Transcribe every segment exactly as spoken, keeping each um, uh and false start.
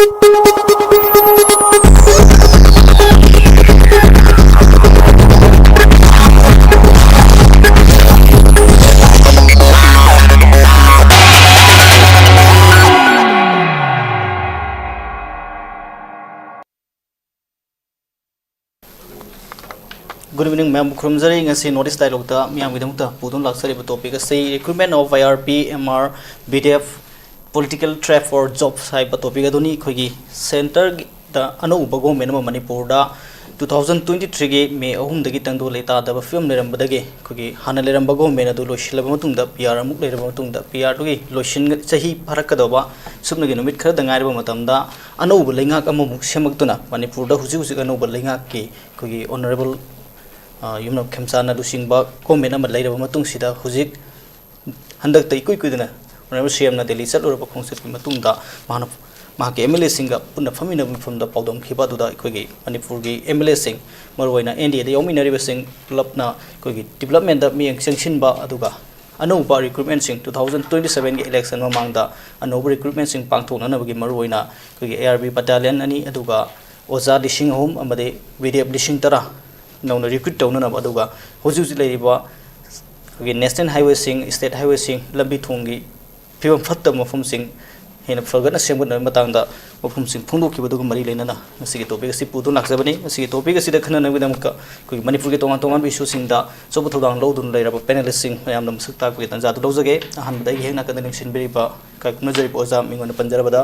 Good evening, ꯃꯌꯥꯝꯕꯨ ꯈꯨꯔꯨꯝꯖꯔꯤ꯫ ꯉꯁꯤ North East Dialogue ꯇ ꯃꯤꯌꯥꯝꯒꯤꯗꯃꯛꯇ ꯄꯨꯗꯨꯅ ꯂꯥꯛꯆꯔꯤꯕ topic ꯑꯁꯤ Recruitment of I R B, M R, B D F, Political Trap or Jobs ꯍꯥꯏꯕ topic ꯑꯗꯨꯅꯤ꯫ ꯑꯩꯈꯣꯏꯒꯤ centre ꯗ ꯑꯅꯧꯕ government ꯑꯃ ꯃꯅꯤꯄꯨꯔꯗ two thousand twenty three ꯒꯤ May ꯑꯍꯨꯝꯗꯒꯤ ꯇꯪꯗꯨ ꯂꯩꯇꯥꯗꯕ ꯐꯤꯕꯝ ꯂꯩꯔꯝꯕꯗꯒꯤ ꯑꯩꯈꯣꯏꯒꯤ ꯍꯥꯟꯅ ꯂꯩꯔꯝꯕ government ꯑꯗꯨ ꯂꯣꯏꯁꯤꯜꯂꯕ ꯃꯇꯨꯡꯗ P R ꯑꯃꯨꯛ ꯂꯩꯔꯕ ꯃꯇꯨꯡꯗ P R ꯗꯨꯒꯤ ꯂꯣꯏꯁꯤꯟ ꯆꯍꯤ ꯐꯥꯔꯛꯀꯗꯧꯕ ꯁꯨꯞꯅꯒꯤ ꯅꯨꯃꯤꯠ ꯈꯔꯗ ꯉꯥꯏꯔꯕ ꯃꯇꯝꯗ ꯑꯅꯧꯕ ꯂꯩꯉꯥꯛ ꯑꯃꯃꯨꯛ ꯁꯦꯝꯃꯛꯇꯨꯅ ꯃꯅꯤꯄꯨꯔꯗ ꯍꯧꯖꯤꯛ ꯍꯧꯖꯤꯛ ꯑꯅꯧꯕ ꯂꯩꯉꯥꯛꯀꯤ ꯑꯩꯈꯣꯏꯒꯤ honourable, ꯑ, ꯌꯨꯝꯅꯥꯝ ꯈꯦꯝꯆꯥꯟꯅ ꯂꯨꯆꯤꯡꯕ government ꯑꯃ ꯂꯩꯔꯕ ꯃꯇꯨꯡꯁꯤꯗ ꯍꯧꯖꯤꯛ ꯍꯟꯗꯛꯇ ꯏꯀꯨꯏ ꯀꯨꯏꯗꯅ honourable C M ꯅ ꯗꯦꯜꯂꯤ ꯆꯠꯂꯨꯔꯕ ꯈꯣꯡꯆꯠꯀꯤ ꯃꯇꯨꯡꯗ ꯃꯍꯥꯛꯅ, ꯃꯍꯥꯛꯀꯤ M L A ꯁꯤꯡꯒ ꯄꯨꯟꯅ ꯐꯝꯃꯤꯟꯅꯕ ꯃꯐꯝꯗ ꯄꯥꯎꯗꯝꯈꯤꯕ ꯑꯗꯨꯗ ꯑꯩꯈꯣꯏꯒꯤ ꯃꯅꯤꯄꯨꯔꯒꯤ M L A ꯁꯤꯡ, ꯃꯔꯨꯑꯣꯏꯅ N D A ꯗ ꯌꯥꯎꯃꯤꯟꯅꯔꯤꯕꯁꯤꯡ ꯄꯨꯂꯞꯅ ꯑꯩꯈꯣꯏꯒꯤ development ꯗ ꯃꯤꯠꯌꯦꯡ ꯆꯪꯁꯤꯟꯕ ꯑꯗꯨꯒ ꯑꯅꯧꯕ recruitment ꯁꯤꯡ two thousand twenty seven ꯒꯤ election ꯃꯃꯥꯡꯗ ꯑꯅꯧꯕ recruitment ꯁꯤꯡ ꯄꯥꯡꯊꯣꯛꯅꯅꯕꯒꯤ ꯃꯔꯨꯑꯣꯏꯅ ꯑꯩꯈꯣꯏꯒꯤ A R B battalion ꯑꯅꯤ ꯑꯗꯨꯒ ꯑꯣꯖꯥ ꯂꯤꯁꯤꯡ ꯑꯍꯨꯝ ꯑꯃꯗꯤ B D F ꯂꯤꯁꯤꯡ ꯇꯔꯥ ꯅꯧꯅ recruit ꯇꯧꯅꯅꯕ, ꯑꯗꯨꯒ ꯍꯧꯖꯤꯛ ꯍꯧꯖꯤꯛ ꯂꯩꯔꯤꯕ ꯑꯩꯈꯣꯏꯒꯤ national highway ꯁꯤꯡ, state highway ꯁꯤꯡ, ꯂꯝꯕꯤ ꯊꯣꯡꯒꯤ ꯐꯤꯕꯝ ꯐꯠꯇꯕ ꯃꯐꯝꯁꯤꯡ ꯍꯦꯟꯅ ꯐꯒꯠꯅ ꯁꯦꯝꯒꯠꯅꯕꯒꯤ ꯃꯇꯥꯡꯗ ꯋꯥꯐꯝꯁꯤꯡ ꯐꯣꯡꯗꯣꯛꯈꯤꯕꯗꯨꯒ ꯃꯔꯤ ꯂꯩꯅꯅ ꯉꯁꯤꯒꯤ topic ꯑꯁꯤ ꯄꯨꯗꯨꯅ ꯂꯥꯛꯆꯕꯅꯤ꯫ ꯉꯁꯤꯒꯤ topic ꯑꯁꯤꯗ ꯈꯟꯅꯅꯕꯒꯤꯗꯃꯛꯇ ꯑꯩꯈꯣꯏꯒꯤ ꯃꯅꯤꯄꯨꯔꯒꯤ ꯇꯣꯉꯥꯟ ꯇꯣꯉꯥꯟꯕ issue ꯁꯤꯡꯗ ꯑꯆꯧꯕ ꯊꯧꯗꯥꯡ ꯂꯧꯗꯨꯅ ꯂꯩꯔꯕ panelist ꯁꯤꯡ ꯃꯌꯥꯝꯗ ꯃꯁꯛ ꯇꯥꯛꯄꯒꯤ ꯇꯥꯟꯖꯥꯗꯨ ꯂꯧꯖꯒꯦ꯫ ꯑꯍꯥꯟꯕꯗ ꯑꯩꯒꯤ ꯍꯦꯛ ꯅꯥꯀꯟꯗ ꯂꯦꯡꯁꯤꯟꯕꯤꯔꯤꯕ ꯏꯀꯥꯏ ꯈꯨꯝꯅꯖꯔꯤꯕ ꯑꯣꯖꯥ ꯃꯤꯡ ꯑꯣꯏꯅ ꯄꯟꯖꯔꯕꯗ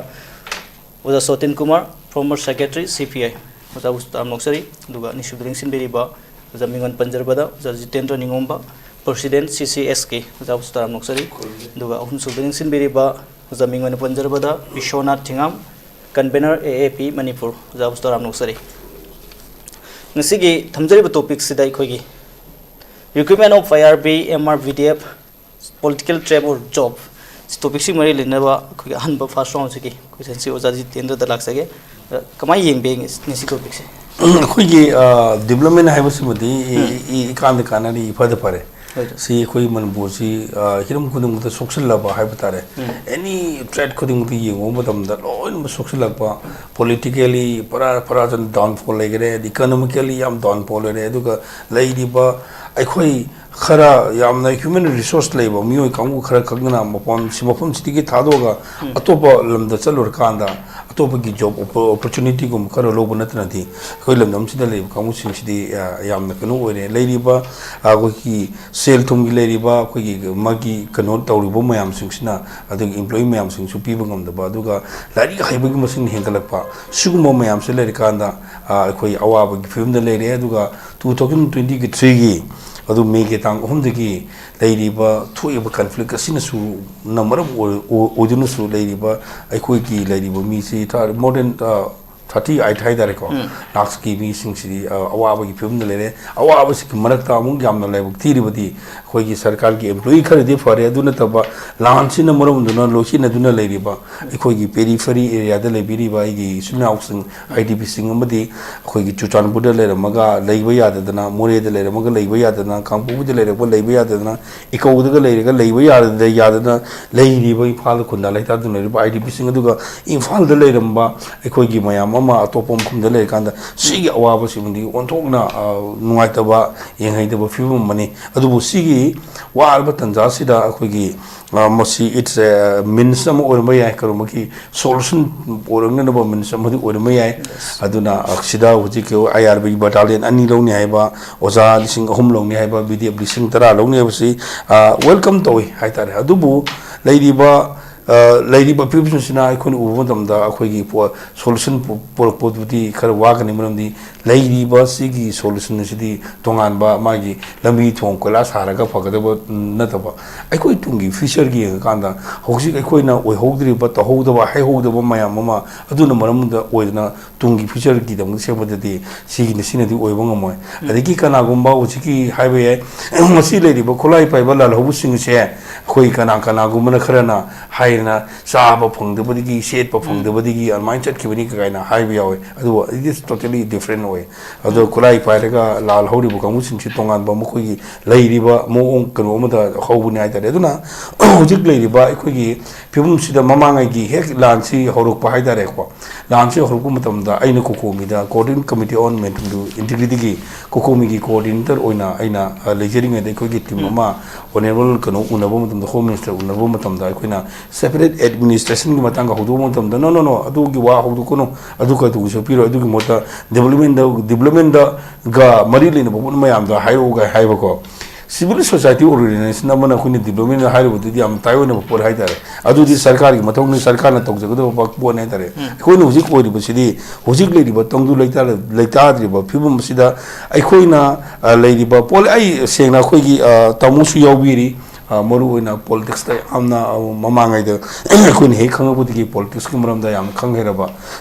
ꯑꯣꯖꯥ ꯁꯣꯇꯤꯟ Kumar, former secretary C P I, ꯑꯣꯖꯥꯕꯨꯁꯨ ꯇꯔꯥꯝꯅ ꯑꯣꯛꯆꯔꯤ꯫ ꯑꯗꯨꯒ ꯑꯅꯤꯁꯨꯕꯗ ꯂꯦꯡꯁꯤꯟꯕꯤꯔꯤꯕ ꯑꯣꯖꯥ ꯃꯤꯡ ꯑꯣꯏꯅ ꯄꯟꯖꯔꯕꯗ ꯑꯣꯖꯥ Jitendra ꯅꯤꯉꯣꯝꯕ, president C C S K, ꯑꯣꯖꯥꯕꯨꯁꯨ ꯇꯔꯥꯝꯅ ꯑꯣꯛꯆꯔꯤ꯫ ꯑꯗꯨꯒ ꯑꯍꯨꯝꯁꯨꯕꯗ ꯂꯦꯡꯁꯤꯟꯕꯤꯔꯤꯕ ꯑꯣꯖꯥ ꯃꯤꯡ ꯑꯣꯏꯅ ꯄꯟꯖꯔꯕꯗ Vishwanath ꯊꯤꯉꯥꯝ, convener A A P Manipur, ꯑꯣꯖꯥꯕꯨꯁꯨ ꯇꯔꯥꯝꯅ ꯑꯣꯛꯆꯔꯤ꯫ ꯉꯁꯤꯒꯤ ꯊꯝꯖꯔꯤꯕ topic ꯁꯤꯗ ꯑꯩꯈꯣꯏꯒꯤ Recruitment of I R B, M R, B D F, Political Trap or Job, ꯁꯤ topic ꯁꯤ ꯃꯔꯤ ꯂꯩꯅꯕ ꯑꯩꯈꯣꯏꯒꯤ ꯑꯍꯥꯟꯕ first round ꯁꯤꯒꯤ question ꯁꯤ ꯑꯣꯖꯥ ꯖꯤꯇꯦꯟꯗ꯭ꯔꯗ ꯂꯥꯛꯆꯒꯦ꯫ ꯑ, ꯀꯃꯥꯏꯅ ꯌꯦꯡꯕꯤꯒꯦ ꯉꯁꯤ topic ꯁꯦ? ꯑꯩꯈꯣꯏꯒꯤ, ꯑ, development ꯍꯥꯏꯕꯁꯤꯃꯗꯤ ꯏ-, ꯎꯝ꯫ ꯏ-, ꯏ-, ꯏꯀꯥꯟꯗ ꯀꯥꯟꯅꯔꯤ, ꯏꯐꯗ ꯐꯔꯦ꯫ ꯁꯤ ꯑꯩꯈꯣꯏ ꯃꯅꯤꯄꯨꯔꯁꯤ, ꯑ, ꯍꯤꯔꯝ ꯈꯨꯗꯤꯡꯃꯛꯇ ꯁꯣꯛꯆꯤꯜꯂꯕ ꯍꯥꯏꯕ ꯇꯥꯔꯦ꯫ Any threat ꯈꯨꯗꯤꯡꯃꯛꯇ ꯌꯦꯡꯉꯨꯕ ꯃꯇꯝꯗ ꯂꯣꯏꯅꯃꯛ ꯁꯣꯛꯆꯤꯜꯂꯛꯄ, politically ꯄꯔꯥ ꯄꯔꯥ ꯆꯟ downfall ꯂꯩꯈꯔꯦ, economically ꯌꯥꯝ downfall ꯂꯩꯔꯦ꯫ ꯑꯗꯨꯒ ꯂꯩꯔꯤꯕ ꯑꯩꯈꯣꯏ ꯈꯔ ꯌꯥꯝꯅ human resource ꯂꯩꯕ ꯃꯤꯑꯣꯏ ꯀꯥꯡꯕꯨ ꯈꯔ ꯈꯛꯅ ꯃꯐꯝ ꯁꯤ, ꯃꯐꯝꯁꯤꯗꯒꯤ ꯊꯥꯗꯣꯛꯑꯒ ꯑꯇꯣꯞꯄ ꯂꯝꯗ ꯆꯠꯂꯨꯔꯀꯥꯟꯗ ꯑꯇꯣꯞꯄꯒꯤ job oppo-, opportunityꯒꯨꯝꯕ ꯈꯔ ꯂꯧꯕ ꯅꯠꯇꯅꯗꯤ ꯑꯩꯈꯣꯏ ꯂꯝꯗꯝꯁꯤꯗ ꯂꯩꯔꯤꯕ ꯀꯥꯡꯕꯨꯁꯤꯡꯁꯤꯗꯤ, ꯑ, ꯌꯥꯝꯅ ꯀꯩꯅꯣ ꯑꯣꯏꯔꯦ꯫ ꯂꯩꯔꯤꯕ, ꯑ, ꯑꯩꯈꯣꯏꯒꯤ ꯁꯦꯜ ꯊꯨꯝꯒꯤ ꯂꯩꯔꯤꯕ ꯑꯩꯈꯣꯏꯒꯤ ꯃꯥꯒꯤ ꯀꯩꯅꯣ ꯇꯧꯔꯤꯕ ꯃꯌꯥꯝꯁꯤꯡꯁꯤꯅ, ꯑꯗꯨꯒꯤ employee ꯃꯌꯥꯝꯁꯤꯡꯁꯨ ꯄꯤꯕ ꯉꯝꯗꯕ, ꯑꯗꯨꯒ ꯂꯥꯏꯔꯤꯛ ꯍꯩꯕꯒꯤ ꯃꯁꯤꯡ ꯍꯦꯟꯒꯠꯂꯛꯄ, ꯁꯤꯒꯨꯝꯕ ꯃꯌꯥꯝꯁꯦ ꯂꯩꯔꯀꯥꯟꯗ, ꯑ, ꯑꯩꯈꯣꯏ ꯑꯋꯥꯕꯒꯤ ꯐꯤꯕꯝꯗ ꯂꯩꯔꯦ꯫ ꯑꯗꯨꯒ two thousand twenty threeꯒꯤ ꯑꯗꯨ ꯃꯦꯒꯤ ꯇꯥꯡ ꯑꯍꯨꯝꯗꯒꯤ ꯂꯩꯔꯤꯕ ꯊꯣꯛꯏꯕ conflict ꯑꯁꯤꯅꯁꯨ ꯅ ꯃꯔꯝ ꯑꯣꯏ-, ꯑꯣꯏ-, ꯑꯣꯏꯗꯨꯅꯁꯨ ꯂꯩꯔꯤꯕ ꯑꯩꯈꯣꯏꯒꯤ ꯂꯩꯔꯤꯕ ꯃꯤꯁꯤ ꯊꯥ-, more than, ꯑ, thirty eight ꯍꯥꯏꯇꯥꯔꯦꯀꯣ, ꯎꯝ꯫ ꯂꯥꯛꯁꯀꯤ ꯃꯤꯁꯤꯡꯁꯤꯗꯤ, ꯑ, ꯑꯋꯥꯕꯒꯤ ꯐꯤꯕꯝꯗ ꯂꯩꯔꯦ꯫ ꯑꯋꯥꯕꯁꯤꯒꯤ ꯃꯔꯛꯇ ꯑꯃꯨꯛ ꯌꯥꯝꯅ ꯂꯥꯏꯕꯛ ꯊꯤꯔꯤꯕꯗꯤ ꯑꯩꯈꯣꯏꯒꯤ ꯁꯔꯀꯥꯔꯒꯤ employee ꯈꯔꯗꯤ ꯐꯔꯦ, ꯑꯗꯨ ꯅꯠꯇꯕ ꯂꯥꯟꯁꯤꯅ ꯃꯔꯝ ꯑꯣꯏꯗꯨꯅ ꯂꯣꯏꯁꯤꯟꯅꯗꯨꯅ ꯂꯩꯔꯤꯕ ꯑꯩꯈꯣꯏꯒꯤ periphery areaꯗ ꯂꯩꯕꯤꯔꯤꯕ ꯑꯩꯒꯤ ꯏꯆꯤꯟ ꯏꯅꯥꯎꯁꯤꯡ, IDPꯁꯤꯡ ꯑꯃꯗꯤ ꯑꯩꯈꯣꯏꯒꯤ ꯆꯨꯔꯆꯥꯟꯄꯨꯔꯗ ꯂꯩꯔꯝꯃꯒ ꯂꯩꯕ ꯌꯥꯗꯗꯅ, ꯃꯣꯔꯦꯗ ꯂꯩꯔꯝꯃꯒ ꯂꯩꯕ ꯌꯥꯗꯗꯅ, ꯀꯥꯡꯄꯣꯛꯄꯤꯗ ꯂꯩꯔꯛꯄ ꯂꯩꯕ ꯌꯥꯗꯗꯅ, ꯏꯀꯧꯗꯒ ꯂꯩꯔꯒ ꯂꯩꯕ ꯌꯥꯗ-, ꯌꯥꯗꯅ ꯂꯩꯔꯤꯕ ꯏꯝꯐꯥꯜꯗ ꯈꯨꯟꯗꯥ ꯂꯩꯇꯥꯗꯨꯅ ꯂꯩꯔꯤꯕ IDPꯁꯤꯡ, ꯑꯗꯨꯒ ꯏꯝꯐꯥꯜꯗ ꯂꯩꯔꯝꯕ ꯑꯩꯈꯣꯏꯒꯤ ꯃꯌꯥꯝ ꯑꯃ ꯑꯇꯣꯞꯄ ꯃꯐꯝꯗ ꯂꯩꯔꯀꯥꯟꯗ ꯁꯤꯒꯤ ꯑꯋꯥꯕꯁꯤꯃꯗꯤ ꯑꯣꯟꯊꯣꯛꯅ, ꯑ, ꯅꯨꯡꯉꯥꯏꯇꯕ, ꯌꯦꯡꯍꯩꯗꯕ ꯐꯤꯕꯝ ꯑꯃꯅꯤ꯫ ꯑꯗꯨꯕꯨ ꯁꯤꯒꯤ ꯋꯥꯔꯕ ꯇꯥꯟꯖꯥꯁꯤꯗ ꯑꯩꯈꯣꯏꯒꯤ, ꯑ, ꯃꯁꯤ it's a means ꯑꯃ ꯑꯣꯏꯔꯝꯕ ꯌꯥꯏ, ꯀꯔꯤꯒꯨꯝꯕꯒꯤ solution ꯑꯣꯏꯔꯛꯅꯅꯕ means ꯑꯃꯗꯤ ꯑꯣꯏꯔꯝꯕ ꯌꯥꯏ꯫ Yes. ꯑꯗꯨꯅ, ꯑ, ꯁꯤꯗ ꯍꯧꯖꯤꯛ IRB battalion ꯑꯅꯤ ꯂꯧꯅꯤ ꯍꯥꯏꯕ, ꯑꯣꯖꯥ ꯂꯤꯁꯤꯡ ꯑꯍꯨꯝ ꯂꯧꯅꯤ ꯍꯥꯏꯕ, PDF ꯂꯤꯁꯤꯡ ꯇꯔꯥ ꯂꯧꯅꯤ ꯍꯥꯏꯕꯁꯤ, ꯑ, welcome ꯇꯧꯏ ꯍꯥꯏꯇꯥꯔꯦ꯫ ꯑꯗꯨꯕꯨ ꯂꯩꯔꯤꯕ, ꯑ, ꯂꯩꯔꯤꯕ ꯐꯤꯕꯝꯁꯤꯅ ꯑꯩꯈꯣꯏꯅ ꯎꯕ ꯃꯇꯝꯗ ꯑꯩꯈꯣꯏꯒꯤ ꯄꯣ-, solution ꯄꯨ-, ꯄꯨꯔꯛꯄꯗꯨꯗꯤ ꯈꯔ ꯋꯥꯒꯅꯤ, ꯃꯔꯝꯗꯤ ꯂꯩꯔꯤꯕ ꯁꯤꯒꯤ solution ꯑꯁꯤꯗꯤ ꯇꯣꯉꯥꯟꯕ ꯃꯥꯒꯤ ꯂꯝꯕꯤ ꯊꯣꯡ ꯀꯣꯏꯂꯥꯁ ꯊꯥꯔꯒ ꯐꯒꯗꯕ ꯅꯠꯇꯕ, ꯑꯩꯈꯣꯏ ꯇꯨꯡꯒꯤ futureꯒꯤ ꯌꯦꯡꯉꯀꯥꯟꯗ ꯍꯧꯖꯤꯛ ꯑꯩꯈꯣꯏꯅ ꯑꯣꯏꯍꯧꯗ꯭ꯔꯤꯕ, ꯇꯧꯍꯧꯗꯕ, ꯍꯩꯍꯧꯗꯕ ꯃꯌꯥꯝ ꯑꯃ ꯑꯗꯨꯅ ꯃꯔꯝ ꯑꯣꯏꯗꯨꯅ ꯇꯨꯡꯒꯤ futureꯒꯤꯗꯃꯛ ꯁꯦꯝꯕꯗꯗꯤ ꯁꯤꯒꯤꯅ, ꯁꯤꯅꯗꯤ ꯑꯣꯏꯕ ꯉꯝꯃꯣꯏ꯫ ꯑꯗꯒꯤ ꯀꯅꯥꯒꯨꯝꯕ ꯍꯧꯖꯤꯛꯀꯤ ꯍꯥꯏꯕ ꯌꯥꯏ, ꯉꯁꯤ ꯂꯩꯔꯤꯕ ꯈꯨꯠꯂꯥꯏ ꯄꯥꯏꯕ ꯂꯥꯜꯍꯧꯕꯁꯤꯡ ꯑꯁꯦ ꯑꯩꯈꯣꯏ ꯀꯅꯥ ꯀꯅꯥꯒꯨꯝꯕꯅ ꯈꯔꯅ ꯍꯥꯏ ꯍꯦꯟꯅ ꯆꯥꯕ ꯐꯪꯗꯕꯗꯒꯤ, ꯁꯦꯠꯄ ꯐꯪꯗꯕꯗꯒꯤ ꯑꯗꯨꯃꯥꯏꯅ ꯆꯠꯈꯤꯕꯅꯤ ꯀꯥꯏꯅ ꯍꯥꯏꯕ ꯌꯥꯎꯋꯦ꯫ ꯑꯗꯨꯕꯨ it is totally different ꯑꯣꯏ꯫ ꯑꯗꯣ ꯈꯨꯠꯂꯥꯏ ꯄꯥꯏꯔꯒ ꯂꯥꯜꯍꯧꯔꯤꯕ ꯀꯥꯡꯕꯨꯁꯤꯡꯁꯤ ꯇꯣꯉꯥꯟꯕ ꯃꯈꯣꯏꯒꯤ ꯂꯩꯔꯤꯕ ꯃꯑꯣꯡ ꯀꯩꯅꯣ ꯑꯃꯗ ꯍꯧꯕꯅꯤ ꯍꯥꯏꯇꯥꯔꯦ꯫ ꯑꯗꯨꯅ ꯍꯧꯖꯤꯛ ꯂꯩꯔꯤꯕ ꯑꯩꯈꯣꯏꯒꯤ ꯐꯤꯕꯝꯁꯤꯗ ꯃꯃꯥꯡꯉꯩꯒꯤ ꯍꯦꯛ ꯂꯥꯟꯁꯤ ꯍꯧꯔꯛꯄ ꯍꯥꯏꯇꯥꯔꯦꯀꯣ, ꯂꯥꯟꯁꯤ ꯍꯧꯔꯛꯄ ꯃꯇꯝꯗ ꯑꯩꯅ ꯀꯣꯀꯣꯃꯤꯗ Coordinating Committee on Maintain Integrityꯒꯤ ꯀꯣꯀꯣꯃꯤꯒꯤ coordinator ꯑꯣꯏꯅ ꯑꯩꯅ, ꯑ, ꯂꯩꯖꯔꯤꯉꯩꯗ ꯑꯩꯈꯣꯏꯒꯤ team ꯑꯃ honourable ꯀꯩꯅꯣ ꯎꯅꯕ ꯃꯇꯝꯗ, Home Minister ꯎꯅꯕ ꯃꯇꯝꯗ ꯑꯩꯈꯣꯏꯅ separate administrationꯒꯤ ꯃꯇꯥꯡꯗ ꯍꯧꯗꯣꯛꯄ ꯃꯇꯝꯗ, "No, no, no, ꯑꯗꯨꯒꯤ ꯋꯥ ꯍꯧꯗꯣꯛꯀꯅꯨ, ꯑꯗꯨ ꯀꯩꯗꯧꯕꯁꯨ ꯄꯤꯔꯣꯏ, ꯑꯗꯨꯒꯤ ꯃꯍꯨꯠꯇ developmentꯗ, developmentꯒ ꯃꯔꯤ ꯂꯩꯅꯕ ꯄꯣꯠ ꯃꯌꯥꯝꯗ ꯍꯥꯏꯔꯛꯎꯒ" ꯍꯥꯏꯕꯀꯣ꯫ Civil society organization ꯑꯃꯅ ꯑꯩꯈꯣꯏꯅ development ꯍꯥꯏꯔꯨꯕꯗꯨꯗꯤ ꯌꯥꯝ ꯇꯥꯏꯑꯣꯏꯅꯕ ꯄꯣꯠ ꯍꯥꯏꯇꯥꯔꯦ꯫ ꯑꯗꯨꯗꯤ ꯁꯔꯀꯥꯔꯒꯤ ꯃꯊꯧꯅꯤ, ꯁꯔꯀꯥꯔꯅ ꯇꯧꯖꯒꯗꯕ ꯄꯣꯠꯅꯤ ꯍꯥꯏꯇꯥꯔꯦ꯫ ꯑꯩꯈꯣꯏꯅ ꯍꯧꯖꯤꯛ ꯑꯣꯏꯔꯤꯕꯁꯤꯗꯤ, ꯍꯧꯖꯤꯛ ꯂꯩꯔꯤꯕ ꯇꯪꯗꯨ ꯂꯩꯇꯥ-, ꯂꯩꯇꯥꯗ꯭ꯔꯤꯕ ꯐꯤꯕꯝ ꯑꯁꯤꯗ ꯑꯩꯈꯣꯏꯅ, ꯑ, ꯂꯩꯔꯤꯕ ꯄꯣꯠ-, ꯑꯩ ꯁꯦꯡꯅ ꯑꯩꯈꯣꯏꯒꯤ, ꯑ, ꯇꯥꯃꯣꯁꯨ ꯌꯥꯎꯕꯤꯔꯤ, ꯑ, ꯃꯔꯨꯑꯣꯏꯅ politicsꯇ ꯌꯥꯝꯅ, ꯑ, ꯃꯃꯥꯡꯉꯩꯗ ꯑꯩꯈꯣꯏꯅ ꯍꯦꯛ ꯈꯪꯉꯛꯄꯗꯒꯤ politicsꯀꯤ ꯃꯔꯝꯗ ꯌꯥꯝꯅ ꯈꯪ ꯍꯩꯔꯕ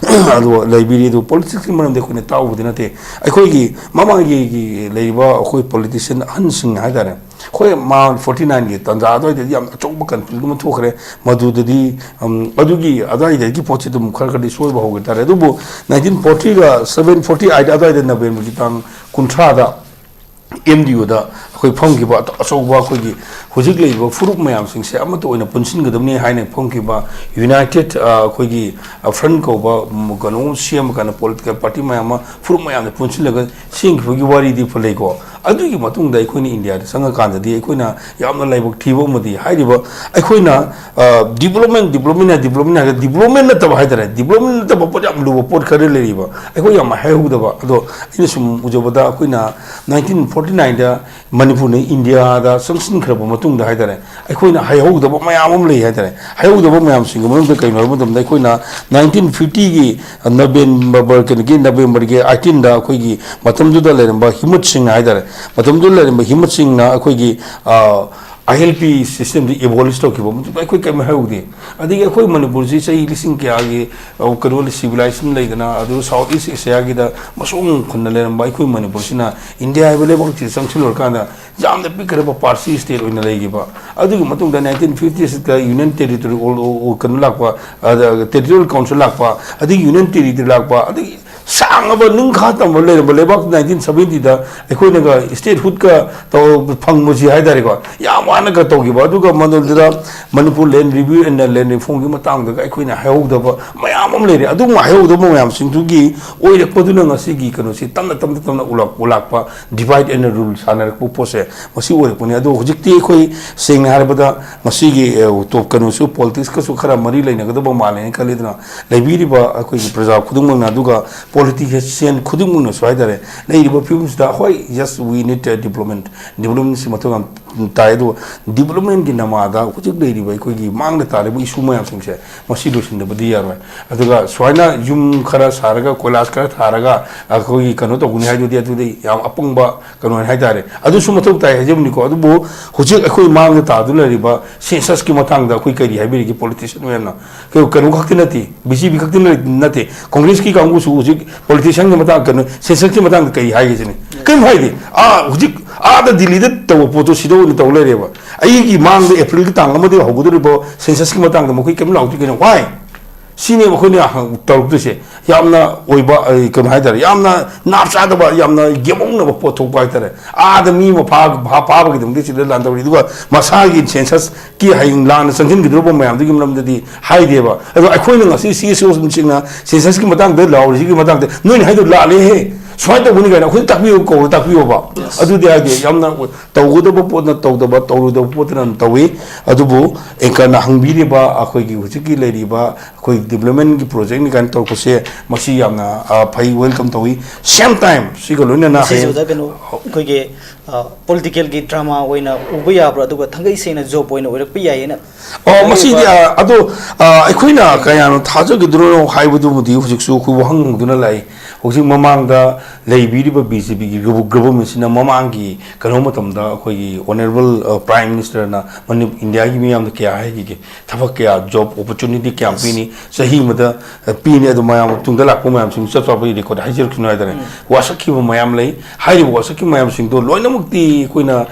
ꯑꯗꯨꯒ ꯂꯩꯕꯤꯔꯤ꯫ ꯑꯗꯨ politicsꯀꯤ ꯃꯔꯝꯗ ꯑꯩꯈꯣꯏꯅ ꯇꯥꯛꯎꯕꯗꯤ ꯅꯠꯇꯦ꯫ ꯑꯩꯈꯣꯏꯒꯤ ꯃꯃꯥꯡꯒꯤ ꯂꯩꯔꯤꯕ ꯑꯩꯈꯣꯏ politician ꯑꯍꯟꯁꯤꯡ ꯍꯥꯏꯇꯥꯔꯦ, ꯑꯩꯈꯣꯏ ꯃꯥ forty nineꯒꯤ ꯇꯥꯟꯖꯥ ꯑꯗꯨꯋꯥꯏꯗꯗꯤ ꯌꯥꯝ ꯑꯆꯧꯕ confusion ꯑꯃ ꯊꯣꯛꯈ꯭ꯔꯦ꯫ ꯃꯗꯨꯗꯗꯤ, ꯎꯝ, ꯑꯗꯨꯒꯤ ꯑꯗꯨꯋꯥꯏꯗꯒꯤ ꯄꯣꯠꯁꯤ ꯑꯗꯨꯝ ꯈꯔ ꯈꯔꯗꯤ ꯁꯣꯏꯕ ꯍꯧꯒꯦ ꯇꯥꯔꯦ꯫ ꯑꯗꯨꯕꯨ nineteen fortyꯒ seven forty eight ꯑꯗꯨꯋꯥꯏꯗ Novemberꯒꯤ ꯇꯥꯡ ꯀꯨꯟꯊ꯭ꯔꯥꯗ MDUꯗ ꯑꯩꯈꯣꯏ ꯐꯝꯈꯤꯕ ꯑꯇ-, ꯑꯆꯧꯕ ꯑꯩꯈꯣꯏꯒꯤ ꯍꯧꯖꯤꯛ ꯂꯩꯔꯤꯕ ꯐꯨꯔꯨꯞ ꯃꯌꯥꯝꯁꯤꯡꯁꯦ ꯑꯃꯠꯇ ꯑꯣꯏꯅ ꯄꯨꯟꯁꯤꯟꯒꯗꯕꯅꯤ ꯍꯥꯏꯅ ꯐꯝꯈꯤꯕ United, ꯑ, ꯑꯩꯈꯣꯏꯒꯤ, ꯑ, Front ꯀꯧꯕ, ꯎꯝ, ꯀꯩꯅꯣ ꯑꯃ ꯁꯦꯝꯃ ꯀꯥꯟꯗ political party ꯃꯌꯥꯝ ꯑꯃ, ꯐꯨꯔꯨꯞ ꯃꯌꯥꯝꯅ ꯄꯨꯟꯁꯤꯜꯂꯒ ꯁꯦꯝꯈꯤꯕꯒꯤ ꯋꯥꯔꯤꯗꯤ ꯂꯩꯀꯣ꯫ ꯑꯗꯨꯒꯤ ꯃꯇꯨꯡꯗ ꯑꯩꯈꯣꯏꯅ ꯏꯟꯗꯤꯌꯥꯗ ꯆꯪꯉꯀꯥꯟꯗꯗꯤ ꯑꯩꯈꯣꯏꯅ ꯌꯥꯝꯅ ꯂꯥꯏꯕꯛ ꯊꯤꯕ ꯑꯃꯗꯤ ꯍꯥꯏꯔꯤꯕ ꯑꯩꯈꯣꯏꯅ, ꯑ, development, development ꯍꯥꯏ, development ꯍꯥꯏ, development ꯅꯠꯇꯕ ꯍꯥꯏꯇꯥꯔꯦ, development ꯅꯠꯇꯕ ꯄꯣꯠ ꯌꯥꯝ ꯂꯨꯕ ꯄꯣꯠ ꯈꯔ ꯂꯩꯔꯤꯕ, ꯑꯩꯈꯣꯏ ꯌꯥꯝ ꯍꯥꯏꯍꯧꯗꯕ꯫ ꯑꯗꯣ ꯑꯩꯅ ꯁꯨꯝ ꯎꯖꯕꯗ ꯑꯩꯈꯣꯏꯅ nineteen forty nineꯗ ꯃꯅꯤꯄꯨꯔꯅ ꯏꯟꯗꯤꯌꯥꯗ ꯆꯪꯁꯤꯟꯈ꯭ꯔꯕ ꯃꯇꯨꯡꯗ ꯍꯥꯏꯇꯥꯔꯦ, ꯑꯩꯈꯣꯏꯅ ꯍꯥꯏꯍꯧꯗꯕ ꯃꯌꯥꯝ ꯑꯃ ꯂꯩ ꯍꯥꯏꯇꯥꯔꯦ꯫ ꯍꯥꯏꯍꯧꯗꯕ ꯃꯌꯥꯝꯁꯤꯡꯒꯤ ꯃꯅꯨꯡꯗ ꯀꯩꯅꯣ ꯍꯥꯏꯕ ꯃꯇꯝꯗ, ꯑꯩꯈꯣꯏꯅ nineteen fiftyꯒꯤ November, ꯀꯩꯅꯣꯒꯤ Novemberꯒꯤ eighteenꯗ ꯑꯩꯈꯣꯏꯒꯤ ꯃꯇꯝꯗꯨꯗ ꯂꯩꯔꯝꯕ ꯍꯤꯃꯠ ꯁꯤꯡꯅ ꯍꯥꯏꯇꯥꯔꯦ, ꯃꯇꯝꯗꯨꯗ ꯂꯩꯔꯝꯕ ꯍꯤꯃꯠ ꯁꯤꯡꯅ ꯑꯩꯈꯣꯏꯒꯤ, ꯑ, ꯑꯥꯏ ꯑꯦꯜ ꯄꯤ ꯁꯤꯁꯇꯦꯝꯗꯤ ꯑꯦꯕꯣꯂꯤꯁ ꯇꯧꯈꯤꯕ ꯃꯇꯨꯡꯗ ꯑꯩꯈꯣꯏ ꯀꯔꯤꯝ ꯍꯥꯏꯍꯧꯗꯦ꯫ ꯑꯗꯒꯤ ꯑꯩꯈꯣꯏ ꯃꯅꯤꯄꯨꯔꯁꯤ ꯆꯍꯤ ꯂꯤꯁꯤꯡ ꯀꯌꯥꯒꯤ, ꯑ, ꯀꯩꯅꯣ, ꯁꯤꯚꯤꯂꯥꯏꯖꯦꯁꯟ ꯂꯩꯗꯅ, ꯑꯗꯨ ꯁꯥꯎꯠ ꯏꯁ ꯑꯦꯁꯤꯌꯥꯒꯤꯗ ꯃꯁꯨꯡ ꯍꯨꯟꯅ ꯂꯩꯔꯝꯕ ꯑꯩꯈꯣꯏ ꯃꯅꯤꯄꯨꯔꯁꯤꯅ ꯏꯟꯗꯤꯌꯥ ꯍꯥꯏꯕ ꯂꯩꯕꯥꯛꯁꯤꯗ ꯆꯪꯁꯤꯜꯂꯨꯔꯀꯥꯟꯗ ꯌꯥꯝꯅ ꯄꯤꯛꯈ꯭ꯔꯕ ꯄꯥꯔꯁꯤ ꯁ꯭ꯇꯦꯠ ꯑꯣꯏꯅ ꯂꯩꯈꯤꯕ꯫ ꯑꯗꯨꯒꯤ ꯃꯇꯨꯡꯗ ꯅꯥꯏꯟꯇꯤꯟ ꯐꯤꯐꯇꯤ ꯁꯤꯛꯁꯇ ꯌꯨꯅꯤꯌꯟ ꯇꯦꯔꯤꯇꯣꯔꯤ ꯑꯣꯜ-, ꯑꯣ-, ꯑꯣ-, ꯀꯩꯅꯣ ꯂꯥꯛꯄ, ꯑꯗ, ꯇꯦꯔꯤꯇꯣꯔꯤꯌꯦꯜ ꯀꯥꯎꯟꯁꯤꯜ ꯂꯥꯛꯄ, ꯑꯗꯒꯤ ꯌꯨꯅꯤꯌꯟ ꯇꯦꯔꯤꯇꯣꯔꯤ ꯂꯥꯛꯄ, ꯑꯗꯒꯤ ꯁꯥꯡꯉꯕ ꯅꯤꯡꯈꯥ ꯇꯝꯕ ꯂꯩꯔꯝꯕ ꯂꯩꯕꯥꯛ ꯅꯥꯏꯟꯇꯤꯟ ꯁꯚꯦꯟꯇꯤꯗ ꯑꯩꯈꯣꯏꯅꯒ ꯁ꯭ꯇꯦꯠꯍꯨꯗꯀ ꯇꯧ-, ꯐꯪꯕꯁꯤ ꯍꯥꯏ ꯇꯥꯔꯦꯀꯣ, ꯌꯥꯝ ꯋꯥꯅꯒ ꯇꯧꯈꯤꯕ꯫ ꯑꯗꯨꯒ ꯃꯗꯨꯗ ꯃꯅꯤꯄꯨꯔ ꯂꯦꯟ ꯔꯤꯚ꯭ꯌꯨ ꯑꯦꯟ ꯂꯦꯟ ꯔꯤꯐꯣꯔꯝꯒꯤ ꯃꯇꯥꯡꯗꯒ ꯑꯩꯈꯣꯏꯅ ꯍꯥꯏꯍꯧꯗꯕ ꯃꯌꯥꯝ ꯑꯃ ꯂꯩꯔꯦ꯫ ꯑꯗꯨꯒꯨꯝꯕ ꯍꯥꯏꯍꯧꯗꯕ ꯃꯌꯥꯝꯁꯤꯡꯗꯨꯒꯤ ꯑꯣꯏꯔꯛꯄꯗꯨꯅ ꯉꯁꯤꯒꯤ ꯀꯩꯅꯣꯁꯤ ꯇꯞꯅ, ꯇꯞꯅ, ꯇꯞꯅ ꯎꯂꯥꯛ-, ꯎꯂꯥꯛꯄ, ꯗꯤꯚꯥꯏꯠ ꯑꯦꯟ ꯔꯨꯜ ꯁꯥꯟꯅꯔꯛꯄ ꯄꯣꯠꯁꯦ ꯃꯁꯤ ꯑꯣꯏꯔꯛꯄꯅꯤ꯫ ꯑꯗꯣ ꯍꯧꯖꯤꯛꯇꯤ ꯑꯩꯈꯣꯏ ꯁꯦꯡꯅ ꯍꯥꯏꯔꯕꯗ ꯃꯁꯤꯒꯤ, ꯑꯦ, ꯇꯣꯞ ꯀꯩꯅꯣꯁꯨ ꯄꯣꯂꯤꯇꯤꯛꯁꯀꯁꯨ ꯈꯔ ꯃꯔꯤ ꯂꯩꯅꯒꯗꯕ ꯃꯥꯜꯂꯦꯅ ꯈꯜꯂꯤ꯫ ꯑꯗꯨꯅ ꯂꯩꯕꯤꯔꯤꯕ ꯑꯩꯈꯣꯏꯒꯤ ꯄ꯭ꯔꯖꯥ ꯈꯨꯗꯤꯡꯃꯛꯅ, ꯑꯗꯨꯒ ꯄꯣꯂꯤꯇꯤꯁꯤꯌꯟ ꯈꯨꯗꯤꯡꯃꯛꯅꯁꯨ ꯍꯥꯏ ꯇꯥꯔꯦ, ꯂꯩꯔꯤꯕ ꯐꯤꯕꯝꯁꯤꯗ, ꯍꯣꯏ, yes, we need a development, ꯗꯤꯕ꯭ꯂꯞꯃꯦꯟꯁꯤ ꯃꯊꯧ ꯌꯥꯝ ꯇꯥꯏ꯫ ꯑꯗꯨꯒ ꯗꯤꯕ꯭ꯂꯞꯃꯦꯟꯒꯤ ꯅꯃꯥꯗ ꯍꯧꯖꯤꯛ ꯂꯩꯔꯤꯕ ꯑꯩꯈꯣꯏꯒꯤ ꯃꯥꯡꯗ ꯇꯥꯔꯤꯕ ꯏꯁꯨ ꯃꯌꯥꯝꯁꯤꯡꯁꯦ ꯃꯁꯤ ꯂꯣꯏꯁꯤꯟꯗꯕꯗꯤ ꯌꯥꯔꯣꯏ꯫ ꯑꯗꯨꯒ ꯁꯨꯃꯥꯏꯅ ꯌꯨꯝ ꯈꯔ ꯁꯥꯔꯒ, ꯀꯣꯏꯂꯥꯁ ꯈꯔ ꯊꯥꯔꯒ, ꯑꯩꯈꯣꯏꯒꯤ ꯀꯩꯅꯣ ꯇꯧꯒꯅꯤ ꯍꯥꯏꯗꯨꯗꯤ, ꯑꯗꯨꯗꯤ ꯌꯥꯝ ꯑꯄꯪꯕ ꯀꯩꯅꯣꯅꯤ ꯍꯥꯏ ꯇꯥꯔꯦ꯫ ꯑꯗꯨꯁꯨ ꯃꯊꯧ ꯇꯥꯏ ꯍꯥꯏꯖꯕꯅꯤꯀꯣ꯫ ꯑꯗꯨꯕꯨ ꯍꯧꯖꯤꯛ ꯑꯩꯈꯣꯏ ꯃꯥꯡꯗ ꯇꯥꯗꯨꯅ ꯂꯩꯔꯤꯕ ꯁꯦꯟꯁꯁꯀꯤ ꯃꯇꯥꯡꯗ ꯑꯩꯈꯣꯏ ꯀꯔꯤ ꯍꯥꯏꯕꯤꯔꯤꯒꯦ ꯄꯣꯂꯤꯇꯤꯁꯤꯌꯟ ꯃꯌꯥꯝꯅ? ꯀꯩꯅꯣ, ꯀꯩꯅꯣ ꯈꯛꯇꯤ ꯅꯠꯇꯦ, ꯕꯤ ꯖꯦ ꯄꯤ ꯈꯛꯇꯤ ꯅꯠꯇꯦ, ꯀꯣꯡꯒ꯭ꯔꯦꯁꯀꯤ ꯀꯥꯡꯕꯨꯁꯨ ꯍꯧꯖꯤꯛ ꯄꯣꯂꯤꯇꯤꯁꯤꯌꯟꯒꯤ ꯃꯇꯥꯡ, ꯀꯩꯅꯣ, ꯁꯦꯟꯁꯁꯀꯤ ꯃꯇꯥꯡꯗ ꯀꯔꯤ ꯍꯥꯏꯒꯦ ꯁꯤꯅꯤ? ꯀꯔꯤꯝ ꯍꯥꯏꯗꯦ꯫ ꯑꯥ, ꯍꯧꯖꯤꯛ ꯑꯥꯗ ꯗꯤꯜꯂꯤꯗ ꯇꯧꯕ ꯄꯣꯠꯇꯣ ꯁꯤꯗ ꯑꯣꯏꯅ ꯇꯧ ꯂꯩꯔꯦꯕ꯫ ꯑꯩꯒꯤ ꯃꯥꯡꯗ ꯑꯦꯄ꯭ꯔꯤꯜꯒꯤ ꯇꯥꯡ ꯑꯃꯗꯒꯤ ꯍꯧꯒꯗꯧꯔꯤꯕ ꯁꯦꯟꯁꯁꯀꯤ ꯃꯇꯥꯡꯗ ꯃꯈꯣꯏ ꯀꯔꯤꯝ ꯂꯥꯎꯗꯦ ꯀꯩꯅꯣ? Why? ꯁꯤꯅꯦꯕ ꯑꯩꯈꯣꯏꯅ ꯍꯪ-, ꯇꯧꯔꯛꯇꯣꯏꯁꯦ꯫ ꯌꯥꯝꯅ ꯑꯣꯏꯕ, ꯑꯩ, ꯀꯩꯅꯣ ꯍꯥꯏ ꯇꯥꯔꯦ, ꯌꯥꯝꯅ ꯅꯥꯞ ꯆꯥꯗꯕ, ꯌꯥꯝꯅ ꯌꯦꯝꯍꯧꯅꯕ ꯄꯣꯠ ꯊꯣꯛꯄ ꯍꯥꯏ ꯇꯥꯔꯦ꯫ ꯑꯥꯗ ꯃꯤ ꯑꯃ ꯐꯥ-, ꯐꯥ-, ꯐꯥꯕꯒꯤꯗꯃꯛꯇ ꯁꯤꯗ ꯂꯥꯟꯗꯧꯔꯤ, ꯑꯗꯨꯒ ꯃꯁꯥꯒꯤ ꯁꯦꯟꯁꯁꯀꯤ ꯍꯌꯦꯡ ꯂꯥꯟꯅ ꯆꯪꯁꯤꯟꯒꯗꯧꯔꯤꯕ ꯃꯌꯥꯝꯗꯨꯒꯤ ꯃꯔꯝꯗꯗꯤ ꯍꯥꯏꯗꯦꯕ꯫ ꯑꯗꯣ ꯑꯩꯈꯣꯏꯅ ꯉꯁꯤ ꯁꯤ ꯑꯦꯁ ꯑꯣꯁꯤꯡꯅ ꯁꯦꯟꯁꯁꯀꯤ ꯃꯇꯥꯡꯗ ꯂꯥꯎꯔꯤꯁꯤꯒꯤ ꯃꯇꯥꯡꯗ ꯅꯣꯏꯅ ꯍꯥꯏꯗꯣ ꯂꯥꯜꯂꯦꯍꯦ, ꯁꯨꯃꯥꯏꯅ ꯇꯧꯕꯅꯤ ꯀꯥꯏꯅ ꯑꯩꯈꯣꯏꯗ ꯇꯥꯛꯄꯤꯌꯨ, ꯀꯧꯔ ꯇꯥꯛꯄꯤꯌꯣꯕ꯫ ꯑꯗꯨꯗꯤ ꯍꯥꯏꯗꯤ ꯌꯥꯝꯅ ꯇꯧꯒꯗꯕ ꯄꯣꯠꯅ ꯇꯧꯗꯕ, ꯇꯧꯔꯣꯏꯗꯕ ꯄꯣꯠꯇꯅ ꯑꯗꯨꯝ ꯇꯧꯏ꯫ ꯑꯗꯨꯕꯨ ꯑꯦꯡꯀꯔꯅ ꯍꯪꯕꯤꯔꯤꯕ ꯑꯩꯈꯣꯏꯒꯤ ꯍꯧꯖꯤꯛꯀꯤ ꯂꯩꯔꯤꯕ ꯑꯩꯈꯣꯏ ꯗꯤꯕ꯭ꯂꯞꯃꯦꯟꯒꯤ ꯄ꯭ꯔꯣꯖꯦꯛꯅꯤ ꯀꯥꯏꯅ ꯇꯧꯔꯛꯄꯁꯦ, ꯃꯁꯤ ꯌꯥꯝꯅ, ꯑ, ꯐꯩ, ꯋꯦꯜꯀꯝ ꯇꯧꯏ꯫ ꯁꯦꯝ ꯇꯥꯏꯝ ꯁꯤꯒ ꯂꯣꯏꯅꯅ ꯃꯁꯤꯁꯦ ꯍꯌꯦꯡ ꯑꯣꯖꯥ ꯀꯩꯅꯣ, ꯑꯩꯈꯣꯏꯒꯤ, ꯑ, ꯄꯣꯂꯤꯇꯤꯀꯦꯜꯒꯤ ꯗ꯭ꯔꯃꯥ ꯑꯣꯏꯅ ꯎꯕ ꯌꯥꯕ꯭ꯔꯥ, ꯑꯗꯨꯒ ꯊꯥꯡꯒꯩ ꯁꯦꯡꯅ ꯖꯣꯕ ꯑꯣꯏꯅ ꯑꯣꯏꯔꯛꯄ ꯌꯥꯏꯌꯦꯅ ꯑꯣ, ꯃꯁꯤꯗꯤ, ꯍꯥꯏꯔꯤꯕ ꯑ, ꯑꯗꯣ, ꯑ, ꯑꯩꯈꯣꯏꯅ ꯀꯌꯥꯅꯣ ꯊꯥꯖꯒꯗ꯭ꯔꯣ ꯍꯥꯏꯕꯗꯨꯕꯨꯗꯤ ꯍꯧꯖꯤꯛꯁꯨ ꯑꯩꯈꯣꯏ ꯋꯥꯍꯪ ꯍꯪꯗꯨꯅ ꯂꯥꯛꯏ꯫ ꯍꯧꯖꯤꯛ ꯃꯃꯥꯡꯗ ꯂꯩꯕꯤꯔꯤꯕ ꯕꯤ ꯖꯦ ꯄꯤꯒꯤ ꯒꯣꯚꯔꯟꯃꯦꯟꯁꯤꯅ ꯃꯃꯥꯡꯒꯤ ꯀꯩꯅꯣ ꯃꯇꯝꯗ ꯑꯩꯈꯣꯏꯒꯤ ꯑꯣꯅꯔꯦꯕꯜ ꯄ꯭ꯔꯥꯏꯝ ꯃꯤꯅꯤꯁꯇꯔꯅ ꯃꯅꯤ ꯏꯟꯗꯤꯌꯥꯒꯤ ꯃꯤꯌꯥꯝꯗ ꯀꯌꯥ ꯍꯥꯏꯈꯤꯒꯦ? ꯊꯕꯛ ꯀꯌꯥ, ꯖꯣꯕ ꯑꯣꯄꯣꯔꯆꯨꯅꯤꯇꯤ ꯀꯌꯥꯝ ꯄꯤꯅꯤ? ꯆꯍꯤ ꯑꯃꯗ ꯄꯤꯅꯤ꯫ ꯑꯗꯨ ꯃꯌꯥꯝ ꯇꯨꯡꯗ ꯂꯥꯛꯄ ꯃꯌꯥꯝꯁꯤꯡ ꯆꯞ ꯆꯥꯕꯒꯤ ꯔꯦꯀꯣꯔꯗ ꯍꯥꯏꯖꯔꯛꯈꯤꯅꯣ ꯍꯥꯏꯇꯥꯔꯦ꯫ ꯋꯥꯁꯛꯈꯤꯕ ꯃꯌꯥꯝ ꯂꯩ꯫ ꯍꯥꯏꯔꯤꯕ ꯋꯥꯁꯛꯈꯤꯕ ꯃꯌꯥꯝꯁꯤꯡꯗꯣ ꯂꯣꯏꯅꯃꯛꯇꯤ ꯑꯩꯈꯣꯏꯅ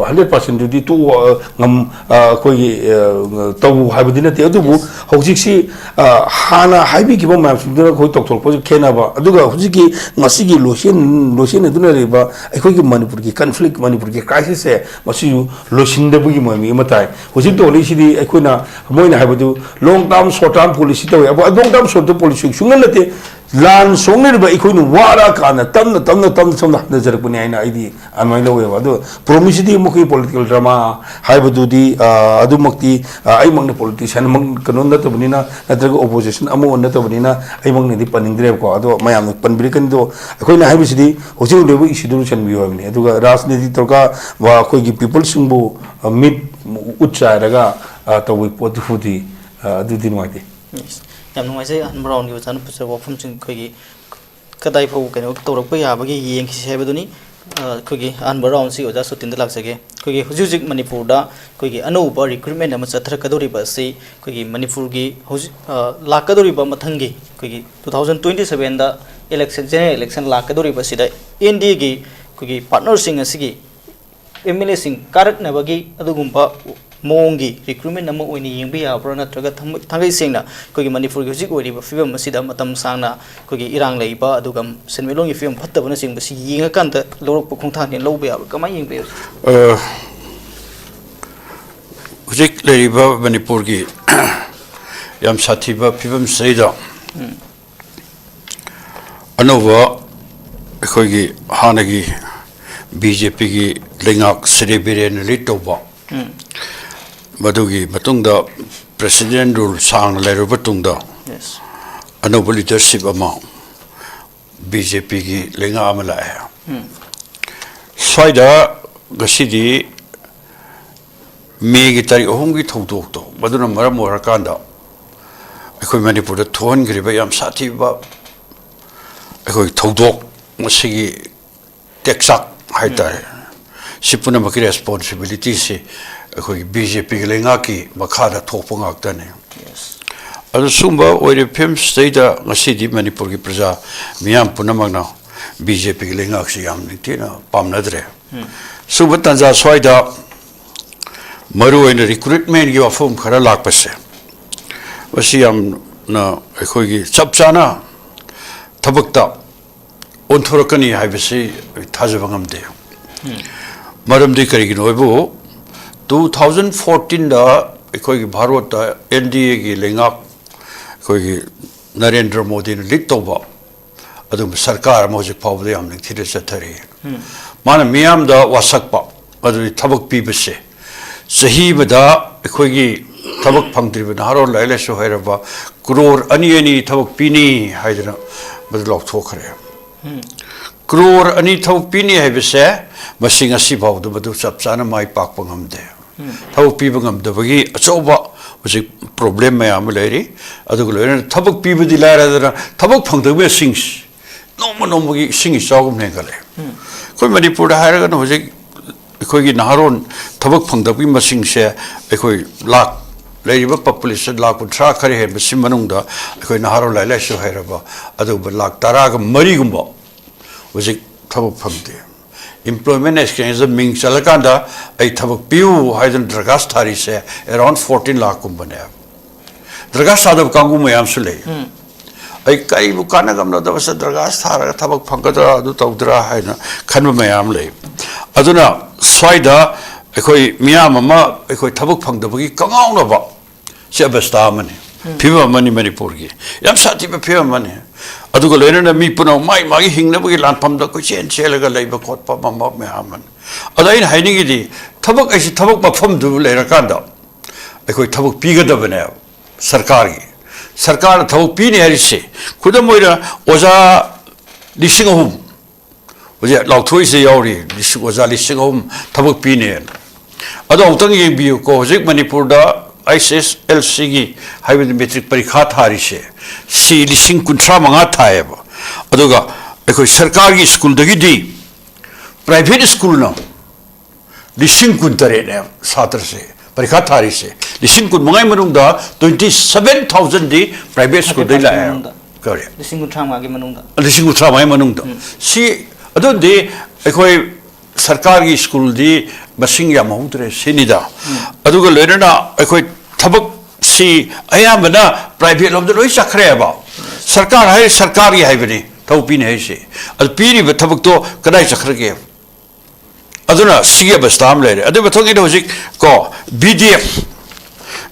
ꯍꯟꯗ꯭ꯔꯦꯠ ꯄꯥꯔꯁꯦꯟꯗꯨꯗꯤ ꯇꯣꯛꯑꯣ, ꯑ, ꯉꯝ-, ꯑ, ꯑꯩꯈꯣꯏꯒꯤ, ꯑ, ꯇꯧ ꯍꯥꯏꯕꯗꯤ ꯅꯠꯇꯦ꯫ ꯑꯗꯨꯕꯨ ꯍꯧꯖꯤꯛꯁꯤ, ꯑ, ꯍꯥꯟꯅ ꯍꯥꯏꯕꯤꯈꯤꯕ ꯃꯌꯥꯝꯁꯤꯡꯗꯨꯅ ꯑꯩꯈꯣꯏ ꯇꯧꯊꯣꯔꯛꯄꯁꯨ ꯈꯦꯠꯅꯕ, ꯑꯗꯨꯒ ꯍꯧꯖꯤꯛꯀꯤ ꯉꯁꯤꯒꯤ ꯂꯣꯏꯁꯤꯟ-, ꯂꯣꯏꯁꯤꯟꯅꯗꯨꯅ ꯂꯩꯔꯤꯕ ꯑꯩꯈꯣꯏꯒꯤ ꯃꯅꯤꯄꯨꯔꯒꯤ ꯀꯟꯐ꯭ꯂꯤꯛ, ꯃꯅꯤꯄꯨꯔꯒꯤ ꯀ꯭ꯔꯥꯏꯁꯤꯁꯁꯦ, ꯃꯁꯤꯁꯨ ꯂꯣꯏꯁꯤꯟꯗꯕꯒꯤ ꯃꯃꯤ ꯑꯃ ꯇꯥꯏ꯫ ꯍꯧꯖꯤꯛ ꯇꯧꯔꯤꯁꯤꯗꯤ ꯑꯩꯈꯣꯏꯅ ꯃꯣꯏꯅ ꯍꯥꯏꯕꯗꯨ long term, short term policy ꯇꯧꯋꯦ꯫ ꯑꯗꯣ long term, short term policy ꯁꯨꯡꯅ ꯅꯠꯇꯦ꯫ ꯂꯥꯟ ꯁꯣꯛꯅꯔꯤꯕ ꯑꯩꯈꯣꯏꯅ ꯋꯥꯔꯛꯑꯀꯥꯟꯗ ꯇꯞꯅ, ꯇꯞꯅ, ꯇꯞꯅ, ꯇꯞꯅ ꯍꯟꯊꯖꯔꯛꯄꯅꯤ ꯍꯥꯏꯅ ꯑꯩꯗꯤ ꯑꯗꯨꯃꯥꯏꯅ ꯂꯧꯋꯦꯕ꯫ ꯑꯗꯣ ꯄ꯭ꯔꯣꯃꯤꯁꯁꯤꯗꯤ ꯃꯈꯣꯏ ꯄꯣꯂꯤꯇꯤꯀꯦꯜ ꯗ꯭ꯔꯃꯥ ꯍꯥꯏꯕꯗꯨꯗꯤ, ꯑ, ꯑꯗꯨꯃꯛꯇꯤ, ꯑ, ꯑꯩꯃꯛꯅ ꯄꯣꯂꯤꯇꯤꯁꯤꯌꯥꯟꯃꯛ ꯀꯩꯅꯣ ꯅꯠꯇꯕꯅꯤꯅ, ꯅꯠꯇ꯭ꯔꯒ ꯑꯣꯄꯣꯖꯤꯁꯟ ꯑꯃ ꯅꯠꯇꯕꯅꯤꯅ ꯑꯩꯃꯛꯅꯗꯤ ꯄꯟꯅꯤꯡꯗ꯭ꯔꯦꯕꯀꯣ꯫ ꯑꯗꯣ ꯃꯌꯥꯝꯅ ꯄꯟꯕꯤꯔꯛꯀꯅꯤ꯫ ꯑꯗꯣ ꯑꯩꯈꯣꯏꯅ ꯍꯥꯏꯕꯁꯤꯗꯤ ꯍꯧꯖꯤꯛ ꯍꯧꯖꯤꯛ ꯂꯩꯕ ꯏꯁꯨꯗꯨ ꯂꯣꯏꯁꯤꯟꯕꯤꯌꯨ ꯍꯥꯏꯕꯅꯤ꯫ ꯑꯗꯨꯒ ꯔꯥꯖꯅꯤꯇꯤ ꯇꯧꯔꯒ ꯋꯥ-, ꯑꯩꯈꯣꯏꯒꯤ ꯄꯤꯄꯜꯁꯤꯡꯕꯨ, ꯑ, ꯃꯤꯠ ꯎꯠ ꯆꯥꯏꯔꯒ, ꯑ, ꯇꯧꯕꯒꯤ ꯄꯣꯠꯇꯨꯕꯨꯗꯤ, ꯑ, ꯑꯗꯨꯗꯤ ꯅꯨꯡꯉꯥꯏꯇꯦ꯫ Yes. ꯌꯥꯝ ꯅꯨꯡꯉꯥꯏꯖꯩ ꯑꯍꯥꯟꯕ ꯔꯥꯎꯟꯒꯤ ꯑꯣꯖꯥꯅ ꯄꯨꯖꯔꯛꯄ ꯋꯥꯐꯝꯁꯤꯡ ꯑꯩꯈꯣꯏꯒꯤ ꯀꯗꯥꯏ ꯐꯥꯎꯕ ꯀꯩꯅꯣ ꯇꯧꯔꯛꯄ ꯌꯥꯕꯒꯦ ꯌꯦꯡꯈꯤꯁꯤ ꯍꯥꯏꯕꯗꯨꯅꯤ꯫ ꯑ, ꯑꯩꯈꯣꯏꯒꯤ ꯑꯍꯥꯟꯕ ꯔꯥꯎꯟꯁꯤ ꯑꯣꯖꯥ ꯁꯣꯇꯤꯟꯗ ꯂꯥꯛꯆꯒꯦ꯫ ꯑꯩꯈꯣꯏꯒꯤ ꯍꯧꯖꯤꯛ ꯍꯧꯖꯤꯛ ꯃꯅꯤꯄꯨꯔꯗ ꯑꯩꯈꯣꯏꯒꯤ ꯑꯅꯧꯕ ꯔꯤꯀ꯭ꯔꯨꯠꯃꯦꯟ ꯑꯃ ꯆꯠꯊꯔꯛꯀꯗꯧꯔꯤꯕ ꯑꯁꯤ ꯑꯩꯈꯣꯏꯒꯤ ꯃꯅꯤꯄꯨꯔꯒꯤ ꯍꯧꯖꯤꯛ, ꯑ, ꯂꯥꯛꯀꯗꯧꯔꯤꯕ ꯃꯊꯪꯒꯤ ꯑꯩꯈꯣꯏꯒꯤ two thousand twenty sevenꯗ ꯏꯂꯦꯛꯁꯟ, ꯖꯦꯅꯔꯦꯜ ꯏꯂꯦꯛꯁꯟ ꯂꯥꯛꯀꯗꯧꯔꯤꯕ ꯑꯁꯤꯗ ꯑꯦꯟ ꯗꯤ ꯑꯦꯒꯤ ꯑꯩꯈꯣꯏꯒꯤ ꯄꯥꯔꯠꯅꯔꯁꯤꯡ ꯑꯁꯤꯒꯤ ꯑꯦꯝ ꯑꯦꯜ ꯑꯦꯁꯤꯡ ꯀꯥꯔꯛꯅꯕꯒꯤ ꯑꯗꯨꯒꯨꯝꯕ ꯃꯑꯣꯡꯒꯤ ꯔꯤꯀ꯭ꯔꯨꯠꯃꯦꯟ ꯑꯃ ꯑꯣꯏꯅ ꯌꯦꯡꯕ ꯌꯥꯕ꯭ꯔꯥ, ꯅꯠꯇ꯭ꯔꯒ ꯊꯃꯣꯏ-, ꯊꯥꯡꯒꯩ ꯁꯦꯡꯅ ꯑꯩꯈꯣꯏꯒꯤ ꯃꯅꯤꯄꯨꯔꯒꯤ ꯍꯧꯖꯤꯛ ꯑꯣꯏꯔꯤꯕ ꯐꯤꯕꯝ ꯑꯁꯤꯗ ꯃꯇꯝ ꯁꯥꯡꯅ ꯑꯩꯈꯣꯏꯒꯤ ꯏꯔꯥꯡ ꯂꯩꯕ, ꯑꯗꯨꯒ ꯁꯦꯟꯃꯤꯠꯂꯣꯟꯒꯤ ꯐꯤꯕꯝ ꯐꯠꯇꯕꯅꯆꯤꯡꯕꯁꯤ ꯌꯦꯡꯉꯀꯥꯟꯗ ꯂꯧꯔꯛꯄ ꯈꯣꯡꯊꯥꯡꯅꯦꯅ ꯂꯧꯕ ꯌꯥꯕ꯭ꯔꯥ? ꯀꯃꯥꯏꯅ ꯌꯦꯡꯕ ꯌꯥꯏ? ꯑ, ꯍꯧꯖꯤꯛ ꯂꯩꯔꯤꯕ ꯃꯅꯤꯄꯨꯔꯒꯤ ꯌꯥꯝ ꯁꯥꯊꯤꯕ ꯐꯤꯕꯝꯁꯤꯗꯩꯗ ꯎꯝ꯫ ꯑꯅꯧꯕ ꯑꯩꯈꯣꯏꯒꯤ ꯍꯥꯟꯅꯒꯤ ꯕꯤ ꯖꯦ ꯄꯤꯒꯤ ꯂꯩꯉꯥꯛ ꯁ꯭ꯔꯤ ꯕꯤꯔꯦꯟꯅ ꯂꯤꯗ ꯇꯧꯕ, ꯎꯝ꯫ ꯃꯗꯨꯒꯤ ꯃꯇꯨꯡꯗ ꯄ꯭ꯔꯦꯁꯤꯗꯦꯟ ꯔꯨꯜ ꯁꯥꯡꯅ ꯂꯩꯔꯕ ꯇꯨꯡꯗ Yes. ꯑꯅꯧꯕ ꯂꯤꯗꯔꯁꯤꯞ ꯑꯃ ꯕꯤ ꯖꯦ ꯄꯤꯒꯤ ꯂꯩꯉꯥꯛ ꯑꯃ ꯂꯥꯛꯑꯦ꯫ ꯎꯝ꯫ ꯁ꯭ꯋꯥꯏꯗ ꯉꯁꯤꯗꯤ ꯃꯦꯒꯤ ꯇꯥꯔꯤꯛ ꯑꯍꯨꯝꯒꯤ ꯊꯧꯗꯣꯛꯇꯣ, ꯃꯗꯨꯅ ꯃꯔꯝ ꯑꯣꯏꯔꯀꯥꯟꯗ ꯑꯩꯈꯣꯏ ꯃꯅꯤꯄꯨꯔꯗ ꯊꯣꯛꯍꯟꯈ꯭ꯔꯤꯕ ꯌꯥꯝ ꯁꯥꯊꯤꯕ ꯑꯩꯈꯣꯏ ꯊꯧꯗꯣꯛ ꯃꯁꯤꯒꯤ ꯇꯦꯛꯆꯥꯛ ꯍꯥꯏꯇꯥꯔꯦ, ꯁꯤ ꯄꯨꯝꯅꯃꯛꯀꯤ ꯔꯦꯁꯄꯣꯟꯁꯤꯕꯤꯂꯤꯇꯤꯁꯤ ꯑꯩꯈꯣꯏꯒꯤ ꯕꯤ ꯖꯦ ꯄꯤꯒꯤ ꯂꯩꯉꯥꯛꯀꯤ ꯃꯈꯥꯗ ꯊꯣꯛꯄ ꯉꯥꯛꯇꯅꯤ꯫ ꯑꯗꯨ ꯁꯨꯝꯕ ꯑꯣꯏꯔꯤꯕ ꯐꯤꯕꯝꯁꯤꯗꯩꯗ ꯉꯁꯤꯗꯤ ꯃꯅꯤꯄꯨꯔꯒꯤ ꯄ꯭ꯔꯖꯥ ꯃꯤꯌꯥꯝ ꯄꯨꯝꯅꯃꯛꯅ ꯕꯤ ꯖꯦ ꯄꯤꯒꯤ ꯂꯩꯉꯥꯛꯁꯤ ꯌꯥꯝ ꯅꯤꯡꯊꯤꯅ ꯄꯥꯝꯅꯗ꯭ꯔꯦ꯫ ꯁꯨꯝꯕ ꯇꯥꯟꯖꯥ ꯁ꯭ꯋꯥꯏꯗ ꯃꯔꯨꯑꯣꯏꯅ ꯔꯤꯀ꯭ꯔꯨꯏꯠꯃꯦꯟꯒꯤ ꯋꯥꯐꯝ ꯈꯔ ꯂꯥꯛꯄꯁꯦ, ꯃꯁꯤ ꯌꯥꯝꯅ ꯑꯩꯈꯣꯏꯒꯤ ꯆꯞ ꯆꯥꯅ ꯊꯕꯛꯇ ꯑꯣꯟꯊꯣꯔꯛꯀꯅꯤ ꯍꯥꯏꯕꯁꯤ ꯑꯩ ꯊꯥꯖꯕ ꯉꯝꯗꯦ꯫ ꯃꯔꯝꯗꯤ ꯀꯔꯤꯒꯤꯅꯣ ꯍꯥꯏꯕꯨ, ꯇꯨ ꯊꯥꯎꯖꯟ ꯐꯣꯔꯇꯤꯟꯗ ꯑꯩꯈꯣꯏꯒꯤ ꯚꯥꯔꯣꯠꯇ ꯑꯦꯟ ꯗꯤ ꯑꯦꯒꯤ ꯂꯩꯉꯥꯛ, ꯑꯩꯈꯣꯏꯒꯤ ꯅꯔꯦꯟꯗ꯭ꯔ ꯃꯣꯗꯤꯅ ꯂꯤꯗ ꯇꯧꯕ ꯑꯗꯨꯒꯨꯝꯕ ꯁꯔꯀꯥꯔ ꯑꯃ ꯍꯧꯖꯤꯛ ꯐꯥꯎꯕꯗ ꯌꯥꯝ ꯅꯤꯡꯊꯤꯅ ꯆꯠꯊꯔꯤ꯫ ꯃꯥꯅ ꯃꯤꯌꯥꯝꯗ ꯋꯥꯁꯛꯄ, ꯑꯗꯨꯗꯤ ꯊꯕꯛ ꯄꯤꯕꯁꯦ, ꯆꯍꯤ ꯑꯃꯗ ꯑꯩꯈꯣꯏꯒꯤ ꯊꯕꯛ ꯐꯪꯗ꯭ꯔꯤꯕ ꯅꯍꯥꯔꯣꯜ ꯂꯥꯏꯔꯤꯛ ꯂꯥꯏꯁꯨ ꯍꯩꯔꯕ ꯀ꯭ꯔꯣꯔ ꯑꯅꯤ ꯑꯅꯤ ꯊꯕꯛ ꯄꯤꯅꯤ ꯍꯥꯏꯗꯅ ꯃꯗꯨ ꯂꯥꯎꯊꯣꯛꯈ꯭ꯔꯦ꯫ ꯀ꯭ꯔꯣꯔ ꯑꯅꯤ ꯊꯕꯛ ꯄꯤꯅꯤ ꯍꯥꯏꯕꯁꯦ, ꯃꯁꯤ ꯉꯁꯤ ꯐꯥꯎꯗ ꯃꯗꯨ ꯆꯞ ꯆꯥꯅ ꯃꯥꯏ ꯄꯥꯛꯄ ꯉꯝꯗꯦ꯫ ꯊꯕꯛ ꯄꯤꯕ ꯉꯝꯗꯕꯒꯤ ꯑꯆꯧꯕ ꯍꯧꯖꯤꯛ ꯄ꯭ꯔꯣꯕ꯭ꯂꯦꯝ ꯃꯌꯥꯝ ꯑꯃ ꯂꯩꯔꯤ꯫ ꯑꯗꯨꯒ ꯂꯣꯏꯅꯅ ꯊꯕꯛ ꯄꯤꯕꯗꯤ ꯂꯥꯏꯔꯗꯅ, ꯊꯕꯛ ꯐꯪꯗꯕꯁꯤꯡꯁꯤ ꯅꯣꯡꯃ ꯅꯣꯡꯃꯒꯤ ꯏꯁꯤꯡ ꯏꯆꯥꯎꯒꯨꯝ ꯍꯦꯟꯒꯠꯂꯦ꯫ ꯑꯩꯈꯣꯏ ꯃꯅꯤꯄꯨꯔꯗ ꯍꯥꯏꯔꯒꯅ ꯍꯧꯖꯤꯛ ꯑꯩꯈꯣꯏꯒꯤ ꯅꯍꯥꯔꯣꯟ ꯊꯕꯛ ꯐꯪꯗꯕꯒꯤ ꯃꯁꯤꯡꯁꯦ ꯑꯩꯈꯣꯏ ꯂꯥꯛ, ꯂꯩꯔꯤꯕ ꯄꯣꯄꯨꯂꯦꯁꯟ ꯂꯥꯛ ꯀꯨꯟꯊ꯭ꯔꯥ ꯈꯔ ꯍꯦꯟꯕꯁꯤ ꯃꯅꯨꯡꯗ ꯑꯩꯈꯣꯏ ꯅꯍꯥꯔꯣꯜ ꯂꯥꯏꯔꯤꯛ ꯂꯥꯏꯁꯨ ꯍꯩꯔꯕ ꯑꯗꯨꯒꯨꯝꯕ ꯂꯥꯛ ꯇꯔꯥꯒ ꯃꯔꯤꯒꯨꯝꯕ ꯍꯧꯖꯤꯛ ꯊꯕꯛ ꯐꯪꯗꯦ꯫ ꯏꯝꯄ꯭ꯂꯣꯏꯃꯦꯟ ꯑꯦꯛꯁꯆꯦꯟꯖꯇ ꯃꯤꯡ ꯆꯜꯂꯀꯥꯟꯗ ꯑꯩ ꯊꯕꯛ ꯄꯤꯌꯨ ꯍꯥꯏꯗꯨꯅ ꯗꯔꯈꯥꯁ ꯊꯥꯔꯤꯁꯦ ꯑꯦꯔꯥꯎꯟ ꯐꯣꯔꯇꯤꯟ ꯂꯥꯛꯀꯨꯝꯕꯅꯦꯕ꯫ ꯗꯔꯈꯥꯁ ꯊꯥꯗꯕ ꯀꯥꯡꯕꯨ ꯃꯌꯥꯝꯁꯨ ꯂꯩ꯫ ꯑꯩ ꯀꯔꯤꯕꯨ ꯀꯥꯟꯅꯒꯝꯅꯗꯕꯁꯦ ꯗꯔꯈꯥꯁ ꯊꯥꯔꯒ ꯊꯕꯛ ꯐꯪꯒꯗ꯭ꯔꯥ, ꯑꯗꯨ ꯇꯧꯗ꯭ꯔꯥ ꯍꯥꯏꯅ ꯈꯟꯕ ꯃꯌꯥꯝ ꯂꯩ꯫ ꯑꯗꯨꯅ ꯁ꯭ꯋꯥꯏꯗ ꯑꯩꯈꯣꯏ ꯃꯤꯌꯥꯝ ꯑꯃ ꯑꯩꯈꯣꯏ ꯊꯕꯛ ꯐꯪꯗꯕꯒꯤ ꯀꯉꯥꯎꯅꯕ ꯁꯤ ꯑꯕꯁꯊꯥ ꯑꯃꯅꯤ, ꯐꯤꯕꯝ ꯑꯃꯅꯤ ꯃꯅꯤꯄꯨꯔꯒꯤ꯫ ꯌꯥꯝ ꯁꯥꯊꯤꯕ ꯐꯤꯕꯝ ꯑꯃꯅꯤ꯫ ꯑꯗꯨꯒ ꯂꯣꯏꯅꯅ ꯃꯤ ꯄꯨꯝꯅꯃꯛ ꯃꯥꯒꯤ ꯃꯥꯒꯤ ꯍꯤꯡꯅꯕꯒꯤ ꯂꯥꯟꯐꯝꯗ ꯀꯣꯏꯆꯦꯟ ꯆꯦꯜꯂꯒ ꯂꯩꯕ ꯈꯣꯠꯄ ꯑꯃ ꯃꯌꯥꯝ ꯑꯃꯅꯤ꯫ ꯑꯗ ꯑꯩꯅ ꯍꯥꯏꯅꯤꯡꯉꯤꯗꯤ, ꯊꯕꯛ ꯑꯩꯁꯤ ꯊꯕꯛ ꯃꯐꯝꯗꯨ ꯂꯩꯔꯀꯥꯟꯗ ꯑꯩꯈꯣꯏ ꯊꯕꯛ ꯄꯤꯒꯗꯕꯅꯦꯕ ꯁꯔꯀꯥꯔꯒꯤ꯫ ꯁꯔꯀꯥꯔꯅ ꯊꯕꯛ ꯄꯤꯅꯤ ꯍꯥꯏꯔꯤꯁꯦ, ꯈꯨꯗꯝ ꯑꯣꯏꯅ ꯑꯣꯖꯥ ꯂꯤꯁꯤꯡ ꯑꯍꯨꯝ ꯍꯧꯖꯤꯛ ꯂꯥꯎꯊꯣꯛꯏꯁꯦ ꯌꯥꯎꯔꯤ, ꯂꯤꯁꯤꯡ, ꯑꯣꯖꯥ ꯂꯤꯁꯤꯡ ꯑꯍꯨꯝ ꯊꯕꯛ ꯄꯤꯅꯦꯅ꯫ ꯑꯗꯣ ꯑꯃꯨꯛꯇꯪ ꯌꯦꯡꯕꯤꯌꯨꯀꯣ, ꯍꯧꯖꯤꯛ ꯃꯅꯤꯄꯨꯔꯗ ꯑꯩꯁ ꯑꯦꯁ ꯑꯦꯜ ꯁꯤꯒꯤ, ꯍꯥꯏꯕꯗꯤ ꯃꯦꯇ꯭ꯔꯤꯛ ꯄꯔꯤꯈꯥ ꯊꯥꯔꯤꯁꯦ, ꯁꯤ ꯂꯤꯁꯤꯡ ꯀꯨꯟꯊ꯭ꯔꯥ ꯃꯉꯥ ꯊꯥꯏꯌꯦꯕ꯫ ꯑꯗꯨꯒ ꯑꯩꯈꯣꯏ ꯁꯔꯀꯥꯔꯒꯤ ꯁ꯭ꯀꯨꯜꯗꯒꯤꯗꯤ ꯄ꯭ꯔꯥꯏꯚꯦꯠ ꯁ꯭ꯀꯨꯜꯅ ꯂꯤꯁꯤꯡ ꯀꯨꯟ ꯇꯔꯦꯠꯅꯦ ꯁꯥꯇ꯭ꯔꯁꯦ ꯄꯔꯤꯈꯥ ꯊꯥꯔꯤꯁꯦ꯫ ꯂꯤꯁꯤꯡ ꯀꯨꯟ ꯃꯉꯥꯒꯤ ꯃꯅꯨꯡꯗ ꯇ꯭ꯋꯦꯟꯇꯤ ꯁꯚꯦꯟ ꯊꯥꯎꯖꯟꯗꯤ ꯄ꯭ꯔꯥꯏꯚꯦꯠ ꯁ꯭ꯀꯨꯜꯗꯒꯤ ꯂꯥꯛꯑꯦ꯫ ꯃꯅꯨꯡꯗ? ꯀꯔꯤ? ꯂꯤꯁꯤꯡ ꯀꯨꯟꯊ꯭ꯔꯥ ꯃꯉꯥꯒꯤ ꯃꯅꯨꯡꯗ? ꯂꯤꯁꯤꯡ ꯀꯨꯟꯊ꯭ꯔꯥ ꯃꯉꯥꯒꯤ ꯃꯅꯨꯡꯗ꯫ ꯁꯤ ꯑꯗꯨꯗꯤ ꯑꯩꯈꯣꯏ ꯁꯔꯀꯥꯔꯒꯤ ꯁ꯭ꯀꯨꯜꯗꯤ ꯃꯁꯤꯡ ꯌꯥꯝꯍꯧꯗ꯭ꯔꯦ ꯁꯤꯅꯤꯗ꯫ ꯑꯗꯨꯒ ꯂꯣꯏꯅꯅ ꯑꯩꯈꯣꯏ ꯊꯕꯛꯁꯤ ꯑꯌꯥꯝꯕꯅ ꯄ꯭ꯔꯥꯏꯚꯦꯠ ꯂꯣꯝꯗ ꯂꯣꯏ ꯆꯠꯈ꯭ꯔꯦꯕ꯫ ꯁꯔꯀꯥꯔ ꯍꯥꯏ ꯁꯔꯀꯥꯔꯒꯤ ꯍꯥꯏꯕꯅꯤ ꯊꯕꯛ ꯄꯤꯅꯤ ꯍꯥꯏꯁꯦ꯫ ꯑꯗꯨ ꯄꯤꯔꯤꯕ ꯊꯕꯛꯇꯣ ꯀꯗꯥꯏ ꯆꯠꯈ꯭ꯔꯒꯦ? ꯑꯗꯨꯅ ꯁꯤꯒꯤ ꯑꯕꯁꯊꯥ ꯑꯃ ꯂꯩꯔꯦ꯫ ꯑꯗꯨꯒꯤ ꯃꯊꯪꯒꯤꯗ ꯍꯧꯖꯤꯛ ꯀꯣ B D F,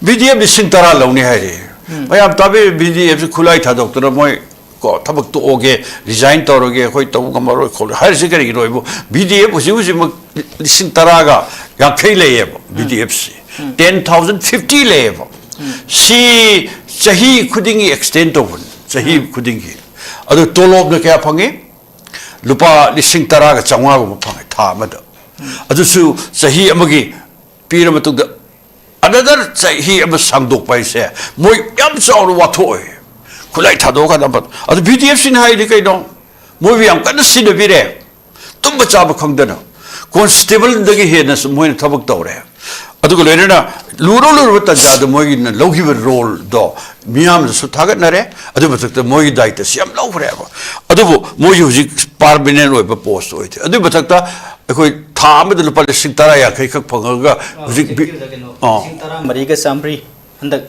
B D F ꯂꯤꯁꯤꯡ ꯇꯔꯥ ꯂꯧꯅꯤ ꯍꯥꯏꯔꯦ꯫ ꯃꯌꯥꯝ ꯇꯥꯕꯤꯔꯤ, ꯕꯤ ꯗꯤ ꯑꯦꯐꯁꯤ ꯈꯨꯠꯂꯥꯏ ꯊꯥꯗꯣꯛꯇꯅ ꯃꯣꯏ ꯀꯣ ꯊꯕꯛ ꯇꯣꯛꯑꯒꯦ, ꯔꯤꯖꯥꯏꯟ ꯇꯧꯔꯒꯦ, ꯑꯩꯈꯣꯏ ꯇꯧꯕ ꯉꯝꯃꯔꯣꯏ ꯈꯣꯠꯂꯣꯏ ꯍꯥꯏꯔꯤꯁꯤ ꯀꯔꯤꯒꯤꯅꯣ ꯍꯥꯏꯕꯨ ꯕꯤ ꯗꯤ ꯑꯦꯐ ꯍꯧꯖꯤꯛ ꯍꯧꯖꯤꯛꯃꯛ ꯂꯤꯁꯤꯡ ꯇꯔꯥꯒ ꯌꯥꯡꯈꯩ ꯂꯩꯌꯦꯕ ꯕꯤ ꯗꯤ ꯑꯦꯐꯁꯤ꯫ ꯇꯦꯟ ꯊꯥꯎꯖꯟ ꯐꯤꯐꯇꯤ ꯂꯩꯌꯦꯕ꯫ ꯁꯤ ꯆꯍꯤ ꯈꯨꯗꯤꯡꯒꯤ ꯑꯦꯛꯁꯇꯦꯟ ꯇꯧꯕꯅꯤ, ꯆꯍꯤ ꯈꯨꯗꯤꯡꯒꯤ꯫ ꯑꯗꯨ ꯇꯣꯂꯣꯞꯅ ꯀꯌꯥ ꯐꯪꯉꯤ? ꯂꯨꯄꯥ ꯂꯤꯁꯤꯡ ꯇꯔꯥꯒ ꯆꯥꯝꯃꯉꯥꯒꯨꯝꯕ ꯐꯪꯉꯦ ꯊꯥ ꯑꯃꯗ꯫ ꯑꯗꯨꯁꯨ ꯆꯍꯤ ꯑꯃꯒꯤ ꯄꯤꯔ ꯃꯇꯨꯡꯗ ꯑꯅꯗꯔ ꯆꯍꯤ ꯑꯃ ꯁꯥꯡꯗꯣꯛꯄ ꯍꯥꯏꯁꯦ ꯃꯣꯏ ꯌꯥꯝ ꯆꯥꯎꯅ ꯋꯥꯊꯣꯛꯑꯦ꯫ ꯈꯨꯠꯂꯥꯏ ꯊꯥꯗꯣꯛꯑꯀꯥꯟꯗ ꯑꯃ-, ꯑꯗꯨ ꯕꯤ ꯗꯤ ꯑꯦꯐꯁꯤꯅ ꯍꯥꯏꯔꯤ ꯀꯩꯅꯣ? ꯃꯣꯏꯕꯨ ꯌꯥꯝ ꯀꯟꯅ ꯁꯤꯟꯅꯕꯤꯔꯦ꯫ ꯇꯨꯝꯕ ꯆꯥꯕ ꯈꯪꯗꯅ ꯀꯣꯟꯁꯇꯦꯕꯜꯗꯒꯤ ꯍꯦꯟꯅꯁꯨ ꯃꯣꯏꯅ ꯊꯕꯛ ꯇꯧꯔꯦ꯫ ꯑꯗꯨꯒ ꯂꯣꯏꯅꯅ ꯂꯨꯔ ꯂꯨꯔꯕ ꯇꯥꯟꯖꯥꯗ ꯃꯣꯏꯒꯤꯅ ꯂꯧꯈꯤꯕ ꯔꯣꯜꯗꯣ ꯃꯤꯌꯥꯝꯅꯁꯨ ꯊꯥꯒꯠꯅꯔꯦ꯫ ꯑꯗꯨ ꯃꯊꯛꯇ ꯃꯣꯏꯒꯤ ꯗꯥꯏꯇꯁꯤ ꯌꯥꯝ ꯂꯧꯈ꯭ꯔꯦꯕ꯫ ꯑꯗꯨꯕꯨ ꯃꯣꯏꯒꯤ ꯍꯧꯖꯤꯛ ꯄꯥꯔꯃꯤꯅꯦꯟ ꯑꯣꯏꯕ ꯄꯣꯁ ꯑꯣꯏꯗꯦ꯫ ꯑꯗꯨꯒꯤ ꯃꯊꯛꯇ ꯑꯩꯈꯣꯏ ꯊꯥ ꯑꯃꯗ ꯂꯨꯄꯥ ꯂꯤꯁꯤꯡ ꯇꯔꯥ ꯌꯥꯡꯈꯩ ꯈꯛ ꯐꯪꯉꯒ ꯍꯧꯖꯤꯛ ꯕꯤ-, ꯍꯧꯖꯤꯛꯀꯤ ꯑꯣꯏꯅ ꯀꯩꯅꯣ, ꯑꯥ꯫ ꯂꯤꯁꯤꯡ ꯇꯔꯥ ꯃꯔꯤꯒ ꯆꯥꯝꯃꯔꯤ ꯍꯟꯗꯛ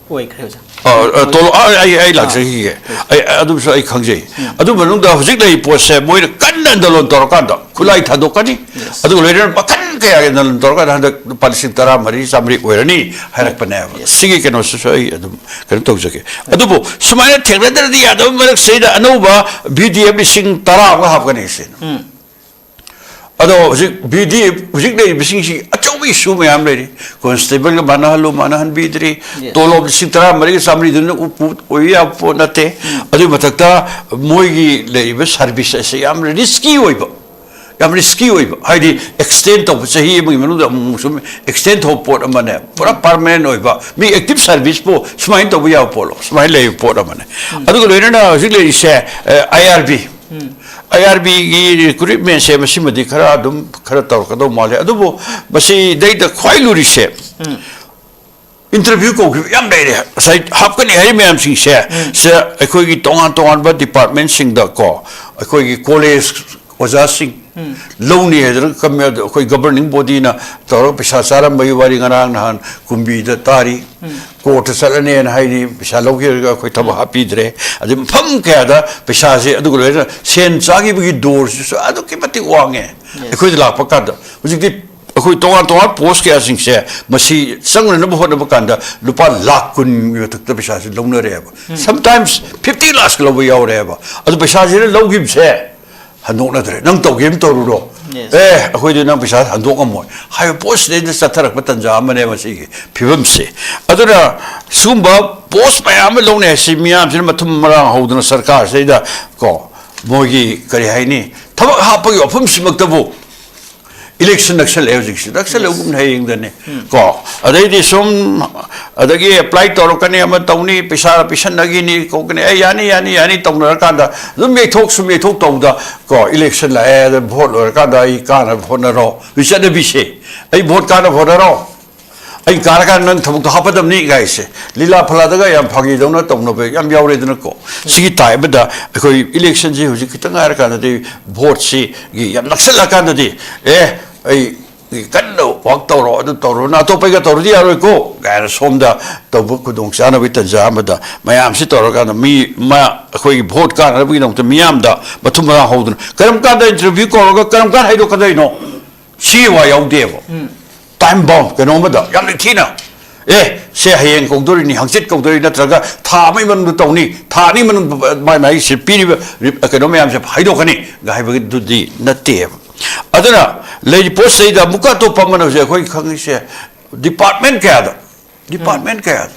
ꯑꯣꯏꯈ꯭ꯔꯦ ꯑꯣꯖꯥ꯫ ꯑ, ꯑ, ꯇꯣꯂꯣ-, ꯑ, ꯑꯩ, ꯑꯩ ꯑꯥ꯫ ꯂꯥꯛꯆꯈꯤꯒꯦ꯫ ꯑꯩ, ꯑꯗꯨꯝꯁꯨ ꯑꯩ ꯈꯪꯖꯩ꯫ ꯑꯗꯨ ꯃꯅꯨꯡꯗ ꯍꯧꯖꯤꯛ ꯂꯩꯔꯤꯕ ꯄꯣꯠꯁꯦ ꯃꯣꯏꯅ ꯀꯟꯅ ꯑꯟꯗꯣꯂꯟ ꯇꯧꯔꯀꯥꯟꯗ ꯈꯨꯠꯂꯥꯏ ꯊꯥꯗꯣꯛꯀꯅꯤ꯫ ꯑꯗꯨꯒ ꯂꯣꯏꯅꯅ ꯃꯈꯜ ꯀꯌꯥꯒꯤ ꯑꯟꯗꯣꯂꯟ ꯇꯧꯔꯀꯥꯟꯗ ꯍꯟꯗꯛ ꯂꯨꯄꯥ ꯂꯤꯁꯤꯡ ꯇꯔꯥ ꯃꯔꯤ ꯆꯥꯝꯃꯔꯤ ꯑꯣꯏꯔꯅꯤ ꯍꯥꯏꯔꯛꯄꯅꯦꯕ꯫ ꯁꯤꯒꯤ ꯀꯩꯅꯣꯁꯤꯁꯨ ꯑꯩ ꯑꯗꯨꯝ ꯀꯩꯅꯣ ꯇꯧꯖꯒꯦ꯫ ꯑꯗꯨꯕꯨ ꯁꯨꯃꯥꯏꯅ ꯊꯦꯡꯅꯗ꯭ꯔꯗꯤ ꯌꯥꯗꯕ ꯃꯔꯛꯁꯤꯗ ꯑꯅꯧꯕ ꯕꯤ ꯗꯤ ꯑꯦꯐ ꯂꯤꯁꯤꯡ ꯇꯔꯥ ꯑꯃꯒ ꯍꯥꯞꯀꯅꯤ ꯁꯤꯅ꯫ ꯑꯗꯣ ꯍꯧꯖꯤꯛ ꯕꯤ ꯗꯤ ꯑꯦꯐ ꯍꯧꯖꯤꯛ ꯂꯩꯔꯤꯕꯁꯤꯡꯁꯤ ꯑꯆꯧꯕ ꯏꯁꯨ ꯃꯌꯥꯝ ꯂꯩꯔꯤ꯫ ꯀꯣꯟꯁꯇꯦꯕꯜꯒ ꯃꯥꯟꯅꯍꯜꯂꯨ, ꯃꯥꯟꯅꯍꯟꯕꯤꯗ꯭ꯔꯤ꯫ ꯇꯣꯂꯣꯞ ꯂꯤꯁꯤꯡ ꯇꯔꯥ ꯃꯔꯤꯒ ꯆꯥꯝꯃꯔꯤꯗꯨꯅ ꯎꯄꯨ ꯑꯣꯏꯕ ꯌꯥꯕ ꯄꯣꯠ ꯅꯠꯇꯦ꯫ ꯑꯗꯨꯒꯤ ꯃꯊꯛꯇ ꯃꯣꯏꯒꯤ ꯂꯩꯔꯤꯕ ꯁꯥꯔꯚꯤꯁ ꯑꯁꯦ ꯌꯥꯝ ꯔꯤꯁꯀꯤ ꯑꯣꯏꯕ, ꯌꯥꯝ ꯔꯤꯁꯀꯤ ꯑꯣꯏꯕ, ꯍꯥꯏꯗꯤ ꯑꯦꯛꯁꯇꯦꯟ ꯇꯧꯕ ꯆꯍꯤ ꯑꯃꯒꯤ ꯃꯅꯨꯡꯗ ꯑꯃꯨꯛ ꯁꯨꯝ ꯑꯦꯛꯁꯇꯦꯟ ꯇꯧꯕ ꯄꯣꯠ ꯑꯃꯅꯦ꯫ ꯄꯨꯔꯥ ꯄꯥꯔꯃꯅꯦꯟ ꯑꯣꯏꯕ, ꯃꯤ ꯑꯦꯛꯇꯤꯚ ꯁꯥꯔꯚꯤꯁꯄꯨ ꯁꯨꯃꯥꯏꯅ ꯇꯧꯕ ꯌꯥꯕ ꯄꯣꯠꯂꯣ? ꯁꯨꯃꯥꯏꯅ ꯂꯩꯕ ꯄꯣꯠ ꯑꯃꯅꯦ꯫ ꯑꯗꯨꯒ ꯂꯣꯏꯅꯅ ꯍꯧꯖꯤꯛ ꯂꯩꯔꯤꯁꯦ ꯑꯥꯏ ꯑꯥꯔ ꯕꯤ, ꯑꯥꯏ ꯑꯥꯔ ꯕꯤꯒꯤ ꯔꯤꯀ꯭ꯔꯨꯠꯃꯦꯟꯁꯦ ꯃꯁꯤꯃꯗꯤ ꯈꯔ ꯑꯗꯨꯝ ꯈꯔ ꯇꯧꯔꯛꯀꯗꯧ ꯃꯥꯜꯂꯦ꯫ ꯑꯗꯨꯕꯨ ꯃꯁꯤꯗꯩꯗ ꯈ꯭ꯋꯥꯏ ꯂꯨꯔꯤꯁꯦ, ꯏꯟꯇꯔꯚ꯭ꯌꯨ ꯀꯧꯈꯤꯕ ꯌꯥꯝ ꯂꯩꯔꯦ꯫ ꯉꯁꯥꯏ ꯍꯥꯞꯀꯅꯤ ꯍꯥꯏꯔꯤ ꯃꯌꯥꯝꯁꯤꯡꯁꯦ, ꯁꯤꯗ ꯑꯩꯈꯣꯏꯒꯤ ꯇꯣꯉꯥꯟ ꯇꯣꯉꯥꯟꯕ ꯗꯤꯄꯥꯔꯠꯃꯦꯟꯁꯤꯡꯗ ꯀꯣ, ꯑꯩꯈꯣꯏꯒꯤ ꯀꯣꯂꯦꯖ ꯑꯣꯖꯥꯁꯤꯡ ꯂꯧꯅꯤ ꯍꯥꯏꯗꯅ ꯀꯝꯃꯦ-, ꯑꯗꯣ ꯑꯩꯈꯣꯏ ꯒꯕꯔꯅꯤꯡ ꯕꯣꯗꯤꯅ ꯇꯧꯔꯒ ꯄꯩꯁꯥ ꯆꯥꯔꯝꯕꯒꯤ ꯋꯥꯔꯤ ꯉꯔꯥꯡ ꯅꯍꯥꯟ ꯀꯨꯝꯕꯤꯗ ꯇꯥꯔꯤ꯫ ꯀꯣꯔꯠꯇ ꯆꯠꯂꯅꯦꯅ ꯍꯥꯏꯔꯤ, ꯄꯩꯁꯥ ꯂꯧꯈꯤꯔꯒ ꯑꯩꯈꯣꯏ ꯊꯕꯛ ꯍꯥꯞꯄꯤꯗ꯭ꯔꯦ꯫ ꯑꯗꯩ ꯃꯐꯝ ꯀꯌꯥꯗ ꯄꯩꯁꯥꯁꯦ, ꯑꯗꯨꯒ ꯂꯣꯏꯅꯅ ꯁꯦꯟ ꯆꯥꯈꯤꯕꯒꯤ ꯗꯣꯔꯁꯤꯁꯨ ꯑꯗꯨꯛꯀꯤ ꯃꯇꯤꯛ ꯋꯥꯡꯉꯦ꯫ ꯑꯩꯈꯣꯏꯗ ꯂꯥꯛꯄ ꯀꯥꯟꯗ ꯍꯧꯖꯤꯛꯇꯤ ꯑꯩꯈꯣꯏ ꯇꯣꯉꯥꯟ ꯇꯣꯉꯥꯟ ꯄꯣꯁ ꯀꯌꯥꯁꯤꯡꯁꯦ ꯃꯁꯤ ꯆꯪꯅꯅꯕ ꯍꯣꯠꯅꯕ ꯀꯥꯟꯗ ꯂꯨꯄꯥ ꯂꯥꯈ ꯀꯨꯟꯒꯤ ꯃꯊꯛꯇ ꯄꯩꯁꯥꯁꯤ ꯂꯧꯅꯔꯦꯕ꯫ Sometimes fifty lakhs ꯂꯧꯕ ꯌꯥꯎꯔꯦꯕ꯫ ꯑꯗꯨ ꯄꯩꯁꯥꯁꯤꯅ ꯂꯧꯈꯤꯕꯁꯦ ꯍꯟꯗꯣꯛꯅꯗ꯭ꯔꯦ꯫ "ꯅꯪ ꯇꯧꯒꯦ ꯑꯃ ꯇꯧꯔꯨꯔꯣ꯫ Yes. ꯑꯦ, ꯑꯩꯈꯣꯏꯗꯤ ꯅꯪ ꯄꯩꯁꯥ ꯍꯟꯗꯣꯛꯉꯝꯃꯣꯏ" ꯍꯥꯏꯕ ꯄꯣꯠꯁꯤꯗꯩꯗ ꯆꯠꯊꯔꯛꯄ ꯇꯥꯟꯖꯥ ꯑꯃꯅꯦ ꯃꯁꯤꯒꯤ ꯐꯤꯕꯝꯁꯦ꯫ ꯑꯗꯨꯅ ꯁꯤꯒꯨꯝꯕ ꯄꯣꯁ ꯃꯌꯥꯝ ꯑꯃ ꯂꯧꯅꯩ ꯍꯥꯏꯁꯤ ꯃꯤꯌꯥꯝꯁꯤꯅ ꯃꯊꯨꯝ ꯃꯔꯥꯡ ꯍꯧꯗꯅ ꯁꯔꯀꯥꯔꯁꯤꯗꯩꯗ ꯀꯣ, ꯃꯣꯏꯒꯤ ꯀꯔꯤ ꯍꯥꯏꯅꯤ, ꯊꯕꯛ ꯍꯥꯞꯄꯒꯤ ꯋꯥꯐꯝꯁꯤꯃꯛꯇꯕꯨ ꯏꯂꯦꯛꯁꯟ ꯅꯛꯁꯜꯂꯛꯑꯦ ꯍꯧꯖꯤꯛꯁꯤ, ꯅꯛꯁꯜꯂꯛꯑꯒꯨꯝꯅ ꯍꯌꯦꯡꯗꯅꯦ ꯀꯣ꯫ ꯑꯗꯩꯗꯤ ꯁꯨꯝ, ꯑꯗꯒꯤ ꯑꯦꯄ꯭ꯂꯥꯏ ꯇꯧꯔꯛꯀꯅꯤ, ꯑꯃ ꯇꯧꯅꯤ, ꯄꯩꯁꯥ ꯄꯤꯁꯟꯅꯈꯤꯅꯤ, ꯈꯣꯠꯀꯅꯤ, "ꯑꯦ, ꯌꯥꯅꯤ, ꯌꯥꯅꯤ, ꯌꯥꯅꯤ" ꯇꯧꯅꯔꯀꯥꯟꯗ ꯑꯗꯨꯝ ꯌꯩꯊꯣꯛ ꯁꯨꯝ ꯌꯩꯊꯣꯛ ꯇꯧꯕꯗ ꯀꯣ, ꯏꯂꯦꯛꯁꯟ ꯂꯥꯛꯑꯦ, ꯑꯗ ꯚꯣꯠ ꯂꯣꯏꯔꯀꯥꯟꯗ ꯑꯩ ꯀꯥꯅꯕ ꯍꯣꯠꯅꯔꯣ꯫ ꯍꯧꯖꯤꯛ ꯆꯠꯅꯕꯤꯁꯦ, "ꯑꯩ ꯚꯣꯠ ꯀꯥꯅꯕ ꯍꯣꯠꯅꯔꯣ, ꯑꯩ ꯀꯥꯔꯀꯥꯟꯗ ꯅꯪ ꯊꯕꯛꯇꯣ ꯍꯥꯞꯄꯗꯕꯅꯤ" ꯀꯥꯏꯁꯦ ꯂꯤꯂꯥ ꯐꯂꯥꯗꯒ ꯌꯥꯝ ꯐꯥꯒꯤꯗꯧꯅ ꯇꯧꯅꯕ ꯌꯥꯝ ꯌꯥꯎꯔꯦꯗꯅꯀꯣ꯫ ꯁꯤꯒꯤ ꯇꯥꯏꯞ ꯑꯃꯗ ꯑꯩꯈꯣꯏ ꯏꯂꯦꯛꯁꯟꯁꯤ ꯍꯧꯖꯤꯛ ꯈꯤꯇꯪ ꯉꯥꯏꯔꯀꯥꯟꯗꯗꯤ, ꯚꯣꯠꯁꯤꯒꯤ ꯌꯥꯝ ꯅꯛꯁꯜꯂꯀꯥꯟꯗꯗꯤ, "ꯑꯦ, ꯑꯩ ꯀꯟꯅ ꯋꯥꯛ ꯇꯧꯔꯣ, ꯑꯗꯨ ꯇꯧꯔꯣ, ꯑꯇꯣꯞꯄꯩꯒ ꯇꯧꯔꯨꯗꯤ ꯌꯥꯔꯣꯏꯀꯣ" ꯀꯥꯏꯅ ꯁꯣꯝꯗ ꯇꯧꯕ ꯈꯨꯗꯣꯡ ꯆꯥꯅꯕꯒꯤ ꯇꯥꯟꯖꯥ ꯑꯃꯗ ꯃꯌꯥꯝꯁꯤ ꯇꯧꯔꯀꯥꯟꯗ ꯃꯤ ꯃ-, ꯑꯩꯈꯣꯏꯒꯤ ꯚꯣꯠ ꯀꯥꯅꯅꯕꯒꯤꯗꯃꯛꯇ ꯃꯤꯌꯥꯝꯗ ꯃꯊꯨꯝ ꯃꯔꯥꯡ ꯍꯧꯗꯅ ꯀꯔꯝ ꯀꯥꯟꯗ ꯏꯟꯇꯔꯚ꯭ꯌꯨ ꯀꯧꯔꯒ ꯀꯔꯝ ꯀꯥꯟꯗ ꯍꯥꯏꯗꯣꯛꯀꯗꯣꯏꯅꯣ? ꯁꯤ ꯋꯥ ꯌꯥꯎꯗꯦꯕ꯫ ꯇꯥꯏꯝ ꯕꯥꯎꯟ ꯀꯩꯅꯣꯝꯃꯗ ꯌꯥꯝ ꯅꯤꯡꯊꯤꯅ, "ꯑꯦ, ꯁꯦ ꯍꯌꯦꯡ ꯀꯧꯗꯣꯔꯤꯅꯤ, ꯍꯪꯆꯤꯠ ꯀꯧꯗꯣꯔꯤ, ꯅꯠꯇ꯭ꯔꯒ ꯊꯥ ꯑꯃꯒꯤ ꯃꯅꯨꯡꯗ ꯇꯧꯅꯤ, ꯊꯥ ꯑꯅꯤ ꯃꯅꯨꯡꯗ ꯃꯥꯏ ꯃꯥꯏꯁꯦ ꯄꯤꯔꯤꯕ ꯔꯤ-, ꯀꯩꯅꯣ ꯃꯌꯥꯝꯁꯦ ꯍꯥꯏꯗꯣꯛꯀꯅꯤ" ꯍꯥꯏꯕꯗꯨꯗꯤ ꯅꯠꯇꯦꯕ꯫ ꯑꯗꯨꯅ ꯂꯩꯔꯤ ꯄꯣꯠꯁꯤꯗꯩꯗ ꯑꯃꯨꯛꯀ ꯑꯇꯣꯞꯄ ꯑꯃꯅ ꯍꯧꯖꯤꯛ ꯑꯩꯈꯣꯏ ꯈꯪꯉꯤꯁꯦ, ꯗꯤꯄꯥꯔꯠꯃꯦꯟ ꯀꯌꯥꯗ, ꯗꯤꯄꯥꯔꯠꯃꯦꯟ ꯀꯌꯥꯗ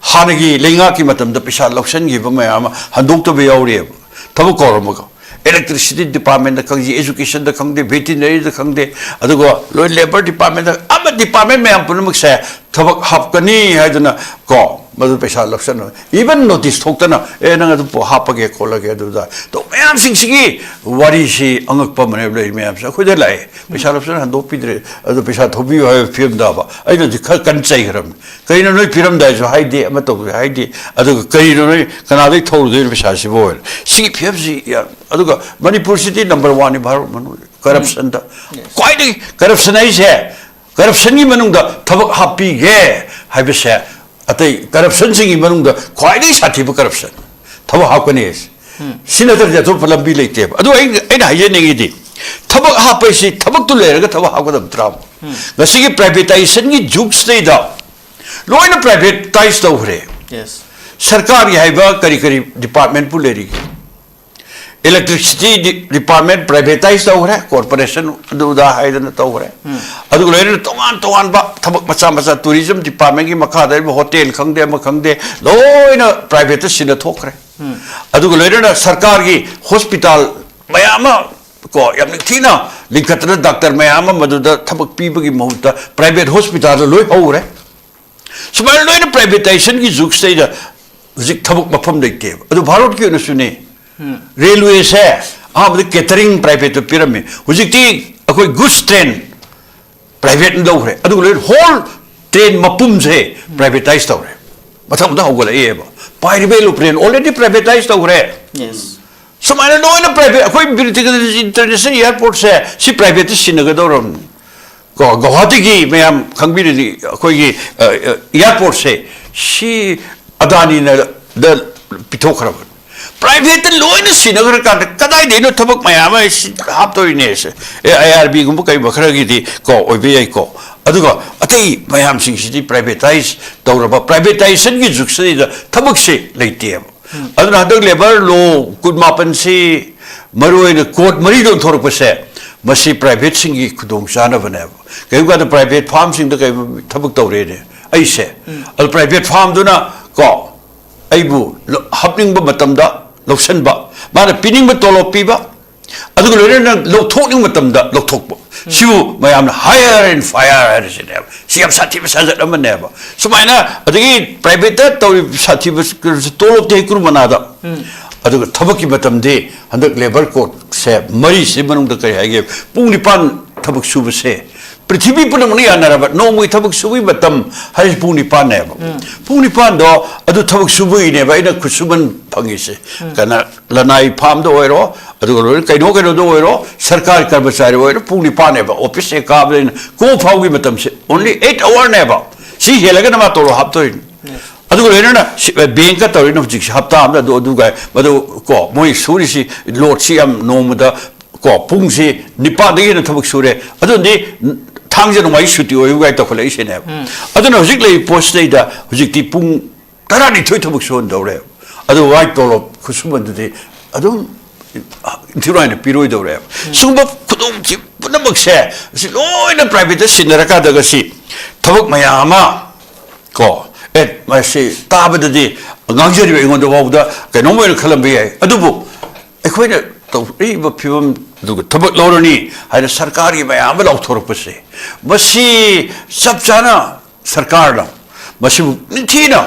ꯍꯥꯟꯅꯒꯤ ꯂꯩꯉꯥꯛꯀꯤ ꯃꯇꯝꯗ ꯄꯩꯁꯥ ꯂꯧꯁꯤꯟꯈꯤꯕ ꯃꯌꯥꯝ ꯑꯃ ꯍꯟꯗꯣꯛꯇꯕ ꯌꯥꯎꯔꯤꯑꯕ꯫ ꯊꯕꯛ ꯀꯧꯔꯝꯃꯒ, ꯏꯂꯦꯛꯇ꯭ꯔꯤꯁꯤꯇꯤ ꯗꯤꯄꯥꯔꯠꯃꯦꯟꯗ ꯈꯪꯗꯦ, ꯑꯦꯖꯨꯀꯦꯁꯟꯗ ꯈꯪꯗꯦ, ꯚꯦꯇꯤꯅꯔꯤꯗ ꯈꯪꯗꯦ, ꯑꯗꯨꯒ ꯂꯣꯏ ꯂꯦꯕꯔ ꯗꯤꯄꯥꯔꯠꯃꯦꯟꯗ, ꯑꯃ ꯗꯤꯄꯥꯔꯠꯃꯦꯟ ꯃꯌꯥꯝ ꯄꯨꯝꯅꯃꯛꯁꯦ ꯊꯕꯛ ꯍꯥꯞꯀꯅꯤ ꯍꯥꯏꯗꯅ ꯀꯣ, ꯃꯗꯨ ꯄꯩꯁꯥ ꯂꯧꯁꯟꯅ, even notice ꯊꯣꯛꯇꯅ, "ꯑꯦ, ꯅꯪ ꯑꯗꯨ ꯄꯣ-, ꯍꯥꯞꯄꯒꯦ ꯈꯣꯠꯂꯒꯦ ꯑꯗꯨꯗ"꯫ ꯑꯗꯣ ꯃꯌꯥꯝꯁꯤꯡꯁꯤꯒꯤ ꯋꯥꯔꯤꯁꯤ ꯑꯉꯛꯄ ꯑꯃꯅꯦꯕ ꯂꯩ ꯃꯌꯥꯝꯁꯦ꯫ ꯑꯩꯈꯣꯏꯗ ꯂꯥꯛꯑꯦ, ꯄꯩꯁꯥ ꯂꯧꯁꯟꯅ ꯍꯟꯗꯣꯛꯄꯤꯗ꯭ꯔꯦ, ꯑꯗꯨ ꯄꯩꯁꯥ ꯊꯧꯕꯤꯌꯨ ꯍꯥꯏꯕ ꯐꯤꯕꯝꯗꯕ꯫ ꯑꯩꯅꯁꯨ ꯈꯔ ꯀꯟꯅ ꯆꯩꯈ꯭ꯔꯕꯅꯤ꯫ "ꯀꯩꯅꯣ ꯅꯣꯏ ꯄꯤꯔꯝꯗꯥꯏꯁꯨ ꯍꯥꯏꯗꯦ, ꯑꯃ ꯇꯧꯗꯦ ꯍꯥꯏꯗꯦ, ꯑꯗꯨꯒ ꯀꯔꯤꯅꯣ ꯅꯣꯏ ꯀꯅꯥꯗꯒꯤ ꯊꯧꯔꯨꯗꯣꯏꯅꯣ ꯄꯩꯁꯥꯁꯤꯕꯨ?" ꯍꯥꯏꯅ꯫ ꯁꯤꯒꯤ ꯐꯤꯕꯝꯁꯤ ꯌꯥ-, ꯑꯗꯨꯒ ꯃꯅꯤꯄꯨꯔꯁꯤꯗꯤ number one ꯅꯤ ꯚꯥꯔꯠ ꯃꯅꯨꯡꯗ corruption ꯗ꯫ Yes. ꯈ꯭ꯋꯥꯏꯗꯒꯤ corruption ꯍꯥꯏꯁꯦ, corruption ꯒꯤ ꯃꯅꯨꯡꯗ ꯊꯕꯛ ꯍꯥꯞꯄꯤꯒꯦ ꯍꯥꯏꯕꯁꯦ, ꯑꯇꯩ corruption ꯁꯤꯡꯒꯤ ꯃꯅꯨꯡꯗ ꯈ꯭ꯋꯥꯏꯗꯒꯤ ꯁꯥꯊꯤꯕ corruption꯫ ꯊꯕꯛ ꯍꯥꯞꯀꯅꯤ ꯍꯥꯏꯁꯦ꯫ ꯁꯤ ꯅꯠꯇ꯭ꯔꯗꯤ ꯑꯇꯣꯞꯄ ꯂꯝꯕꯤ ꯂꯩꯇꯦꯕ꯫ ꯑꯗꯨ ꯑꯩ, ꯑꯩꯅ ꯍꯥꯏꯖꯅꯤꯡꯉꯤꯗꯤ, ꯊꯕꯛ ꯍꯥꯞꯄ ꯍꯥꯏꯁꯤ ꯊꯕꯛꯇꯨ ꯂꯩꯔꯒ ꯊꯕꯛ ꯍꯥꯞꯀꯗꯕ ꯅꯠꯇ꯭ꯔꯥ? ꯉꯁꯤꯒꯤ privatization ꯒꯤ ꯖꯨꯒꯁꯤꯗꯩꯗ ꯂꯣꯏꯅ privatize ꯇꯧꯈ꯭ꯔꯦ꯫ Yes. ꯁꯔꯀꯥꯔꯒꯤ ꯍꯥꯏꯕ ꯀꯔꯤ ꯀꯔꯤ department ꯄꯨ ꯂꯩꯔꯤꯒꯦ? Electricity department privatize ꯇꯧꯈ꯭ꯔꯦ, corporation ꯑꯗꯨꯗ ꯍꯥꯏꯗꯅ ꯇꯧꯈ꯭ꯔꯦ꯫ ꯑꯗꯨꯒ ꯂꯣꯏꯅꯅ ꯇꯣꯉꯥꯟ ꯇꯣꯉꯥꯟꯕ ꯊꯕꯛ ꯃꯆꯥ ꯃꯆꯥ, tourism department ꯀꯤ ꯃꯈꯥꯗ ꯂꯩꯕ hotel ꯈꯪꯗꯦ, ꯑꯃ ꯈꯪꯗꯦ, ꯂꯣꯏꯅ private ꯇ ꯁꯤꯟꯅ ꯊꯣꯛꯈ꯭ꯔꯦ꯫ ꯑꯗꯨꯒ ꯂꯣꯏꯅꯅ ꯁꯔꯀꯥꯔꯒꯤ hospital ꯃꯌꯥꯝ ꯑꯃ, ꯀꯣ, ꯌꯥꯝ ꯅꯤꯡꯊꯤꯅ ꯂꯤꯡꯈꯠꯇꯅ doctor ꯃꯌꯥꯝ ꯑꯃ ꯃꯗꯨꯗ ꯊꯕꯛ ꯄꯤꯕꯒꯤ ꯃꯍꯨꯠꯇ private hospital ꯗ ꯂꯣꯏ ꯍꯧꯈ꯭ꯔꯦ꯫ ꯁꯨꯃꯥꯏꯅ ꯂꯣꯏꯅ privatization ꯒꯤ ꯖꯨꯒꯁꯤꯗꯩꯗ ꯍꯧꯖꯤꯛ ꯊꯕꯛ ꯃꯐꯝ ꯂꯩꯇꯦꯕ꯫ ꯑꯗꯨ ꯚꯥꯔꯠꯀꯤ ꯑꯣꯏꯅꯁꯨꯅꯦ꯫ Railway ꯁꯦ ꯑꯍꯥꯟꯕꯗ catering private ꯇ ꯄꯤꯔꯝꯃꯤ꯫ ꯍꯧꯖꯤꯛꯇꯤ ꯑꯩꯈꯣꯏ goods train private ꯅ ꯂꯧꯈ꯭ꯔꯦ꯫ ꯑꯗꯨꯒ ꯂꯣꯏꯅ whole train ꯃꯄꯨꯝꯁꯦ privatize ꯇꯧꯔꯦ꯫ ꯃꯊꯪ ꯃꯊꯪ ꯍꯧꯒꯠꯂꯛꯑꯦꯕ꯫ ꯄꯥꯏꯔꯤꯕ aeroplane already privatize ꯇꯧꯈ꯭ꯔꯦ꯫ Yes. ꯁꯨꯃꯥꯏꯅ ꯂꯣꯏꯅ private, ꯑꯩꯈꯣꯏ ꯕꯤꯔ ꯇꯤꯀꯦꯟꯗ꯭ꯔꯖꯤ international airport ꯁꯦ ꯁꯤ private ꯇ ꯁꯤꯟꯅꯒꯗꯧꯔꯕꯅꯤ꯫ ꯀꯣ, ꯒꯧꯍꯥꯇꯤꯒꯤ ꯃꯌꯥꯝ ꯈꯪꯕꯤꯔꯗꯤ, ꯑꯩꯈꯣꯏꯒꯤ, ꯑ, ꯑ, airport ꯁꯦ ꯁꯤ ꯑꯗꯥꯅꯤꯅ ꯗ ꯄꯤꯊꯣꯛꯈ꯭ꯔꯕꯅꯤ꯫ Private ꯇ ꯂꯣꯏꯅ ꯁꯤꯟꯅꯈ꯭ꯔꯀꯥꯟꯗ ꯀꯗꯥꯏꯗꯩꯅꯣ ꯊꯕꯛ ꯃꯌꯥꯝ ꯑꯃ ꯁꯤ ꯍꯥꯞꯇꯧꯔꯤꯅꯦ? ꯑꯦ, IRB ꯒꯨꯝꯕ ꯀꯩꯒꯨꯝꯕ ꯈꯔꯒꯤꯗꯤ, ꯀꯣ, ꯑꯣꯏꯕ ꯌꯥꯏꯀꯣ꯫ ꯑꯗꯨꯒ ꯑꯇꯩ ꯃꯌꯥꯝꯁꯤꯡꯁꯤꯗꯤ privatize ꯇꯧꯔꯕ, privatization ꯒꯤ ꯖꯨꯒꯁꯤꯗ ꯊꯕꯛꯁꯦ ꯂꯩꯇꯦꯕ꯫ ꯑꯗꯨꯅ ꯍꯟꯗꯛ labour law ꯀꯨꯟꯃꯥꯄꯟꯁꯤ, ꯃꯔꯨꯑꯣꯏꯅ code ꯃꯔꯤꯗ ꯑꯣꯟꯊꯣꯔꯛꯄꯁꯦ, ꯃꯁꯤ private ꯁꯤꯡꯒꯤ ꯈꯨꯗꯣꯡꯆꯥꯅꯕꯅꯦꯕ꯫ ꯀꯔꯤꯒꯨꯝꯕ ꯀꯥꯟꯗ private firm ꯁꯤꯡꯗ ꯀꯩ ꯊꯕꯛ ꯇꯧꯔꯦꯅꯦ ꯑꯩꯁꯦ, ꯑꯗꯨ private firm ꯗꯨꯅ, ꯀꯣ, ꯑꯩꯕꯨ ꯂ-, ꯍꯥꯞꯅꯤꯡꯕ ꯃꯇꯝꯗ ꯂꯧꯁꯟꯕ, ꯃꯥꯅ ꯄꯤꯅꯤꯡꯕ ꯇꯣꯂꯣꯞ ꯄꯤꯕ, ꯑꯗꯨꯒ ꯂꯣꯏꯅꯅ ꯂꯧꯊꯣꯛꯅꯤꯡꯕ ꯃꯇꯝꯗ ꯂꯧꯊꯣꯛꯄ꯫ ꯁꯤꯕꯨ ꯃꯌꯥꯝꯅ hire and fire ꯍꯥꯏꯔꯤꯁꯤꯅꯦꯕ꯫ ꯁꯤ ꯌꯥꯝ ꯁꯥꯊꯤꯕ ꯁꯥꯖꯠ ꯑꯃꯅꯦꯕ꯫ ꯁꯨꯃꯥꯏꯅ ꯑꯗꯒꯤ private ꯇ ꯇꯧꯔꯤꯕ ꯁꯥꯊꯤꯕ ꯇꯣꯂꯣꯞꯇꯤ ꯍꯩꯀ꯭ꯔꯨ ꯃꯅꯥꯗ, ꯑꯗꯨꯒ ꯊꯕꯛꯀꯤ ꯃꯇꯝꯗꯤ ꯍꯟꯗꯛ labour code ꯁꯦ ꯃꯔꯤꯁꯤ ꯃꯅꯨꯡꯗ ꯀꯔꯤ ꯍꯥꯏꯒꯦ? ꯄꯨꯡ ꯅꯤꯄꯥꯟ ꯊꯕꯛ ꯁꯨꯕꯁꯦ ꯄ꯭ꯔꯤꯊꯤꯕꯤ ꯄꯨꯝꯅꯃꯛꯅ ꯌꯥꯅꯔꯕ ꯅꯣꯡꯃꯒꯤ ꯊꯕꯛ ꯁꯨꯕꯒꯤ ꯃꯇꯝ ꯍꯥꯏꯔꯤꯁꯤ ꯄꯨꯡ ꯅꯤꯄꯥꯟꯅꯦꯕ꯫ ꯄꯨꯡ ꯅꯤꯄꯥꯟꯗꯣ ꯑꯗꯨ ꯊꯕꯛ ꯁꯨꯕꯒꯤꯅꯦꯕ ꯑꯩꯅ ꯈꯨꯠꯁꯨꯃꯟ ꯐꯪꯉꯤꯁꯦ꯫ ꯀꯅꯥ, ꯂꯅꯥꯏ ꯐꯥꯝꯗ ꯑꯣꯏꯔꯣ, ꯑꯗꯨꯒ ꯂꯣꯏꯅ ꯀꯩꯅꯣ ꯀꯩꯅꯣꯗ ꯑꯣꯏꯔꯣ, ꯁꯔꯀꯥꯔ ꯀꯔꯃꯆꯥꯔꯤ ꯑꯣꯏꯔꯣ, ꯄꯨꯡ ꯅꯤꯄꯥꯟꯅꯦꯕ꯫ Office ꯍꯦꯛ ꯀꯥꯕꯗꯩꯅ ꯀꯣꯛ ꯐꯥꯎꯒꯤ ꯃꯇꯝꯁꯦ only eight hour ꯅꯦꯕ꯫ ꯁꯤ ꯍꯦꯜꯂꯒꯅ ꯃꯥ ꯇꯣꯂꯣꯞ ꯍꯥꯞꯇꯣꯏꯅꯤ꯫ ꯑꯗꯨꯒ ꯂꯣꯏꯅꯅ ꯁꯤ, bank ꯀ ꯇꯧꯔꯤꯅ ꯍꯧꯖꯤꯛꯁꯦ ꯍꯞꯇꯥ ꯑꯃꯗ ꯑꯗꯨ, ꯑꯗꯨꯒ ꯃꯗꯨ ꯀꯣ ꯃꯣꯏ ꯁꯨꯔꯤꯁꯤ load ꯁꯤ ꯌꯥꯝ ꯅꯣꯡꯃꯗ ꯀꯣ ꯄꯨꯡꯁꯤ ꯅꯤꯄꯥꯟꯗꯒꯤ ꯍꯦꯟꯅ ꯊꯕꯛ ꯁꯨꯔꯦ꯫ ꯑꯗꯨꯗꯤ ꯊꯥꯡꯖ ꯅꯣꯡꯃꯥꯏ ꯁꯨꯇꯤ ꯑꯣꯏꯌꯨ ꯀꯥꯏ ꯇꯧꯈꯠꯂꯛꯏꯁꯤꯅꯦꯕ꯫ ꯑꯗꯨꯅ ꯍꯧꯖꯤꯛ ꯂꯩꯔꯤꯕ ꯄꯣꯠꯁꯤꯗꯩꯗ ꯍꯧꯖꯤꯛꯇꯤ ꯄꯨꯡ ꯇꯔꯥꯅꯤꯊꯣꯏ ꯊꯕꯛ ꯁꯨꯍꯟꯗꯧꯔꯦꯕ꯫ ꯑꯗꯨ ꯋꯥꯏ ꯇꯣꯂꯣꯞ ꯈꯨꯠꯁꯨꯃꯟꯗꯨꯗꯤ ꯑꯗꯨꯝ ꯏꯟꯊꯤ ꯅꯨꯡꯉꯥꯏꯅ ꯄꯤꯔꯣꯏꯗꯧꯔꯦꯕ꯫ ꯁꯤꯒꯨꯝꯕ ꯈꯨꯗꯣꯡꯊꯤꯕ ꯄꯨꯝꯅꯃꯛꯁꯦ ꯑꯁꯤ ꯂꯣꯏꯅ private ꯇ ꯁꯤꯟꯅꯔꯀꯥꯟꯗ ꯉꯁꯤ ꯊꯕꯛ ꯃꯌꯥꯝ ꯑꯃ ꯀꯣ, ꯑꯦ, ꯃꯁꯤ ꯇꯥꯕꯗꯗꯤ ꯉꯥꯡꯖꯔꯤꯕ ꯑꯩꯉꯣꯟꯗ ꯐꯥꯎꯕꯗ ꯀꯩꯅꯣꯝ ꯑꯣꯏꯅ ꯈꯜꯂꯝꯕ ꯌꯥꯏ꯫ ꯑꯗꯨꯕꯨ ꯑꯩꯈꯣꯏꯅ ꯇꯧꯔꯛꯏꯕ ꯐꯤꯕꯝꯗꯨꯒ ꯊꯕꯛ ꯂꯧꯔꯅꯤ ꯍꯥꯏꯅ ꯁꯔꯀꯥꯔꯒꯤ ꯃꯌꯥꯝ ꯑꯃ ꯂꯥꯎꯊꯣꯔꯛꯄꯁꯦ, ꯃꯁꯤ ꯆꯞ ꯆꯥꯅ ꯁꯔꯀꯥꯔꯅ ꯃꯁꯤꯕꯨ ꯅꯤꯡꯊꯤꯅ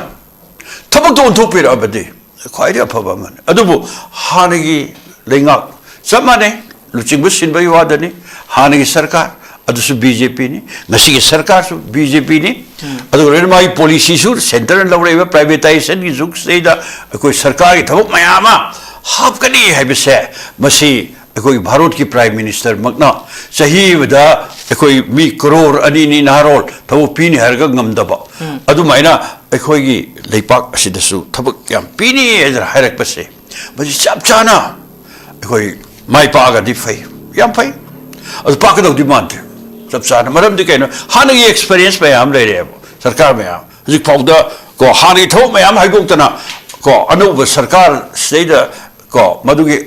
ꯊꯕꯛꯇ ꯑꯣꯟꯊꯣꯛꯄꯤꯔꯛꯑꯕꯗꯤ ꯈ꯭ꯋꯥꯏꯗꯒꯤ ꯑꯐꯕ ꯑꯃꯅꯤ꯫ ꯑꯗꯨꯕꯨ ꯍꯥꯟꯅꯒꯤ ꯂꯩꯉꯥꯛ ꯆꯞ ꯃꯥꯟꯅꯩ, ꯂꯨꯆꯤꯡꯕ ꯁꯤꯟꯕꯒꯤ ꯋꯥꯗꯅꯤ꯫ ꯍꯥꯟꯅꯒꯤ ꯁꯔꯀꯥꯔ ꯑꯗꯨꯁꯨ ꯕꯤ ꯖꯦ ꯄꯤꯅꯤ, ꯉꯁꯤꯒꯤ ꯁꯔꯀꯥꯔꯁꯨ ꯕꯤ ꯖꯦ ꯄꯤꯅꯤ꯫ ꯑꯗꯨꯒ ꯂꯣꯏꯅ ꯃꯥꯒꯤ policy ꯁꯨ centre ꯅ ꯂꯧꯔꯛꯏꯕ privatization ꯒꯤ ꯖꯨꯒꯁꯤꯗꯩꯗ ꯑꯩꯈꯣꯏ ꯁꯔꯀꯥꯔꯒꯤ ꯊꯕꯛ ꯃꯌꯥꯝ ꯑꯃ ꯍꯥꯞꯀꯅꯤ ꯍꯥꯏꯕꯁꯦ, ꯃꯁꯤ ꯑꯩꯈꯣꯏꯒꯤ ꯚꯥꯔꯠꯀꯤ Prime Minister ꯃꯛꯅ ꯆꯍꯤ ꯑꯃꯗ ꯑꯩꯈꯣꯏ ꯃꯤ ꯀꯔꯣꯔ ꯑꯅꯤꯅꯤ ꯅꯍꯥꯔꯣꯜ ꯊꯕꯛ ꯄꯤꯅꯤ ꯍꯥꯏꯔꯒ ꯉꯝꯗꯕ, ꯑꯗꯨꯃꯥꯏꯅ ꯑꯩꯈꯣꯏꯒꯤ ꯂꯩꯄꯥꯛ ꯑꯁꯤꯗꯁꯨ ꯊꯕꯛ ꯌꯥꯝ ꯄꯤꯅꯤ ꯍꯥꯏꯗꯅ ꯍꯥꯏꯔꯛꯄꯁꯦ, ꯃꯁꯤ ꯆꯞ ꯆꯥꯅ ꯑꯩꯈꯣꯏ ꯃꯥꯏ ꯄꯥꯛꯑꯒꯗꯤ ꯐꯩ, ꯌꯥꯝ ꯐꯩ꯫ ꯑꯗꯨ ꯄꯥꯛꯀꯗꯧꯗꯤ ꯃꯥꯟꯗꯦ ꯆꯞ ꯆꯥꯅ꯫ ꯃꯔꯝꯗꯤ ꯀꯩꯅꯣ? ꯍꯥꯟꯅꯒꯤ experience ꯃꯌꯥꯝ ꯂꯩꯔꯦꯕ ꯁꯔꯀꯥꯔ ꯃꯌꯥꯝ꯫ ꯍꯧꯖꯤꯛ ꯐꯥꯎꯗ ꯀꯣ ꯍꯥꯟꯅꯒꯤ ꯊꯕꯛ ꯃꯌꯥꯝ ꯍꯥꯏꯗꯣꯛꯇꯅ ꯀꯣ ꯑꯅꯧꯕ ꯁꯔꯀꯥꯔ ꯁꯤꯗꯩꯗ ꯀꯣ ꯃꯗꯨꯒꯤ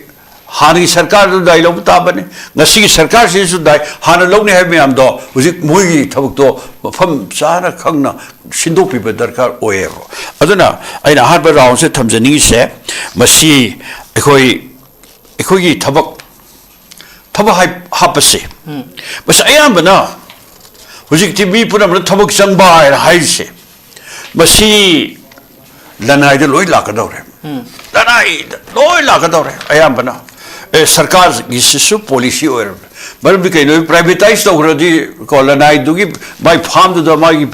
ꯍꯥꯟꯅꯒꯤ ꯁꯔꯀꯥꯔꯗꯨ ꯗꯥꯏ ꯂꯧꯕ ꯇꯥꯕꯅꯤ꯫ ꯉꯁꯤꯒꯤ ꯁꯔꯀꯥꯔꯁꯤꯁꯨ ꯗꯥꯏ ꯍꯥꯟꯅ ꯂꯧꯅꯤ ꯍꯥꯏꯕ ꯃꯌꯥꯝꯗꯣ ꯍꯧꯖꯤꯛ ꯃꯣꯏꯒꯤ ꯊꯕꯛꯇꯣ ꯃꯐꯝ ꯆꯥꯅ ꯈꯪꯅ ꯁꯤꯟꯗꯣꯛꯄꯤꯕ ꯗꯔꯀꯥꯔ ꯑꯣꯏꯌꯦꯕ꯫ ꯑꯗꯨꯅ ꯑꯩꯅ ꯑꯍꯥꯟꯕ ꯔꯥꯎꯟꯁꯦ ꯊꯝꯖꯅꯤꯡꯉꯤꯁꯦ, ꯃꯁꯤ ꯑꯩꯈꯣꯏ, ꯑꯩꯈꯣꯏꯒꯤ ꯊꯕꯛ ꯍꯥꯞꯄꯁꯦ, ꯃꯁꯤ ꯑꯌꯥꯝꯕꯅ ꯍꯧꯖꯤꯛꯇꯤ ꯃꯤ ꯄꯨꯝꯅꯃꯛꯅ ꯊꯕꯛ ꯆꯪꯕ ꯍꯥꯏꯅ ꯍꯥꯏꯔꯤꯁꯦ, ꯃꯁꯤ ꯂꯅꯥꯏꯗ ꯂꯣꯏ ꯂꯥꯛꯀꯗꯧꯔꯦ꯫ ꯂꯅꯥꯏꯗ ꯂꯣꯏ ꯂꯥꯛꯀꯗꯧꯔꯦ ꯑꯌꯥꯝꯕꯅ꯫ ꯑꯦ, ꯁꯔꯀꯥꯔꯒꯤꯁꯤꯁꯨ ꯄꯣꯂꯤꯁꯤ ꯑꯣꯏꯔꯕꯅꯦ꯫ ꯃꯔꯝꯗꯤ ꯀꯩꯅꯣ, ꯄ꯭ꯔꯥꯏꯚꯦꯇꯥꯏꯁ ꯇꯧꯈ꯭ꯔꯗꯤ ꯀꯣ, ꯂꯅꯥꯏꯗꯨꯒꯤ ꯃꯥꯏ ꯐꯥꯝꯗꯨꯗ, ꯃꯥꯒꯤ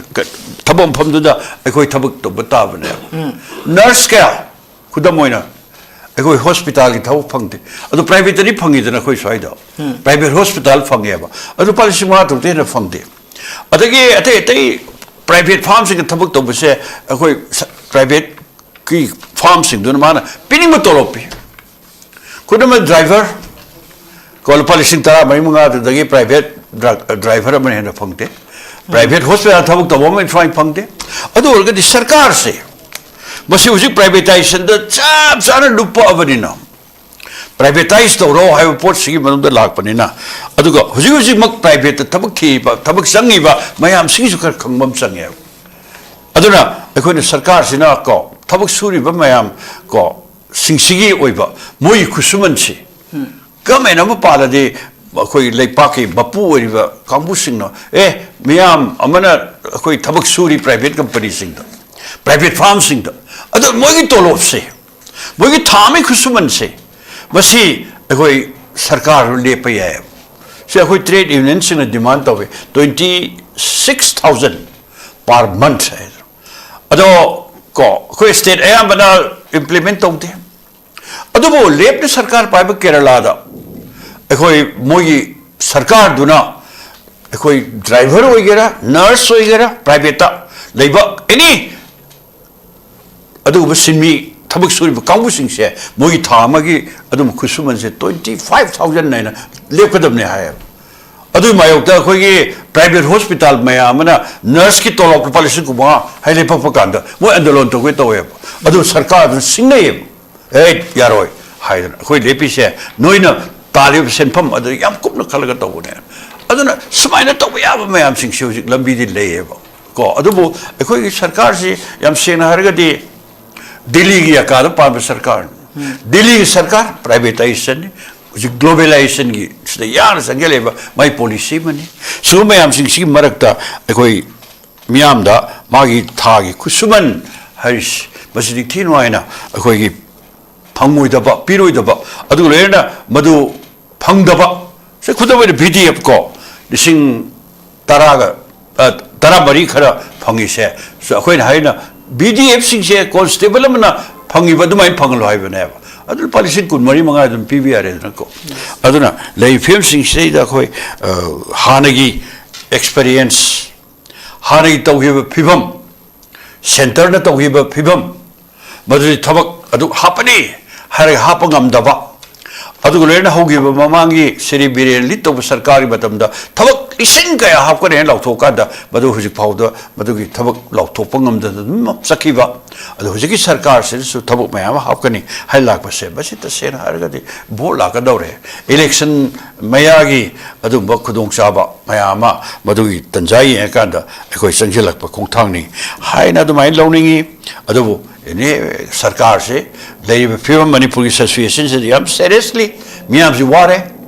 ꯊꯕꯛ ꯃꯐꯝꯗꯨꯗ ꯑꯩꯈꯣꯏ ꯊꯕꯛ ꯇꯧꯕ ꯇꯥꯕꯅꯦꯕ꯫ ꯅꯔꯁ ꯀꯌꯥ, ꯈꯨꯗꯝ ꯑꯣꯏꯅ, ꯑꯩꯈꯣꯏ ꯍꯣꯁꯄꯤꯇꯥꯜꯒꯤ ꯊꯕꯛ ꯐꯪꯗꯦ, ꯑꯗꯨ ꯄ꯭ꯔꯥꯏꯚꯦꯠꯇꯗꯤ ꯐꯪꯉꯤꯗꯅ ꯑꯩꯈꯣꯏ ꯁ꯭ꯋꯥꯏꯗ꯫ ꯄ꯭ꯔꯥꯏꯚꯦꯠ ꯍꯣꯁꯄꯤꯇꯥꯜ ꯐꯪꯉꯦꯕ, ꯑꯗꯨ ꯂꯨꯄꯥ ꯂꯤꯁꯤꯡ ꯃꯉꯥ ꯇꯔꯨꯛꯇꯩ ꯍꯦꯟꯅ ꯐꯪꯗꯦ꯫ ꯑꯗꯒꯤ ꯑꯇꯩ ꯑꯇꯩ ꯄ꯭ꯔꯥꯏꯚꯦꯠ ꯐꯥꯝꯁꯤꯡꯗ ꯊꯕꯛ ꯇꯧꯕꯁꯦ, ꯑꯩꯈꯣꯏ ꯁ-, ꯄ꯭ꯔꯥꯏꯚꯦꯠꯀꯤ ꯐꯥꯝꯁꯤꯡꯗꯨꯅ ꯃꯥꯅ ꯄꯤꯅꯤꯡꯕ ꯇꯣꯂꯣꯞ ꯄꯤ꯫ ꯈꯨꯗꯝ ꯑꯣꯏꯅ ꯗ꯭ꯔꯥꯏꯚꯔ ꯀꯣ, ꯂꯨꯄꯥ ꯂꯤꯁꯤꯡ ꯇꯔꯥ ꯃꯔꯤ ꯃꯉꯥꯗꯨꯗꯒꯤ ꯄ꯭ꯔꯥꯏꯚꯦꯠ ꯗ꯭ꯔꯥ-, ꯗ꯭ꯔꯥꯏꯚꯔ ꯑꯃꯅ ꯍꯦꯟꯅ ꯐꯪꯗꯦ꯫ ꯄ꯭ꯔꯥꯏꯚꯦꯠ ꯍꯣꯁꯄꯤꯇꯥꯜ ꯊꯕꯛ ꯇꯧꯕ ꯑꯃ ꯁꯨꯃꯥꯏꯅ ꯐꯪꯗꯦ꯫ ꯑꯗꯨ ꯑꯣꯏꯔꯒꯗꯤ ꯁꯔꯀꯥꯔꯁꯦ ꯃꯁꯤ ꯍꯧꯖꯤꯛ ꯄ꯭ꯔꯥꯏꯚꯦꯇꯥꯏꯖꯦꯁꯟꯗ ꯆꯞ ꯆꯥꯅ ꯂꯨꯞꯄꯛꯑꯕꯅꯤꯅ, ꯄ꯭ꯔꯥꯏꯚꯦꯇꯥꯏꯁ ꯇꯧꯔꯣ ꯍꯥꯏꯕ ꯄꯣꯠꯁꯤꯒꯤ ꯃꯅꯨꯡꯗ ꯂꯥꯛꯄꯅꯤꯅ, ꯑꯗꯨꯒ ꯍꯧꯖꯤꯛ ꯍꯧꯖꯤꯛꯃꯛ ꯄ꯭ꯔꯥꯏꯚꯦꯠꯇ ꯊꯕꯛ ꯊꯤꯔꯤꯕ, ꯊꯕꯛ ꯆꯪꯉꯤꯕ ꯃꯌꯥꯝꯁꯤꯒꯤꯁꯨ ꯈꯔ ꯈꯪꯕ ꯑꯃ ꯆꯪꯉꯦꯕ꯫ ꯑꯗꯨꯅ ꯑꯩꯈꯣꯏꯅ ꯁꯔꯀꯥꯔꯁꯤꯅ ꯀꯣ, ꯊꯕꯛ ꯁꯨꯔꯤꯕ ꯃꯌꯥꯝ ꯀꯣ, ꯁꯤꯡꯁꯤꯒꯤ ꯑꯣꯏꯕ ꯃꯣꯏꯒꯤ ꯈꯨꯠꯁꯨꯃꯟꯁꯤ ꯒꯃꯦꯟ ꯑꯃ ꯄꯥꯜꯂꯗꯤ, ꯑꯩꯈꯣꯏ ꯂꯩꯄꯥꯛꯀꯤ ꯃꯄꯨ ꯑꯣꯏꯔꯤꯕ ꯀꯥꯡꯕꯨꯁꯤꯡꯅ, "ꯑꯦ, ꯃꯤꯌꯥꯝ ꯑꯃꯅ ꯑꯩꯈꯣꯏ ꯊꯕꯛ ꯁꯨꯔꯤ ꯄ꯭ꯔꯥꯏꯚꯦꯠ ꯀꯝꯄꯅꯤꯁꯤꯡꯗ, ꯄ꯭ꯔꯥꯏꯚꯦꯠ ꯐꯥꯔꯝꯁꯤꯡꯗ, ꯑꯗꯣ ꯃꯣꯏꯒꯤ ꯇꯣꯂꯣꯞꯁꯦ, ꯃꯣꯏꯒꯤ ꯊꯥ ꯑꯃꯒꯤ ꯈꯨꯠꯁꯨꯃꯟꯁꯦ, ꯃꯁꯤ ꯑꯩꯈꯣꯏ ꯁꯔꯀꯥꯔ ꯂꯦꯞꯄ ꯌꯥꯏꯑꯕ"꯫ ꯁꯤ ꯑꯩꯈꯣꯏ ꯇ꯭ꯔꯦꯗ ꯌꯨꯅꯤꯌꯟꯁꯤꯡꯅ ꯗꯤꯃꯥꯟ ꯇꯧꯋꯤ, twenty six thousand per month ꯍꯥꯏꯗꯅ꯫ ꯑꯗꯣ ꯀꯣ, ꯑꯩꯈꯣꯏ ꯁ꯭ꯇꯦꯠ ꯑꯌꯥꯝꯕꯅ ꯏꯝꯄ꯭ꯂꯤꯃꯦꯟ ꯇꯧꯗꯦ꯫ ꯑꯗꯨꯕꯨ ꯂꯦꯞꯅ ꯁꯔꯀꯥꯔ ꯄꯥꯏꯕ ꯀꯦꯔꯂꯥꯗ ꯑꯩꯈꯣꯏ ꯃꯣꯏꯒꯤ ꯁꯔꯀꯥꯔꯗꯨꯅ ꯑꯩꯈꯣꯏ ꯗ꯭ꯔꯥꯏꯚꯔ ꯑꯣꯏꯒꯦꯔꯥ, ꯅꯔꯁ ꯑꯣꯏꯒꯦꯔꯥ, ꯄ꯭ꯔꯥꯏꯚꯦꯠꯇ ꯂꯩꯕ ꯑꯦꯅꯤ ꯑꯗꯨꯒꯨꯝꯕ ꯁꯤꯟꯃꯤ ꯊꯕꯛ ꯁꯨꯔꯤꯕ ꯀꯥꯡꯕꯨꯁꯤꯡꯁꯦ ꯃꯣꯏꯒꯤ ꯊꯥ ꯑꯃꯒꯤ ꯑꯗꯨꯝ ꯈꯨꯠꯁꯨꯃꯟꯁꯦ twenty five thousand ꯍꯥꯏꯅ ꯂꯦꯞꯀꯗꯕꯅꯦ ꯍꯥꯏꯌꯦꯕ꯫ ꯑꯗꯨꯒꯤ ꯃꯥꯌꯣꯛꯇ ꯑꯩꯈꯣꯏꯒꯤ ꯄ꯭ꯔꯥꯏꯚꯦꯠ ꯍꯣꯁꯄꯤꯇꯥꯜ ꯃꯌꯥꯝ ꯑꯃꯅ ꯅꯔꯁꯀꯤ ꯇꯣꯂꯣꯞ ꯂꯨꯄꯥ ꯂꯤꯁꯤꯡ ꯀꯨꯟꯃꯉꯥ ꯍꯥꯏ ꯂꯦꯞꯄꯛꯄ ꯀꯥꯟꯗ ꯃꯣꯏ ꯑꯟꯗꯣꯂꯟ ꯇꯧꯒꯦ ꯇꯧꯋꯦꯕ꯫ ꯑꯗꯨ ꯁꯔꯀꯥꯔꯗꯨꯅ ꯁꯤꯡꯅꯩꯌꯦꯕ꯫ "ꯑꯦ, ꯌꯥꯔꯣꯏ" ꯍꯥꯏꯗꯅ꯫ ꯑꯩꯈꯣꯏ ꯂꯦꯞꯄꯤꯁꯦ ꯅꯣꯏꯅ ꯇꯥꯜꯂꯤꯕ ꯁꯦꯟꯐꯝ ꯑꯗꯨ ꯌꯥꯝ ꯀꯨꯞꯅ ꯈꯜꯂꯒ ꯇꯧꯕꯅꯦ꯫ ꯑꯗꯨꯅ ꯁꯨꯃꯥꯏꯅ ꯇꯧꯕ ꯌꯥꯕ ꯃꯌꯥꯝꯁꯤꯡꯁꯤ ꯍꯧꯖꯤꯛ ꯂꯝꯕꯤꯗꯤ ꯂꯩꯌꯦꯕ ꯀꯣ꯫ ꯑꯗꯨꯕꯨ ꯑꯩꯈꯣꯏꯒꯤ ꯁꯔꯀꯥꯔꯁꯤ ꯌꯥꯝ ꯁꯦꯡꯅ ꯍꯥꯏꯔꯒꯗꯤ ꯗꯤꯜꯂꯤꯒꯤ ꯌꯥꯀꯥꯗ ꯄꯥꯟꯕ ꯁꯔꯀꯥꯔꯅꯤ꯫ ꯗꯤꯜꯂꯤꯒꯤ ꯁꯔꯀꯥꯔ ꯄ꯭ꯔꯥꯏꯚꯦꯇꯥꯏꯖꯦꯁꯟꯅꯤ꯫ ꯍꯧꯖꯤꯛ ꯒ꯭ꯂꯣꯕꯦꯂꯥꯏꯖꯦꯁꯟꯒꯤ ꯁꯤꯗ ꯌꯥꯝꯅ ꯆꯪꯁꯤꯜꯂꯛꯏꯕ ꯃꯥꯏ ꯄꯣꯂꯤꯁꯤ ꯑꯃꯅꯤ꯫ ꯁꯤꯒꯨꯝꯕ ꯃꯌꯥꯝꯁꯤꯡꯁꯤꯒꯤ ꯃꯔꯛꯇ ꯑꯩꯈꯣꯏ ꯃꯤꯌꯥꯝꯗ ꯃꯥꯒꯤ ꯊꯥꯒꯤ ꯈꯨꯠꯁꯨꯃꯟ ꯍꯥꯏꯔꯤꯁꯤ ꯃꯁꯤꯗꯤ ꯊꯤ ꯅꯨꯡꯉꯥꯏꯅ ꯑꯩꯈꯣꯏꯒꯤ ꯐꯪꯉꯣꯏꯗꯕ, ꯄꯤꯔꯣꯏꯗꯕ, ꯑꯗꯨꯒ ꯂꯣꯏꯅꯅ ꯃꯗꯨ ꯐꯪꯗꯕ, ꯁꯤ ꯈꯨꯗꯝ ꯑꯣꯏꯅ ꯚꯤ ꯗꯤ ꯑꯦꯐ ꯀꯣ, ꯂꯤꯁꯤꯡ ꯇꯔꯥꯒ, ꯑ, ꯇꯔꯥꯃꯔꯤ ꯈꯔ ꯐꯪꯉꯤꯁꯦ, ꯁꯨ ꯑꯩꯈꯣꯏꯅ ꯍꯥꯏꯅ ꯚꯤ ꯗꯤ ꯑꯦꯐꯁꯤꯡꯁꯦ ꯀꯣꯟꯁꯇꯦꯕꯜ ꯑꯃꯅ ꯐꯪꯉꯤꯕ ꯑꯗꯨꯃꯥꯏꯅ ꯐꯪꯍꯜꯂꯣ ꯍꯥꯏꯕꯅꯦꯕ꯫ ꯑꯗꯨ ꯂꯨꯄꯥ ꯂꯤꯁꯤꯡ ꯀꯨꯟꯃꯔꯤ ꯃꯉꯥ ꯑꯗꯨꯝ ꯄꯤꯕ ꯌꯥꯔꯦꯗꯅꯀꯣ꯫ ꯑꯗꯨꯅ ꯂꯩꯔꯤꯕ ꯐꯤꯕꯝꯁꯤꯡꯁꯤꯗꯩꯗ ꯑꯩꯈꯣꯏ, ꯑ, ꯍꯥꯟꯅꯒꯤ ꯑꯦꯛꯁꯄꯤꯔꯤꯌꯦꯟꯁ, ꯍꯥꯟꯅꯒꯤ ꯇꯧꯈꯤꯕ ꯐꯤꯕꯝ, ꯁꯦꯟꯇꯔꯅ ꯇꯧꯈꯤꯕ ꯐꯤꯕꯝ, ꯃꯗꯨꯗꯤ ꯊꯕꯛ ꯑꯗꯨ ꯍꯥꯞꯄꯅꯤ ꯍꯥꯏꯔꯒ ꯍꯥꯞꯄ ꯉꯝꯗꯕ, ꯑꯗꯨꯒ ꯂꯣꯏꯅꯅ ꯍꯧꯈꯤꯕ ꯃꯃꯥꯡꯒꯤ ꯁ꯭ꯔꯤ ꯕꯤꯔꯦꯟ ꯂꯤꯗ ꯇꯧꯕ ꯁꯔꯀꯥꯔꯒꯤ ꯃꯇꯝꯗ ꯊꯕꯛ ꯂꯤꯁꯤꯡ ꯀꯌꯥ ꯍꯥꯞꯀꯅꯤ ꯍꯥꯏꯅ ꯂꯥꯎꯊꯣꯛꯑꯀꯥꯟꯗ ꯃꯗꯨ ꯍꯧꯖꯤꯛ ꯐꯥꯎꯗ ꯃꯗꯨꯒꯤ ꯊꯕꯛ ꯂꯥꯎꯊꯣꯛꯄ ꯉꯝꯗꯅ ꯑꯗꯨꯝ ꯆꯠꯈꯤꯕ꯫ ꯑꯗꯣ ꯍꯧꯖꯤꯛꯀꯤ ꯁꯔꯀꯥꯔꯁꯤꯗꯁꯨ ꯊꯕꯛ ꯃꯌꯥꯝ ꯑꯃ ꯍꯥꯞꯀꯅꯤ ꯍꯥꯏꯅ ꯂꯥꯛꯄꯁꯦ, ꯃꯁꯤ ꯇꯁꯦꯡꯅ ꯍꯥꯏꯔꯒꯗꯤ ꯚꯣꯠ ꯂꯥꯛꯀꯗꯧꯔꯦ, ꯏꯂꯦꯛꯁꯟ ꯃꯌꯥꯒꯤ ꯑꯗꯨꯒꯨꯝꯕ ꯈꯨꯗꯣꯡꯆꯥꯕ ꯃꯌꯥꯝ ꯑꯃ ꯃꯗꯨꯒꯤ ꯇꯟꯖꯥ ꯌꯦꯡꯉꯀꯥꯟꯗ ꯑꯩꯈꯣꯏ ꯆꯪꯁꯤꯜꯂꯛꯄ ꯈꯣꯡꯊꯥꯡꯅꯤ ꯍꯥꯏꯅ ꯑꯗꯨꯃꯥꯏꯅ ꯂꯧꯅꯤꯡꯏ꯫ ꯑꯗꯨꯕꯨ ꯑꯦꯅꯤ ꯁꯔꯀꯥꯔꯁꯤ ꯂꯩꯔꯤꯕ ꯐꯤꯕꯝ ꯃꯅꯤꯄꯨꯔꯒꯤ ꯁꯤꯆꯨꯋꯦꯁꯟꯁꯤꯗ ꯌꯥꯝ ꯁꯦꯔꯤꯌꯁꯂꯤ ꯃꯤꯌꯥꯝꯁꯤ ꯋꯥꯔꯦ꯫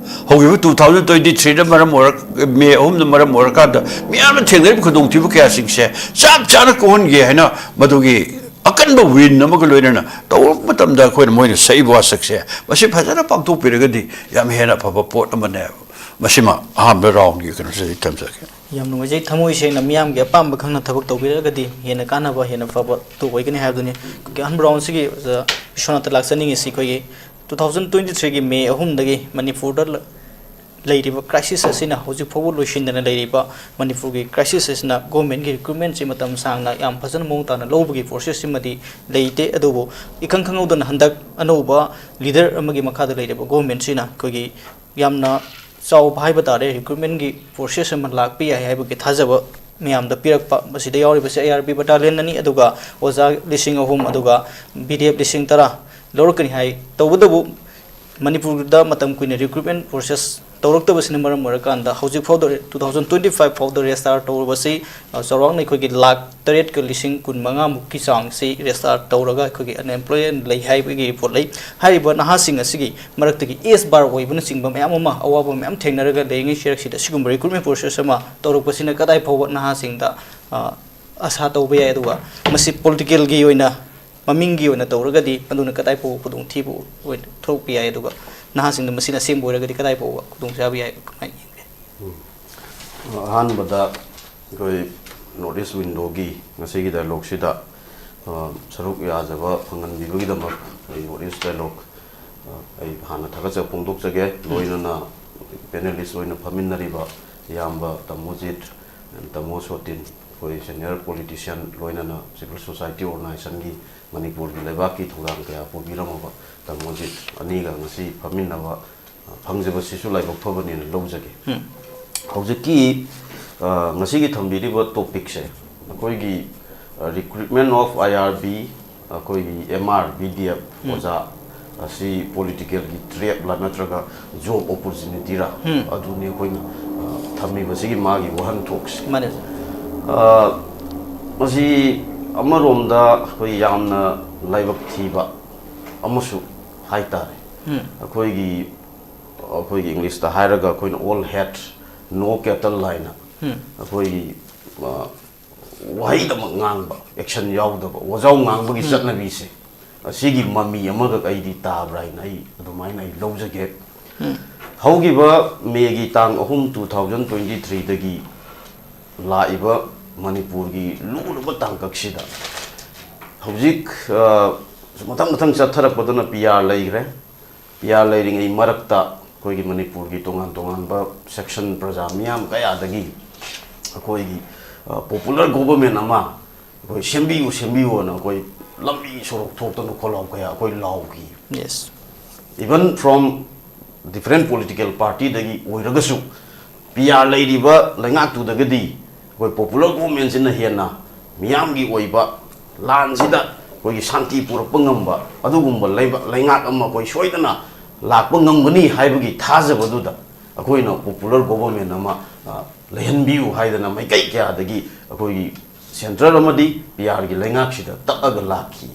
ꯍꯧꯈꯤꯕ ꯇꯨ ꯊꯥꯎꯖꯟ ꯇ꯭ꯋꯦꯟꯇꯤ ꯊ꯭ꯔꯤꯗ ꯃꯔꯝ ꯑꯣꯏꯔ, ꯃꯦ ꯑꯍꯨꯝꯅ ꯃꯔꯝ ꯑꯣꯏꯔꯀꯥꯟꯗ ꯃꯤꯌꯥꯝꯅ ꯊꯦꯡꯅꯔꯤꯕ ꯈꯨꯗꯣꯡꯊꯤꯕ ꯀꯌꯥꯁꯤꯡꯁꯦ ꯆꯞ ꯆꯥꯅ ꯀꯣꯛꯍꯟꯒꯦ ꯍꯥꯏꯅ ꯃꯗꯨꯒꯤ ꯑꯀꯟꯕ ꯋꯤꯟ ꯑꯃꯒ ꯂꯣꯏꯅꯅ ꯇꯧꯔꯛꯄ ꯃꯇꯝꯗ ꯑꯩꯈꯣꯏꯅ ꯃꯣꯏꯅ ꯁꯛꯏꯕ ꯋꯥꯁꯛꯁꯦ ꯃꯁꯤ ꯐꯖꯅ ꯄꯥꯡꯊꯣꯛꯄꯤꯔꯒꯗꯤ ꯌꯥꯝ ꯍꯦꯟꯅ ꯑꯐꯕ ꯄꯣꯠ ꯑꯃꯅꯦꯕ꯫ ꯃꯁꯤꯃ ꯑꯍꯥꯟꯕ ꯔꯥꯎꯟꯒꯤ ꯀꯩꯅꯣꯁꯤꯗ ꯑꯩ ꯊꯝꯖꯒꯦ꯫ ꯌꯥꯝ ꯅꯨꯡꯉꯥꯏꯖꯩ꯫ ꯊꯃꯣꯏ ꯁꯦꯡꯅ ꯃꯤꯌꯥꯝꯒꯤ ꯑꯄꯥꯝꯕ ꯈꯪꯅ ꯊꯕꯛ ꯇꯧꯕꯤꯔꯒꯗꯤ ꯍꯦꯟꯅ ꯀꯥꯟꯅꯕ, ꯍꯦꯟꯅ ꯐꯕ ꯇꯨ ꯑꯣꯏꯒꯅꯤ ꯍꯥꯏꯕꯗꯨꯅꯤ꯫ ꯑꯩꯈꯣꯏꯒꯤ ꯑꯍꯥꯟꯕ ꯔꯥꯎꯟꯁꯤꯒꯤ ꯑꯣꯖꯥ ꯕꯤꯁ꯭ꯋꯥꯅꯥꯊꯇ ꯂꯥꯛꯆꯅꯤꯡꯉꯤꯁꯤ ꯑꯩꯈꯣꯏꯒꯤ ꯇꯨ ꯊꯥꯎꯖꯟ ꯇ꯭ꯋꯦꯟꯇꯤ ꯊ꯭ꯔꯤꯒꯤ ꯃꯦ ꯑꯍꯨꯝꯗꯒꯤ ꯃꯅꯤꯄꯨꯔꯗ ꯂ-, ꯂꯩꯔꯤꯕ ꯀ꯭ꯔꯥꯏꯁꯤꯁ ꯑꯁꯤꯅ ꯍꯧꯖꯤꯛ ꯐꯥꯎꯕ ꯂꯣꯏꯁꯤꯟꯗꯅ ꯂꯩꯔꯤꯕ ꯃꯅꯤꯄꯨꯔꯒꯤ ꯀ꯭ꯔꯥꯏꯁꯤꯁ ꯑꯁꯤꯅ ꯒꯣꯔꯃꯦꯟꯒꯤ ꯔꯤꯀ꯭ꯔꯨꯠꯃꯦꯟꯁꯤ ꯃꯇꯝ ꯁꯥꯡꯅ ꯌꯥꯝ ꯐꯖꯅ ꯃꯑꯣꯡ ꯇꯥꯅ ꯂꯧꯕꯒꯤ ꯄ꯭ꯔꯣꯁꯦꯁ ꯁꯤꯃꯗꯤ ꯂꯩꯇꯦ꯫ ꯑꯗꯨꯕꯨ ꯏꯈꯪ ꯈꯪꯍꯧꯗꯅ ꯍꯟꯗꯛ ꯑꯅꯧꯕ ꯂꯤꯗꯔ ꯑꯃꯒꯤ ꯃꯈꯥꯗ ꯂꯩꯔꯤꯕ ꯒꯣꯔꯃꯦꯟꯁꯤꯅ ꯑꯩꯈꯣꯏꯒꯤ ꯌꯥꯝꯅ ꯆꯥꯎꯕ ꯍꯥꯏꯕ ꯇꯥꯔꯦ, ꯔꯤꯀ꯭ꯔꯨꯠꯃꯦꯟꯒꯤ ꯄ꯭ꯔꯣꯁꯦꯁ ꯑꯃ ꯂꯥꯛꯄ ꯌꯥꯏ ꯍꯥꯏꯕꯒꯤ ꯊꯥꯖꯕ ꯃꯌꯥꯝꯗ ꯄꯤꯔꯛꯄ꯫ ꯃꯁꯤꯗ ꯌꯥꯎꯔꯤꯕꯁꯦ ꯑꯥꯏ ꯑꯥꯔ ꯕꯤ ꯕꯇꯥꯂꯤꯌꯟ ꯑꯅꯤ, ꯑꯗꯨꯒ ꯑꯣꯖꯥ ꯂꯤꯁꯤꯡ ꯑꯍꯨꯝ, ꯑꯗꯨꯒ ꯕꯤ ꯗꯤ ꯑꯦꯐ ꯂꯤꯁꯤꯡ ꯇꯔꯥ ꯂꯧꯔꯛꯀꯅꯤ ꯍꯥꯏ꯫ ꯇꯧꯕꯇꯕꯨ ꯃꯅꯤꯄꯨꯔꯗ ꯃꯇꯝ ꯀꯨꯏꯅ ꯔꯤꯀ꯭ꯔꯨꯠꯃꯦꯟ ꯄ꯭ꯔꯣꯁꯦꯁ ꯇꯧꯔꯛꯇꯕꯁꯤꯅ ꯃꯔꯝ ꯑꯣꯏꯔꯀꯥꯟꯗ ꯍꯧꯖꯤꯛ ꯐꯥꯎꯗ, ꯇꯨ ꯊꯥꯎꯖꯟ ꯇ꯭ꯋꯦꯟꯇꯤ ꯐꯥꯏꯚ ꯐꯥꯎꯗ ꯔꯦꯖꯤꯁꯇꯥꯔ ꯇꯧꯔꯕꯁꯤ, ꯑ, ꯆꯥꯎꯔꯥꯛꯅ ꯑꯩꯈꯣꯏꯒꯤ ꯂꯥꯈ ꯇꯔꯦꯠꯀ ꯂꯤꯁꯤꯡ ꯀꯨꯟ ꯃꯉꯥꯃꯨꯛꯀꯤ ꯆꯥꯡꯁꯤ ꯔꯦꯖꯤꯁꯇꯥꯔ ꯇꯧꯔꯒ ꯑꯩꯈꯣꯏꯒꯤ ꯑꯟꯑꯦꯝꯄ꯭ꯂꯣꯏꯃꯦꯟ ꯂꯩ ꯍꯥꯏꯕꯒꯤ ꯔꯤꯄꯣꯔꯠ ꯂꯩ꯫ ꯍꯥꯏꯔꯤꯕ ꯅꯍꯥꯁꯤꯡ ꯑꯁꯤꯒꯤ ꯃꯔꯛꯇꯒꯤ ꯑꯦꯖ ꯕꯥꯔ ꯑꯣꯏꯕꯅꯆꯤꯡꯕ ꯃꯌꯥꯝ ꯑꯃ ꯑꯋꯥꯕ ꯃꯌꯥꯝ ꯊꯦꯡꯅꯔꯒ ꯂꯩꯔꯤꯉꯩ ꯆꯩꯔꯛꯁꯤꯗ ꯑꯁꯤꯒꯨꯝꯕ ꯔꯤꯀ꯭ꯔꯨꯠꯃꯦꯟ ꯄ꯭ꯔꯣꯁꯦꯁ ꯑꯃ ꯇꯧꯔꯛꯄꯁꯤꯅ ꯀꯗꯥꯏ ꯐꯥꯎꯕ ꯅꯍꯥꯁꯤꯡꯗ, ꯑ, ꯑꯁꯥ ꯇꯧꯕ ꯌꯥꯏ, ꯑꯗꯨꯒ ꯃꯁꯤ ꯄꯣꯂꯤꯇꯤꯀꯦꯜꯒꯤ ꯑꯣꯏꯅ ꯃꯃꯤꯡꯒꯤ ꯑꯣꯏꯅ ꯇꯧꯔꯒꯗꯤ ꯃꯗꯨꯅ ꯀꯗꯥꯏ ꯐꯥꯎꯕ ꯈꯨꯗꯣꯡꯊꯤꯕ ꯑꯣꯏꯅ ꯊꯣꯛꯄ ꯌꯥꯏ, ꯑꯗꯨꯒ ꯅꯍꯥꯁꯤꯡꯗ ꯃꯁꯤꯅ ꯑꯁꯦꯡꯕ ꯑꯣꯏꯔꯒꯗꯤ ꯀꯗꯥꯏ ꯐꯥꯎꯕ ꯈꯨꯗꯣꯡꯆꯥꯕ ꯌꯥꯏ, ꯀꯃꯥꯏꯅ ꯌꯦꯡꯒꯦ? ꯎꯝ꯫ ꯑꯍꯥꯟꯕꯗ ꯑꯩꯈꯣꯏ ꯅꯣꯔꯠ ꯏꯁ ꯋꯤꯟꯗꯣꯒꯤ ꯉꯁꯤꯒꯤ ꯗꯥꯏꯂꯣꯛꯁꯤꯗ, ꯑ, ꯁꯔꯨꯛ ꯌꯥꯖꯕ ꯐꯪꯍꯟꯕꯤꯕꯒꯤꯗꯃꯛ ꯑꯩ ꯅꯣꯔꯠ ꯏꯁ ꯗꯥꯏꯂꯣꯛ, ꯑ, ꯑꯩ ꯍꯥꯟꯅ ꯊꯥꯒꯠꯆꯕ ꯐꯣꯡꯗꯣꯛꯆꯒꯦ꯫ ꯂꯣꯏꯅꯅ ꯄꯦꯅꯦꯂꯤꯁ ꯑꯣꯏꯅ ꯐꯝꯃꯤꯟꯅꯔꯤꯕ ꯏꯌꯥꯝꯕ ꯇꯃꯣꯖꯤꯠ, ꯇꯃꯣ ꯁꯣꯇꯤꯟ, ꯑꯩꯈꯣꯏ ꯁꯦꯅꯤꯌꯔ ꯄꯣꯂꯤꯇꯤꯁꯤꯌꯥꯟ, ꯂꯣꯏꯅꯅ ꯁꯤꯚꯤꯜ ꯁꯣꯁꯥꯏꯇꯤ ꯑꯣꯔꯒꯅꯥꯏꯖꯦꯁꯟꯒꯤ ꯃꯅꯤꯄꯨꯔꯒꯤ ꯂꯩꯕꯥꯛꯀꯤ ꯊꯧꯗꯥꯡ ꯀꯌꯥ ꯄꯨꯕꯤꯔꯝꯃꯕ ꯇꯃꯣꯖꯤꯠ ꯑꯅꯤꯒ ꯉꯁꯤ ꯐꯝꯃꯤꯟꯅꯕ, ꯑ, ꯐꯪꯖꯕꯁꯤꯁꯨ ꯂꯥꯏꯕꯛ ꯐꯕꯅꯦꯅ ꯂꯧꯖꯒꯦ꯫ ꯍꯧꯖꯤꯛꯀꯤ, ꯑ, ꯉꯁꯤꯒꯤ ꯊꯝꯕꯤꯔꯤꯕ ꯇꯣꯄꯤꯛꯁꯦ ꯑꯩꯈꯣꯏꯒꯤ, ꯑ, recruitment of I R B, ꯑꯩꯈꯣꯏꯒꯤ M R, B D F ꯑꯣꯖꯥ ꯑꯁꯤ ꯄꯣꯂꯤꯇꯤꯀꯦꯜꯒꯤ ꯇ꯭ꯔꯦꯞꯂ ꯅꯠꯇ꯭ꯔꯒ ꯖꯣꯕ ꯑꯣꯄꯣꯔꯆꯨꯅꯤꯇꯤꯔ, ꯑꯗꯨꯅꯤ ꯑꯩꯈꯣꯏꯅ, ꯑ, ꯊꯝꯃꯤꯕꯁꯤꯒꯤ ꯃꯥꯒꯤ ꯋꯥꯍꯟꯊꯣꯛꯁꯦ꯫ ꯃꯥꯅꯦ, ꯁꯥꯔ꯫ ꯑ, ꯃꯁꯤ ꯑꯃꯔꯣꯝꯗ ꯑꯩꯈꯣꯏ ꯌꯥꯝꯅ ꯂꯥꯏꯕꯛ ꯊꯤꯕ ꯑꯃꯁꯨ ꯍꯥꯏꯇꯥꯔꯦ꯫ ꯑꯩꯈꯣꯏꯒꯤ, ꯑꯩꯈꯣꯏꯒꯤ ꯏꯪꯂꯤꯁꯇ ꯍꯥꯏꯔꯒ ꯑꯩꯈꯣꯏꯅ "All hat, no cattle" ꯍꯥꯏꯅ ꯑꯩꯈꯣꯏꯒꯤ, ꯑ, ꯋꯥꯍꯩꯗꯃꯛ ꯉꯥꯡꯕ, ꯑꯦꯛꯁꯟ ꯌꯥꯎꯗꯕ ꯋꯥꯖꯥꯎ ꯉꯥꯡꯕꯒꯤ ꯆꯠꯅꯕꯤꯁꯦ, ꯑꯁꯤꯒꯤ ꯃꯃꯤ ꯑꯃꯈꯛ ꯑꯩꯗꯤ ꯇꯥꯕ꯭ꯔꯥ ꯍꯥꯏꯅ ꯑꯩ ꯑꯗꯨꯃꯥꯏꯅ ꯑꯩ ꯂꯧꯖꯒꯦ꯫ ꯍꯧꯈꯤꯕ ꯃꯦꯒꯤ ꯇꯥꯡ ꯑꯍꯨꯝ, ꯇꯨ ꯊꯥꯎꯖꯟ ꯇ꯭ꯋꯦꯟꯇꯤ ꯊ꯭ꯔꯤꯗꯒꯤ ꯂꯥꯛꯏꯕ ꯃꯅꯤꯄꯨꯔꯒꯤ ꯂꯨꯔꯕ ꯇꯥꯡꯀꯛꯁꯤꯗ ꯍꯧꯖꯤꯛ, ꯑ, ꯃꯊꯪ ꯃꯊꯪ ꯆꯠꯊꯔꯛꯄꯗꯨꯅ P R ꯂꯩꯈ꯭ꯔꯦ꯫ P R ꯂꯩꯔꯤꯉꯩ ꯃꯔꯛꯇ ꯑꯩꯈꯣꯏꯒꯤ ꯃꯅꯤꯄꯨꯔꯒꯤ ꯇꯣꯉꯥꯟ ꯇꯣꯉꯥꯟꯕ ꯁꯦꯛꯁꯟ, ꯄ꯭ꯔꯖꯥ ꯃꯤꯌꯥꯝ ꯀꯌꯥꯗꯒꯤ ꯑꯩꯈꯣꯏꯒꯤ, ꯑ, ꯄꯣꯄꯨꯂꯔ ꯒꯣꯚꯔꯟꯃꯦꯟ ꯑꯃ ꯑꯩꯈꯣꯏ ꯁꯦꯝꯕꯤꯌꯨ, ꯁꯦꯝꯕꯤꯌꯨꯅ ꯑꯩꯈꯣꯏ ꯂꯝꯕꯤ ꯁꯣꯔꯣꯛ ꯊꯣꯛꯇꯅ ꯈꯣꯜꯂꯥꯎ ꯀꯌꯥ ꯑꯩꯈꯣꯏ ꯂꯥꯎꯈꯤ꯫ Yes. Even from different political partyꯗꯒꯤ ꯑꯣꯏꯔꯒꯁꯨ, P R ꯂꯩꯔꯤꯕ ꯂꯩꯉꯥꯛꯇꯨꯗꯒꯗꯤ ꯑꯩꯈꯣꯏ ꯄꯣꯄꯨꯂꯔ ꯒꯣꯚꯔꯟꯃꯦꯟꯁꯤꯅ ꯍꯦꯟꯅ ꯃꯤꯌꯥꯝꯒꯤ ꯑꯣꯏꯕ ꯂꯥꯟꯁꯤꯗ ꯑꯩꯈꯣꯏꯒꯤ ꯁꯥꯟꯇꯤ ꯄꯨꯔꯛꯄ ꯉꯝꯕ ꯑꯗꯨꯒꯨꯝꯕ ꯂꯩꯕ-, ꯂꯩꯉꯥꯛ ꯑꯃ ꯑꯩꯈꯣꯏ ꯁꯣꯏꯗꯅ ꯂꯥꯛꯄ ꯉꯝꯒꯅꯤ ꯍꯥꯏꯕꯒꯤ ꯊꯥꯖꯕꯗꯨꯗ ꯑꯩꯈꯣꯏꯅ popular government ꯑꯃ, ꯑ, ꯂꯩꯍꯟꯕꯤꯌꯨ ꯍꯥꯏꯗꯅ ꯃꯥꯏꯀꯩ ꯀꯌꯥꯗꯒꯤ ꯑꯩꯈꯣꯏꯒꯤ centre ꯑꯃꯗꯤ P R ꯒꯤ ꯂꯩꯉꯥꯛꯁꯤꯗ ꯇꯛꯑꯒ ꯂꯥꯛꯈꯤ꯫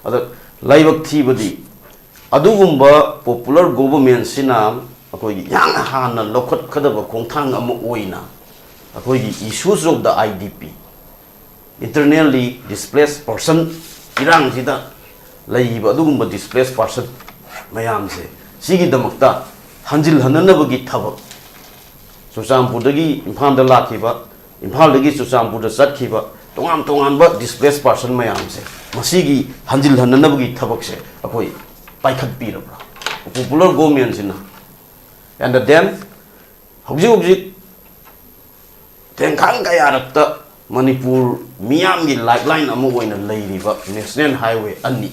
ꯑꯗ ꯂꯥꯏꯕꯛ ꯊꯤꯕꯗꯤ, ꯑꯗꯨꯒꯨꯝꯕ popular government ꯁꯤꯅ ꯑꯩꯈꯣꯏꯒꯤ ꯌꯥꯝꯅ ꯍꯥꯟꯅ ꯂꯧꯈꯠꯀꯗꯕ ꯈꯣꯡꯊꯥꯡ ꯑꯃ ꯑꯣꯏꯅ ꯑꯩꯈꯣꯏꯒꯤ issues of the I D P, internally displaced person, ꯏꯔꯥꯡꯁꯤꯗ ꯂꯩꯔꯤꯕ ꯑꯗꯨꯒꯨꯝꯕ displaced person ꯃꯌꯥꯝꯁꯦ, ꯁꯤꯒꯤꯗꯃꯛꯇ ꯍꯟꯖꯤꯜꯍꯟꯅꯅꯕꯒꯤ ꯊꯕꯛ, ꯆꯨꯔꯆꯥꯟꯄꯨꯔꯗꯒꯤ ꯏꯝꯐꯥꯜꯗ ꯂꯥꯛꯈꯤꯕ, ꯏꯝꯐꯥꯜꯗꯒꯤ ꯆꯨꯔꯆꯥꯟꯄꯨꯔꯗ ꯆꯠꯈꯤꯕ ꯇꯣꯉꯥꯟ ꯇꯣꯉꯥꯟꯕ displaced person ꯃꯌꯥꯝꯁꯦ, ꯃꯁꯤꯒꯤ ꯍꯟꯖꯤꯜꯍꯟꯅꯅꯕꯒꯤ ꯊꯕꯛꯁꯦ ꯑꯩꯈꯣꯏ ꯄꯥꯏꯈꯠꯄꯤꯔꯕ꯭ꯔꯥ? Popular government ꯁꯤꯅ꯫ And then, ꯍꯧꯖꯤꯛ ꯍꯧꯖꯤꯛ ꯇꯦꯡꯈꯥꯡ ꯀꯌꯥꯔꯛꯇ ꯃꯅꯤꯄꯨꯔ ꯃꯤꯌꯥꯝꯒꯤ lifeline ꯑꯃ ꯑꯣꯏꯅ ꯂꯩꯔꯤꯕ National Highway ꯑꯅꯤ,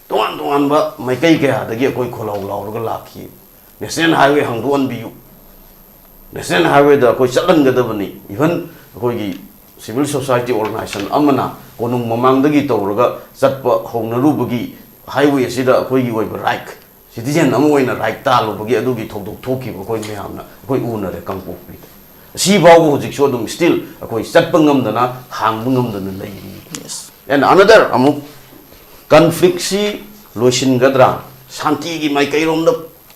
ꯇꯣꯉꯥꯟ ꯇꯣꯉꯥꯟꯕ ꯃꯥꯏꯀꯩ ꯀꯌꯥꯗꯒꯤ ꯑꯩꯈꯣꯏ ꯈꯣꯜꯂꯥꯎ ꯂꯥꯎꯔꯒ ꯂꯥꯛꯈꯤ꯫ National Highway ꯍꯥꯡꯗꯣꯛꯍꯟꯕꯤꯌꯨ, National Highway ꯗ ꯑꯩꯈꯣꯏ ꯆꯠꯍꯟꯒꯗꯕꯅꯤ꯫ Even ꯑꯩꯈꯣꯏꯒꯤ civil society organization ꯑꯃꯅ ꯀꯣꯅꯨꯡ ꯃꯃꯥꯡꯗꯒꯤ ꯇꯧꯔꯒ ꯆꯠꯄ ꯍꯧꯅꯔꯨꯕꯒꯤ highway ꯑꯁꯤꯗ ꯑꯩꯈꯣꯏꯒꯤ ꯑꯣꯏꯕ right, citizen ꯑꯃ ꯑꯣꯏꯅ right ꯇꯥꯜꯂꯨꯕꯒꯤ ꯑꯗꯨꯒꯤ ꯊꯧꯗꯣꯛ ꯊꯣꯛꯈꯤꯕ ꯑꯩꯈꯣꯏ ꯃꯌꯥꯝꯅ ꯑꯩꯈꯣꯏ ꯎꯅꯔꯦ ꯀꯥꯡꯄꯣꯛꯄꯤꯗ꯫ ꯑꯁꯤ ꯐꯥꯎꯕ ꯍꯧꯖꯤꯛꯁꯨ ꯑꯗꯨꯝ still ꯑꯩꯈꯣꯏ ꯆꯠꯄ ꯉꯝꯗꯅ, ꯍꯥꯡꯕ ꯉꯝꯗꯅ ꯂꯩꯔꯤ꯫ Yes. And another ꯑꯃꯨꯛ, conflict ꯁꯤ ꯂꯣꯏꯁꯤꯟꯒꯗ꯭ꯔꯥ, ꯁꯥꯟꯇꯤꯒꯤ ꯃꯥꯏꯀꯩꯔꯣꯝꯗ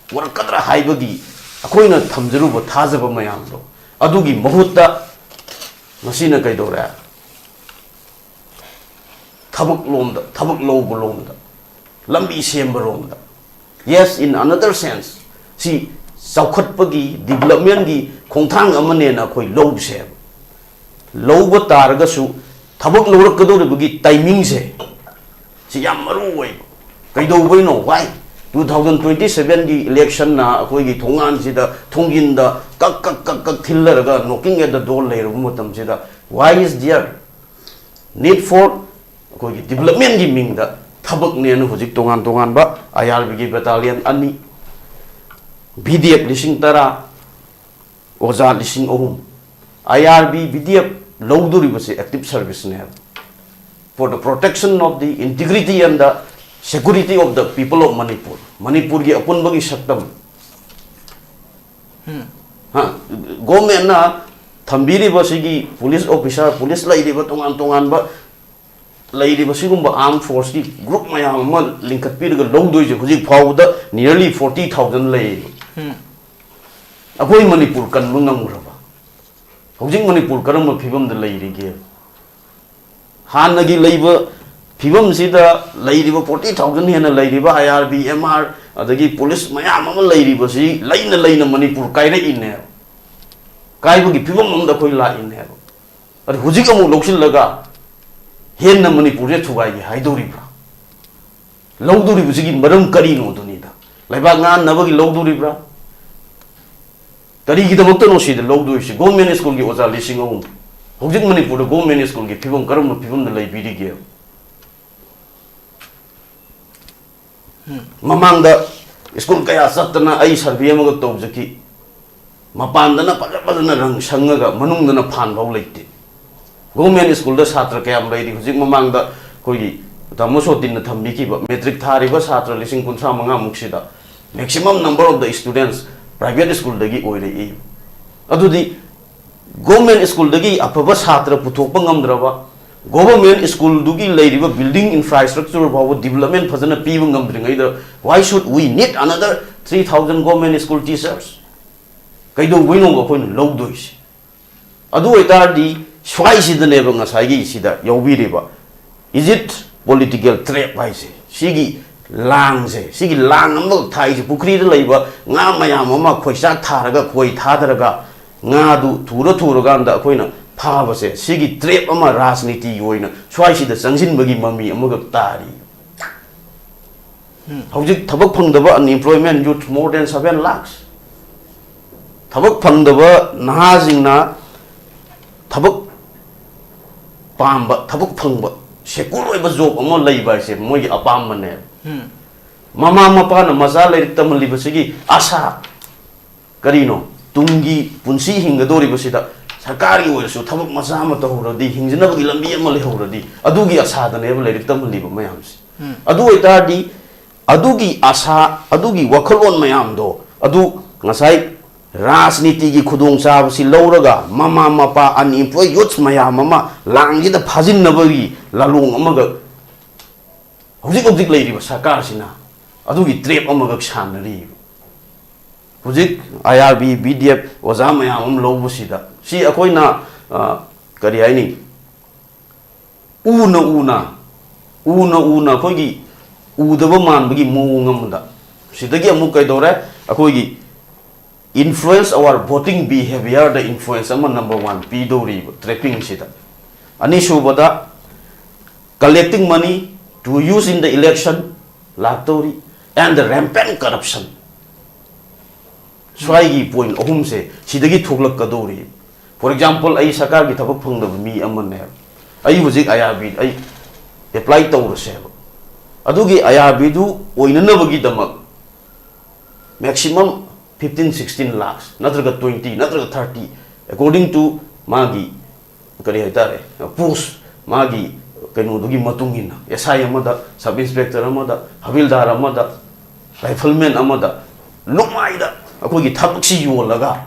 ꯄꯨꯔꯛꯀꯗ꯭ꯔꯥ ꯍꯥꯏꯕꯒꯤ ꯑꯩꯈꯣꯏꯅ ꯊꯝꯖꯔꯨꯕ ꯊꯥꯖꯕ ꯃꯌꯥꯝꯗꯣ, ꯑꯗꯨꯒꯤ ꯃꯍꯨꯠꯇ ꯉꯁꯤꯅ ꯀꯩꯗꯧꯔꯦ? ꯊꯕꯛ ꯂꯣꯝꯗ, ꯊꯕꯛ ꯂꯧꯕ ꯂꯣꯝꯗ, ꯂꯝꯕꯤ ꯁꯦꯝꯕ ꯂꯣꯝꯗ꯫ Yes, in another sense, ꯁꯤ ꯆꯥꯎꯈꯠꯄꯒꯤ, development ꯀꯤ ꯈꯣꯡꯊꯥꯡ ꯑꯃꯅꯦꯅ ꯑꯩꯈꯣꯏ ꯂꯧꯁꯦꯕ꯫ ꯂꯧꯕ ꯇꯥꯔꯒꯁꯨ ꯊꯕꯛ ꯂꯧꯔꯛꯀꯗꯧꯔꯤꯕꯒꯤ timing ꯁꯦ, ꯁꯤ ꯌꯥꯝ ꯃꯔꯨ ꯑꯣꯏꯕ꯫ ꯀꯩꯗꯧꯕꯩꯅꯣ? Why? Two thousand twenty seven ꯒꯤ election ꯅ ꯑꯩꯈꯣꯏꯒꯤ ꯊꯣꯡꯒꯥꯟꯁꯤꯗ, ꯊꯣꯡꯖꯤꯟꯗ ꯀꯛ ꯀꯛ ꯀꯛ ꯀꯛ ꯊꯤꯜꯂꯔꯒ knocking at the door ꯂꯩꯔꯕ ꯃꯇꯝꯁꯤꯗ, why is there need for ꯑꯩꯈꯣꯏꯒꯤ development ꯀꯤ ꯃꯤꯡꯗ ꯊꯕꯛꯅꯦꯅ ꯍꯧꯖꯤꯛ ꯇꯣꯉꯥꯟ ꯇꯣꯉꯥꯟꯕ I R B ꯒꯤ battalion ꯑꯅꯤ, B D F ꯂꯤꯁꯤꯡ ꯇꯔꯥ, ꯑꯣꯖꯥ ꯂꯤꯁꯤꯡ ꯑꯍꯨꯝ, I R B, B D F ꯂꯧꯗꯣꯔꯤꯕꯁꯦ active service ꯅꯦꯕ, for the protection of the integrity and the Security of the people of Manipur, ꯃꯅꯤꯄꯨꯔꯒꯤ ꯑꯄꯨꯟꯕꯒꯤ ꯁꯛꯇꯝ꯫ ꯍꯥ, ꯒꯣꯔꯃꯦꯟꯅ ꯊꯝꯕꯤꯔꯤꯕ ꯁꯤꯒꯤ ꯄꯨꯂꯤꯁ ꯑꯣꯐꯤꯁꯥꯔ, ꯄꯨꯂꯤꯁ ꯂꯩꯔꯤꯕ ꯇꯣꯉꯥꯟ ꯇꯣꯉꯥꯟꯕ ꯂꯩꯔꯤꯕ ꯁꯤꯒꯨꯝꯕ ꯑꯥꯔꯝ ꯐꯣꯔꯁꯀꯤ ꯒ꯭ꯔꯨꯞ ꯃꯌꯥꯝ ꯑꯃ ꯂꯤꯡꯈꯠꯄꯤꯔꯒ ꯂꯧꯗꯣꯏꯁꯦ ꯍꯧꯖꯤꯛ ꯐꯥꯎꯕꯗ nearly forty thousand ꯂꯩꯌꯦꯕ꯫ ꯑꯩꯈꯣꯏ ꯃꯅꯤꯄꯨꯔ ꯀꯟꯕ ꯉꯝꯈ꯭ꯔꯕ? ꯍꯧꯖꯤꯛ ꯃꯅꯤꯄꯨꯔ ꯀꯔꯝꯕ ꯐꯤꯕꯝꯗ ꯂꯩꯔꯤꯒꯦ? ꯍꯥꯟꯅꯒꯤ ꯂꯩꯕ ꯐꯤꯕꯝꯁꯤꯗ ꯂꯩꯔꯤꯕ forty thousand ꯍꯦꯟꯅ ꯂꯩꯔꯤꯕ I R B, M R, ꯑꯗꯒꯤ ꯄꯨꯂꯤꯁ ꯃꯌꯥꯝ ꯑꯃ ꯂꯩꯔꯤꯕꯁꯤ ꯂꯩꯅ ꯂꯩꯅ ꯃꯅꯤꯄꯨꯔ ꯀꯥꯏꯔꯛꯏꯅꯦꯕ꯫ ꯀꯥꯏꯕꯒꯤ ꯐꯤꯕꯝ ꯑꯃꯗ ꯑꯩꯈꯣꯏ ꯂꯥꯛꯏꯅꯦꯕ꯫ ꯑꯗꯨ ꯍꯧꯖꯤꯛ ꯑꯃꯨꯛ ꯂꯧꯁꯤꯜꯂꯒ ꯍꯦꯟꯅ ꯃꯅꯤꯄꯨꯔꯁꯦ ꯊꯨꯒꯥꯏꯒꯦ ꯍꯥꯏꯗꯧꯔꯤꯕ꯭ꯔꯥ? ꯂꯧꯗꯣꯔꯤꯕꯁꯤꯒꯤ ꯃꯔꯝ ꯀꯔꯤꯅꯣ ꯑꯗꯨꯅꯤꯗ꯫ ꯂꯩꯕꯥꯛ ꯉꯥꯛꯅꯕꯒꯤ ꯂꯧꯗꯣꯔꯤꯕ꯭ꯔꯥ? ꯀꯔꯤꯒꯤꯗꯃꯛꯇꯅꯣ ꯁꯤꯗ ꯂꯧꯗꯣꯏꯁꯤ? ꯒꯣꯔꯃꯦꯟ ꯁ꯭ꯀꯨꯜꯒꯤ ꯑꯣꯖꯥ ꯂꯤꯁꯤꯡ ꯑꯍꯨꯝ꯫ ꯍꯧꯖꯤꯛ ꯃꯅꯤꯄꯨꯔꯗ ꯒꯣꯔꯃꯦꯟ ꯁ꯭ꯀꯨꯜꯒꯤ ꯐꯤꯕꯝ ꯀꯔꯝꯕ ꯐꯤꯕꯝꯗ ꯂꯩꯕꯤꯔꯤꯒꯦ? ꯃꯃꯥꯡꯗ ꯁ꯭ꯀꯨꯜ ꯀꯌꯥ ꯆꯠꯇꯅ ꯑꯩ ꯁꯔꯚꯦ ꯑꯃꯒ ꯇꯧꯖꯈꯤ꯫ ꯃꯄꯥꯟꯗꯅ ꯐꯖ ꯐꯖꯅ ꯔꯪ ꯁꯪꯉꯒ ꯃꯅꯨꯡꯗꯅ ꯐꯥꯟ ꯐꯥꯎ ꯂꯩꯇꯦ꯫ ꯒꯣꯔꯃꯦꯟ ꯁ꯭ꯀꯨꯜꯗ ꯁꯥꯇ꯭ꯔ ꯀꯌꯥꯝ ꯂꯩꯔꯤ? ꯍꯧꯖꯤꯛ ꯃꯃꯥꯡꯗ ꯑꯩꯈꯣꯏꯒꯤ ꯇꯥꯃꯣ ꯁꯣꯇꯤꯟꯅ ꯊꯝꯕꯤꯈꯤꯕ ꯃꯦꯇ꯭ꯔꯤꯛ ꯊꯥꯔꯤꯕ ꯁꯥꯇ꯭ꯔ ꯂꯤꯁꯤꯡ ꯀꯨꯟꯊ꯭ꯔꯥ ꯃꯉꯥꯃꯨꯛꯁꯤꯗ maximum number of the students private ꯁ꯭ꯀꯨꯜꯗꯒꯤ ꯑꯣꯏꯔꯛꯏ꯫ ꯑꯗꯨꯗꯤ ꯒꯣꯔꯃꯦꯟ ꯁ꯭ꯀꯨꯜꯗꯒꯤ ꯑꯐꯕ ꯁꯥꯇ꯭ꯔ ꯄꯨꯊꯣꯛꯄ ꯉꯝꯗ꯭ꯔꯕ, ꯒꯣꯚꯔꯃꯦꯟ ꯁ꯭ꯀꯨꯜꯗꯨꯒꯤ ꯂꯩꯔꯤꯕ ꯕꯤꯜꯗꯤꯡ ꯏꯟꯐ꯭ꯔꯥꯁ꯭ꯇ꯭ꯔꯛꯆꯔ ꯐꯥꯎꯕ ꯗꯤꯕꯂꯞꯃꯦꯟ ꯐꯖꯅ ꯄꯤꯕ ꯉꯝꯗ꯭ꯔꯤꯉꯩꯗ, why should we need another three thousand government school teachers? ꯀꯩꯗꯧꯕꯩꯅꯣꯕ ꯑꯩꯈꯣꯏꯅ ꯂꯧꯗꯣꯏꯁꯦ? ꯑꯗꯨ ꯑꯣꯏꯇꯥꯔꯗꯤ ꯁ꯭ꯋꯥꯏꯁꯤꯗꯅꯦꯕ ꯉꯁꯥꯏꯒꯤ ꯁꯤꯗ ꯌꯥꯎꯕꯤꯔꯤꯕ, is it political trap ꯍꯥꯏꯁꯦ? ꯁꯤꯒꯤ ꯂꯥꯡꯁꯦ, ꯁꯤꯒꯤ ꯂꯥꯡ ꯑꯃꯈꯛ ꯊꯥꯛꯏꯁꯦ, ꯄꯨꯈ꯭ꯔꯤꯗ ꯂꯩꯕ ꯉꯥ ꯃꯌꯥꯝ ꯑꯃ ꯈꯣꯏꯆꯥꯛ ꯊꯥꯔꯒ, ꯈꯣꯏ ꯊꯥꯗꯔꯒ, ꯉꯥꯗꯨ ꯊꯨꯔ ꯊꯨꯔꯀꯥꯟꯗ ꯑꯩꯈꯣꯏꯅ ꯐꯥꯕꯁꯦ, ꯁꯤꯒꯤ ꯇ꯭ꯔꯦꯞ ꯑꯃ ꯔꯥꯖꯅꯤꯇꯤꯒꯤ ꯑꯣꯏꯅ ꯁ꯭ꯋꯥꯏꯁꯤꯗ ꯆꯪꯁꯤꯟꯕꯒꯤ ꯃꯃꯤ ꯑꯃꯈꯛ ꯇꯥꯔꯤ꯫ ꯍꯧꯖꯤꯛ ꯊꯕꯛ ꯐꯪꯗꯕ unemployment youth more than seven lakhs꯫ ꯊꯕꯛ ꯐꯪꯗꯕ ꯅꯍꯥꯁꯤꯡꯅ ꯊꯕꯛ ꯄꯥꯝꯕ, ꯊꯕꯛ ꯐꯪꯕ, ꯁꯦꯀ꯭ꯌꯨꯔ ꯑꯣꯏꯕ ꯖꯣꯕ ꯑꯃ ꯂꯩꯕ ꯍꯥꯏꯁꯦ ꯃꯣꯏꯒꯤ ꯑꯄꯥꯝꯕꯅꯦꯕ꯫ ꯃꯃꯥ ꯃꯄꯥꯅ ꯃꯆꯥ ꯂꯥꯏꯔꯤꯛ ꯇꯝꯍꯜꯂꯤꯕꯁꯤꯒꯤ ꯑꯁꯥ ꯀꯔꯤꯅꯣ? ꯇꯨꯡꯒꯤ ꯄꯨꯟꯁꯤ ꯍꯤꯡꯒꯗꯧꯔꯤꯕꯁꯤꯗ ꯁꯔꯀꯥꯔꯒꯤ ꯑꯣꯏꯔꯁꯨ ꯊꯕꯛ ꯃꯆꯥ ꯑꯃ ꯇꯧꯍꯧꯔꯗꯤ, ꯍꯤꯡꯖꯅꯕꯒꯤ ꯂꯝꯕꯤ ꯑꯃ ꯂꯩꯍꯧꯔꯗꯤ, ꯑꯗꯨꯒꯤ ꯑꯁꯥꯗꯅꯦꯕ ꯂꯥꯏꯔꯤꯛ ꯇꯝꯍꯜꯂꯤꯕ ꯃꯌꯥꯝꯁꯦ꯫ ꯑꯗꯨ ꯑꯣꯏꯇꯥꯔꯗꯤ ꯑꯗꯨꯒꯤ ꯑꯁꯥ, ꯑꯗꯨꯒꯤ ꯋꯥꯈꯜꯂꯣꯟ ꯃꯌꯥꯝꯗꯣ ꯑꯗꯨ ꯉꯁꯥꯏ ꯔꯥꯖꯅꯤꯇꯤꯒꯤ ꯈꯨꯗꯣꯡꯆꯥꯕꯁꯤ ꯂꯧꯔꯒ ꯃꯃꯥ ꯃꯄꯥ unemployed youths ꯃꯌꯥꯝ ꯑꯃ ꯂꯥꯡꯁꯤꯗ ꯐꯥꯖꯤꯟꯅꯕꯒꯤ ꯂꯥꯂꯣꯡ ꯑꯃꯒ ꯍꯧꯖꯤꯛ ꯍꯧꯖꯤꯛ ꯂꯩꯔꯤꯕ ꯁꯔꯀꯥꯔꯁꯤꯅ ꯑꯗꯨꯒꯤ trap ꯑꯃꯈꯛ ꯁꯥꯟꯅꯔꯤꯕ꯫ ꯍꯧꯖꯤꯛ I R B, B D F ꯑꯣꯖꯥ ꯃꯌꯥꯝ ꯑꯃ ꯂꯧꯕꯁꯤꯗ ꯁꯤ ꯑꯩꯈꯣꯏꯅ, ꯑ, ꯀꯔꯤ ꯍꯥꯏꯅꯤ, ꯎꯅ ꯎꯅ, ꯎꯅ ꯎꯅ ꯑꯩꯈꯣꯏꯒꯤ ꯎꯗꯕ ꯃꯥꯟꯕꯒꯤ ꯃꯑꯣꯡ ꯑꯃꯗ ꯁꯤꯗꯒꯤ ꯑꯃꯨꯛ ꯀꯩꯗꯧꯔꯦ? ꯑꯩꯈꯣꯏꯒꯤ influence our voting behaviorꯗ influence ꯑꯃ number one ꯄꯤꯗꯧꯔꯤꯕ trappingꯁꯤꯗ꯫ ꯑꯅꯤꯁꯨꯕꯗ, collecting money to use in the election ꯂꯥꯛꯇꯧꯔꯤ, and the rampant corruption꯫ ꯁ꯭ꯋꯥꯏꯒꯤ point ꯑꯍꯨꯝꯁꯦ ꯁꯤꯗꯒꯤ ꯊꯣꯛꯂꯛꯀꯗꯧꯔꯤ꯫ For example, ꯑꯩ ꯁꯔꯀꯥꯔꯒꯤ ꯊꯕꯛ ꯐꯪꯗꯕ ꯃꯤ ꯑꯃꯅꯦꯕ, ꯑꯩ ꯍꯧꯖꯤꯛ I R B ꯑꯩ apply ꯇꯧꯔꯁꯦꯕ, ꯑꯗꯨꯒꯤ I R Bꯗꯨ ꯑꯣꯏꯅꯅꯕꯒꯤꯗꯃꯛ maximum fifteen sixteen lakhs ꯅꯠꯇ꯭ꯔꯒ twenty ꯅꯠꯇ꯭ꯔꯒ thirty, according to ꯃꯥꯒꯤ ꯀꯔꯤ ꯍꯥꯏꯇꯥꯔꯦ, post, ꯃꯥꯒꯤ ꯀꯩꯅꯣꯗꯨꯒꯤ ꯃꯇꯨꯡ ꯏꯟꯅ S I ꯑꯃꯗ, sub inspector ꯑꯃꯗ, ꯍꯕꯤꯜꯗꯥꯔ ꯑꯃꯗ, rifleman ꯑꯃꯗ, ꯂꯨꯃꯥꯏꯗ ꯑꯩꯈꯣꯏꯒꯤ ꯊꯕꯛꯁꯤ ꯌꯣꯜꯂꯒ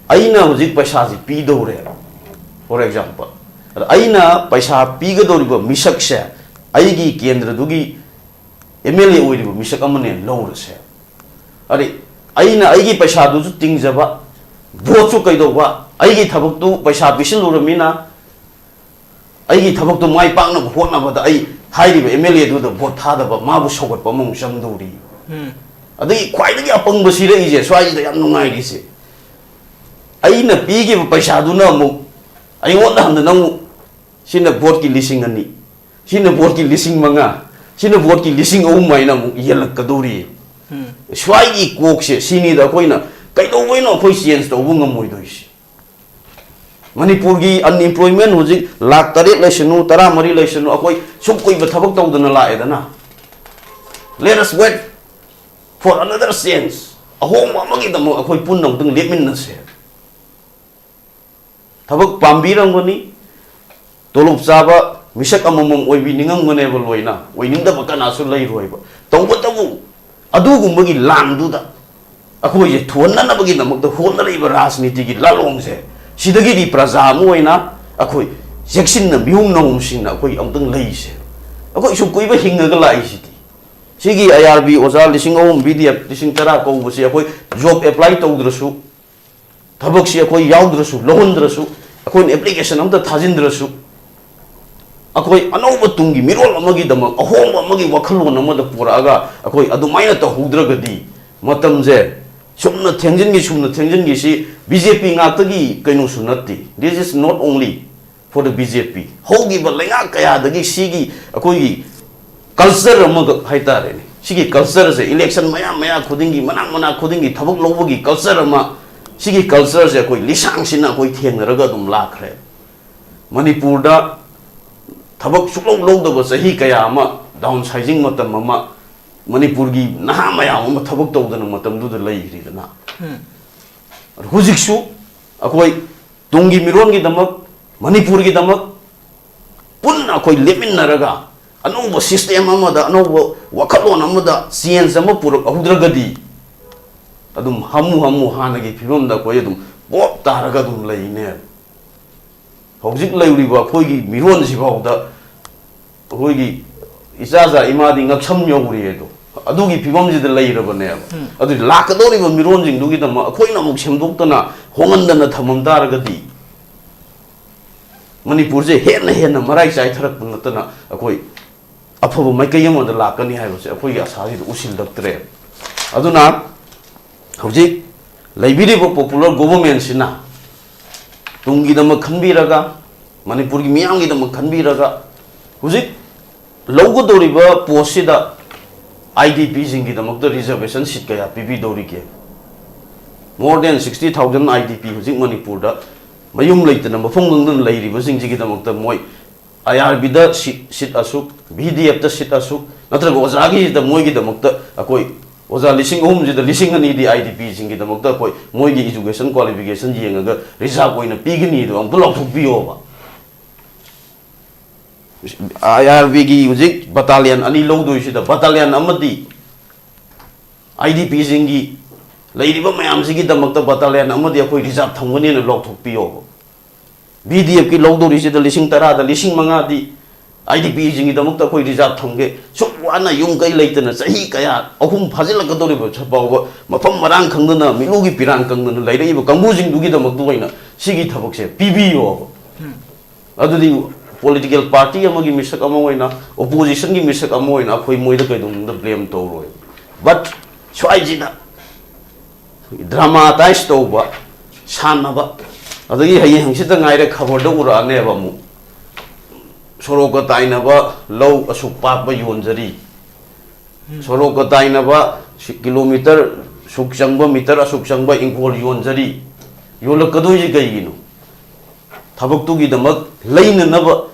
ꯑꯩꯅ ꯍꯧꯖꯤꯛ ꯄꯩꯁꯥꯁꯤ ꯄꯤꯗꯧꯔꯦ꯫ For example, ꯑꯗ ꯑꯩꯅ ꯄꯩꯁꯥ ꯄꯤꯒꯗꯧꯔꯤꯕ ꯃꯤꯁꯛꯁꯦ ꯑꯩꯒꯤ ꯀꯦꯟꯗ꯭ꯔꯗꯨꯒꯤ M L A ꯑꯣꯏꯔꯤꯕ ꯃꯤꯁꯛ ꯑꯃꯅꯦ ꯂꯧꯔꯁꯦ꯫ ꯑꯗꯩ ꯑꯩꯅ ꯑꯩꯒꯤ ꯄꯩꯁꯥꯗꯨꯁꯨ ꯇꯤꯡꯖꯕ, voteꯁꯨ ꯀꯩꯗꯧꯕ, ꯑꯩꯒꯤ ꯊꯕꯛꯇꯨ ꯄꯩꯁꯥ ꯄꯤꯁꯤꯜꯂꯨꯔꯃꯤꯅ ꯑꯩꯒꯤ ꯊꯕꯛꯇꯨ ꯃꯥꯏ ꯄꯥꯛꯅꯕ ꯍꯣꯠꯅꯕꯗ ꯑꯩ ꯍꯥꯏꯔꯤꯕ M L Aꯗꯨꯗ vote ꯊꯥꯗꯕ, ꯃꯥꯕꯨ ꯁꯧꯒꯠꯄ ꯑꯃꯃꯨꯛ ꯆꯪꯗꯧꯔꯤ꯫ ꯑꯗꯒꯤ ꯈ꯭ꯋꯥꯏꯗꯒꯤ ꯑꯄꯪꯕ ꯁꯤꯔꯛꯏꯁꯦ, ꯁ꯭ꯋꯥꯏꯁꯤꯗ ꯌꯥꯝ ꯅꯨꯡꯉꯥꯏꯔꯤꯁꯦ, ꯑꯩꯅ ꯄꯤꯈꯤꯕ ꯄꯩꯁꯥꯗꯨꯅ ꯑꯃꯨꯛ ꯑꯩꯉꯣꯟꯗ ꯍꯟꯗꯅ ꯑꯃꯨꯛ ꯁꯤꯅ voteꯀꯤ ꯂꯤꯁꯤꯡ ꯑꯅꯤ, ꯁꯤꯅ voteꯀꯤ ꯂꯤꯁꯤꯡ ꯃꯉꯥ, ꯁꯤꯅ voteꯀꯤ ꯂꯤꯁꯤꯡ ꯑꯍꯨꯝ ꯍꯥꯏꯅ ꯑꯃꯨꯛ ꯌꯦꯜꯂꯛꯀꯗꯧꯔꯤ꯫ ꯁ꯭ꯋꯥꯏꯒꯤ ꯀꯣꯛꯁꯦ ꯁꯤꯅꯤꯗ ꯑꯩꯈꯣꯏꯅ ꯀꯩꯗꯧꯕꯩꯅꯣ ꯑꯩꯈꯣꯏ change ꯇꯧꯕ ꯉꯝꯃꯣꯏꯗꯣꯏꯁꯦ? ꯃꯅꯤꯄꯨꯔꯒꯤ unemployment ꯍꯧꯖꯤꯛ ꯂꯥꯛ ꯇꯔꯦꯠ ꯂꯩꯁꯅꯨ, ꯇꯔꯥꯃꯔꯤ ꯂꯩꯁꯅꯨ, ꯑꯩꯈꯣꯏ ꯁꯨꯛ ꯀꯨꯏꯕ ꯊꯕꯛ ꯇꯧꯗꯅ ꯂꯥꯛꯑꯦꯗꯅ꯫ Let us wait for another change. ꯑꯍꯣꯡꯕ ꯑꯃꯒꯤꯗꯃꯛ ꯑꯩꯈꯣꯏ ꯄꯨꯟꯅ ꯑꯃꯨꯛꯇꯪ ꯂꯦꯞꯃꯤꯟꯅꯁꯦ꯫ ꯊꯕꯛ ꯄꯥꯝꯕꯤꯔꯝꯒꯅꯤ, ꯇꯣꯂꯣꯞ ꯆꯥꯕ ꯃꯤꯁꯛ ꯑꯃꯃꯝ ꯑꯣꯏꯕꯤꯅꯤꯡꯉꯝꯒꯅꯦꯕ ꯂꯣꯏꯅ, ꯑꯣꯏꯅꯤꯡꯗꯕ ꯀꯅꯥꯁꯨ ꯂꯩꯔꯣꯏꯕ꯫ ꯇꯧꯕꯇꯕꯨ ꯑꯗꯨꯒꯨꯝꯕꯒꯤ ꯂꯥꯟꯗꯨꯗ ꯑꯩꯈꯣꯏꯁꯦ ꯊꯨꯍꯟꯅꯅꯕꯒꯤꯗꯃꯛꯇ ꯍꯣꯠꯅꯔꯤꯕ ꯔꯥꯖꯅꯤꯇꯤꯒꯤ ꯂꯥꯂꯣꯡꯁꯦ, ꯁꯤꯗꯒꯤꯗꯤ ꯄ꯭ꯔꯖꯥ ꯑꯃ ꯑꯣꯏꯅ ꯑꯩꯈꯣꯏ ꯆꯦꯛꯁꯤꯟꯅ ꯃꯤꯍꯨꯝ ꯅꯍꯨꯝꯁꯤꯡꯅ ꯑꯩꯈꯣꯏ ꯑꯃꯨꯛꯇꯪ ꯂꯩꯁꯦ꯫ ꯑꯩꯈꯣꯏ ꯁꯨꯛ ꯀꯨꯏꯕ ꯍꯤꯡꯉꯒ ꯂꯥꯛꯏꯁꯤꯗꯤ꯫ ꯁꯤꯒꯤ ꯑꯥꯏ ꯑꯥꯔ ꯕꯤ ꯑꯣꯖꯥ ꯂꯤꯁꯤꯡ ꯑꯍꯨꯝ, ꯚꯤ ꯗꯤ ꯑꯦꯐ ꯂꯤꯁꯤꯡ ꯇꯔꯥ ꯀꯧꯕꯁꯤ ꯑꯩꯈꯣꯏ ꯖꯣꯕ ꯑꯦꯄ꯭ꯂꯥꯏ ꯇꯧꯗ꯭ꯔꯁꯨ, ꯊꯕꯛꯁꯤ ꯑꯩꯈꯣꯏ ꯌꯥꯎꯗ꯭ꯔꯁꯨ, ꯂꯧꯍꯟꯗ꯭ꯔꯁꯨ, ꯑꯩꯈꯣꯏꯅ ꯑꯦꯄ꯭ꯂꯤꯀꯦꯁꯟ ꯑꯝꯇ ꯊꯥꯖꯤꯟꯗ꯭ꯔꯁꯨ, ꯑꯩꯈꯣꯏ ꯑꯅꯧꯕ ꯇꯨꯡꯒꯤ ꯃꯤꯔꯣꯜ ꯑꯃꯒꯤꯗꯃꯛ ꯑꯍꯣꯡꯕ ꯑꯃꯒꯤ ꯋꯥꯈꯜꯂꯣꯟ ꯑꯃꯗ ꯄꯨꯔꯛꯑꯒ ꯑꯩꯈꯣꯏ ꯑꯗꯨꯃꯥꯏꯅ ꯇꯧꯍꯧꯗ꯭ꯔꯒꯗꯤ ꯃꯇꯝꯁꯦ ꯁꯨꯝꯅ ꯊꯦꯡꯖꯤꯟꯈꯤ, ꯁꯨꯝꯅ ꯊꯦꯡꯖꯤꯟꯈꯤ꯫ ꯁꯤ ꯕꯤ ꯖꯦ ꯄꯤ ꯉꯥꯛꯇꯒꯤ ꯀꯩꯅꯣꯁꯨ ꯅꯠꯇꯦ꯫ This is not only for the B J P꯫ ꯍꯧꯈꯤꯕ ꯂꯩꯉꯥꯛ ꯀꯌꯥꯗꯒꯤ ꯁꯤꯒꯤ ꯑꯩꯈꯣꯏꯒꯤ ꯀꯜꯆꯔ ꯑꯃꯈꯛ ꯍꯥꯏꯇꯥꯔꯦꯅꯦ꯫ ꯁꯤꯒꯤ ꯀꯜꯆꯔꯁꯦ, ꯏꯂꯦꯛꯁꯟ ꯃꯌꯥ ꯃꯌꯥ ꯈꯨꯗꯤꯡꯒꯤ, ꯃꯅꯥꯛ ꯃꯅꯥꯛ ꯈꯨꯗꯤꯡꯒꯤ ꯊꯕꯛ ꯂꯧꯕꯒꯤ ꯀꯜꯆꯔ ꯑꯃ, ꯁꯤꯒꯤ ꯀꯜꯆꯔꯁꯦ ꯑꯩꯈꯣꯏ ꯂꯤꯁꯥꯡꯁꯤꯟꯅ ꯑꯩꯈꯣꯏ ꯊꯦꯡꯅꯔꯒ ꯑꯗꯨꯝ ꯂꯥꯛꯈ꯭ꯔꯦ꯫ ꯃꯅꯤꯄꯨꯔꯗ ꯊꯕꯛ ꯁꯨꯛꯂꯧ ꯂꯧꯗꯕ ꯆꯍꯤ ꯀꯌꯥ ꯑꯃ, ꯗꯥꯎꯟ ꯁꯥꯏꯖꯤꯡ ꯃꯇꯝ ꯑꯃ, ꯃꯅꯤꯄꯨꯔꯒꯤ ꯅꯍꯥ ꯃꯌꯥꯝ ꯑꯃ ꯊꯕꯛ ꯇꯧꯗꯅ ꯃꯇꯝꯗꯨꯗ ꯂꯩꯈ꯭ꯔꯤꯗꯅ꯫ ꯑꯗꯨ ꯍꯧꯖꯤꯛꯁꯨ ꯑꯩꯈꯣꯏ ꯇꯨꯡꯒꯤ ꯃꯤꯔꯣꯟꯒꯤꯗꯃꯛ, ꯃꯅꯤꯄꯨꯔꯒꯤꯗꯃꯛ ꯄꯨꯟꯅ ꯑꯩꯈꯣꯏ ꯂꯦꯞꯃꯤꯟꯅꯔꯒ ꯑꯅꯧꯕ ꯁꯤꯁꯇꯦꯝ ꯑꯃꯗ, ꯑꯅꯧꯕ ꯋꯥꯈꯜꯂꯣꯟ ꯑꯃꯗ ꯆꯦꯟꯖ ꯑꯃ ꯄꯨꯔꯛꯍꯧꯗ꯭ꯔꯒꯗꯤ ꯑꯗꯨꯝ ꯍꯥꯃꯨ ꯍꯥꯃꯨ ꯍꯥꯟꯅꯒꯤ ꯐꯤꯕꯝꯗ ꯑꯩꯈꯣꯏ ꯑꯗꯨꯝ ꯄꯣꯞ ꯇꯥꯔꯒ ꯑꯗꯨꯝ ꯂꯩꯅꯦꯕ꯫ ꯍꯧꯖꯤꯛ ꯂꯩꯔꯤꯕ ꯑꯩꯈꯣꯏꯒꯤ ꯃꯤꯔꯣꯟꯁꯤꯐꯥꯎꯗ ꯑꯩꯈꯣꯏꯒꯤ ꯏꯆꯥꯖꯥ ꯏꯃꯥꯗꯤ ꯉꯛꯁꯝ ꯌꯧꯔꯦ ꯑꯗꯣ, ꯑꯗꯨꯒꯤ ꯐꯤꯕꯝꯁꯤꯗ ꯂꯩꯔꯕꯅꯦꯕ꯫ ꯑꯗꯨꯗꯤ ꯂꯥꯛꯀꯗꯧꯔꯤꯕ ꯃꯤꯔꯣꯟꯁꯤꯡꯗꯨꯒꯤꯗꯃꯛ ꯑꯩꯈꯣꯏꯅ ꯑꯃꯨꯛ ꯁꯦꯝꯗꯣꯛꯇꯅ, ꯍꯣꯡꯍꯟꯗꯅ ꯊꯝꯃꯝ ꯇꯥꯔꯒꯗꯤ ꯃꯅꯤꯄꯨꯔꯁꯦ ꯍꯦꯟꯅ ꯍꯦꯟꯅ ꯃꯔꯥꯏ ꯆꯥꯏꯊꯔꯛꯄ ꯅꯠꯇꯅ ꯑꯩꯈꯣꯏ ꯑꯐꯕ ꯃꯥꯏꯀꯩ ꯑꯃꯗ ꯂꯥꯛꯀꯅꯤ ꯍꯥꯏꯕꯁꯦ ꯑꯩꯈꯣꯏꯒꯤ ꯑꯁꯥꯁꯤꯗ ꯎꯁꯤꯜꯂꯛꯇ꯭ꯔꯦ꯫ ꯑꯗꯨꯅ ꯍꯧꯖꯤꯛ ꯂꯩꯕꯤꯔꯤꯕ ꯄꯣꯄꯨꯂꯔ ꯒꯣꯚꯔꯟꯃꯦꯟꯁꯤꯅ ꯇꯨꯡꯒꯤꯗꯃꯛ ꯈꯟꯕꯤꯔꯒ, ꯃꯅꯤꯄꯨꯔꯒꯤ ꯃꯤꯌꯥꯝꯒꯤꯗꯃꯛ ꯈꯟꯕꯤꯔꯒ, ꯍꯧꯖꯤꯛ ꯂꯧꯒꯗꯧꯔꯤꯕ ꯄꯣꯁꯁꯤꯗ ꯑꯥꯏ ꯗꯤ ꯄꯤꯁꯤꯡꯒꯤꯗꯃꯛꯇ ꯔꯤꯖꯔꯕꯦꯁꯟ ꯁꯤꯠ ꯀꯌꯥ ꯄꯤꯕꯤꯗꯧꯔꯤꯒꯦ? More than sixty thousand I D ꯄꯤ ꯍꯧꯖꯤꯛ ꯃꯅꯤꯄꯨꯔꯗ ꯃꯌꯨꯝ ꯂꯩꯇꯅ ꯃꯐꯝ ꯈꯪꯗꯅ ꯂꯩꯔꯤꯕꯁꯤꯡꯁꯤꯒꯤꯗꯃꯛꯇ ꯃꯣꯏ ꯑꯥꯏ ꯑꯥꯔ ꯕꯤꯗ ꯁꯤꯠ, ꯁꯤꯠ ꯑꯁꯨꯛ, ꯚꯤ ꯗꯤ ꯑꯦꯐꯇ ꯁꯤꯠ ꯑꯁꯨꯛ, ꯅꯠꯇ꯭ꯔꯒ ꯑꯣꯖꯥꯒꯤꯁꯤꯗ ꯃꯣꯏꯒꯤꯗꯃꯛꯇ ꯑꯩꯈꯣꯏ ꯑꯣꯖꯥ ꯂꯤꯁꯤꯡ ꯑꯍꯨꯝꯁꯤꯗ ꯂꯤꯁꯤꯡ ꯑꯅꯤꯗꯤ ꯑꯥꯏ ꯗꯤ ꯄꯤꯁꯤꯡꯒꯤꯗꯃꯛꯇ ꯑꯩꯈꯣꯏ ꯃꯣꯏꯒꯤ ꯏꯖꯨꯀꯦꯁꯟ ꯀ꯭ꯋꯥꯂꯤꯐꯤꯀꯦꯁꯟ ꯌꯦꯡꯉꯒ ꯔꯤꯖꯥꯔꯕ ꯑꯣꯏꯅ ꯄꯤꯒꯅꯤꯗꯣ ꯑꯃꯨꯛꯇ ꯂꯥꯎꯊꯣꯛꯄꯤꯌꯣꯕ꯫ ꯑꯥꯏ ꯑꯥꯔ ꯕꯤꯒꯤ ꯍꯧꯖꯤꯛ ꯕꯇꯥꯂꯤꯌꯟ ꯑꯅꯤ ꯂꯧꯗꯣꯏꯁꯤꯗ, ꯕꯇꯥꯂꯤꯌꯟ ꯑꯃꯗꯤ ꯑꯥꯏ ꯗꯤ ꯄꯤꯁꯤꯡꯒꯤ ꯂꯩꯔꯤꯕ ꯃꯌꯥꯝꯁꯤꯒꯤꯗꯃꯛꯇ ꯕꯇꯥꯂꯤꯌꯟ ꯑꯃꯗꯤ ꯑꯩꯈꯣꯏ ꯔꯤꯖꯥꯕ ꯊꯝꯒꯅꯤꯅ ꯂꯥꯎꯊꯣꯛꯄꯤꯌꯣꯕ꯫ ꯕꯤ ꯗꯤ ꯑꯦꯐꯀꯤ ꯂꯧꯗꯧꯔꯤꯁꯤꯗ ꯂꯤꯁꯤꯡ ꯇꯔꯥꯗ ꯂꯤꯁꯤꯡ ꯃꯉꯥꯗꯤ ꯑꯥꯏ ꯗꯤ ꯄꯤꯁꯤꯡꯒꯤꯗꯃꯛꯇ ꯑꯩꯈꯣꯏ ꯔꯤꯖꯥꯕ ꯊꯝꯒꯦ꯫ ꯁꯨꯛ ꯋꯥꯅ ꯌꯨꯝ ꯀꯩ ꯂꯩꯇꯅ ꯆꯍꯤ ꯀꯌꯥ, ꯑꯍꯨꯝ ꯐꯥꯖꯤꯜꯂꯛꯀꯗꯧꯔꯤꯕ ꯐꯥꯎꯕ ꯃꯐꯝ ꯃꯔꯥꯡ ꯈꯪꯗꯅ, ꯃꯤꯠꯂꯨꯒꯤ ꯄꯤꯔꯥꯡ ꯈꯪꯗꯅ ꯂꯩꯔꯛꯏꯕ ꯀꯥꯡꯕꯨꯁꯤꯡꯗꯨꯒꯤꯗꯃꯛꯇ ꯑꯣꯏꯅ ꯁꯤꯒꯤ ꯊꯕꯛꯁꯦ ꯄꯤꯕꯤꯌꯣꯕ꯫ ꯑꯗꯨꯗꯤ ꯄꯣꯂꯤꯇꯤꯀꯦꯜ ꯄꯥꯔꯇꯤ ꯑꯃꯒꯤ ꯃꯤꯁꯛ ꯑꯃ ꯑꯣꯏꯅ, ꯑꯣꯄꯣꯖꯤꯁꯟꯒꯤ ꯃꯤꯁꯛ ꯑꯃ ꯑꯣꯏꯅ ꯑꯩꯈꯣꯏ ꯃꯣꯏꯗ ꯀꯩꯗꯧꯅꯨꯡꯗ ꯕ꯭ꯂꯦꯝ ꯇꯧꯔꯣꯏ꯫ ꯕꯠ ꯁ꯭ꯋꯥꯏꯁꯤꯗ ꯗ꯭ꯔꯃꯥꯇꯥꯏꯁ ꯇꯧꯕ, ꯁꯥꯟꯅꯕ, ꯑꯗꯒꯤ ꯍꯌꯦꯡ ꯍꯪꯆꯤꯠꯇ ꯉꯥꯏꯔꯦ ꯈꯕꯔꯗ ꯎꯔꯛꯑꯅꯦꯕ ꯑꯃꯨꯛ, ꯁꯣꯔꯣꯛꯀ ꯇꯥꯏꯅꯕ ꯂꯧ ꯑꯁꯨꯛ ꯄꯥꯛꯄ ꯌꯣꯟꯖꯔꯤ, ꯁꯣꯔꯣꯛꯀ ꯇꯥꯏꯅꯕ ꯁꯤ-, ꯀꯤꯂꯣꯃꯤꯇꯔ ꯁꯨꯛ ꯆꯪꯕ, ꯃꯤꯇꯔ ꯑꯁꯨꯛ ꯆꯪꯕ ꯏꯪꯈꯣꯜ ꯌꯣꯟꯖꯔꯤ꯫ ꯌꯣꯜꯂꯛꯀꯗꯣꯏꯁꯤ ꯀꯩꯒꯤꯅꯣ? ꯊꯕꯛꯇꯨꯒꯤꯗꯃꯛ ꯂꯩꯅꯅꯕ,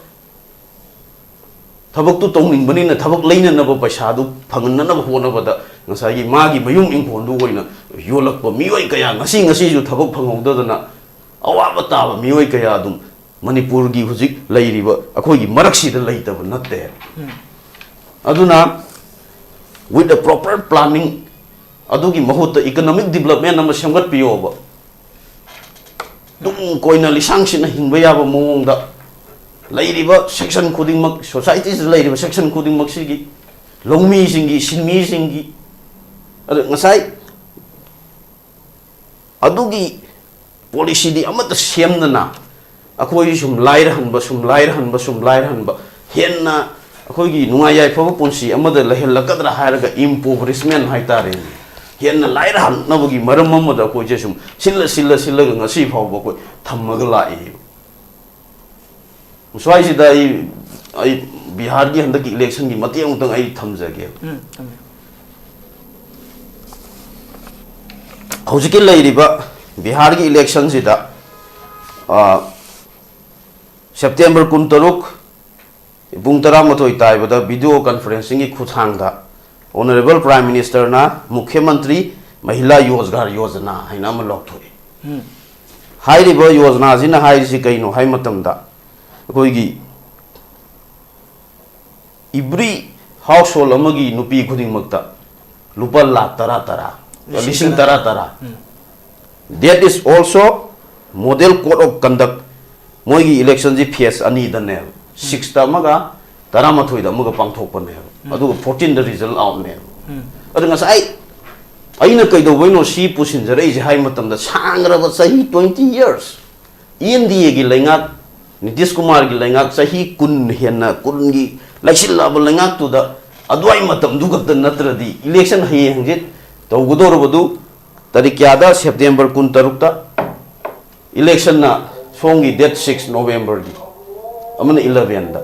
ꯊꯕꯛꯇꯨ ꯇꯧꯅꯤꯡꯕꯅꯤꯅ ꯊꯕꯛ ꯂꯩꯅꯅꯕ ꯄꯩꯁꯥꯗꯨ ꯐꯪꯍꯟꯅꯅꯕ ꯍꯣꯠꯅꯕꯗ ꯉꯁꯥꯏꯒꯤ ꯃꯥꯒꯤ ꯃꯌꯨꯝ ꯏꯪꯈꯣꯜꯗꯨ ꯑꯣꯏꯅ ꯌꯣꯜꯂꯛꯄ ꯃꯤꯑꯣꯏ ꯀꯌꯥ ꯉꯁꯤ ꯉꯁꯤꯁꯨ ꯊꯕꯛ ꯐꯪꯍꯧꯗꯗꯅ ꯑꯋꯥꯕ ꯇꯥꯕ ꯃꯤꯑꯣꯏ ꯀꯌꯥ ꯑꯗꯨꯝ ꯃꯅꯤꯄꯨꯔꯒꯤ ꯍꯧꯖꯤꯛ ꯂꯩꯔꯤꯕ ꯑꯩꯈꯣꯏꯒꯤ ꯃꯔꯛꯁꯤꯗ ꯂꯩꯇꯕ ꯅꯠꯇꯦ꯫ ꯑꯗꯨꯅ with a proper planning ꯑꯗꯨꯒꯤ ꯃꯍꯨꯠꯇ economic development ꯑꯃ ꯁꯦꯝꯒꯠꯄꯤꯌꯣꯕ꯫ ꯇꯨꯡ ꯀꯣꯏꯅ ꯂꯤꯁꯥꯡ ꯁꯤꯠꯅ ꯍꯤꯡꯕ ꯌꯥꯕ ꯃꯑꯣꯡꯗ ꯂꯩꯔꯤꯕ ꯁꯦꯛꯁꯟ ꯈꯨꯗꯤꯡꯃꯛ, ꯁꯣꯁꯥꯏꯇꯤꯁꯤꯗ ꯂꯩꯔꯤꯕ ꯁꯦꯛꯁꯟ ꯈꯨꯗꯤꯡꯃꯛꯁꯤꯒꯤ ꯂꯧꯃꯤꯁꯤꯡꯒꯤ, ꯁꯤꯟꯃꯤꯁꯤꯡꯒꯤ, ꯑꯗ ꯉꯁꯥꯏ ꯑꯗꯨꯒꯤ ꯄꯣꯂꯤꯁꯤꯗꯤ ꯑꯃꯠꯇ ꯁꯦꯝꯗꯅ ꯑꯩꯈꯣꯏ ꯁꯨꯝ ꯂꯥꯏꯔꯍꯟꯕ, ꯁꯨꯝ ꯂꯥꯏꯔꯍꯟꯕ, ꯁꯨꯝ ꯂꯥꯏꯔꯍꯟꯕ, ꯍꯦꯟꯅ ꯑꯩꯈꯣꯏꯒꯤ ꯅꯨꯡꯉꯥꯏ ꯌꯥꯏꯐꯕ ꯄꯨꯟꯁꯤ ꯑꯃꯗ ꯂꯩꯍꯜꯂꯛꯀꯗ꯭ꯔꯥ ꯍꯥꯏꯔꯒ impoverishment ꯍꯥꯏꯇꯥꯔꯦꯅꯦ, ꯍꯦꯟꯅ ꯂꯥꯏꯔꯍꯟꯅꯕꯒꯤ ꯃꯔꯝ ꯑꯃꯗ ꯑꯩꯈꯣꯏꯁꯦ ꯁꯨꯝ ꯁꯤꯜꯂ ꯁꯤꯜꯂ ꯁꯤꯜꯂꯒ ꯉꯁꯤ ꯐꯥꯎꯕ ꯑꯩꯈꯣꯏ ꯊꯝꯃꯒ ꯂꯥꯛꯏ꯫ ꯁ꯭ꯋꯥꯏꯁꯤꯗ ꯑꯩ, ꯑꯩ ꯕꯤꯍꯥꯔꯒꯤ ꯍꯟꯗꯛꯀꯤ ꯏꯂꯦꯛꯁꯟꯒꯤ ꯃꯇꯦꯛ ꯑꯃꯨꯛꯇꯪ ꯑꯩ ꯊꯝꯖꯒꯦ꯫ ꯎꯝ, ꯊꯝꯕꯤꯌꯨ꯫ ꯍꯧꯖꯤꯛꯀꯤ ꯂꯩꯔꯤꯕ ꯕꯤꯍꯥꯔꯒꯤ ꯏꯂꯦꯛꯁꯟꯁꯤꯗ, ꯑ, ꯁꯦꯞꯇꯦꯝꯕꯔ ꯀꯨꯟꯇꯔꯨꯛ ꯄꯨꯡ ꯇꯔꯥꯃꯥꯊꯣꯏ ꯇꯥꯏꯕꯗ video conferencingꯒꯤ ꯈꯨꯠꯊꯥꯡꯗ Honourable Prime Ministerꯅ ꯃꯨꯈ꯭ꯌ ꯃꯟꯇ꯭ꯔꯤ ꯃꯍꯤꯂꯥ ꯔꯣꯖꯒꯥꯔ ꯌꯣꯖꯅꯥ ꯍꯥꯏꯅ ꯑꯃ ꯂꯥꯎꯊꯣꯛꯏ꯫ ꯎꯝ꯫ ꯍꯥꯏꯔꯤꯕ ꯌꯣꯖꯅꯥꯁꯤꯅ ꯍꯥꯏꯔꯤꯁꯤ ꯀꯩꯅꯣ ꯍꯥꯏ ꯃꯇꯝꯗ, ꯑꯩꯈꯣꯏꯒꯤ Every household ꯑꯃꯒꯤ ꯅꯨꯄꯤ ꯈꯨꯗꯤꯡꯃꯛꯇ ꯂꯨꯄꯥ ꯂꯥꯈ ꯇꯔꯥ ꯇꯔꯥ, ꯂꯤꯁꯤꯡ ꯂꯤꯁꯤꯡ ꯇꯔꯥ. ꯇꯔꯥ ꯇꯔꯥ. That is also model code of conduct. ꯃꯣꯏꯒꯤ ꯏꯂꯦꯛꯁꯟꯁꯤ ꯐꯦꯁ ꯑꯅꯤꯗꯅꯦꯕ, ꯁꯤꯛꯁꯇ ꯑꯃꯒ ꯇꯔꯥꯃꯥꯊꯣꯏꯗ ꯑꯃꯒ ꯄꯥꯡꯊꯣꯛꯄꯅꯦꯕ, ꯑꯗꯨꯒ ꯐꯣꯔꯇꯤꯟꯗ ꯔꯤꯖꯜ ꯑꯥꯎꯠꯅꯦꯕ. ꯑꯗꯨ ꯉꯁꯥꯏ ꯑꯩꯅ ꯀꯩꯗꯧꯕꯩꯅꯣ ꯁꯤ ꯄꯨꯁꯤꯟꯖꯔꯛꯏꯁꯦ ꯍꯥꯏ ꯃꯇꯝꯗ, ꯁꯥꯡꯈ꯭ꯔꯕ ꯆꯍꯤ twenty years E N D ꯑꯦꯒꯤ ꯂꯩꯉꯥꯛ, ꯅꯤꯇꯤꯁ ꯀꯨꯃꯥꯔꯒꯤ ꯂꯩꯉꯥꯛ ꯆꯍꯤ ꯀꯨꯟ ꯍꯦꯟꯅ, ꯀꯨꯟꯒꯤ ꯂꯩꯁꯤꯜꯂꯛꯑꯕ ꯂꯩꯉꯥꯛꯇꯨꯗ ꯑꯗꯨꯋꯥꯏ ꯃꯇꯝꯗꯨ ꯈꯛꯇ ꯅꯠꯇ꯭ꯔꯗꯤ ꯏꯂꯦꯛꯁꯟ ꯍꯌꯦꯡ ꯍꯪꯆꯤꯠ ꯇꯧꯒꯗꯧꯔꯕꯗꯨ ꯇꯥꯔꯤꯛ ꯀꯌꯥꯗ? ꯁꯦꯞꯇꯦꯝꯕꯔ ꯀꯨꯟ ꯇꯔꯨꯛꯇ ꯏꯂꯦꯛꯁꯟꯅ ꯁꯣꯝꯒꯤ ꯗꯦꯠ ꯁꯤꯛꯁ ꯅꯣꯕꯦꯝꯕꯔꯒꯤ, ꯑꯃꯅ ꯏꯂꯚꯦꯟꯗ.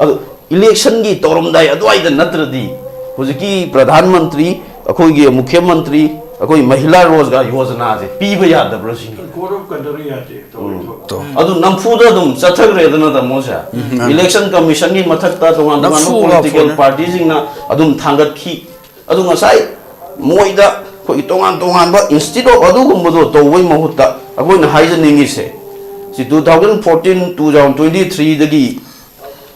ꯑꯗꯨ ꯏꯂꯦꯛꯁꯟꯒꯤ ꯇꯧꯔꯝꯗꯥꯏ ꯑꯗꯨꯋꯥꯏꯗ ꯅꯠꯇ꯭ꯔꯗꯤ ꯍꯧꯖꯤꯛꯀꯤ ꯄ꯭ꯔꯙꯥꯟ ꯃꯟꯇ꯭ꯔꯤ, ꯑꯩꯈꯣꯏꯒꯤ ꯃꯨꯈ꯭ꯌ ꯃꯟꯇ꯭ꯔꯤ, ꯑꯩꯈꯣꯏ ꯃꯍꯤꯂꯥ ꯔꯣꯖꯒꯥꯔ ꯌꯣꯖꯅꯥꯁꯦ ꯄꯤꯕ ꯌꯥꯗꯕ꯭ꯔꯥ ꯁꯤꯅꯤ. ꯀꯣꯔꯞ ꯀꯟꯗꯔ ꯌꯥꯗꯦ ꯇꯧꯔꯤ ꯊꯕꯛ ꯑꯗꯨ ꯅꯝꯐꯨꯗ ꯑꯗꯨꯝ ꯆꯠꯊꯈ꯭ꯔꯦꯗꯅ ꯇꯥꯃꯣꯁꯦ. ꯏꯂꯦꯛꯁꯟ ꯀꯃꯤꯁꯟꯒꯤ ꯃꯊꯛꯇ ꯇꯣꯉꯥꯟ ꯇꯣꯉꯥꯟꯕ ꯅꯝꯐꯨ ꯄꯣꯂꯤꯇꯤꯀꯦꯜ ꯂꯥꯎꯊꯣꯛꯑꯦ. ꯄꯥꯔꯇꯤꯁꯤꯡꯅ ꯑꯗꯨꯝ ꯊꯥꯡꯒꯠꯈꯤ. ꯑꯗꯨ ꯉꯁꯥꯏ ꯃꯣꯏꯗ ꯑꯩꯈꯣꯏꯒꯤ ꯇꯣꯉꯥꯟ ꯇꯣꯉꯥꯟꯕ, instead of ꯑꯗꯨꯒꯨꯝꯕꯗꯣ ꯇꯧꯕꯩ ꯃꯍꯨꯠꯇ ꯑꯩꯈꯣꯏꯅ ꯍꯥꯏꯖꯅꯤꯡꯉꯤꯁꯦ, ꯁꯤ two thousand fourteen, two thousand twenty threeꯗꯒꯤ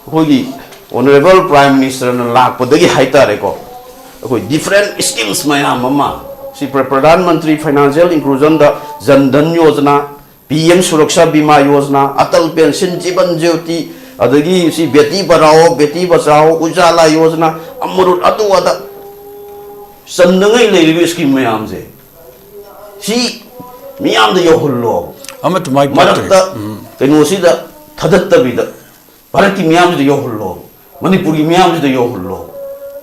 ꯑꯩꯈꯣꯏꯒꯤ ꯑꯣꯅꯔꯦꯕꯜ ꯄ꯭ꯔꯥꯏꯝ ꯃꯤꯅꯤꯁꯇꯔꯅ ꯂꯥꯛꯄꯗꯒꯤ ꯍꯥꯏꯇꯥꯔꯦꯀꯣ, ꯑꯩꯈꯣꯏ ꯗꯤꯐꯔꯦꯟ ꯁ꯭ꯀꯤꯝꯁ ꯃꯌꯥꯝ ꯑꯃ, ꯁꯤ ꯄ꯭ꯔ- ꯄ꯭ꯔꯙꯥꯟ ꯃꯟꯇ꯭ꯔꯤ ꯐꯥꯏꯅꯥꯟꯁꯤꯌꯦꯜ ꯏꯟꯀ꯭ꯂꯨꯖꯟꯗ, Jan Dhan Yojana, P M Suraksha Bima Yojana, Atal pension, Jeevan Jyoti, ꯑꯗꯒꯤ ꯁꯤ ꯕꯦꯇꯤ ꯄꯔꯥꯑꯣ, ꯕꯦꯇꯤ ꯕꯆꯥꯑꯣ, ꯎꯖꯥꯂꯥ ꯌꯣꯖꯅꯥ, ꯑꯃꯔꯨꯠ, ꯑꯗꯨ ꯑꯗ ꯆꯟꯗꯉꯩ ꯂꯩꯔꯤꯕ ꯁ꯭ꯀꯤꯝ ꯃꯌꯥꯝꯁꯦ, ꯁꯤ ꯃꯤꯌꯥꯝꯗ ꯌꯧꯍꯜꯂꯣ. ꯑꯃꯠꯇ ꯃꯥꯏ ꯄꯥꯛꯇ꯭ꯔꯤ. ꯃꯔꯛꯇ ꯀꯩꯅꯣꯁꯤꯗ ꯊꯥꯗꯠꯇꯕꯤꯗ ꯚꯥꯔꯠꯀꯤ ꯃꯤꯌꯥꯝꯁꯤꯗ ꯌꯧꯍꯜꯂꯣ, ꯃꯅꯤꯄꯨꯔꯒꯤ ꯃꯤꯌꯥꯝꯁꯤꯗ ꯌꯧꯍꯜꯂꯣ.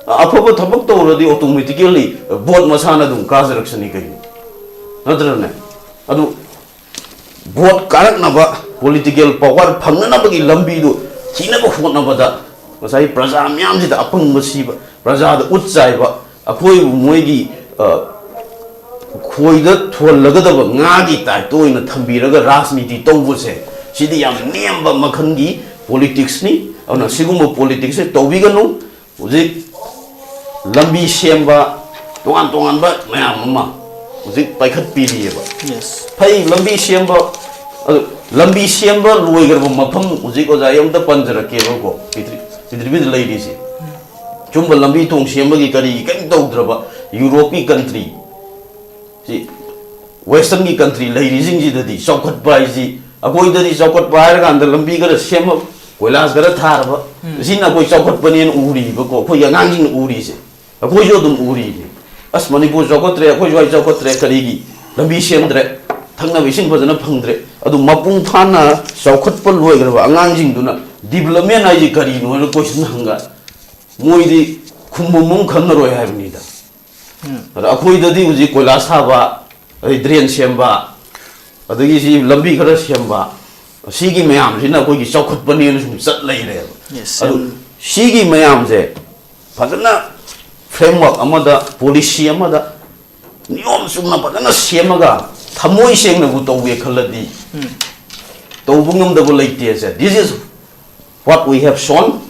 ꯑꯐꯕ ꯊꯕꯛ ꯇꯧꯔꯗꯤ automatically ꯚꯣꯠ ꯃꯁꯥꯅ ꯑꯗꯨꯝ ꯀꯥꯖꯔꯛꯁꯅꯤ ꯀꯩꯅꯣ, ꯅꯠꯇ꯭ꯔꯅꯦ? ꯑꯗꯨ ꯚꯣꯠ ꯀꯥꯔꯛꯅꯕ, ꯄꯣꯂꯤꯇꯤꯀꯦꯜ ꯄꯋꯥꯔ ꯐꯪꯅꯅꯕꯒꯤ ꯂꯝꯕꯤꯗꯨ ꯊꯤꯅꯕ ꯍꯣꯠꯅꯕꯗ ꯉꯁꯥꯏ ꯄ꯭ꯔꯖꯥ ꯃꯤꯌꯥꯝꯁꯤꯗ ꯑꯄꯪꯕ ꯁꯤꯕ, ꯄ꯭ꯔꯖꯥꯗ ꯎꯠ ꯆꯥꯏꯕ, ꯑꯩꯈꯣꯏꯕꯨ ꯃꯣꯏꯒꯤ, ꯑ, ꯈꯣꯏꯗ ꯊꯣꯜꯂꯒꯗꯕ ꯉꯥꯒꯤ ꯇꯥꯏꯞꯇ ꯑꯣꯏꯅ ꯊꯝꯕꯤꯔꯒ ꯔꯥꯖꯅꯤꯇꯤ ꯇꯧꯕꯁꯦ, ꯁꯤꯗꯤ ꯌꯥꯝ ꯅꯦꯝꯕ ꯃꯈꯜꯒꯤ ꯄꯣꯂꯤꯇꯤꯛꯁꯅꯤ. ꯑꯗꯨꯅ ꯁꯤꯒꯨꯝꯕ ꯄꯣꯂꯤꯇꯤꯛꯁꯁꯦ ꯇꯧꯕꯤꯒꯅꯨ. ꯍꯧꯖꯤꯛ ꯂꯝꯕꯤ ꯁꯦꯝꯕ, ꯇꯣꯉꯥꯟ ꯇꯣꯉꯥꯟꯕ ꯃꯌꯥꯝ ꯑꯃ ꯍꯧꯖꯤꯛ ꯄꯥꯏꯈꯠꯄꯤꯔꯤꯑꯕ. Yes. ꯐꯩ, ꯂꯝꯕꯤ ꯁꯦꯝꯕ, ꯑꯗꯨ ꯂꯝꯕꯤ ꯁꯦꯝꯕ ꯂꯣꯏꯈ꯭ꯔꯕ ꯃꯐꯝ ꯍꯧꯖꯤꯛ ꯑꯣꯖꯥ ꯑꯩ ꯑꯝꯇ ꯄꯟꯖꯔꯛꯀꯦꯕꯀꯣ, ꯄ꯭ꯔꯤꯊꯤ-, ꯄ꯭ꯔꯤꯊꯤꯕꯤꯗ ꯂꯩꯔꯤꯁꯦ. ꯁꯨꯝꯕ ꯂꯝꯕꯤ ꯊꯣꯡ ꯁꯦꯝꯕꯒꯤ ꯀꯔꯤꯒꯤ ꯀꯔꯤꯝ ꯇꯧꯗ꯭ꯔꯕ ꯌꯨꯔꯣꯞꯀꯤ ꯀꯟꯇ꯭ꯔꯤ, ꯁꯤ ꯋꯦꯁꯇꯔꯟꯒꯤ ꯀꯟꯇ꯭ꯔꯤ ꯂꯩꯔꯤꯁꯤꯡꯁꯤꯗꯗꯤ ꯆꯥꯎꯈꯠꯄ ꯍꯥꯏꯁꯤ, ꯑꯩꯈꯣꯏꯗꯗꯤ ꯆꯥꯎꯈꯠꯄ ꯍꯥꯏꯔꯀꯥꯟꯗ ꯂꯝꯕꯤ ꯈꯔ ꯁꯦꯝꯕ, ꯀꯣꯏꯂꯥꯁ ꯈꯔ ꯊꯥꯔꯕ, ꯁꯤꯅ ꯑꯩꯈꯣꯏ ꯆꯥꯎꯈꯠꯄꯅꯦꯅ ꯎꯔꯤꯕꯀꯣ, ꯑꯩꯈꯣꯏꯒꯤ ꯑꯉꯥꯡꯁꯤꯡꯅ ꯎꯔꯤꯁꯦ꯫ ꯑꯩꯈꯣꯏꯁꯨ ꯑꯗꯨꯝ ꯎꯔꯤꯅꯤ꯫ ꯑꯁ, ꯃꯅꯤꯄꯨꯔ ꯆꯥꯎꯈꯠꯇ꯭ꯔꯦ, ꯑꯩꯈꯣꯏ ꯁ꯭ꯋꯥꯏ ꯆꯥꯎꯈꯠꯇ꯭ꯔꯦ, ꯀꯔꯤꯒꯤ ꯂꯝꯕꯤ ꯁꯦꯝꯗ꯭ꯔꯦ, ꯊꯛꯅꯕ ꯏꯁꯤꯡ ꯐꯖꯅ ꯐꯪꯗ꯭ꯔꯦ꯫ ꯑꯗꯨ ꯃꯄꯨꯡ ꯐꯥꯅ ꯆꯥꯎꯈꯠꯄ ꯂꯣꯏꯈ꯭ꯔꯕ ꯑꯉꯥꯡꯁꯤꯡꯗꯨꯅ ꯗꯤꯕꯂꯞꯃꯦꯟ ꯍꯥꯏꯁꯤ ꯀꯔꯤꯅꯣ ꯍꯥꯏꯅ ꯀꯣꯏꯁꯟ ꯍꯪꯒ, ꯃꯣꯏꯗꯤ ꯈꯨꯝꯕꯝ ꯑꯃ ꯈꯪꯉꯔꯣꯏ ꯍꯥꯏꯕꯅꯤꯗ꯫ ꯑꯗ ꯑꯩꯈꯣꯏꯗꯗꯤ ꯍꯧꯖꯤꯛ ꯀꯣꯏꯂꯥꯁ ꯊꯥꯕ, ꯑꯗꯩ ꯗ꯭ꯔꯦꯟ ꯁꯦꯝꯕ, ꯑꯗꯒꯤ ꯁꯤ ꯂꯝꯕꯤ ꯈꯔ ꯁꯦꯝꯕ, ꯁꯤꯒꯤ ꯃꯌꯥꯝꯁꯤꯅ ꯑꯩꯈꯣꯏꯒꯤ ꯆꯥꯎꯈꯠꯄꯅꯦꯅ ꯁꯨꯝ ꯆꯠ ꯂꯩꯔꯦꯕ꯫ Yes, ꯑꯗꯨ ꯌꯥꯝ ꯁꯤꯒꯤ ꯃꯌꯥꯝꯁꯦ ꯐꯖꯅ ꯐ꯭ꯔꯦꯝꯋꯥꯔꯛ ꯑꯃꯗ, ꯄꯣꯂꯤꯁꯤ ꯑꯃꯗ ꯅꯤꯌꯣꯝ ꯆꯨꯝꯅ ꯐꯖꯅ ꯁꯦꯝꯃꯒ ꯊꯃꯣꯏ ꯁꯦꯡꯅꯕꯨ ꯇꯧꯒꯦ ꯈꯜꯂꯗꯤ ꯇꯧꯕ ꯉꯝꯗꯕ ꯂꯩꯇꯦꯁꯦ꯫ This is what we have shown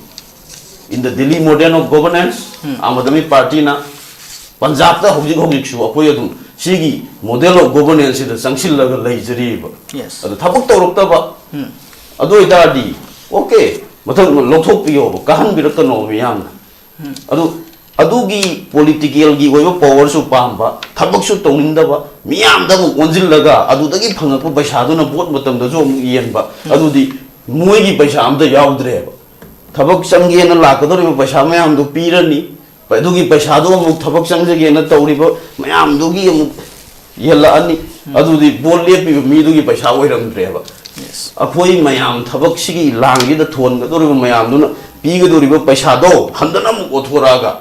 in the Delhi model of governance. ꯎꯝ꯫ ꯑꯥꯝ ꯑꯥꯗꯃꯤ ꯄꯥꯔꯇꯤꯅ ꯄꯟꯖꯥꯕꯇ ꯍꯧꯖꯤꯛ ꯍꯧꯖꯤꯛꯁꯨ ꯑꯩꯈꯣꯏ ꯑꯗꯨꯝ ꯁꯤꯒꯤ model of governance ꯁꯤꯗ ꯆꯪꯁꯤꯜꯂꯒ ꯂꯩꯖꯔꯤꯕ꯫ Yes. ꯑꯗꯨ ꯊꯕꯛ ꯇꯧꯔꯛꯇꯕ, ꯎꯝ꯫ ꯑꯗꯨ ꯑꯣꯏꯇꯥꯔꯗꯤ, ꯑꯣꯀꯦ, ꯃꯊꯪ ꯂꯧꯊꯣꯛꯄꯤꯌꯣꯕ, ꯀꯥꯍꯟꯕꯤꯔꯛꯀꯅꯣꯕ ꯃꯤꯌꯥꯝꯅ꯫ ꯎꯝ꯫ ꯑꯗꯨ ꯑꯗꯨꯒꯤ ꯄꯣꯂꯤꯇꯤꯀꯦꯜꯒꯤ ꯑꯣꯏꯕ ꯄꯋꯥꯔꯁꯨ ꯄꯥꯝꯕ, ꯊꯕꯛꯁꯨ ꯇꯧꯅꯤꯡꯗꯕ, ꯃꯤꯌꯥꯝꯗ ꯑꯃꯨꯛ ꯑꯣꯟꯁꯤꯜꯂꯒ ꯑꯗꯨꯗꯒꯤ ꯐꯪꯉꯛꯄ ꯄꯩꯁꯥꯗꯨꯅ ꯚꯣꯠ ꯃꯇꯝꯗꯁꯨ ꯑꯃꯨꯛ ꯌꯦꯟꯕ, ꯎꯝ꯫ ꯑꯗꯨꯗꯤ ꯃꯣꯏꯒꯤ ꯄꯩꯁꯥ ꯑꯝꯇ ꯌꯥꯎꯗ꯭ꯔꯦꯕ꯫ ꯊꯕꯛ ꯆꯪꯒꯦꯅ ꯂꯥꯛꯀꯗꯧꯔꯤꯕ ꯄꯩꯁꯥ ꯃꯌꯥꯝꯗꯨ ꯄꯤꯔꯅꯤ, ꯑꯗꯨꯒꯤ ꯄꯩꯁꯥꯗꯨ ꯑꯃꯨꯛ ꯊꯕꯛ ꯆꯪꯖꯒꯦꯅ ꯇꯧꯔꯤꯕ ꯃꯌꯥꯝꯗꯨꯒꯤ ꯑꯃꯨꯛ ꯌꯦꯜꯂꯛꯑꯅꯤ꯫ ꯎꯝ꯫ ꯑꯗꯨꯗꯤ ꯚꯣꯠ ꯂꯦꯞꯄꯤꯕ ꯃꯤꯗꯨꯒꯤ ꯄꯩꯁꯥ ꯑꯣꯏꯔꯝꯗ꯭ꯔꯦꯕ꯫ Yes. ꯑꯩꯈꯣꯏ ꯃꯌꯥꯝ ꯊꯕꯛꯁꯤꯒꯤ ꯂꯥꯡꯁꯤꯗ ꯊꯣꯟꯒꯗꯧꯔꯤꯕ ꯃꯌꯥꯝꯗꯨꯅ ꯄꯤꯒꯗꯧꯔꯤꯕ ꯄꯩꯁꯥꯗꯣ ꯍꯟꯗꯅ ꯑꯃꯨꯛ ꯑꯣꯠꯊꯣꯔꯛꯑꯒ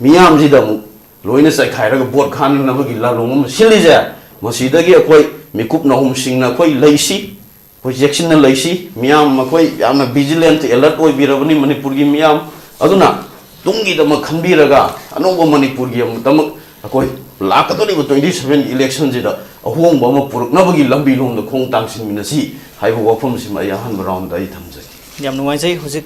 ꯃꯤꯌꯥꯝꯁꯤꯗ ꯑꯃꯨꯛ ꯂꯣꯏꯅ ꯆꯥꯏꯈꯥꯏꯔꯒ ꯚꯣꯠ ꯈꯥꯅꯅꯕꯒꯤ ꯂꯥꯂꯣꯡ ꯑꯃ ꯁꯤꯜꯂꯤꯁꯦ꯫ ꯃꯁꯤꯗꯒꯤ ꯑꯩꯈꯣꯏ ꯃꯤꯀꯨꯞ ꯅꯥꯍꯨꯝꯁꯤꯡꯅ ꯑꯩꯈꯣꯏ ꯂꯩꯁꯤ, ꯑꯩꯈꯣꯏ ꯆꯦꯛꯁꯤꯟꯅ ꯂꯩꯁꯤ꯫ ꯃꯤꯌꯥꯝ ꯑꯩꯈꯣꯏ ꯌꯥꯝꯅ vigilant, alert ꯑꯣꯏꯕꯤꯔꯕꯅꯤ ꯃꯅꯤꯄꯨꯔꯒꯤ ꯃꯤꯌꯥꯝ꯫ ꯑꯗꯨꯅ ꯇꯨꯡꯒꯤꯗꯃꯛ ꯈꯟꯕꯤꯔꯒ ꯑꯅꯧꯕ ꯃꯅꯤꯄꯨꯔꯒꯤꯗꯃꯛ ꯑꯩꯈꯣꯏ ꯂꯥꯛꯀꯗꯧꯔꯤꯕ twenty seven election ꯁꯤꯗ ꯑꯍꯣꯡꯕ ꯑꯃ ꯄꯨꯔꯛꯅꯕꯒꯤ ꯂꯝꯕꯤ ꯂꯣꯝꯗ ꯈꯣꯡ ꯇꯥꯡꯁꯤꯟꯃꯤꯟꯅꯁꯤ ꯍꯥꯏꯕ ꯋꯥꯐꯝꯁꯤꯃ ꯑꯩ ꯑꯍꯥꯟꯕ round ꯗ ꯑꯩ ꯊꯝꯖꯒꯦ꯫ ꯌꯥꯝ ꯅꯨꯡꯉꯥꯏꯖꯩ꯫ ꯍꯧꯖꯤꯛ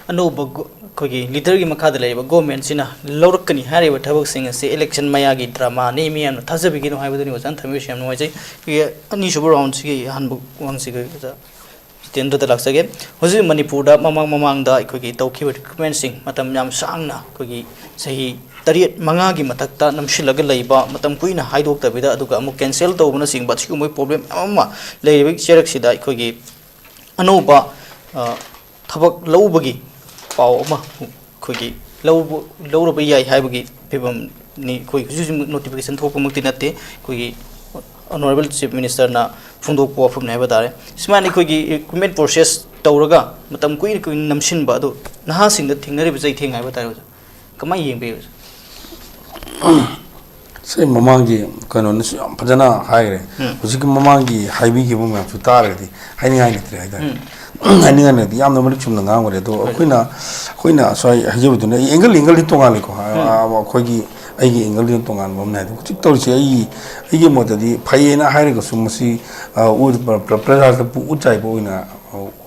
ꯑꯅꯧꯕ ꯒꯣ-, ꯑꯩꯈꯣꯏꯒꯤ leader ꯒꯤ ꯃꯈꯥꯗ ꯂꯩꯔꯤꯕ government ꯁꯤꯅ ꯂꯧꯔꯛꯀꯅꯤ ꯍꯥꯏꯔꯤꯕ ꯊꯕꯛꯁꯤꯡ ꯑꯁꯤ election ꯃꯌꯥꯒꯤ drama ꯅꯤ, ꯃꯤꯌꯥꯝꯅ ꯊꯥꯖꯕꯤꯒꯅꯨ ꯍꯥꯏꯕꯗꯨꯅꯤ ꯑꯣꯖꯥꯅ ꯊꯝꯕꯤꯔꯤꯁꯤ꯫ ꯌꯥꯝ ꯅꯨꯡꯉꯥꯏꯖꯩ꯫ ꯑꯩꯈꯣꯏꯒꯤ ꯑꯅꯤꯁꯨꯕ round ꯁꯤꯒꯤ ꯑꯍꯥꯟꯕ ꯋꯥꯍꯪꯁꯤꯒ ꯑꯣꯖꯥ꯫ ꯇꯦꯟꯗ꯭ꯔꯗ ꯂꯥꯛꯆꯒꯦ꯫ ꯍꯧꯖꯤꯛ ꯃꯅꯤꯄꯨꯔꯗ ꯃꯃꯥꯡ ꯃꯃꯥꯡꯗ ꯑꯩꯈꯣꯏꯒꯤ ꯇꯧꯈꯤꯕ ꯔꯤꯀ꯭ꯔꯨꯠꯃꯦꯟꯁꯤꯡ ꯃꯇꯝ ꯌꯥꯝ ꯁꯥꯡꯅ, ꯑꯩꯈꯣꯏꯒꯤ ꯆꯍꯤ ꯇꯔꯦꯠ, ꯃꯉꯥꯒꯤ ꯃꯊꯛꯇ ꯅꯝꯁꯤꯜꯂꯒ ꯂꯩꯕ, ꯃꯇꯝ ꯀꯨꯏꯅ ꯍꯥꯏꯗꯣꯛꯇꯕꯤꯗ, ꯑꯗꯨꯒ ꯑꯃꯨꯛ ꯀꯦꯟꯁꯦꯜ ꯇꯧꯕꯅꯆꯤꯡꯕ, ꯑꯁꯤꯒꯨꯝꯕꯒꯤ ꯄ꯭ꯔꯣꯕ꯭ꯂꯦꯝ ꯃꯌꯥꯝ ꯑꯃ ꯂꯩꯔꯤꯕꯒꯤ ꯆꯩꯔꯛꯁꯤꯗ, ꯑꯩꯈꯣꯏꯒꯤ ꯑꯅꯧꯕ, ꯑ, ꯊꯕꯛ ꯂꯧꯕꯒꯤ ꯄꯥꯎ ꯑꯃ ꯑꯩꯈꯣꯏꯒꯤ ꯂꯧꯕ-, ꯂꯧꯔꯕ ꯌꯥꯏ ꯍꯥꯏꯕꯒꯤ ꯐꯤꯕꯝꯅꯤ꯫ ꯑꯩꯈꯣꯏ ꯍꯧꯖꯤꯛ ꯍꯧꯖꯤꯛ ꯅꯣꯇꯤꯐꯤꯀꯦꯁꯟ ꯊꯣꯛꯄꯃꯛꯇꯤ ꯅꯠꯇꯦ, ꯑꯩꯈꯣꯏꯒꯤ ꯑꯣꯅꯔꯦꯕꯜ ꯆꯤꯐ ꯃꯤꯅꯤꯁꯇꯔꯅ ꯐꯣꯡꯗꯣꯛꯄ ꯋꯥꯐꯝꯅꯤ ꯍꯥꯏꯕ ꯇꯥꯔꯦ꯫ ꯁꯨꯃꯥꯏꯅ ꯑꯩꯈꯣꯏꯒꯤ ꯔꯤꯀ꯭ꯔꯨꯠꯃꯦꯟ ꯄ꯭ꯔꯣꯁꯦꯁ ꯇꯧꯔꯒ ꯃꯇꯝ ꯀꯨꯏꯅ ꯀꯨꯏꯅ ꯅꯝꯁꯤꯟꯕ ꯑꯗꯨ ꯅꯍꯥꯁꯤꯡꯗ ꯊꯦꯡꯅꯔꯤꯕ ꯆꯩꯊꯦꯡ ꯍꯥꯏꯕ ꯇꯥꯔꯦ, ꯑꯣꯖꯥ꯫ ꯀꯃꯥꯏꯅ ꯌꯦꯡꯕꯤꯕꯁꯦ? ꯁꯤ ꯃꯃꯥꯡꯒꯤ ꯀꯩꯅꯣꯅꯁꯨ ꯌꯥꯝ ꯐꯖꯅ ꯍꯥꯏꯈ꯭ꯔꯦ꯫ ꯎꯝ꯫ ꯍꯧꯖꯤꯛꯀꯤ ꯃꯃꯥꯡꯒꯤ ꯍꯥꯏꯕꯤꯈꯤꯕ ꯃꯌꯥꯝꯁꯨ ꯇꯥꯔꯒꯗꯤ ꯍꯥꯏꯅꯤꯡꯉꯥꯏ ꯂꯩꯇ꯭ꯔꯦ ꯍꯥꯏꯇꯥꯔꯦ꯫ ꯎꯝ꯫ ꯍꯥꯏꯅꯤꯡꯉꯥꯏ ꯂꯩꯇꯦ, ꯌꯥꯝꯅ ꯃꯔꯤꯛ ꯆꯨꯝꯅ ꯉꯥꯡꯈ꯭ꯔꯦ꯫ ꯑꯗꯣ ꯑꯩꯈꯣꯏꯅ ꯑꯩꯈꯣꯏꯅ ꯁ꯭ꯋꯥꯏ ꯍꯥꯏꯖꯕꯗꯨꯅ ꯑꯩ ꯑꯦꯡꯒꯜ ꯑꯦꯡꯒꯜꯗꯤ ꯇꯣꯉꯥꯜꯂꯤꯀꯣ꯫ ꯑ, ꯎꯝ꯫ ꯑ, ꯑꯩꯈꯣꯏꯒꯤ ꯑꯩꯒꯤ ꯑꯦꯡꯒꯜꯗꯤ ꯇꯣꯉꯥꯟꯕ ꯑꯃꯅꯦ꯫ ꯑꯗꯣ ꯍꯧꯖꯤꯛ ꯇꯧꯔꯤꯁꯦ ꯑꯩꯒꯤ ꯑꯩꯒꯤ ꯃꯣꯠꯇꯗꯤ ꯐꯩꯌꯦꯅ ꯍꯥꯏꯔꯒꯁꯨ ꯃꯁꯤ, ꯑ, ꯎ-, ꯄ꯭ꯔ-, ꯄ꯭ꯔ-, ꯄ꯭ꯔꯖꯥꯗ ꯄꯨ ꯎꯠ ꯆꯥꯏꯕ ꯑꯣꯏꯅ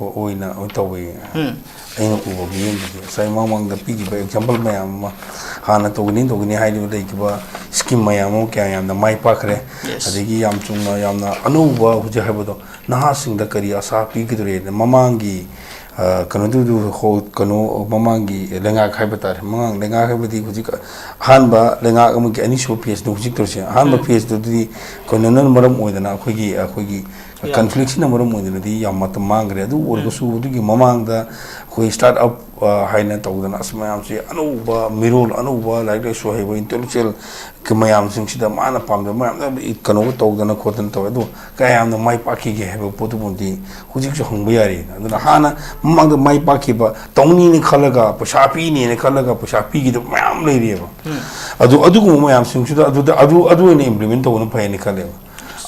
ꯑꯣꯏꯅ ꯇꯧꯋꯤ꯫ ꯎꯝ꯫ ꯑꯩꯅ ꯎꯕ ꯃꯤꯠꯌꯦꯡꯗꯗꯤ ꯉꯁꯥꯏ ꯃꯃꯥꯡꯗ ꯄꯤꯈꯤꯕ ꯑꯦꯛꯖꯥꯝꯄꯜ ꯃꯌꯥꯝ ꯑꯃ, ꯍꯥꯟꯅ ꯇꯧꯒꯅꯤ ꯇꯧꯒꯅꯤ ꯍꯥꯏꯗꯨꯅ ꯂꯩꯈꯤꯕ ꯁ꯭ꯀꯤꯝ ꯃꯌꯥꯝ ꯑꯃ ꯀꯌꯥ ꯌꯥꯝꯅ ꯃꯥꯏ ꯄꯥꯛꯈ꯭ꯔꯦ꯫ Yes. ꯑꯗꯒꯤ ꯌꯥꯝ ꯆꯨꯝꯅ ꯌꯥꯝꯅ ꯑꯅꯧꯕ ꯍꯧꯖꯤꯛ ꯍꯥꯏꯕꯗꯣ ꯅꯍꯥꯁꯤꯡꯗ ꯀꯔꯤ ꯑꯁꯥ ꯄꯤꯒꯗꯧꯔꯤꯅ ꯃꯃꯥꯡꯒꯤ, ꯑ, ꯀꯩꯅꯣꯗꯨ ꯍꯣ-, ꯀꯩꯅꯣ ꯃꯃꯥꯡꯒꯤ ꯂꯩꯉꯥꯛ ꯍꯥꯏꯕ ꯇꯥꯔꯦ, ꯃꯃꯥꯡ ꯂꯩꯉꯥꯛ ꯍꯥꯏꯕꯗꯤ ꯍꯧꯖꯤꯛ ꯑꯍꯥꯟꯕ ꯂꯩꯉꯥꯛ ꯑꯃꯒꯤ ꯑꯅꯤꯁꯨꯕ ꯐꯦꯁꯇꯨ ꯍꯧꯖꯤꯛ ꯇꯧꯔꯤꯁꯦ꯫ ꯑꯍꯥꯟꯕ ꯎꯝ꯫ ꯐꯦꯁꯇꯨꯗꯤ ꯀꯩꯅꯣꯅ ꯃꯔꯝ ꯑꯣꯏꯗꯅ ꯑꯩꯈꯣꯏꯒꯤ ꯑꯩꯈꯣꯏꯒꯤ ꯌꯥꯝ ꯀꯟꯐ꯭ꯂꯤꯛꯁꯤꯅ ꯃꯔꯝ ꯑꯣꯏꯗꯅꯗꯤ ꯌꯥꯝ ꯃꯇꯝ ꯃꯥꯡꯈ꯭ꯔꯦ꯫ ꯑꯗꯨ ꯑꯣꯏꯔꯒꯁꯨ ꯑꯗꯨꯒꯤ ꯃꯃꯥꯡꯗ ꯑꯩꯈꯣꯏ ꯁ꯭ꯇꯥꯔꯠ ꯑꯞ, ꯑ, ꯍꯥꯏꯅ ꯇꯧꯗꯅ ꯑꯁ ꯃꯌꯥꯝꯁꯦ ꯑꯅꯧꯕ ꯃꯤꯔꯣꯜ, ꯑꯅꯧꯕ ꯂꯥꯏꯔꯤꯛ ꯂꯥꯏꯁꯨ ꯍꯩꯕ ꯏꯟꯇꯦꯂꯦꯛꯆꯨꯋꯦꯜ ꯃꯌꯥꯝꯁꯤꯡꯁꯤꯗ ꯃꯥꯅ ꯄꯥꯝꯖꯕ ꯃꯌꯥꯝꯗ ꯀꯩꯅꯣꯒ ꯇꯧꯗꯅ ꯈꯣꯠꯇꯅ ꯇꯧꯋꯦ꯫ ꯑꯗꯣ ꯀꯌꯥꯝꯅ ꯃꯥꯏ ꯄꯥꯛꯈꯤꯒꯦ ꯍꯥꯏꯕ ꯄꯣꯠꯇꯨꯕꯨꯗꯤ ꯍꯧꯖꯤꯛꯁꯨ ꯍꯪꯕ ꯌꯥꯔꯤꯅ꯫ ꯑꯗꯨꯅ ꯍꯥꯟꯅ ꯃꯃꯥꯡꯗ ꯃꯥꯏ ꯄꯥꯛꯈꯤꯕ, ꯇꯧꯅꯤꯅ ꯈꯜꯂꯒ, ꯄꯩꯁꯥ ꯄꯤꯅꯦꯅ ꯈꯜꯂꯒ ꯄꯩꯁꯥ ꯄꯤꯈꯤꯗꯕ ꯃꯌꯥꯝ ꯂꯩꯔꯤꯑꯕ꯫ ꯑꯗꯨ, ꯑꯗꯨꯒꯨꯝꯕ ꯃꯌꯥꯝꯁꯤꯡꯁꯤꯗ ꯑꯗꯨꯗ, ꯑꯗꯨ, ꯑꯗꯨ ꯑꯣꯏꯅ ꯏꯝꯄ꯭ꯂꯤꯃꯦꯟ ꯇꯧꯕꯅ ꯐꯩꯅ ꯈꯜꯂꯦꯕ꯫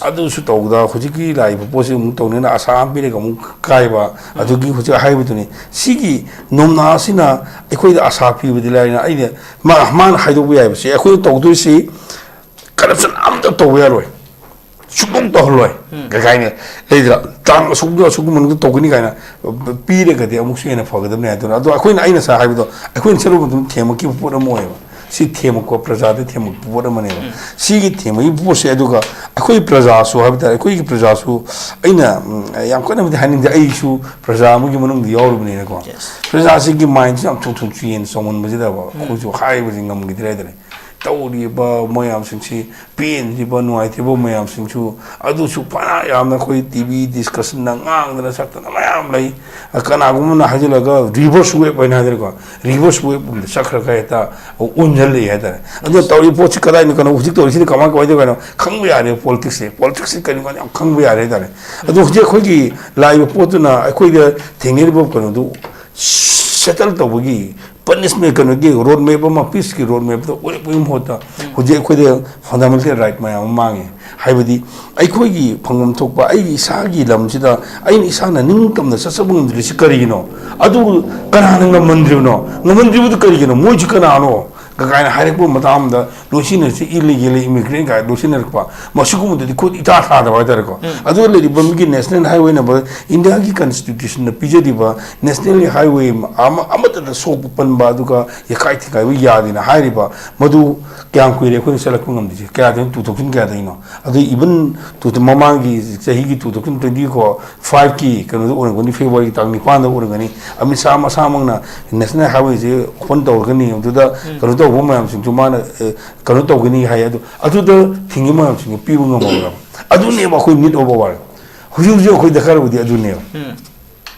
ꯑꯗꯨꯁꯨ ꯇꯧꯗ ꯍꯧꯖꯤꯛꯀꯤ ꯂꯥꯛꯏꯕ ꯄꯣꯠꯁꯤ ꯑꯃꯨꯛ ꯇꯧꯅꯤꯅ ꯑꯁꯥ ꯑꯃ ꯄꯤꯔꯒ ꯑꯃꯨꯛ ꯀꯥꯏꯕ, ꯑꯗꯨꯒꯤ ꯍꯧꯖꯤꯛ ꯍꯥꯏꯕꯗꯨꯅꯤ꯫ ꯁꯤꯒꯤ ꯅꯣꯝꯅꯥ ꯑꯁꯤꯅ ꯑꯩꯈꯣꯏꯗ ꯑꯁꯥ ꯄꯤꯕꯗꯤ ꯂꯥꯏꯔꯅ ꯑꯩꯅ, ꯃꯥ-, ꯃꯥꯅ ꯍꯥꯏꯗꯣꯛꯄ ꯌꯥꯏꯕꯁꯦ, ꯑꯩꯈꯣꯏꯅ ꯇꯧꯗꯣꯏꯁꯤ ꯀꯔꯞꯁꯟ ꯑꯝꯇ ꯇꯧꯕ ꯌꯥꯔꯣꯏ, ꯁꯨꯡꯇꯧ ꯇꯧꯍꯜꯂꯣꯏ꯫ ꯀꯩ ꯍꯥꯏꯅꯤ? ꯂꯩꯗ꯭ꯔꯥ, ꯇꯥꯡ ꯑꯁꯨꯛ ꯑꯁꯨꯛꯀꯤ ꯃꯅꯨꯡꯗ ꯇꯧꯒꯅꯤ ꯀꯥꯏꯅ ꯄꯤꯔꯒꯗꯤ ꯑꯃꯨꯛꯁꯨ ꯍꯦꯟꯅ ꯐꯒꯗꯕꯅꯦ꯫ ꯑꯗꯨꯅ ꯑꯗꯣ ꯑꯩꯈꯣꯏꯅ, ꯑꯩꯅ ꯉꯁꯥꯏ ꯍꯥꯏꯕꯗꯣ, ꯑꯩꯈꯣꯏꯅ ꯆꯠꯂꯨꯕ ꯃꯇꯝꯗ ꯊꯦꯝꯃꯛꯈꯤꯕ ꯄꯣꯠ ꯑꯃ ꯑꯣꯏꯌꯦꯕ꯫ ꯁꯤ ꯊꯦꯝꯃꯛꯄ, ꯄ꯭ꯔꯖꯥꯗ ꯊꯦꯝꯃꯛꯄ ꯄꯣꯠ ꯑꯃꯅꯦꯕ꯫ ꯁꯤꯒꯤ ꯊꯦꯝꯃꯛꯏꯕ ꯄꯣꯠꯁꯦ, ꯑꯗꯨꯒ ꯑꯩꯈꯣꯏ ꯄ꯭ꯔꯖꯥꯁꯨ ꯍꯥꯏꯕ ꯇꯥꯔꯦ, ꯑꯩꯈꯣꯏꯒꯤ ꯄ꯭ꯔꯖꯥꯁꯨ, ꯑꯩꯅ, ꯎꯝ, ꯌꯥꯝ ꯀꯟꯅꯕꯨꯗꯤ ꯍꯥꯏꯅꯤꯡꯗꯦ, ꯑꯩꯁꯨ ꯄ꯭ꯔꯖꯥ ꯑꯃꯒꯤ ꯃꯅꯨꯡꯗ ꯌꯥꯎꯔꯨꯕꯅꯤꯅꯀꯣ꯫ Yes. ꯄ꯭ꯔꯖꯥꯁꯤꯒꯤ ꯃꯥꯏꯟꯁꯦ ꯌꯥꯝ ꯊꯨ ꯊꯨ ꯆꯦꯟꯖ ꯇꯧꯃꯟꯕꯁꯤꯗꯕ ꯑꯩꯈꯣꯏꯁꯨ ꯍꯥꯏꯕꯁꯤ ꯉꯝꯈꯤꯗ꯭ꯔꯦ ꯍꯥꯏꯇꯥꯔꯦ꯫ ꯇꯧꯔꯤꯕ ꯃꯌꯥꯝꯁꯤꯡꯁꯤ, ꯄꯦꯟꯗ꯭ꯔꯤꯕ, ꯅꯨꯡꯉꯥꯏꯇ꯭ꯔꯤꯕ ꯃꯌꯥꯝꯁꯤꯡꯁꯨ, ꯑꯗꯨꯁꯨ ꯐꯅ ꯌꯥꯝꯅ ꯑꯩꯈꯣꯏ ꯇꯤ ꯚꯤ ꯗꯤꯁꯀꯁꯟꯗ ꯉꯥꯡꯗꯅ ꯁꯛꯇꯅ ꯃꯌꯥꯝ ꯂꯩ꯫ ꯀꯅꯥꯒꯨꯝꯕꯅ ꯍꯥꯏꯖꯤꯜꯂꯒ ꯔꯤꯚꯔꯁ ꯋꯦꯕ ꯍꯥꯏꯅ ꯍꯥꯏꯗꯅꯀꯣ, ꯔꯤꯚꯔꯁ ꯋꯦꯕ ꯑꯃꯗ ꯆꯠꯈ꯭ꯔꯒ ꯍꯦꯛꯇ ꯑꯣꯟꯁꯤꯜꯂꯛꯑꯦ ꯍꯥꯏꯇꯥꯔꯦ꯫ ꯑꯗꯨꯅ ꯇꯧꯔꯤꯕ ꯄꯣꯠꯁꯤ ꯀꯗꯥꯏꯅꯣ, ꯀꯩꯅꯣ, ꯍꯧꯖꯤꯛ ꯇꯧꯔꯤꯁꯤꯅ ꯀꯃꯥꯏ, ꯀꯃꯥꯏꯅ ꯇꯧꯔꯤꯅꯣ ꯈꯪꯕ ꯌꯥꯔꯦ꯫ ꯄꯣꯂꯤꯇꯤꯛꯁꯁꯦ, ꯄꯣꯂꯤꯇꯤꯛꯁꯁꯤ ꯀꯔꯤꯅꯣ ꯀꯥꯏꯅ ꯌꯥꯝ ꯈꯪꯕ ꯌꯥꯔꯦ ꯍꯥꯏꯇꯥꯔꯦ꯫ ꯑꯗꯨ ꯍꯧꯖꯤꯛ ꯑꯩꯈꯣꯏꯒꯤ ꯂꯥꯛꯏꯕ ꯄꯣꯠꯇꯨꯅ ꯑꯩꯈꯣꯏꯗ ꯊꯦꯡꯅꯔꯤꯕ ꯀꯩꯅꯣꯗꯨ ꯁꯦꯇꯜ ꯇꯧꯕꯒꯤ ꯄꯅꯤꯁꯃꯦꯟ, ꯀꯩꯅꯣꯒꯤ ꯔꯣꯗ ꯃꯦꯞ ꯑꯃ, ꯄꯤꯁꯀꯤ ꯔꯣꯗ ꯃꯦꯞꯇ ꯑꯣꯏꯔꯛꯄꯒꯤ ꯃꯍꯨꯠꯇ ꯍꯧꯖꯤꯛ ꯑꯩꯈꯣꯏꯗ ꯐꯟꯗꯥꯃꯦꯟꯇꯦꯜ ꯔꯥꯏꯠ ꯃꯌꯥꯝ ꯑꯃ ꯃꯥꯡꯉꯦ꯫ ꯍꯥꯏꯕꯗꯤ ꯑꯩꯈꯣꯏꯒꯤ ꯐꯪꯐꯝ ꯊꯣꯛꯄ ꯑꯩꯒꯤ ꯏꯁꯥꯒꯤ ꯂꯝꯁꯤꯗ ꯑꯩꯅ ꯏꯁꯥꯅ ꯅꯤꯡꯇꯝꯅ ꯆꯠꯆꯕ ꯉꯝꯗ꯭ꯔꯤꯁꯤ ꯀꯔꯤꯒꯤꯅꯣ? ꯑꯗꯨ ꯀꯅꯥꯅ ꯉꯝꯍꯟꯗ꯭ꯔꯤꯕꯅꯣ? ꯉꯝꯍꯟꯗ꯭ꯔꯤꯕꯗꯨ ꯀꯔꯤꯒꯤꯅꯣ? ꯃꯣꯏꯁꯤ ꯀꯅꯥꯅꯣ? ꯀ-, ꯀꯥꯏꯅ ꯍꯥꯏꯔꯛꯄ ꯃꯇꯥꯡ ꯑꯃꯗ ꯂꯣꯏꯁꯤꯟꯅꯔꯤꯁꯤ ꯏꯜꯂꯤꯒꯦꯜ ꯏꯃꯤꯒ꯭ꯔꯦꯟ ꯀꯥꯏꯅ ꯂꯣꯏꯁꯤꯟꯅꯔꯛꯄ, ꯃꯁꯤꯒꯨꯝꯕꯗꯗꯤ ꯈꯨꯠ ꯏꯊꯥ ꯊꯥꯗꯕ ꯍꯥꯏꯇꯥꯔꯦꯀꯣ꯫ ꯎꯝ꯫ ꯑꯗꯨꯒ ꯂꯩꯔꯤꯕ ꯃꯤꯒꯤ ꯅꯦꯁꯅꯦꯜ ꯍꯥꯏꯋꯦ ꯅꯝꯕꯔ, ꯏꯟꯗꯤꯌꯥꯒꯤ ꯀꯟꯁꯇꯤꯇ꯭ꯌꯨꯁꯟꯅ ꯄꯤꯖꯔꯤꯕ ꯅꯦꯁꯅꯦꯜ ꯍꯥꯏꯋꯦ ꯑꯃ, ꯑꯃꯠꯇꯗ ꯁꯣꯛꯄ ꯄꯟꯕ ꯑꯗꯨꯒ ꯌꯩꯈꯥꯏ ꯊꯤꯡꯒꯥꯏꯕ ꯌꯥꯗꯦꯅ ꯍꯥꯏꯔꯤꯕ ꯃꯗꯨ ꯀꯌꯥꯝ ꯀꯨꯏꯔꯦ ꯑꯩꯈꯣꯏꯅ ꯆꯠꯂꯛꯄ ꯉꯝꯗ꯭ꯔꯤꯁꯦ? ꯀꯌꯥꯗꯩꯅꯣ? Two thousand ꯀꯌꯥꯗꯩꯅꯣ? ꯑꯗꯨ ꯏꯚꯟ ꯇꯨ-, ꯃꯃꯥꯡꯒꯤ ꯆꯍꯤꯒꯤ ꯇꯨ ꯊꯥꯎꯖꯟ ꯇ꯭ꯋꯦꯟꯇꯤ ꯐꯣꯔ ꯐꯥꯏꯚꯀꯤ ꯀꯩꯅꯣꯗ ꯑꯣꯏꯔꯝꯒꯅꯤ, ꯐꯦꯕ꯭ꯔꯨꯋꯥꯔꯤ ꯇꯥꯡ ꯅꯤꯄꯥꯟꯗ ꯑꯣꯏꯔꯝꯒꯅꯤ, ꯑꯃꯤꯠ ꯁꯥꯍ ꯃꯁꯥꯃꯛꯅ ꯅꯦꯁꯅꯦꯜ ꯍꯥꯏꯋꯦꯁꯦ ꯑꯣꯄꯟ ꯇꯧꯔꯒꯅꯤ, ꯑꯗꯨꯗ ꯎꯝ꯫ ꯀꯩꯅꯣ ꯇꯧꯕ ꯃꯌꯥꯝꯁꯤꯡꯁꯨ ꯃꯥꯅ, ꯑꯦ, ꯀꯩꯅꯣ ꯇꯧꯒꯅꯤ ꯍꯥꯏ꯫ ꯑꯗꯨ, ꯑꯗꯨꯗ ꯊꯤꯡꯉꯤ ꯃꯌꯥꯝꯁꯤꯡꯗꯣ ꯄꯤꯕ ꯉꯝꯍꯧꯔꯕ? ꯑꯗꯨꯅꯦꯕ ꯑꯩꯈꯣꯏ ꯃꯤꯠ ꯑꯣꯐ ꯋꯥꯔ꯫ ꯍꯧꯖꯤꯛ ꯍꯧꯖꯤꯛ ꯑꯩꯈꯣꯏ ꯗꯔꯀꯥꯔ ꯑꯣꯏꯗꯤ ꯑꯗꯨꯅꯦꯕ꯫ ꯎꯝ꯫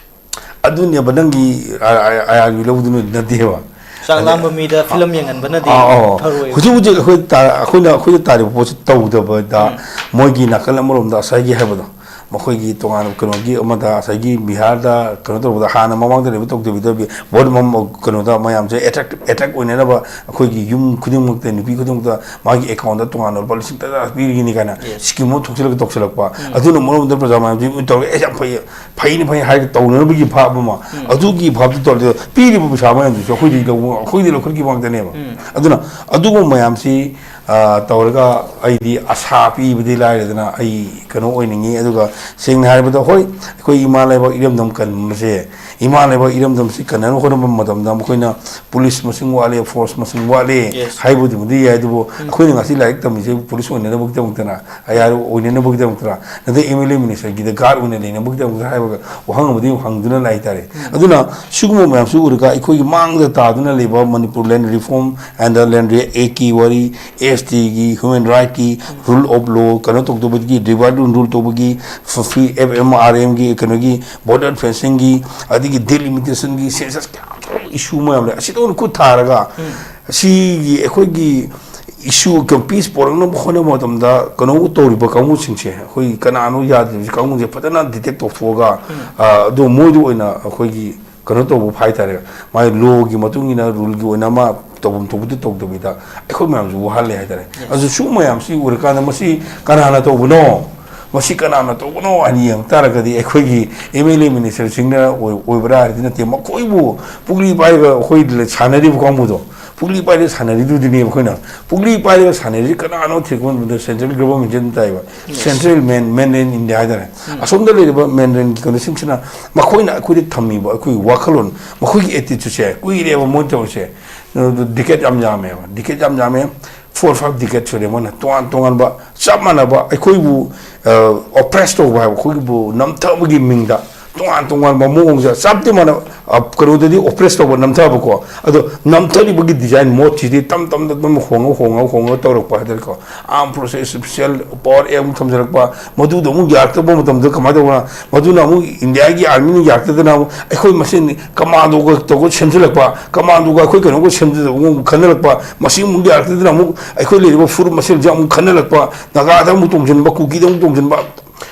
ꯑꯗꯨꯅꯦꯕ ꯅꯪꯒꯤ ꯑꯥ-, ꯑꯥ-, ꯑꯥꯏ ꯑꯥꯔ ꯕꯤ ꯂꯧꯕꯗꯨꯅ ꯅꯠꯇꯦꯕ꯫ ꯆꯥꯛ ꯂꯥꯝꯕ ꯃꯤꯗ ꯐꯤꯂꯝ ꯌꯦꯡꯍꯟꯕꯅꯗꯤ ꯑꯥ, ꯑꯥ꯫ ꯐꯔꯣꯏꯕ꯫ ꯍꯧꯖꯤꯛ ꯍꯧꯖꯤꯛ ꯑꯩꯈꯣꯏ ꯇꯥ-, ꯑꯩꯈꯣꯏꯅ, ꯑꯩꯈꯣꯏꯗ ꯇꯥꯔꯤꯕ ꯄꯣꯠꯁꯤ ꯇꯧꯗꯕꯗ, ꯎꯝ꯫ ꯃꯣꯏꯒꯤ ꯅꯥꯀꯜ ꯑꯃꯔꯣꯝꯗ ꯉꯁꯥꯏꯒꯤ ꯍꯥꯏꯕꯗꯣ, ꯃꯈꯣꯏꯒꯤ ꯇꯣꯉꯥꯟꯕ ꯀꯩꯅꯣꯒꯤ ꯑꯃꯗ, ꯉꯁꯥꯏꯒꯤ ꯕꯤꯍꯥꯔꯗ ꯀꯩꯅꯣ ꯇꯧꯕꯗ, ꯍꯥꯟꯅ ꯃꯃꯥꯡꯗ ꯂꯩꯕ ꯇꯧꯗꯕꯤꯗ, ꯚꯣꯠ ꯃꯝ-, ꯀꯩꯅꯣꯗ ꯃꯌꯥꯝꯁꯦ ꯑꯦꯇ꯭ꯔꯦꯛ-, ꯑꯦꯇ꯭ꯔꯦꯛ ꯑꯣꯏꯅꯅꯕ ꯑꯩꯈꯣꯏꯒꯤ ꯌꯨꯝ ꯈꯨꯗꯤꯡꯃꯛꯇ, ꯅꯨꯄꯤ ꯈꯨꯗꯤꯡꯃꯛꯇ ꯃꯥꯒꯤ ꯑꯦꯀꯥꯎꯟꯗ ꯇꯣꯉꯥꯟꯅ ꯂꯨꯄꯥ ꯂꯤꯁꯤꯡ ꯇꯔꯥ ꯄꯤꯔꯤꯅꯤ ꯀꯥꯏꯅ Yes. ꯁ꯭ꯀꯤꯝ ꯑꯃ ꯊꯣꯛꯆꯜꯂꯒ ꯇꯧꯁꯜꯂꯛꯄ꯫ ꯎꯝ꯫ ꯑꯗꯨꯅ ꯃꯔꯣꯝꯗ ꯄ꯭ꯔꯖꯥ ꯃꯌꯥꯝꯁꯤ ꯇꯧꯔꯒ, "ꯑꯦ, ꯌꯥꯝ ꯐꯩ, ꯐꯩꯅꯤ, ꯐꯩ" ꯍꯥꯏꯔꯒ ꯇꯧꯅꯅꯕꯒꯤ ꯚꯥꯕ ꯑꯃ, ꯎꯝ꯫ ꯑꯗꯨꯒꯤ ꯚꯥꯕꯇ ꯇꯧꯔꯗꯤ ꯄꯤꯔꯤꯕ ꯄꯩꯁꯥ ꯃꯌꯥꯝꯗꯨꯁꯨ ꯑꯩꯈꯣꯏꯗꯤ ꯂꯧꯕ, ꯑꯩꯈꯣꯏꯗꯤ ꯂꯧꯈꯠꯈꯤꯕ ꯉꯥꯛꯇꯅꯦꯕ꯫ ꯎꯝ꯫ ꯑꯗꯨꯅ ꯑꯗꯨꯒꯨꯝꯕ ꯃꯌꯥꯝꯁꯤ, ꯑ, ꯇꯧꯔꯒ ꯑꯩꯗꯤ ꯑꯁꯥ ꯄꯤꯕꯗꯤ ꯂꯥꯏꯔꯗꯅ ꯑꯩ ꯀꯩꯅꯣ ꯑꯣꯏꯅꯤꯡꯉꯤ꯫ ꯑꯗꯨꯒ ꯁꯦꯡꯅ ꯍꯥꯏꯔꯕꯗ, ꯍꯣꯏ, ꯑꯩꯈꯣꯏ ꯏꯃꯥ ꯂꯩꯕꯥꯛ ꯏꯔꯝꯗꯝ ꯀꯟꯕꯁꯦ ꯏꯃꯥ ꯂꯩꯕꯥꯛ ꯏꯔꯝꯗꯝꯁꯤ ꯀꯟꯅꯅꯕ ꯍꯣꯠꯅꯕ ꯃꯇꯝꯗ ꯃꯈꯣꯏꯅ ꯄꯨꯂꯤꯁ ꯃꯁꯤꯡ ꯋꯥꯠꯂꯦ, ꯐꯣꯔꯁ ꯃꯁꯤꯡ ꯋꯥꯠꯂꯦ Yes. ꯍꯥꯏꯕꯗꯨꯃꯗꯤ ꯌꯥꯏ, ꯑꯗꯨꯕꯨ ꯑꯩꯈꯣꯏꯅ ꯉꯁꯤ ꯂꯥꯏꯔꯤꯛ ꯇꯝꯃꯤꯁꯦ ꯄꯨꯂꯤꯁ ꯑꯣꯏꯅꯅꯕꯒꯤꯗꯃꯛꯇꯅ, ꯑꯥꯏ ꯑꯥꯔ ꯑꯣꯏꯅꯅꯕꯒꯤꯗꯃꯛꯇꯅ, ꯅꯠꯇ꯭ꯔꯒ ꯑꯦꯝ ꯑꯦꯜ ꯑꯦ ꯃꯤꯅꯤꯁꯇꯔꯒꯤꯗ ꯒꯥꯔꯗ ꯑꯣꯏꯅ ꯂꯩꯅꯕꯒꯤꯗꯃꯛꯇ ꯍꯥꯏꯕ ꯋꯥꯍꯪ ꯑꯃꯗꯤ ꯍꯪꯗꯨꯅ ꯂꯥꯛꯏ ꯇꯥꯔꯦ꯫ ꯑꯗꯨꯅ ꯁꯤꯒꯨꯝꯕ ꯃꯌꯥꯝꯁꯤ ꯎꯔꯒ ꯑꯩꯈꯣꯏꯒꯤ ꯃꯥꯡꯗ ꯇꯥꯗꯨꯅ ꯂꯩꯕ Manipur Land Reform and the Land Act ꯀꯤ ꯋꯥꯔꯤ, ꯑꯦꯁ ꯇꯤꯒꯤ human right ꯀꯤ, rule of law ꯀꯩꯅꯣ ꯇꯧꯗꯕꯒꯤ, divide and rule ꯇꯧꯕꯒꯤ, ꯑꯦꯐ ꯑꯦꯝ ꯑꯥꯔ ꯑꯦꯝꯒꯤ ꯀꯩꯅꯣꯒꯤ, border fencing ꯒꯤ, ꯑꯗꯒꯤ delimitation ꯒꯤ, census ꯀꯌꯥ issue ꯃꯌꯥꯝ ꯂꯩ꯫ ꯑꯁꯤꯗ ꯑꯣꯏꯅ ꯈꯨꯠ ꯊꯥꯔꯒ ꯁꯤꯒꯤ ꯑꯩꯈꯣꯏꯒꯤ issue ꯀ-, peace ꯄꯣꯔꯛꯅꯕ ꯍꯣꯠꯅꯕ ꯃꯇꯝꯗ ꯀꯩꯅꯣ ꯇꯧꯔꯤꯕ ꯀꯥꯡꯕꯨꯁꯤꯡꯁꯦ, ꯑꯩꯈꯣꯏ ꯀꯅꯥꯅꯣ ꯌꯥꯗ꯭ꯔꯤꯕꯁꯤ ꯀꯥꯡꯕꯨꯁꯦ ꯐꯖꯅ detect ꯇꯧꯊꯣꯛꯑꯒ, ꯑ, ꯑꯗꯨ ꯃꯣꯏꯗ ꯑꯣꯏꯅ ꯑꯩꯈꯣꯏꯒꯤ ꯀꯩꯅꯣ ꯇꯧꯕ ꯍꯥꯏꯇꯥꯔꯦ, ꯃꯥꯒꯤ law ꯒꯤ ꯃꯇꯨꯡ ꯏꯟꯅ, rule ꯒꯤ ꯑꯣꯏꯅ ꯑꯃ ꯇꯧꯐꯝ ꯊꯣꯛꯄꯗꯨ ꯇꯧꯗꯕꯤꯗ ꯑꯩꯈꯣꯏ ꯃꯌꯥꯝꯁꯨ ꯋꯥꯍꯜꯂꯦ ꯍꯥꯏꯇꯥꯔꯦ꯫ ꯑꯗꯨ ꯁꯨꯝ ꯃꯌꯥꯝꯁꯤ ꯎꯔꯀꯥꯟꯗ ꯃꯁꯤ ꯀꯅꯥꯅ ꯇꯧꯕꯅꯣ, ꯃꯁꯤ ꯀꯅꯥꯅ ꯇꯧꯕꯅꯣ ꯍꯥꯏꯅ ꯌꯦꯡ ꯇꯥꯔꯒꯗꯤ ꯑꯩꯈꯣꯏꯒꯤ ꯑꯦꯝ ꯑꯦꯜ ꯑꯦ ꯃꯤꯅꯤꯁꯇꯔꯁꯤꯡꯅ ꯑꯣꯏ-, ꯑꯣꯏꯕ꯭ꯔꯥ ꯍꯥꯏꯔꯗꯤ ꯅꯠꯇꯦ, ꯃꯈꯣꯏꯕꯨ ꯄꯨꯛꯂꯤ ꯄꯥꯏꯔꯒ ꯑꯩꯈꯣꯏ ꯁꯥꯟꯅꯔꯤꯕ ꯀꯥꯡꯕꯨꯗꯣ, ꯄꯨꯛꯂꯤ ꯄꯥꯏꯔꯒ ꯁꯥꯟꯅꯔꯤꯗꯨꯗꯤꯅꯦꯕ ꯑꯩꯈꯣꯏꯅ꯫ ꯄꯨꯛꯂꯤ ꯄꯥꯏꯔꯒ ꯁꯥꯟꯅꯔꯤꯁꯤ ꯀꯅꯥꯅꯣ ꯊꯤꯔꯛꯄ ꯃꯇꯝꯗ central government ꯁꯤ ꯑꯗꯨꯝ ꯇꯥꯏꯕ꯫ Yes. Central main, mainland India ꯍꯥꯏꯇꯥꯔꯦ꯫ ꯑꯁꯣꯝꯗ ꯂꯩꯔꯤꯕ mainland ꯒꯤ ꯀꯩꯅꯣꯁꯤꯡꯁꯤꯅ ꯃꯈꯣꯏꯅ ꯑꯩꯈꯣꯏꯗ ꯊꯝꯃꯤꯕ ꯑꯩꯈꯣꯏꯒꯤ ꯋꯥꯈꯜꯂꯣꯟ, ꯃꯈꯣꯏꯒꯤ attitude ꯁꯦ ꯀꯨꯏꯔꯦꯕ ꯃꯣꯏꯅ ꯇꯧꯔꯤꯁꯦ꯫ ꯑꯗꯨ decade ꯌꯥꯝ ꯌꯥꯝꯃꯦꯕ, decade ꯌꯥꯝ ꯌꯥꯝꯃꯦ꯫ Four five decade ꯁꯨꯔꯦ ꯃꯣꯏꯅ ꯇꯣꯉꯥꯟ ꯇꯣꯉꯥꯟꯕ, ꯆꯞ ꯃꯥꯟꯅꯕ ꯑꯩꯈꯣꯏꯕꯨ, ꯑ, oppress ꯇꯧꯕ ꯍꯥꯏꯕ, ꯑꯩꯈꯣꯏꯕꯨ ꯅꯝꯊꯕꯒꯤ ꯃꯤꯡꯗ ꯇꯣꯉꯥꯟ ꯇꯣꯉꯥꯟꯕ ꯃꯑꯣꯡꯗ, ꯆꯞꯇꯤ ꯃꯥꯟꯅꯕ, ꯑ, ꯀꯩꯅꯣꯗꯗꯤ oppress ꯇꯧꯕ, ꯅꯝꯊꯕꯀꯣ, ꯑꯗꯣ ꯅꯝꯊꯔꯤꯕꯒꯤ design mode ꯁꯤꯗꯤ ꯇꯞ ꯇꯞꯅ ꯇꯞꯅ ꯍꯣꯡꯉ ꯍꯣꯡꯉ ꯍꯣꯡꯉ ꯇꯧꯔꯛꯄ ꯍꯥꯏꯇꯥꯔꯦꯀꯣ꯫ Armed forces special power ꯑꯃꯨꯛ ꯊꯝꯖꯤꯜꯂꯛꯄ, ꯃꯗꯨꯗ ꯑꯃꯨꯛ ꯌꯥꯔꯛꯇꯕ ꯃꯇꯝꯗ ꯀꯃꯥꯏꯅ ꯇꯧꯕ, ꯃꯗꯨꯅ ꯑꯃꯨꯛ ꯏꯟꯗꯤꯌꯥꯒꯤ ꯑꯥꯔꯃꯤꯅ ꯌꯥꯔꯛꯇꯗꯅ ꯑꯃꯨꯛ ꯑꯩꯈꯣꯏ ꯃꯁꯦꯟ ꯀꯃꯥꯟꯗꯣꯒ ꯇꯧꯔꯒ ꯁꯦꯝꯖꯤꯜꯂꯛꯄ, ꯀꯃꯥꯟꯗꯣꯒ ꯑꯩꯈꯣꯏ ꯀꯩꯅꯣꯒ ꯁꯦꯝꯖꯤꯜꯂꯛꯄ ꯑꯃꯨꯛ ꯈꯟꯅꯔꯛꯄ, ꯃꯁꯤ ꯑꯃꯨꯛ ꯌꯥꯔꯛꯇꯗꯅ ꯑꯃꯨꯛ ꯑꯩꯈꯣꯏ ꯂꯩꯔꯤꯕ ꯐꯨꯔꯨꯞ ꯃꯁꯦꯟꯁꯦ ꯑꯃꯨꯛ ꯈꯟꯅꯔꯛꯄ, ꯅꯥꯒꯥꯗ ꯑꯃꯨꯛ ꯇꯣꯡꯁꯤꯟꯕ, ꯀꯨꯀꯤꯗ ꯑꯃꯨꯛ ꯇꯣꯡꯁꯤꯟꯕ,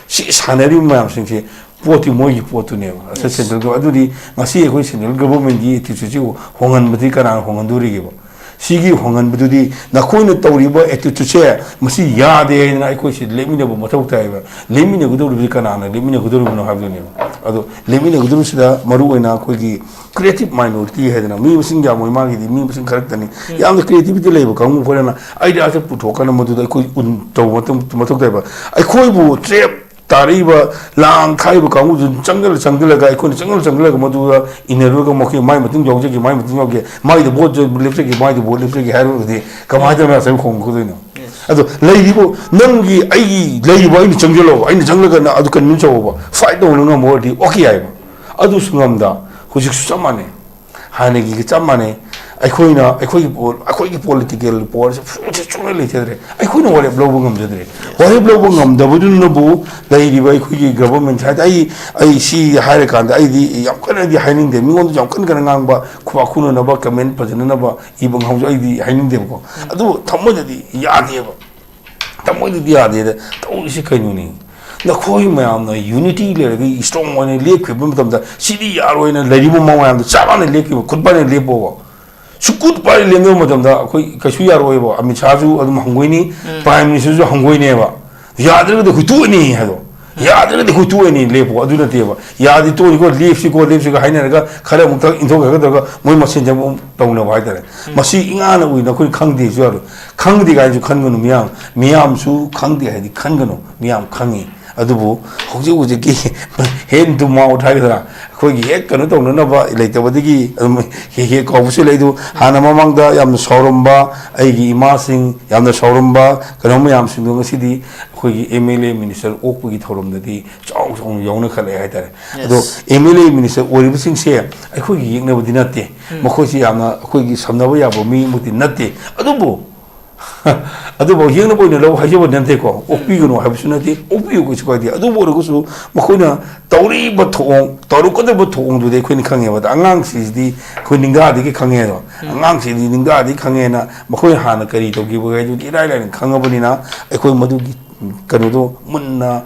ꯁꯤ ꯁꯥꯟꯅꯔꯤꯕ ꯃꯌꯥꯝꯁꯤꯡꯁꯦ ꯄꯣꯠꯇꯤ ꯃꯣꯏꯒꯤ ꯄꯣꯠꯇꯨꯅꯦꯕ꯫ ꯑꯁ, Yes. ꯁꯦꯟꯇ꯭ꯔꯦꯜꯒ-, ꯑꯗꯨꯗꯤ ꯉꯁꯤ ꯑꯩꯈꯣꯏ central government ꯀꯤ attitude ꯁꯤ ꯍꯣꯡꯍꯟꯕꯗꯤ ꯀꯅꯥꯅ ꯍꯣꯡꯍꯟꯗꯣꯔꯤꯒꯦꯕ? ꯁꯤꯒꯤ ꯍꯣꯡꯍꯟꯕꯗꯨꯗꯤ ꯅꯈꯣꯏꯅ ꯇꯧꯔꯤꯕ attitude ꯁꯦ ꯃꯁꯤ ꯌꯥꯗꯦ ꯍꯥꯏꯗꯅ ꯑꯩꯈꯣꯏꯁꯤ ꯂꯦꯞꯃꯤꯟꯅꯕ ꯃꯊꯧ ꯇꯥꯏꯌꯦꯕ꯫ ꯂꯦꯞꯃꯤꯟꯅꯒꯗꯧꯔꯤꯕꯗꯤ ꯀꯅꯥꯅ ꯂꯦꯞꯃꯤꯟꯅꯒꯗꯧꯔꯤꯕꯅꯣ ꯍꯥꯏꯕꯗꯨꯅꯦꯕ꯫ ꯑꯗꯣ ꯂꯦꯞꯃꯤꯟꯅꯒꯗꯧꯔꯤꯁꯤꯗ ꯃꯔꯨꯑꯣꯏꯅ ꯑꯩꯈꯣꯏꯒꯤ creative minority ꯍꯥꯏꯗꯅ, ꯃꯤ ꯃꯁꯤꯡ ꯌꯥꯝꯃꯣꯏ, ꯃꯥꯒꯤꯗꯤ ꯃꯤ ꯃꯁꯤꯡ ꯈꯔ ꯈꯛꯇꯅꯤ꯫ ꯌꯥꯝꯅ creativity ꯂꯩꯕ ꯀꯥꯡꯕꯨ ꯈꯔꯅ idea ꯁꯦ ꯄꯨꯊꯣꯛꯀꯥꯟꯗ ꯃꯗꯨꯗ ꯑꯩꯈꯣꯏ ꯎꯟ ꯇꯧꯕ ꯃꯇꯝ, ꯃꯊꯧ ꯇꯥꯏꯕ꯫ ꯑꯩꯈꯣꯏꯕꯨ trap ꯇꯥꯔꯛꯏꯕ ꯂꯥꯡ ꯊꯥꯛꯏꯕ ꯀꯥꯡꯕꯨꯗꯨ ꯆꯪꯁꯤꯜꯂ ꯆꯪꯁꯤꯜꯂꯒ, ꯑꯩꯈꯣꯏꯅ ꯆꯪꯁꯤꯜꯂ ꯆꯪꯁꯤꯜꯂꯒ ꯃꯗꯨꯗ ꯏꯟꯅꯔꯨꯔꯒ ꯃꯈꯣꯏ ꯃꯥꯏ ꯃꯇꯨꯡ ꯌꯥꯎꯖꯒꯦ, ꯃꯥꯏ ꯃꯇꯨꯡ ꯌꯥꯎꯒꯦ, ꯃꯥꯏꯗ ꯚꯣꯠ ꯂꯦꯞꯆꯒꯦ, ꯃꯥꯏꯗ ꯚꯣꯠ ꯂꯦꯞꯆꯒꯦ ꯍꯥꯏꯔꯨꯔꯒꯗꯤ ꯀꯃꯥꯏꯅ ꯇꯧꯅ ꯉꯁꯥꯏ ꯈꯣꯡꯉꯛꯀꯗꯣꯏꯅꯣ? ꯑꯗꯣ ꯂꯩꯔꯤꯕ ꯅꯪꯒꯤ, ꯑꯩꯒꯤ ꯂꯩꯔꯤꯕ ꯑꯩꯅ ꯆꯪꯁꯤꯜꯂꯣꯕ, ꯑꯩꯅ ꯆꯪꯂꯒ ꯅꯪ ꯑꯗꯨ ꯀꯟꯚꯤꯟꯁ ꯇꯧꯕ, ꯐꯥꯏꯠ ꯇꯧꯕ ꯉꯝꯕ ꯑꯣꯏꯔꯗꯤ ꯑꯣꯀꯦ ꯍꯥꯏꯕ꯫ ꯑꯗꯨꯁꯨ ꯉꯝꯗ, ꯍꯧꯖꯤꯛꯁꯨ ꯆꯞ ꯃꯥꯟꯅꯩ, ꯍꯥꯟꯅꯒꯤꯒ ꯆꯞ ꯃꯥꯟꯅꯩ꯫ ꯑꯩꯈꯣꯏꯅ, ꯑꯩꯈꯣꯏꯒꯤ ꯄꯣ-, ꯑꯩꯈꯣꯏꯒꯤ ꯄꯣꯂꯤꯇꯤꯀꯦꯜ ꯄꯣꯋꯔꯁꯦ ꯐꯨꯔꯨꯞꯁꯦ ꯁꯨꯡꯂꯩ ꯂꯩꯖꯗ꯭ꯔꯦ꯫ ꯑꯩꯈꯣꯏꯅ ꯋꯥꯔꯦꯞ ꯂꯧꯕ ꯉꯝꯖꯗ꯭ꯔꯦ꯫ ꯋꯥꯔꯦꯞ ꯂꯧꯕ ꯉꯝꯗꯕꯗꯨꯅꯕꯨ ꯂꯩꯔꯤꯕ ꯑꯩꯈꯣꯏꯒꯤ ꯒꯚꯔꯟꯃꯦꯟꯠ ꯍꯥꯏꯗꯤ, ꯑꯩ, ꯑꯩ ꯁꯤ ꯍꯥꯏꯔꯀꯥꯟꯗ ꯑꯩꯗꯤ ꯌꯥꯝ ꯀꯟꯅꯗꯤ ꯍꯥꯏꯅꯤꯡꯗꯦ꯫ ꯃꯤꯉꯣꯟꯗ ꯌꯥꯝ ꯀꯟꯅ ꯀꯟꯅ ꯉꯥꯡꯕ, ꯈꯨꯕꯥꯛ ꯈꯨꯅꯅꯕ, ꯀꯃꯦꯟꯠ ꯐꯖꯅꯅꯕ ꯏꯕ ꯉꯥꯡꯕꯁꯨ ꯑꯩꯗꯤ ꯍꯥꯏꯅꯤꯡꯗꯦꯕꯀꯣ꯫ ꯑꯗꯨꯕꯨ ꯊꯃꯣꯏꯗꯗꯤ ꯌꯥꯗꯦꯕ꯫ ꯊꯃꯣꯏꯗꯗꯤ ꯌꯥꯗꯦꯗ꯫ ꯇꯧꯔꯤꯁꯤ ꯀꯩꯅꯣꯅꯦ? ꯅꯈꯣꯏ ꯃꯌꯥꯝꯅ ꯌꯨꯅꯤꯇꯤ ꯂꯩꯔꯒ ꯏꯁꯇ꯭ꯔꯣꯡ ꯑꯣꯏꯅ ꯂꯦꯞꯈꯤꯕ ꯃꯇꯝꯗ ꯁꯤꯗꯤ ꯌꯥꯔꯣꯏꯅ ꯂꯩꯔꯤꯕ ꯃꯑꯣꯡ ꯃꯌꯥꯝꯗꯣ ꯆꯞ ꯃꯥꯟꯅ ꯂꯦꯞꯈꯤꯕ, ꯈꯨꯠ ꯄꯥꯏꯅ ꯂꯦꯞꯄꯣꯕ꯫ ꯁꯨꯛꯀꯨꯠ ꯄꯥꯏꯅ ꯂꯦꯞꯅꯕ ꯃꯇꯝꯗ ꯑꯩꯈꯣꯏ ꯀꯩꯁꯨ ꯌꯥꯔꯣꯏꯕ꯫ ꯑꯃꯤꯠ ꯁꯥꯍꯁꯨ ꯑꯗꯨꯝ ꯍꯪꯒꯣꯏꯅꯤ, ꯎꯝ꯫ ꯄ꯭ꯔꯥꯏꯝ ꯃꯤꯅꯤꯁꯇꯔꯁꯨ ꯍꯪꯒꯣꯏꯅꯦꯕ꯫ ꯌꯥꯗ꯭ꯔꯒꯗꯤ ꯍꯨꯠꯇꯣꯛꯑꯅꯤ ꯍꯥꯏꯗꯣ꯫ ꯌꯥꯗ꯭ꯔꯒꯗꯤ ꯍꯨꯠꯇꯣꯛꯑꯅꯤ, ꯂꯦꯞꯄꯣ꯫ ꯑꯗꯨ ꯅꯠꯇꯦꯕ꯫ ꯌꯥꯗꯤ ꯇꯣꯛꯑꯅꯤꯀꯣ, ꯂꯦꯞꯁꯤꯀꯣ, ꯂꯦꯞꯁꯤꯀꯣ ꯍꯥꯏꯅꯔꯒ ꯈꯔ ꯑꯃꯨꯛ ꯊꯛ ꯏꯟꯊꯣꯛꯈ꯭ꯔꯒ ꯇꯧꯔꯒ ꯃꯣꯏ ꯃꯁꯦꯟꯁꯦ ꯑꯃꯨꯛ ꯇꯧꯅꯕ ꯍꯥꯏꯇꯥꯔꯦ꯫ ꯎꯝ꯫ ꯃꯁꯤ ꯏꯉꯥꯅ ꯎꯏ, ꯅꯈꯣꯏ ꯈꯪꯗꯦꯁꯨ ꯌꯥꯔꯣꯏ꯫ ꯈꯪꯗꯦ ꯀꯥꯏꯅꯁꯨ ꯈꯟꯒꯅꯨ ꯃꯤꯌꯥꯝ꯫ ꯃꯤꯌꯥꯝꯁꯨ ꯈꯪꯗꯦ ꯍꯥꯏꯗꯤ ꯈꯟꯒꯅꯨ꯫ ꯃꯤꯌꯥꯝ ꯈꯪꯉꯤ꯫ ꯑꯗꯨꯕꯨ ꯍꯧꯖꯤꯛ ꯍꯧꯖꯤꯛꯀꯤ ꯍꯦꯟ ꯇꯨ ꯃꯥꯎꯠ ꯍꯥꯏꯒꯗ꯭ꯔꯥ, ꯑꯩꯈꯣꯏꯒꯤ ꯍꯦꯛ ꯀꯩꯅꯣ ꯇꯧꯅꯅꯕ ꯂꯩꯇꯕꯗꯒꯤ ꯑꯗꯨꯝ ꯍꯦꯛ ꯍꯦꯛ ꯀꯥꯎꯕꯁꯨ ꯂꯩ꯫ ꯑꯗꯨ ꯍꯥꯟꯅ ꯃꯃꯥꯡꯗ ꯌꯥꯝꯅ ꯁꯥꯎꯔꯝꯕ ꯑꯩꯒꯤ ꯏꯃꯥꯁꯤꯡ, ꯌꯥꯝꯅ ꯁꯥꯎꯔꯝꯕ ꯀꯩꯅꯣ ꯃꯌꯥꯝꯁꯤꯡꯗꯣ ꯉꯁꯤꯗꯤ ꯑꯩꯈꯣꯏꯒꯤ ꯑꯦꯝ ꯑꯦꯜ ꯑꯦ ꯃꯤꯅꯤꯁꯇꯔ ꯑꯣꯛꯄꯒꯤ ꯊꯧꯔꯝꯗꯗꯤ ꯆꯥꯎ ꯆꯥꯎꯅ ꯌꯥꯎꯅꯈꯠꯂꯛꯑꯦ ꯍꯥꯏꯇꯥꯔꯦ꯫ ꯑꯗꯣ yes. M L A minister ꯑꯣꯏꯔꯤꯕꯁꯤꯡꯁꯦ ꯑꯩꯈꯣꯏꯒꯤ ꯌꯦꯛꯅꯕꯗꯤ ꯅꯠꯇꯦ꯫ ꯎꯝ꯫ ꯃꯈꯣꯏꯁꯤ ꯌꯥꯝꯅ ꯑꯩꯈꯣꯏꯒꯤ ꯁꯝꯅꯕ ꯌꯥꯕ ꯃꯤꯃꯛꯇꯤ ꯅꯠꯇꯦ꯫ ꯑꯗꯨꯕꯨ ꯑꯗꯨꯐꯥꯎ ꯌꯦꯛꯅꯕ ꯑꯣꯏꯅ ꯂꯧ ꯍꯥꯏꯖꯕ ꯅꯠꯇꯦꯀꯣ꯫ ꯎꯝ꯫ ꯑꯣꯛꯄꯤꯒꯅꯨ ꯍꯥꯏꯕꯁꯨ ꯅꯠꯇꯦ, ꯑꯣꯛꯄꯤꯌꯨ ꯀꯩꯁꯨ ꯀꯥꯏꯗꯦ꯫ ꯑꯗꯨꯕꯨ ꯑꯣꯏꯔꯒꯁꯨ ꯃꯈꯣꯏꯅ ꯇꯧꯔꯤꯕ ꯊꯧꯑꯣꯡ, ꯇꯧꯔꯛꯀꯗꯕ ꯊꯧꯑꯣꯡꯗꯨꯗꯤ ꯑꯩꯈꯣꯏꯅ ꯈꯪꯉꯦꯕ꯫ ꯑꯗ ꯑꯉꯥꯡꯁꯤꯡꯁꯤꯗꯤ ꯑꯩꯈꯣꯏ ꯅꯤꯡꯗꯥꯗꯒꯤ ꯈꯪꯉꯦ ꯑꯗꯣ꯫ ꯎꯝ꯫ ꯑꯉꯥꯡꯁꯤꯡꯗꯤ ꯅꯤꯡꯗꯥꯗꯒꯤ ꯈꯪꯉꯦꯅ ꯃꯈꯣꯏ ꯍꯥꯟꯅ ꯀꯔꯤ ꯇꯧꯈꯤꯕ ꯍꯥꯏꯗꯨꯗꯤ ꯏꯔꯥꯏ ꯂꯥꯏꯅ ꯈꯪꯉꯕꯅꯤꯅ ꯑꯩꯈꯣꯏ ꯃꯗꯨꯒꯤ ꯀꯩꯅꯣꯗꯣ ꯃꯨꯟꯅ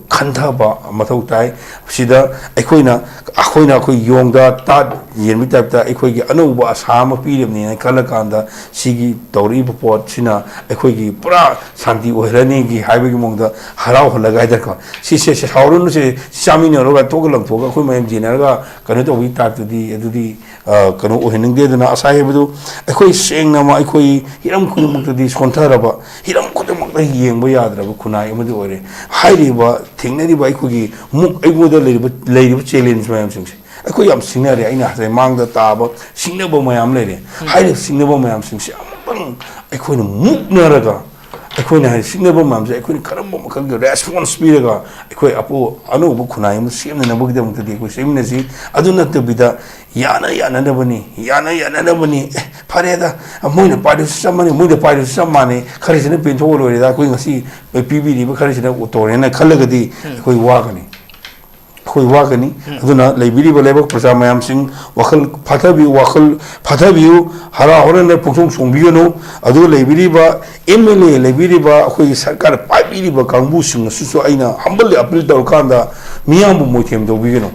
ꯈꯟꯊꯕ ꯃꯊꯧ ꯇꯥꯏ꯫ ꯁꯤꯗ ꯑꯩꯈꯣꯏꯅ, ꯑꯩꯈꯣꯏꯅ ꯑꯩꯈꯣꯏ ꯌꯣꯡꯗ ꯇꯥꯠ ꯌꯦꯟꯕꯒꯤ ꯇꯥꯏꯞꯇ ꯑꯩꯈꯣꯏꯒꯤ ꯑꯅꯧꯕ ꯑꯁꯥ ꯑꯃ ꯄꯤꯔꯤꯕꯅꯦꯅ ꯈꯜꯂꯀꯥꯟꯗ ꯁꯤꯒꯤ ꯇꯧꯔꯛꯏꯕ ꯄꯣꯠꯁꯤꯅ ꯑꯩꯈꯣꯏꯒꯤ ꯄꯨꯔꯥ ꯁꯥꯟꯇꯤ ꯑꯣꯏꯍꯜꯂꯅꯤꯒꯤ ꯍꯥꯏꯕꯒꯤ ꯃꯑꯣꯡꯗ ꯍꯔꯥꯎꯍꯜꯂꯒ ꯍꯥꯏꯇꯥꯔꯦꯀꯣ꯫ ꯁꯤꯁꯦ, ꯁꯦ ꯁꯥꯎꯔꯨꯅꯨꯁꯦ, ꯁꯤ ꯆꯥꯃꯤꯟꯅꯔꯒ ꯊꯣꯛꯑꯒ ꯂꯪꯊꯣꯛꯑꯒ ꯑꯩꯈꯣꯏ ꯃꯌꯥꯝ ꯌꯦꯟꯅꯔꯒ ꯀꯩꯅꯣ ꯇꯧꯕꯒꯤ ꯇꯥꯏꯞꯇꯗꯤ ꯑꯗꯨꯗꯤ ꯑ, ꯀꯩꯅꯣ ꯑꯣꯏꯍꯟꯅꯤꯡꯗꯦ꯫ ꯑꯗꯨꯅ ꯉꯁꯥꯏ ꯍꯥꯏꯕꯗꯨ ꯑꯩꯈꯣꯏ ꯁꯦꯡꯅꯃꯛ ꯑꯩꯈꯣꯏ ꯍꯤꯔꯝ ꯈꯨꯗꯤꯡꯃꯛꯇꯗꯤ ꯁꯣꯟꯊꯔꯕ, ꯍꯤꯔꯝ ꯈꯨꯗꯤꯡꯃꯛꯇ ꯌꯦꯡꯕ ꯌꯥꯗ꯭ꯔꯕ ꯈꯨꯟꯅꯥꯏ ꯑꯃꯗꯤ ꯑꯣꯏꯔꯦ꯫ ꯍꯥꯏꯔꯤꯕ ꯊꯦꯡꯅꯔꯤꯕ ꯑꯩꯈꯣꯏꯒꯤ ꯃꯨꯛ ꯑꯩꯉꯣꯟꯗ ꯂꯩꯔꯤꯕ ꯂꯩꯔꯤꯕ ꯆꯦꯂꯦꯟꯖ ꯃꯌꯥꯝꯁꯤꯡꯁꯦ ꯑꯩꯈꯣꯏ ꯌꯥꯝ ꯁꯤꯡꯅꯔꯦ꯫ ꯑꯩꯅ ꯉꯁꯥꯏ ꯃꯥꯡꯗ ꯇꯥꯕ ꯁꯤꯡꯅꯕ ꯃꯌꯥꯝ ꯂꯩꯔꯦ꯫ ꯍꯥꯏꯔꯤꯕ ꯁꯤꯡꯅꯕ ꯃꯌꯥꯝꯁꯤꯡꯁꯦ ꯑꯃꯨꯛꯇꯪ ꯑꯩꯈꯣꯏꯅ ꯃꯨꯛꯅꯔꯒ ꯑꯩꯈꯣꯏꯅ ꯍꯥꯏ ꯁꯤꯡꯅꯕ ꯃꯌꯥꯝꯁꯦ ꯑꯩꯈꯣꯏꯅ ꯀꯔꯝꯕ ꯃꯈꯜꯒꯤ ꯔꯦꯁꯄꯣꯟꯁ ꯄꯤꯔꯒ ꯑꯩꯈꯣꯏ ꯑꯄꯨ ꯑꯅꯧꯕ ꯈꯨꯟꯅꯥꯏ ꯑꯃ ꯁꯦꯝꯅꯅꯕꯒꯤꯗꯃꯛꯇꯗꯤ ꯑꯩꯈꯣꯏ ꯁꯦꯝꯃꯤꯟꯅꯁꯤ꯫ ꯑꯗꯨ ꯅꯠꯇꯕꯤꯗ ꯌꯥꯅ ꯌꯥꯅꯅꯕꯅꯤ, ꯌꯥꯅ ꯌꯥꯅꯅꯕꯅꯤ꯫ ꯑꯦ, ꯐꯔꯦꯗ, ꯃꯣꯏꯅ ꯄꯥꯏꯔꯁꯨ ꯆꯞ ꯃꯥꯟꯅꯩ, ꯃꯣꯏꯗ ꯄꯥꯏꯔꯁꯨ ꯆꯞ ꯃꯥꯟꯅꯩ, ꯈꯔꯁꯤꯅ ꯄꯦꯟꯊꯣꯛꯑ ꯂꯣꯏꯔꯦꯗ, ꯑꯩꯈꯣꯏ ꯉꯁꯤ ꯄꯤꯕꯤꯔꯤꯕ ꯈꯔꯁꯤꯅ ꯇꯧꯔꯦꯅ ꯈꯜꯂꯒꯗꯤ ꯑꯩꯈꯣꯏ ꯋꯥꯒꯅꯤ꯫ ꯑꯩꯈꯣꯏ ꯋꯥꯒꯅꯤ꯫ ꯑꯗꯨꯅ ꯂꯩꯕꯤꯔꯤꯕ ꯂꯩꯕꯥꯛ ꯄ꯭ꯔꯖꯥ ꯃꯌꯥꯝꯁꯤꯡ ꯋꯥꯈꯜ ꯐꯥꯊꯕꯤꯌꯨ, ꯋꯥꯈꯜ ꯐꯥꯊꯕꯤꯌꯨ, ꯍꯔꯥ ꯍꯣꯔꯦꯟꯗ ꯄꯨꯡꯆꯣꯡ ꯆꯣꯡꯕꯤꯒꯅꯨ꯫ ꯑꯗꯨꯒ ꯂꯩꯕꯤꯔꯤꯕ ꯑꯦꯝ ꯑꯦꯜ ꯑꯦ, ꯂꯩꯕꯤꯔꯤꯕ ꯑꯩꯈꯣꯏꯒꯤ ꯁꯔꯀꯥꯔ ꯄꯥꯏꯕꯤꯔꯤꯕ ꯀꯥꯡꯕꯨꯁꯤꯡ ꯑꯁꯤꯁꯨ ꯑꯩꯅ ꯍꯝꯕꯜꯂꯤ ꯑꯄꯤꯜ ꯇꯧꯔꯀꯥꯟꯗ ꯃꯤꯌꯥꯝꯕꯨ ꯃꯣꯏꯊꯦꯝ ꯇꯧꯕꯤꯒꯅꯨ꯫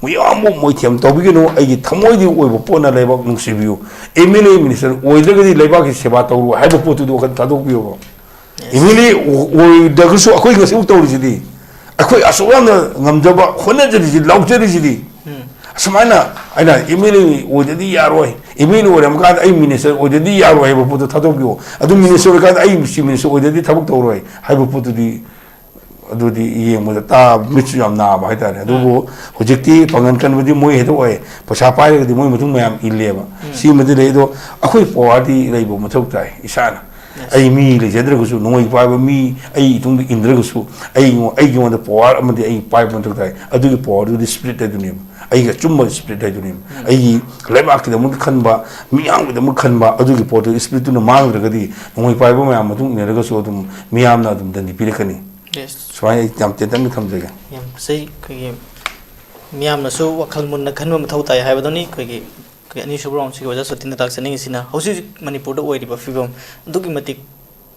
ꯃꯤꯌꯥꯝꯕꯨ ꯃꯣꯏꯊꯦꯝ ꯇꯧꯕꯤꯒꯅꯨ꯫ ꯑꯩꯒꯤ ꯊꯃꯣꯏꯗꯒꯤ ꯑꯣꯏꯕ ꯄꯣꯠꯅ ꯂꯩꯕꯥꯛ ꯅꯨꯡꯁꯤꯕꯤꯌꯨ꯫ ꯑꯦꯝ ꯑꯦꯜ ꯑꯦ, ꯃꯤꯅꯤꯁꯇꯔ ꯑꯣꯏꯗ꯭ꯔꯒꯗꯤ ꯂꯩꯕꯥꯛꯀꯤ ꯁꯦꯕꯥ ꯇꯧꯔꯨ ꯍꯥꯏꯕ ꯄꯣꯠꯇꯨꯗꯤ ꯋꯥꯈꯜ ꯊꯥꯗꯣꯛꯄꯤꯌꯣꯕ꯫ ꯑꯦꯝ ꯑꯦꯜ ꯑꯦ ꯑꯣꯏꯗ꯭ꯔꯒꯁꯨ ꯑꯩꯈꯣꯏ ꯉꯁꯤꯐꯥꯎ ꯇꯧꯔꯤꯁꯤꯗꯤ, ꯑꯩꯈꯣꯏ ꯑꯁꯨꯛ ꯌꯥꯝꯅ ꯉꯝꯖꯕ ꯍꯣꯠꯅꯖꯔꯤꯁꯤ, ꯂꯥꯎꯖꯔꯤꯁꯤꯗꯤ꯫ ꯑꯁꯨꯃꯥꯏꯅ ꯑꯩꯅ ꯑꯦꯝ ꯑꯦꯜ ꯑꯦ ꯑꯣꯏꯗꯗꯤ ꯌꯥꯔꯣꯏ, ꯑꯦꯝ ꯑꯦꯜ ꯑꯦ ꯑꯣꯏꯔꯝꯃꯀꯥꯟꯗ ꯑꯩ ꯃꯤꯅꯤꯁꯇꯔ ꯑꯣꯏꯗꯗꯤ ꯌꯥꯔꯣꯏ ꯍꯥꯏꯕ ꯄꯣꯠꯇꯣ ꯊꯥꯗꯣꯛꯄꯤꯌꯣ꯫ ꯑꯗꯨ ꯃꯤꯅꯤꯁꯇꯔ ꯑꯣꯏꯔꯀꯥꯟꯗ ꯑꯩ ꯆꯤꯐ ꯃꯤꯅꯤꯁꯇꯔ ꯑꯣꯏꯗꯗꯤ ꯊꯕꯛ ꯇꯧꯔꯣꯏ ꯍꯥꯏꯕ ꯄꯣꯠꯇꯨꯗꯤ, ꯑꯗꯨꯗꯤ ꯌꯦꯡꯕꯗ ꯇꯥ ꯃꯤꯠꯁꯨ ꯌꯥꯝ ꯅꯥꯕ ꯍꯥꯏꯇꯥꯔꯦ꯫ ꯑꯗꯨꯕꯨ ꯍꯧꯖꯤꯛꯇꯤ ꯄꯥꯡꯒꯜ ꯀꯟꯕꯗꯤ ꯃꯣꯏ ꯍꯦꯛꯇ ꯑꯣꯏ, ꯄꯩꯁꯥ ꯄꯥꯏꯔꯒꯗꯤ ꯃꯣꯏ ꯃꯇꯨꯡ ꯃꯌꯥꯝ ꯏꯜꯂꯦꯕ꯫ ꯁꯤꯃꯗꯤ ꯂꯩ꯫ ꯑꯗꯣ ꯑꯩꯈꯣꯏ ꯄꯋꯥꯔꯗꯤ ꯂꯩꯕ ꯃꯊꯧ ꯇꯥꯏ ꯏꯁꯥꯅ꯫ ꯑꯩ ꯃꯤ ꯂꯩꯖꯗ꯭ꯔꯒꯁꯨ, ꯅꯣꯡꯃꯩ ꯄꯥꯏꯕ ꯃꯤ ꯑꯩ ꯏꯇꯨꯡꯗ ꯏꯟꯗ꯭ꯔꯒꯁꯨ, ꯑꯩꯉꯣ-, ꯑꯩꯉꯣꯟꯗ ꯄꯋꯥꯔ ꯑꯃꯗꯤ ꯑꯩ ꯄꯥꯏꯕ ꯃꯊꯧ ꯇꯥꯏ꯫ ꯑꯗꯨꯒꯤ ꯄꯋꯥꯔꯗꯨꯗꯤ ꯁ꯭ꯄꯤꯔꯤꯠ ꯍꯥꯏꯗꯨꯅꯦꯕ, ꯑꯩꯒꯤ ꯑꯆꯨꯝꯕ ꯁ꯭ꯄꯤꯔꯤꯠ ꯍꯥꯏꯗꯨꯅꯦꯕ꯫ ꯑꯩꯒꯤ ꯂꯩꯕꯥꯛꯀꯤꯗꯃꯛꯇ ꯈꯟꯕ, ꯃꯤꯌꯥꯝꯒꯤꯗꯃꯛ ꯈꯟꯕ ꯑꯗꯨꯒꯤ ꯄꯣꯠꯇꯨ ꯁ꯭ꯄꯤꯔꯤꯠꯇꯨꯅ ꯃꯥꯡꯗ꯭ꯔꯒꯗꯤ, ꯅꯣꯡꯃꯩ ꯄꯥꯏꯕ ꯃꯌꯥꯝ ꯃꯇꯨꯡ ꯏꯟꯅꯔꯒꯁꯨ ꯑꯗꯨꯝ ꯃꯤꯌꯥꯝꯅ ꯑꯗꯨꯝ ꯗꯟꯗꯤ ꯄꯤꯔꯛꯀꯅꯤ꯫ ꯁꯨꯃꯥꯏꯅ ꯑꯩ ꯌꯥꯝ ꯇꯦꯟꯇꯛꯅ ꯊꯝꯖꯒꯦ꯫ ꯌꯥꯝ ꯐꯖꯩ꯫ ꯑꯩꯈꯣꯏꯒꯤ ꯃꯤꯌꯥꯝꯅꯁꯨ ꯋꯥꯈꯜ ꯃꯨꯟꯅ ꯈꯟꯕ ꯃꯊꯧ ꯇꯥꯏ ꯍꯥꯏꯕꯗꯨꯅꯤ꯫ ꯑꯩꯈꯣꯏꯒꯤ, ꯑꯩꯈꯣꯏ ꯑꯅꯤꯁꯨꯕ ꯔꯥꯎꯟꯁꯤꯒꯤ ꯑꯣꯖꯥ ꯁꯣꯇꯤꯟꯗ ꯇꯥꯛꯆꯅꯤꯡꯉꯤꯁꯤꯅ ꯍꯧꯖꯤꯛ ꯍꯧꯖꯤꯛ ꯃꯅꯤꯄꯨꯔꯗ ꯑꯣꯏꯔꯤꯕ ꯐꯤꯕꯝ ꯑꯗꯨꯛꯀꯤ ꯃꯇꯤꯛ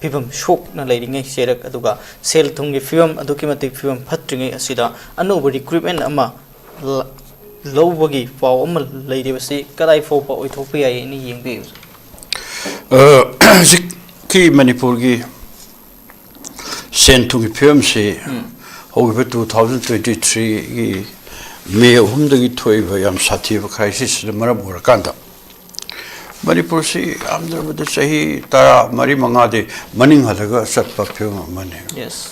ꯐꯤꯕꯝ ꯁꯣꯛꯅ ꯂꯩꯔꯤꯉꯩ ꯆꯦꯔꯛ, ꯑꯗꯨꯒ ꯁꯦꯜ ꯊꯨꯝꯒꯤ ꯐꯤꯕꯝ ꯑꯗꯨꯛꯀꯤ ꯃꯇꯤꯛ ꯐꯤꯕꯝ ꯐꯠꯇ꯭ꯔꯤꯉꯩ ꯑꯁꯤꯗ ꯑꯅꯧꯕ ꯔꯤꯀ꯭ꯔꯨꯏꯠꯃꯦꯟ ꯑꯃ ꯂ-, ꯂꯧꯕꯒꯤ ꯄꯥꯎ ꯑꯃ ꯂꯩꯔꯤꯕꯁꯤ ꯀꯗꯥꯏ ꯐꯥꯎꯕ ꯑꯣꯏꯊꯣꯛꯄ ꯌꯥꯏ ꯍꯥꯏꯅ ꯌꯦꯡꯕꯤꯕꯁꯦ? ꯑ, ꯍꯧꯖꯤꯛꯀꯤ ꯃꯅꯤꯄꯨꯔꯒꯤ ꯁꯦꯟ ꯊꯨꯝꯒꯤ ꯐꯤꯕꯝꯁꯤ ꯍꯧꯈꯤꯕ two thousand twenty three ꯒꯤ ꯃꯦ ꯑꯍꯨꯝꯗꯒꯤ ꯊꯣꯛꯏꯕ ꯌꯥꯝ ꯁꯥꯊꯤꯕ ꯀ꯭ꯔꯥꯏꯁꯤꯁꯁꯤꯅ ꯃꯔꯝ ꯑꯣꯏꯔꯀꯥꯟꯗ ꯃꯅꯤꯄꯨꯔꯁꯤ ꯌꯥꯝꯗ꯭ꯔꯕꯗ ꯆꯍꯤ ꯇꯔꯥ ꯃꯔꯤ ꯃꯉꯥꯗꯤ ꯃꯅꯤꯡ ꯍꯜꯂꯒ ꯆꯠꯄ ꯐꯤꯕꯝ ꯑꯃꯅꯤ꯫ ꯌꯦꯁ꯫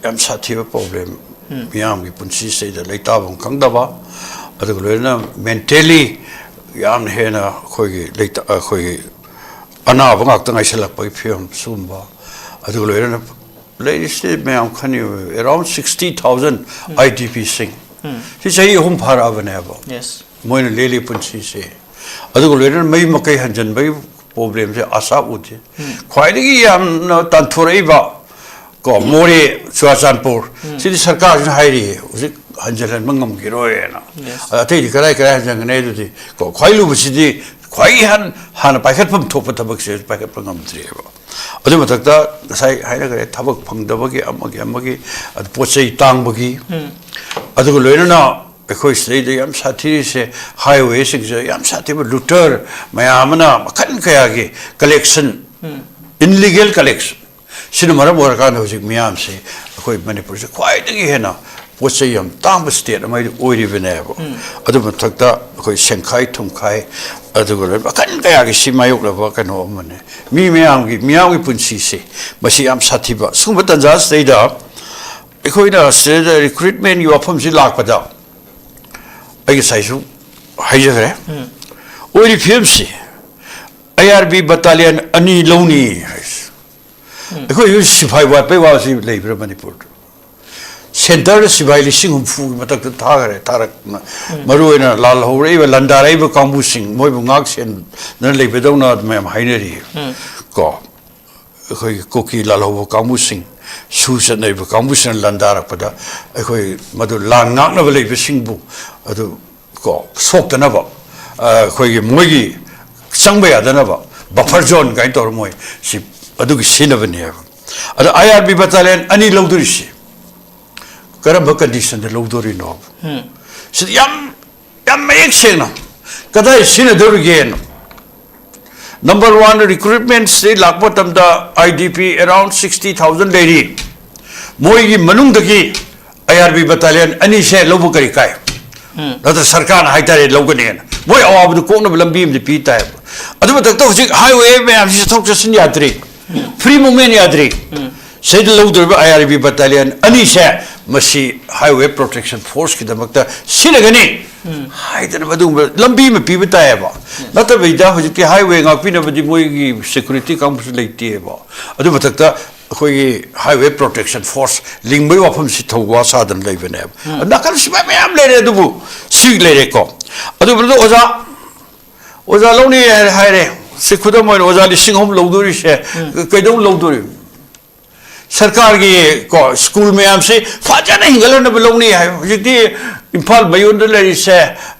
ꯌꯥꯝ ꯁꯥꯊꯤꯕ ꯄ꯭ꯔꯣꯕ꯭ꯂꯦꯝ, ꯃꯤꯌꯥꯝꯒꯤ ꯄꯨꯟꯁꯤꯁꯤꯗ ꯂꯩꯇꯥꯐꯝ ꯈꯪꯗꯕ, ꯑꯗꯨꯒ ꯂꯣꯏꯅꯅ ꯃꯦꯟꯇꯦꯜꯂꯤ ꯌꯥꯝꯅ ꯍꯦꯟꯅ ꯑꯩꯈꯣꯏꯒꯤ ꯂꯩꯇ ꯑꯩꯈꯣꯏꯒꯤ ꯑꯅꯥꯕ ꯉꯥꯛꯇ ꯉꯥꯏꯁꯜꯂꯛꯄꯒꯤ ꯐꯤꯕꯝ ꯁꯤꯒꯨꯝꯕ, ꯑꯗꯨꯒ ꯂꯣꯏꯅꯅ ꯂꯩꯔꯤꯁꯤ ꯃꯌꯥꯝ ꯈꯟꯅꯤꯕ, around sixty thousand I D Pꯁꯤꯡ ꯁꯤ ꯆꯍꯤ ꯑꯍꯨꯝ ꯐꯥꯔꯛꯑꯕꯅꯦꯕ꯫ ꯌꯦꯁ꯫ ꯃꯣꯏꯅ ꯂꯦꯜꯂꯤ ꯄꯨꯟꯁꯤꯁꯦ, ꯑꯗꯨꯒ ꯂꯣꯏꯅꯅ ꯃꯌꯨꯝ ꯃꯀꯩ ꯍꯟꯖꯟꯕꯒꯤ ꯄ꯭ꯔꯣꯕ꯭ꯂꯦꯝꯁꯦ ꯑꯁꯥ ꯎꯗꯦ꯫ ꯈ꯭ꯋꯥꯏꯗꯒꯤ ꯌꯥꯝꯅ ꯇꯥꯟꯊꯣꯔꯛꯏꯕ ꯀꯣ ꯃꯣꯔꯦ, ꯆꯨꯔꯥꯆꯥꯟꯄꯨꯔ, ꯁꯤꯗꯤ ꯁꯔꯀꯥꯔꯁꯤꯅ ꯍꯥꯏꯔꯤꯌꯦ ꯍꯧꯖꯤꯛ ꯍꯟꯖꯤꯜꯍꯟꯕ ꯉꯝꯈꯤꯔꯣꯏꯅ꯫ ꯌꯦꯁ꯫ ꯑꯗ ꯑꯇꯩꯗꯤ ꯀꯗꯥꯏ ꯀꯗꯥꯏ ꯍꯟꯖꯟꯒꯅꯤ? ꯑꯗꯨꯗꯤ ꯀꯣ ꯈ꯭ꯋꯥꯏ ꯂꯨꯕꯁꯤꯗꯤ ꯈ꯭ꯋꯥꯏ ꯍꯥꯟ ꯍꯥꯟꯅ ꯄꯥꯏꯈꯠꯐꯝ ꯊꯣꯛꯄ ꯊꯕꯛꯁꯦ ꯄꯥꯏꯈꯠꯄ ꯉꯝꯗ꯭ꯔꯤꯑꯕ꯫ ꯑꯗꯨ ꯃꯊꯛꯇ ꯉꯁꯥꯏ ꯍꯥꯏꯅꯈ꯭ꯔꯦ, ꯊꯕꯛ ꯐꯪꯗꯕꯒꯤ, ꯑꯃꯒꯤ ꯑꯃꯒꯤ, ꯑꯗꯨ ꯄꯣꯠ ꯆꯩ ꯇꯥꯡꯕꯒꯤ, ꯑꯗꯨꯒ ꯂꯣꯏꯅꯅ ꯑꯩꯈꯣꯏ ꯁꯤꯗꯩꯗ ꯌꯥꯝ ꯁꯥꯊꯤꯔꯤꯁꯦ ꯍꯥꯏꯋꯦꯁꯤꯡꯁꯤꯗ ꯌꯥꯝ ꯁꯥꯊꯤꯕ ꯂꯨꯇꯔ ꯃꯌꯥꯝ ꯑꯃꯅ ꯃꯈꯜ ꯀꯌꯥꯒꯤ ꯀꯂꯦꯛꯁꯟ, ꯏꯟꯂꯤꯒꯦꯜ ꯀꯂꯦꯛꯁꯟ, ꯁꯤꯅ ꯃꯔꯝ ꯑꯣꯏꯔꯀꯥꯟꯗ ꯍꯧꯖꯤꯛ ꯃꯤꯌꯥꯝꯁꯤ ꯑꯩꯈꯣꯏ ꯃꯅꯤꯄꯨꯔꯁꯤ ꯈ꯭ꯋꯥꯏꯗꯒꯤ ꯍꯦꯟꯅ ꯄꯣꯠ ꯆꯩ ꯌꯥꯝ ꯇꯥꯡꯕ ꯁ꯭ꯇꯦꯠ ꯑꯃ ꯑꯣꯏꯔꯤꯕꯅꯦꯕ꯫ ꯑꯗꯨ ꯃꯊꯛꯇ ꯑꯩꯈꯣꯏ ꯁꯦꯟꯈꯥꯏ ꯊꯨꯝꯈꯥꯏ, ꯑꯗꯨꯒ ꯂꯣꯏꯅ ꯃꯈꯜ ꯀꯌꯥꯒꯤ ꯁꯤ ꯃꯥꯌꯣꯛꯅꯕ ꯀꯩꯅꯣ ꯑꯃꯅꯤ꯫ ꯃꯤ ꯃꯌꯥꯝꯒꯤ, ꯃꯤꯌꯥꯝꯒꯤ ꯄꯨꯟꯁꯤꯁꯦ ꯃꯁꯤ ꯌꯥꯝ ꯁꯥꯊꯤꯕ꯫ ꯁꯤꯒꯨꯝꯕ ꯇꯥꯟꯖꯥꯁꯤꯗꯩꯗ ꯑꯩꯈꯣꯏꯅ ꯁꯤꯗ ꯔꯤꯀ꯭ꯔꯨꯏꯠꯃꯦꯟꯒꯤ ꯋꯥꯐꯝꯁꯤ ꯂꯥꯛꯄꯗ ꯑꯩ ꯉꯁꯥꯏꯁꯨ ꯍꯥꯏꯖꯈ꯭ꯔꯦ, ꯑꯣꯏꯔꯤ ꯐꯤꯕꯝꯁꯤ ꯑꯥꯏ ꯑꯥꯔ ꯕꯤ ꯕꯇꯥꯂꯤꯌꯟ ꯑꯅꯤ ꯂꯧꯅꯤ ꯍꯥꯏꯁꯦ꯫ ꯑꯩꯈꯣꯏ ꯍꯧꯖꯤꯛ ꯁꯤꯐꯥꯏ ꯋꯥꯠꯄꯩ ꯋꯥꯁꯤ ꯂꯩꯕ꯭ꯔꯥ ꯃꯅꯤꯄꯨꯔꯗ? ꯁꯦꯟꯇꯔꯗ ꯁꯤꯐꯥꯏ ꯂꯤꯁꯤꯡ ꯍꯨꯝꯐꯨꯒꯤ ꯃꯊꯛꯇ ꯊꯥꯈꯔꯦ, ꯊꯥꯔꯛ ꯃꯔꯨꯑꯣꯏꯅ ꯂꯥꯜꯍꯧꯔꯛꯏꯕ, ꯂꯥꯟꯗꯥꯔꯛꯏꯕ ꯀꯥꯡꯕꯨꯁꯤꯡ ꯃꯣꯏꯕꯨ ꯉꯥꯛ ꯁꯦꯟꯗꯅ ꯂꯩꯕꯗꯧꯅ ꯃꯌꯥꯝ ꯍꯥꯏꯅꯔꯤ꯫ ꯀꯣ ꯑꯩꯈꯣꯏꯒꯤ ꯀꯨꯀꯤ ꯂꯥꯜꯍꯧꯕ ꯀꯥꯡꯕꯨꯁꯤꯡ, ꯁꯨ ꯆꯠꯅꯔꯤꯕ ꯀꯥꯡꯕꯨꯁꯤꯡꯅ ꯂꯥꯟꯗꯥꯔꯛꯄꯗ ꯑꯩꯈꯣꯏ ꯃꯗꯨ ꯂꯥꯟ ꯉꯥꯛꯅꯕ ꯂꯩꯕꯁꯤꯡꯕꯨ ꯑꯗꯨ ꯀꯣ ꯁꯣꯛꯇꯅꯕ, ꯑ, ꯑꯩꯈꯣꯏꯒꯤ ꯃꯣꯏꯒꯤ ꯆꯪꯕ ꯌꯥꯗꯅꯕ ꯕꯐꯔ ꯖꯣꯟ ꯀꯥꯏꯅ ꯇꯧꯔ ꯃꯣꯏ ꯁꯤ ꯑꯗꯨꯒꯤ ꯁꯤꯖꯤꯟꯅꯕꯅꯦꯕ꯫ ꯑꯗꯣ ꯑꯥꯏ ꯑꯥꯔ ꯕꯤ ꯕꯇꯥꯂꯤꯌꯟ ꯑꯅꯤ ꯂꯧꯗꯣꯔꯤꯁꯤ ꯀꯔꯝꯕ ꯀꯟꯗꯤꯁꯟꯗ ꯂꯧꯗꯣꯔꯤꯅꯣ? ꯁꯤꯗꯤ ꯌꯥꯝ, ꯌꯥꯝ ꯃꯌꯦꯛ ꯁꯦꯡꯅ ꯀꯗꯥꯏ ꯁꯤꯖꯤꯟꯅꯗꯧꯔꯤꯒꯦꯅ꯫ ꯅꯝꯕꯔ ꯋꯥꯟ, ꯔꯤꯀ꯭ꯔꯨꯏꯠꯃꯦꯟꯁꯤ ꯂꯥꯛꯄ ꯃꯇꯝꯗ I D P around sixty thousand ꯂꯩꯔꯤ꯫ ꯃꯣꯏꯒꯤ ꯃꯅꯨꯡꯗꯒꯤ ꯑꯥꯏ ꯑꯥꯔ ꯕꯤ ꯕꯇꯥꯂꯤꯌꯟ ꯑꯅꯤꯁꯦ ꯂꯧꯕ ꯀꯔꯤ ꯀꯥꯏ? ꯅꯠꯇ꯭ꯔ ꯁꯔꯀꯥꯔꯅ ꯍꯥꯏꯇꯥꯔꯦ ꯂꯧꯒꯅꯦꯅ꯫ ꯃꯣꯏ ꯑꯋꯥꯕꯗꯨ ꯀꯣꯛꯅꯕ ꯂꯝꯕꯤ ꯑꯃꯗꯤ ꯄꯤ ꯇꯥꯏꯕ꯫ ꯑꯗꯨ ꯃꯊꯛꯇ ꯍꯧꯖꯤꯛ highway ꯃꯌꯥꯝꯁꯤ ꯆꯠꯊꯣꯛ ꯆꯠꯁꯤꯟ ꯌꯥꯗ꯭ꯔꯤ, free movement ꯌꯥꯗ꯭ꯔꯤ꯫ ꯁꯤꯗ ꯂꯧꯗꯣꯔꯤꯕ I R B battalion ꯑꯅꯤꯁꯦ ꯃꯁꯤ highway protection forceꯀꯤꯗꯃꯛꯇ ꯁꯤꯖꯤꯟꯅꯒꯅꯤ ꯍꯥꯏꯗꯅ ꯑꯗꯨꯒꯨꯝꯕ ꯂꯝꯕꯤ ꯑꯃ ꯄꯤꯕ ꯇꯥꯏꯌꯦꯕ꯫ ꯅꯠꯇꯕꯤꯗ ꯍꯧꯖꯤꯛꯇꯤ highway ꯉꯥꯛꯄꯤꯅꯕꯗꯤ ꯃꯣꯏꯒꯤ security ꯀꯥꯡꯕꯨꯁꯨ ꯂꯩꯇꯦꯕ꯫ ꯑꯗꯨ ꯃꯊꯛꯇ ꯑꯩꯈꯣꯏꯒꯤ highway protection force ꯂꯤꯡꯕꯒꯤ ꯋꯥꯐꯝꯁꯤ ꯊꯧꯋꯥ ꯁꯥꯗꯅ ꯂꯩꯕꯅꯦꯕ꯫ ꯅꯥꯀꯟ ꯁꯤꯐꯥꯏ ꯃꯌꯥꯝ ꯂꯩꯔꯦ, ꯑꯗꯨꯕꯨ ꯁꯤ ꯂꯩꯔꯦꯀꯣ꯫ ꯑꯗꯨ ꯃꯊꯛꯇ ꯑꯣꯖꯥ, ꯑꯣꯖꯥ ꯂꯧꯅꯤ ꯍꯥꯏꯔꯦ, ꯍꯥꯏꯔꯦ꯫ ꯁꯤ ꯈꯨꯗꯝ ꯑꯣꯏꯅ ꯑꯣꯖꯥ ꯂꯤꯁꯤꯡ ꯑꯍꯨꯝ ꯂꯧꯗꯣꯔꯤꯁꯦ ꯀꯩꯗꯧ ꯂꯧꯗꯣꯔꯤ? ꯁꯔꯀꯥꯔꯒꯤ ꯀꯣ ꯁ꯭ꯀꯨꯜ ꯃꯌꯥꯝꯁꯤ ꯐꯖꯅ ꯍꯤꯡꯒꯠꯍꯟꯅꯕ ꯂꯧꯅꯤ ꯍꯥꯏ꯫ ꯍꯧꯖꯤꯛꯇꯤ ꯏꯝꯐꯥꯜ ꯃꯌꯣꯟꯗ ꯂꯩꯔꯤꯁꯦ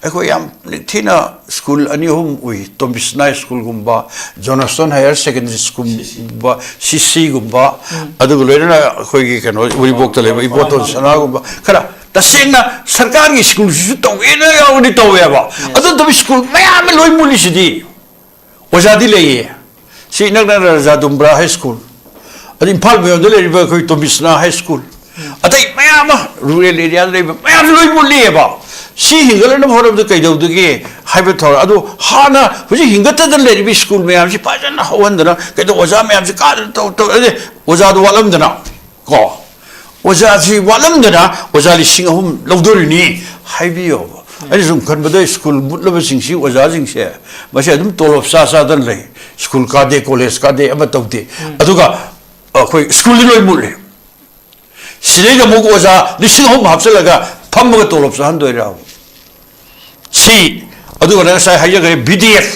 ꯑꯩꯈꯣꯏ ꯌꯥꯝ ꯅꯤꯡꯊꯤꯅ ꯁ꯭ꯀꯨꯜ ꯑꯅꯤ ꯑꯍꯨꯝ ꯎꯏ, ꯇꯣꯝꯕꯤꯁꯅꯥ ꯁ꯭ꯀꯨꯜꯒꯨꯝꯕ, ꯖꯣꯅꯁꯇꯣꯟ ꯍꯥꯌꯔ ꯁꯦꯀꯦꯟꯗꯔꯤ ꯁ꯭ꯀꯨꯜꯒꯨꯝꯕ, ꯁꯤ ꯁꯤꯒꯨꯝꯕ, ꯑꯗꯨꯒ ꯂꯣꯏꯅꯅ ꯑꯩꯈꯣꯏꯒꯤ ꯀꯩꯅꯣ ꯎꯔꯤꯄꯣꯛꯇ ꯂꯩꯕ ꯏꯕꯣꯇꯣꯟ ꯁꯅꯥꯒꯨꯝꯕ, ꯈꯔ ꯇꯁꯦꯡꯅ ꯁꯔꯀꯥꯔꯒꯤ ꯁ꯭ꯀꯨꯜꯁꯤꯁꯨ ꯇꯧꯒꯦꯅ ꯌꯥꯎꯔꯗꯤ ꯇꯧꯋꯦꯕ꯫ ꯑꯗꯨ ꯅꯠꯇꯕ ꯁ꯭ꯀꯨꯜ ꯃꯌꯥꯝ ꯑꯃ ꯂꯣꯏ ꯃꯨꯠꯂꯤꯁꯤꯗꯤ꯫ ꯑꯣꯖꯥꯗꯤ ꯂꯩꯌꯦ꯫ ꯁꯤ ꯏꯅꯛ ꯅꯛꯅ ꯔꯖꯥꯗꯨꯝꯕ꯭ꯔꯥ ꯍꯥꯏ ꯁ꯭ꯀꯨꯜ, ꯑꯗ ꯏꯝꯐꯥꯜ ꯃꯌꯣꯟꯗ ꯂꯩꯔꯤꯕ ꯑꯩꯈꯣꯏ ꯇꯣꯝꯕꯤꯁꯅꯥ ꯍꯥꯏ ꯁ꯭ꯀꯨꯜ, ꯑꯇꯩ ꯃꯌꯥꯝ ꯑꯃ ꯔꯨꯔꯦꯜ ꯑꯦꯔꯤꯌꯥꯗ ꯂꯩꯕ ꯃꯌꯥꯝꯁꯨ ꯂꯣꯏ ꯃꯨꯠꯂꯤꯑꯕ꯫ ꯁꯤ ꯍꯤꯡꯒꯠꯂꯛꯅꯕ ꯍꯣꯠꯅꯕꯗ ꯀꯩꯗꯧꯗꯒꯦ ꯍꯥꯏꯕ ꯊꯧꯔꯥꯡ ꯑꯗꯣ ꯍꯥꯟꯅ ꯍꯧꯖꯤꯛ ꯍꯤꯡꯒꯠꯇꯗꯅ ꯂꯩꯔꯤꯕ ꯁ꯭ꯀꯨꯜ ꯃꯌꯥꯝꯁꯤ ꯐꯖꯅ ꯍꯧꯍꯟꯗꯅ ꯀꯩꯗꯧ ꯑꯣꯖꯥ ꯃꯌꯥꯝꯁꯤ ꯀꯥꯗꯅ ꯇꯧ ꯇꯧ ꯑꯗꯩ ꯑꯣꯖꯥꯗꯣ ꯋꯥꯠꯂꯝꯗꯅ ꯀꯣ ꯑꯣꯖꯥꯁꯤ ꯋꯥꯠꯂꯝꯗꯅ ꯑꯣꯖꯥ ꯂꯤꯁꯤꯡ ꯑꯍꯨꯝ ꯂꯧꯗꯣꯔꯤꯅꯤ ꯍꯥꯏꯕꯤꯌꯣꯕ꯫ ꯑꯩꯅ ꯁꯨꯝ ꯈꯟꯕꯗ ꯁ꯭ꯀꯨꯜ ꯃꯨꯠꯂꯕꯁꯤꯡꯁꯤ ꯑꯣꯖꯥꯁꯤꯡꯁꯦ ꯃꯁꯤ ꯑꯗꯨꯝ ꯇꯣꯂꯣꯞ ꯆꯥ ꯆꯥꯗꯅ ꯂꯩ꯫ ꯁ꯭ꯀꯨꯜ ꯀꯥꯗꯦ, ꯀꯣꯂꯦꯖ ꯀꯥꯗꯦ, ꯑꯃ ꯇꯧꯗꯦ꯫ ꯑꯗꯨꯒ ꯑꯩꯈꯣꯏ ꯁ꯭ꯀꯨꯜꯗꯤ ꯂꯣꯏ ꯃꯨꯠꯂꯦ꯫ ꯁꯤꯗꯩꯗ ꯑꯃꯨꯛ ꯑꯣꯖꯥ ꯂꯤꯁꯤꯡ ꯑꯍꯨꯝ ꯍꯥꯞꯆꯤꯜꯂꯒ ꯐꯝꯃꯒ ꯇꯣꯂꯣꯞ ꯆꯥꯍꯟꯗꯣꯏꯔꯥ? ꯁꯤ, ꯑꯗꯨꯒ ꯉꯁꯥꯏ ꯍꯥꯏꯖꯈ꯭ꯔꯦ B D F,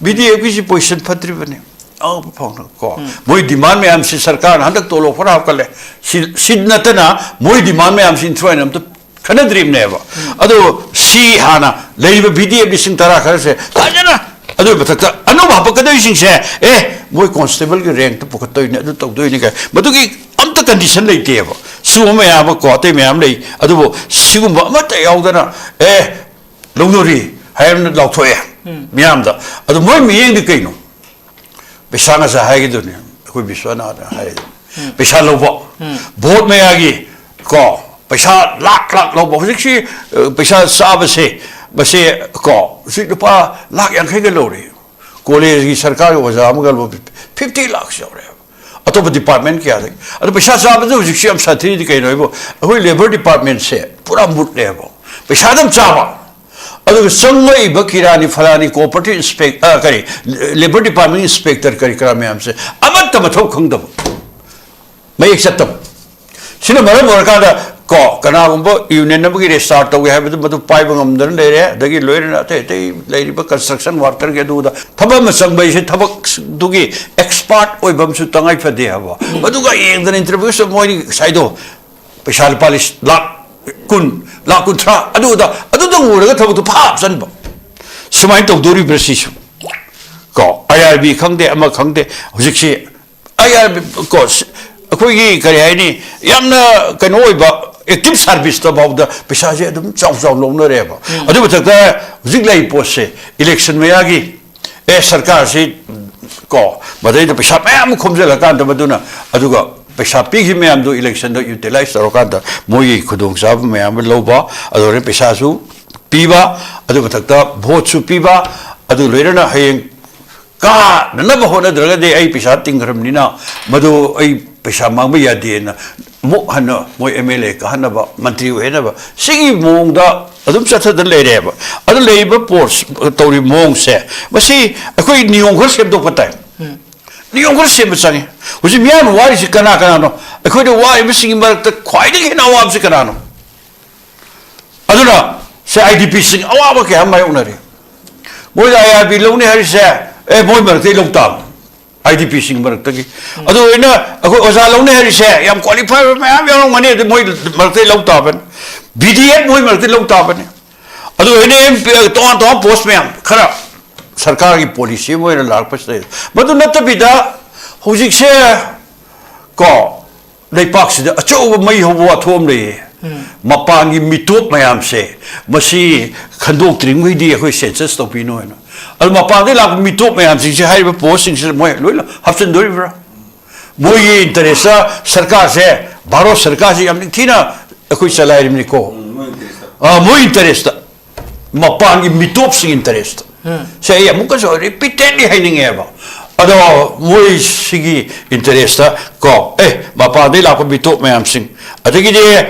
B D Fꯀꯤꯁꯤ position ꯐꯠꯇ꯭ꯔꯤꯕꯅꯤ꯫ ꯑꯉꯛꯄ ꯐꯥꯎꯅ ꯀꯣ ꯃꯣꯏ demand ꯃꯌꯥꯝꯁꯤ ꯁꯔꯀꯥꯔꯅ ꯍꯟꯗꯛ ꯇꯣꯂꯣꯞ ꯈꯔ ꯍꯥꯞꯀꯠꯂꯦ꯫ ꯁꯤ, ꯁꯤ ꯅꯠꯇꯅ ꯃꯣꯏ demand ꯃꯌꯥꯝꯁꯤ ꯏꯟꯊꯨꯋꯥꯏꯅ ꯑꯝꯇ ꯈꯟꯅꯗ꯭ꯔꯤꯕꯅꯦꯕ꯫ ꯑꯗꯣ ꯁꯤ ꯍꯥꯟꯅ ꯂꯩꯔꯤꯕ B D F ꯂꯤꯁꯤꯡ ꯇꯔꯥ ꯈꯔꯁꯦ ꯐꯖꯅ, ꯑꯗꯨꯒꯤ ꯃꯊꯛꯇ ꯑꯅꯧꯕ ꯍꯥꯄꯛꯀꯗꯧꯔꯤꯁꯤꯡꯁꯦ, ꯑꯦ, ꯃꯣꯏ constable ꯒꯤ rank ꯇ ꯄꯨꯈꯠꯇꯣꯏꯅꯤ, ꯑꯗꯨ ꯇꯧꯗꯣꯏꯅꯤ ꯀꯥꯏ, ꯃꯗꯨꯒꯤ ꯑꯝꯇ condition ꯂꯩꯇꯦꯕ꯫ ꯁꯤꯒꯨꯝꯕ ꯃꯌꯥꯝ ꯑꯃ ꯀꯣ, ꯑꯇꯩ ꯃꯌꯥꯝ ꯂꯩ, ꯑꯗꯨꯕꯨ ꯁꯤꯒꯨꯝꯕ ꯑꯃꯠꯇ ꯌꯥꯎꯗꯅ, ꯑꯦ, ꯂꯧꯗꯣꯔꯤ ꯍꯥꯏꯔꯅ ꯂꯥꯎꯊꯣꯛꯑꯦ ꯃꯤꯌꯥꯝꯗ꯫ ꯑꯗꯨ ꯃꯣꯏ ꯃꯤꯠꯌꯦꯡꯗꯤ ꯀꯩꯅꯣ? ꯄꯩꯁꯥ ꯉꯁꯥꯏ ꯍꯥꯏꯒꯗꯨꯅꯦ, ꯑꯩꯈꯣꯏ ꯕꯤꯁ꯭ꯋꯥꯅꯥꯊꯅ ꯍꯥꯏꯔꯤꯗꯨꯅꯦ꯫ ꯄꯩꯁꯥ ꯂꯧꯕ, vote ꯃꯌꯥꯒꯤ ꯀꯣ, ꯄꯩꯁꯥ ꯂꯥꯛ ꯂꯥꯛ ꯂꯧꯕ꯫ ꯍꯧꯖꯤꯛꯁꯤ, ꯑ, ꯄꯩꯁꯥ ꯆꯥꯕꯁꯦ, ꯃꯁꯦ, ꯀꯣ, ꯍꯧꯖꯤꯛ ꯂꯨꯄꯥ ꯂꯥꯛ ꯌꯥꯡꯈꯩꯒ ꯂꯧꯔꯦ꯫ ꯀꯣꯂꯦꯖꯀꯤ ꯁꯔꯀꯥꯔꯒꯤ ꯑꯣꯖꯥ ꯑꯃꯒ ꯂꯧꯕ ꯐꯤꯐꯇꯤ ꯂꯥꯛꯁ ꯌꯧꯔꯦꯕ꯫ ꯑꯇꯣꯞꯄ ꯗꯤꯄꯥꯔꯠꯃꯦꯟ ꯀꯌꯥꯗꯒꯤ꯫ ꯑꯗꯣ ꯄꯩꯁꯥ ꯆꯥꯕꯗ ꯍꯧꯖꯤꯛꯁꯤ ꯌꯥꯝ ꯁꯥꯊꯤꯔꯤꯗꯤ ꯀꯩꯅꯣ ꯍꯥꯏꯕꯨ, ꯑꯩꯈꯣꯏ ꯂꯦꯕꯔ ꯗꯤꯄꯥꯔꯠꯃꯦꯟꯁꯦ ꯄꯨꯔꯥ ꯃꯨꯠꯂꯦꯕ꯫ ꯄꯩꯁꯥ ꯑꯗꯨꯝ ꯆꯥꯕ꯫ ꯑꯗꯨꯒ ꯆꯪꯂꯛꯏꯕ ꯀꯤꯔꯥꯅꯤ ꯐꯂꯥꯅꯤ ꯀꯣꯑꯣꯄꯔꯦꯇꯤꯚ ꯏꯟꯁꯄꯦꯛ-, ꯑ, ꯀꯔꯤ, ꯂꯦꯕꯔ ꯗꯤꯄꯥꯔꯠꯃꯦꯟ ꯏꯟꯁꯄꯦꯛꯇꯔ ꯀꯔꯤ ꯀꯔꯥ ꯃꯌꯥꯝꯁꯦ ꯑꯃꯠꯇ ꯃꯊꯧ ꯈꯪꯗꯕ꯫ ꯃꯌꯦꯛ ꯆꯠꯇꯕ꯫ ꯁꯤꯅ ꯃꯔꯝ ꯑꯣꯏꯔꯀꯥꯟꯗ, ꯀꯣ, ꯀꯅꯥꯒꯨꯝꯕ ꯌꯨꯅꯤꯌꯟ ꯑꯃꯒꯤ ꯔꯦꯖꯤꯁꯇꯥꯔ ꯇꯧꯒꯦ ꯍꯥꯏꯕꯗꯨ ꯃꯗꯨ ꯄꯥꯏꯕ ꯉꯝꯗꯅ ꯂꯩꯔꯦ, ꯑꯗꯒꯤ ꯂꯣꯏꯅꯅ ꯑꯇꯩ ꯑꯇꯩ ꯂꯩꯔꯤꯕ ꯀꯟꯁꯇ꯭ꯔꯛꯁꯟ ꯋꯥꯔꯀꯔꯒꯤ ꯑꯗꯨꯗ ꯊꯕꯛ ꯑꯃ ꯆꯪꯕ ꯍꯥꯏꯁꯦ ꯊꯕꯛꯇꯨꯒꯤ ꯑꯦꯛꯁꯄꯥꯔꯠ ꯑꯣꯏꯕ ꯑꯃꯁꯨ ꯇꯉꯥꯏ ꯐꯗꯦ ꯍꯥꯏꯕ꯫ ꯃꯗꯨꯒ ꯌꯦꯡꯗꯅ ꯏꯟꯇꯔꯚ꯭ꯌꯨꯁꯤꯗ ꯃꯣꯏꯅꯤ ꯉꯁꯥꯏꯗꯣ ꯄꯩꯁꯥ ꯂꯨꯄꯥ ꯂꯤꯁ-, ꯂꯥꯛ ꯀꯨꯟ, ꯂꯥꯛ ꯀꯨꯟꯊ꯭ꯔꯥ ꯑꯗꯨꯗ ꯑꯗꯨꯗꯪ ꯎꯔꯒ ꯊꯕꯛꯇꯨ ꯐꯥꯞ ꯆꯟꯕ꯫ ꯁꯨꯃꯥꯏꯅ ꯇꯧꯗꯣꯔꯤꯕ꯭ꯔꯥ ꯁꯤꯁꯨ? ꯀꯣ, ꯑꯥꯏ ꯑꯥꯔ ꯕꯤ ꯈꯪꯗꯦ, ꯑꯃ ꯈꯪꯗꯦ, ꯍꯧꯖꯤꯛꯁꯤ ꯑꯥꯏ ꯑꯥꯔ ꯕꯤ, ꯀꯣ, ꯁ-, ꯑꯩꯈꯣꯏꯒꯤ ꯀꯔꯤ ꯍꯥꯏꯅꯤ, ꯌꯥꯝꯅ ꯀꯩꯅꯣ ꯑꯣꯏꯕ, ꯑꯦꯛꯇꯤꯚ ꯁꯥꯔꯚꯤꯁꯇ ꯐꯥꯎꯗ ꯄꯩꯁꯥꯁꯦ ꯑꯗꯨꯝ ꯆꯥꯎ ꯆꯥꯎ ꯂꯧꯅꯔꯦꯕ꯫ ꯑꯗꯨ ꯃꯊꯛꯇ ꯍꯧꯖꯤꯛ ꯂꯩꯔꯤꯕ ꯄꯣꯠꯁꯦ, ꯏꯂꯦꯛꯁꯟ ꯃꯌꯥꯒꯤ, ꯑꯦ, ꯁꯔꯀꯥꯔꯁꯤ, ꯀꯣ, ꯃꯗꯩꯗ ꯄꯩꯁꯥ ꯃꯌꯥꯝ ꯑꯃ ꯈꯣꯝꯖꯤꯜꯂꯀꯥꯟꯗ ꯃꯗꯨꯅ, ꯑꯗꯨꯒ ꯄꯩꯁꯥ ꯄꯤꯈꯤꯕ ꯃꯌꯥꯝꯗꯨ ꯏꯂꯦꯛꯁꯟꯗ ꯌꯨꯇꯤꯂꯥꯏꯁ ꯇꯧꯔꯀꯥꯟꯗ ꯃꯣꯏꯒꯤ ꯈꯨꯗꯣꯡꯆꯥꯕ ꯃꯌꯥꯝ ꯑꯃ ꯂꯧꯕ, ꯑꯗꯨꯗꯒꯤ ꯄꯩꯁꯥꯁꯨ ꯄꯤꯕ, ꯑꯗꯨ ꯃꯊꯛꯇ ꯚꯣꯠꯁꯨ ꯄꯤꯕ, ꯑꯗꯨ ꯂꯣꯏꯅꯅ ꯍꯌꯦꯡ ꯀꯥꯅꯅꯕ ꯍꯣꯠꯅꯗ꯭ꯔꯒꯗꯤ ꯑꯩ ꯄꯩꯁꯥ ꯇꯤꯡꯈ꯭ꯔꯕꯅꯤꯅ ꯃꯗꯨ ꯑꯩ ꯄꯩꯁꯥ ꯃꯥꯡꯕ ꯌꯥꯗꯦꯅ ꯑꯃꯨꯛ ꯍꯟꯅ ꯃꯣꯏ ꯑꯦꯝ ꯑꯦꯜ ꯑꯦ ꯀꯥꯍꯟꯅꯕ, ꯃꯟꯇ꯭ꯔꯤ ꯑꯣꯏꯍꯟꯅꯕ, ꯁꯤꯒꯤ ꯃꯑꯣꯡꯗ ꯑꯗꯨꯝ ꯆꯠꯊꯗꯅ ꯂꯩꯔꯦꯕ꯫ ꯑꯗꯨ ꯂꯩꯔꯤꯕ ꯄꯣꯠꯁ-, ꯇꯧꯔꯤꯕ ꯃꯑꯣꯡꯁꯦ, ꯃꯁꯤ ꯑꯩꯈꯣꯏ ꯅꯤꯌꯣꯝ ꯈꯔ ꯁꯦꯝꯗꯣꯛꯄ ꯇꯥꯏ꯫ ꯅꯤꯌꯣꯝ ꯈꯔ ꯁꯦꯝꯕ ꯆꯪꯉꯤ꯫ ꯍꯧꯖꯤꯛ ꯃꯤꯌꯥꯝꯅ ꯋꯥꯔꯤꯁꯤ ꯀꯅꯥ ꯀꯅꯥꯅꯣ? ꯑꯩꯈꯣꯏꯅ ꯋꯥꯔꯤꯕꯁꯤꯡꯒꯤ ꯃꯔꯛꯇ ꯈ꯭ꯋꯥꯏꯗꯒꯤ ꯍꯦꯟꯅ ꯑꯋꯥꯕꯁꯤ ꯀꯅꯥꯅꯣ? ꯑꯗꯨꯅ ꯁꯦ, ꯑꯥꯏ ꯗꯤ ꯄꯤꯁꯤꯡ ꯑꯋꯥꯕ ꯀꯌꯥ ꯑꯃ ꯃꯥꯌꯣꯛꯅꯔꯤ꯫ ꯃꯣꯏꯗ ꯑꯥꯏ ꯑꯥꯔ ꯕꯤ ꯂꯧꯅꯤ ꯍꯥꯏꯔꯤꯁꯦ, ꯑꯦ, ꯃꯣꯏ ꯃꯔꯛꯇꯒꯤ ꯂꯧ ꯇꯥꯕ, ꯑꯥꯏ ꯗꯤ ꯄꯤꯁꯤꯡ ꯃꯔꯛꯇꯒꯤ꯫ ꯑꯗꯨ ꯑꯣꯏꯅ ꯑꯩꯈꯣꯏ ꯑꯣꯖꯥ ꯂꯧꯅꯤ ꯍꯥꯏꯔꯤꯁꯦ, ꯌꯥꯝ ꯀ꯭ꯋꯥꯂꯤꯐꯥꯏ ꯑꯣꯏꯕ ꯃꯌꯥꯝ ꯌꯥꯎꯔꯝꯒꯅꯤ, ꯑꯗꯨ ꯃꯣꯏ ꯃꯔꯛꯇꯒꯤ ꯂꯧ ꯇꯥꯕꯅꯤ꯫ ꯕꯤ ꯗꯤ ꯑꯦꯐ ꯃꯣꯏ ꯃꯔꯛꯇꯒꯤ ꯂꯧ ꯇꯥꯕꯅꯤ꯫ ꯑꯗꯨ ꯑꯣꯏꯅ ꯑꯦꯝ ꯄꯤ, ꯇꯣꯉꯥꯟ ꯇꯣꯉꯥꯟ ꯄꯣꯁ ꯃꯌꯥꯝ ꯈꯔ ꯁꯔꯀꯥꯔꯒꯤ ꯄꯣꯂꯤꯁꯤ ꯑꯃ ꯑꯣꯏꯅ ꯂꯥꯛꯄꯁꯤꯗ, ꯃꯗꯨ ꯅꯠꯇꯕꯤꯗ ꯍꯧꯖꯤꯛꯁꯦ, ꯀꯣ, ꯂꯩꯄꯥꯛꯁꯤꯗ ꯑꯆꯧꯕ ꯃꯩ ꯍꯧꯕ ꯋꯥꯊꯣꯛ ꯑꯃ ꯂꯩꯌꯦ꯫ ꯃꯄꯥꯟꯒꯤ ꯃꯤꯇꯣꯞ ꯃꯌꯥꯝꯁꯦ, ꯃꯁꯤ ꯈꯟꯗꯣꯛꯇ꯭ꯔꯤꯉꯩꯗꯤ ꯑꯩꯈꯣꯏ ꯁꯦꯟꯁꯁ ꯇꯧꯕꯤꯅꯣ ꯍꯥꯏꯅ꯫ ꯑꯗꯨ ꯃꯄꯥꯟꯗꯒꯤ ꯂꯥꯛꯄ ꯃꯤꯇꯣꯞ ꯃꯌꯥꯝꯁꯤꯡꯁꯦ ꯍꯥꯏꯔꯤꯕ ꯄꯣꯁꯁꯤꯡꯁꯤꯗ ꯃꯣꯏ ꯂꯣꯏꯅ ꯍꯥꯞꯆꯤꯟꯗꯣꯔꯤꯕ꯭ꯔꯥ? ꯃꯣꯏꯒꯤ ꯏꯟꯇꯔꯦꯁꯇ ꯁꯔꯀꯥꯔꯁꯦ, ꯚꯥꯔꯠ ꯁꯔꯀꯥꯔꯁꯦ ꯌꯥꯝ ꯅꯤꯡꯊꯤꯅ ꯑꯩꯈꯣꯏ ꯆꯂꯥꯏꯔꯤꯕꯅꯤꯀꯣ꯫ ꯃꯣꯏ ꯏꯟꯇꯔꯦꯁꯇ, ꯃꯄꯥꯟꯒꯤ ꯃꯤꯇꯣꯞꯁꯤꯡ ꯏꯟꯇꯔꯦꯁꯇ꯫ ꯁꯦ ꯑꯩ ꯑꯃꯨꯛꯀꯁꯨ ꯔꯤꯄꯤꯇꯦꯗꯂꯤ ꯍꯥꯏꯅꯤꯡꯉꯦꯕ꯫ ꯑꯗꯣ ꯃꯣꯏꯁꯤꯒꯤ ꯏꯟꯇꯔꯦꯁꯇ ꯀꯣ, ꯑꯦ, ꯃꯄꯥꯟꯗꯩ ꯂꯥꯛꯄ ꯃꯤꯇꯣꯞ ꯃꯌꯥꯝꯁꯤꯡ, ꯑꯗꯒꯤꯗꯤ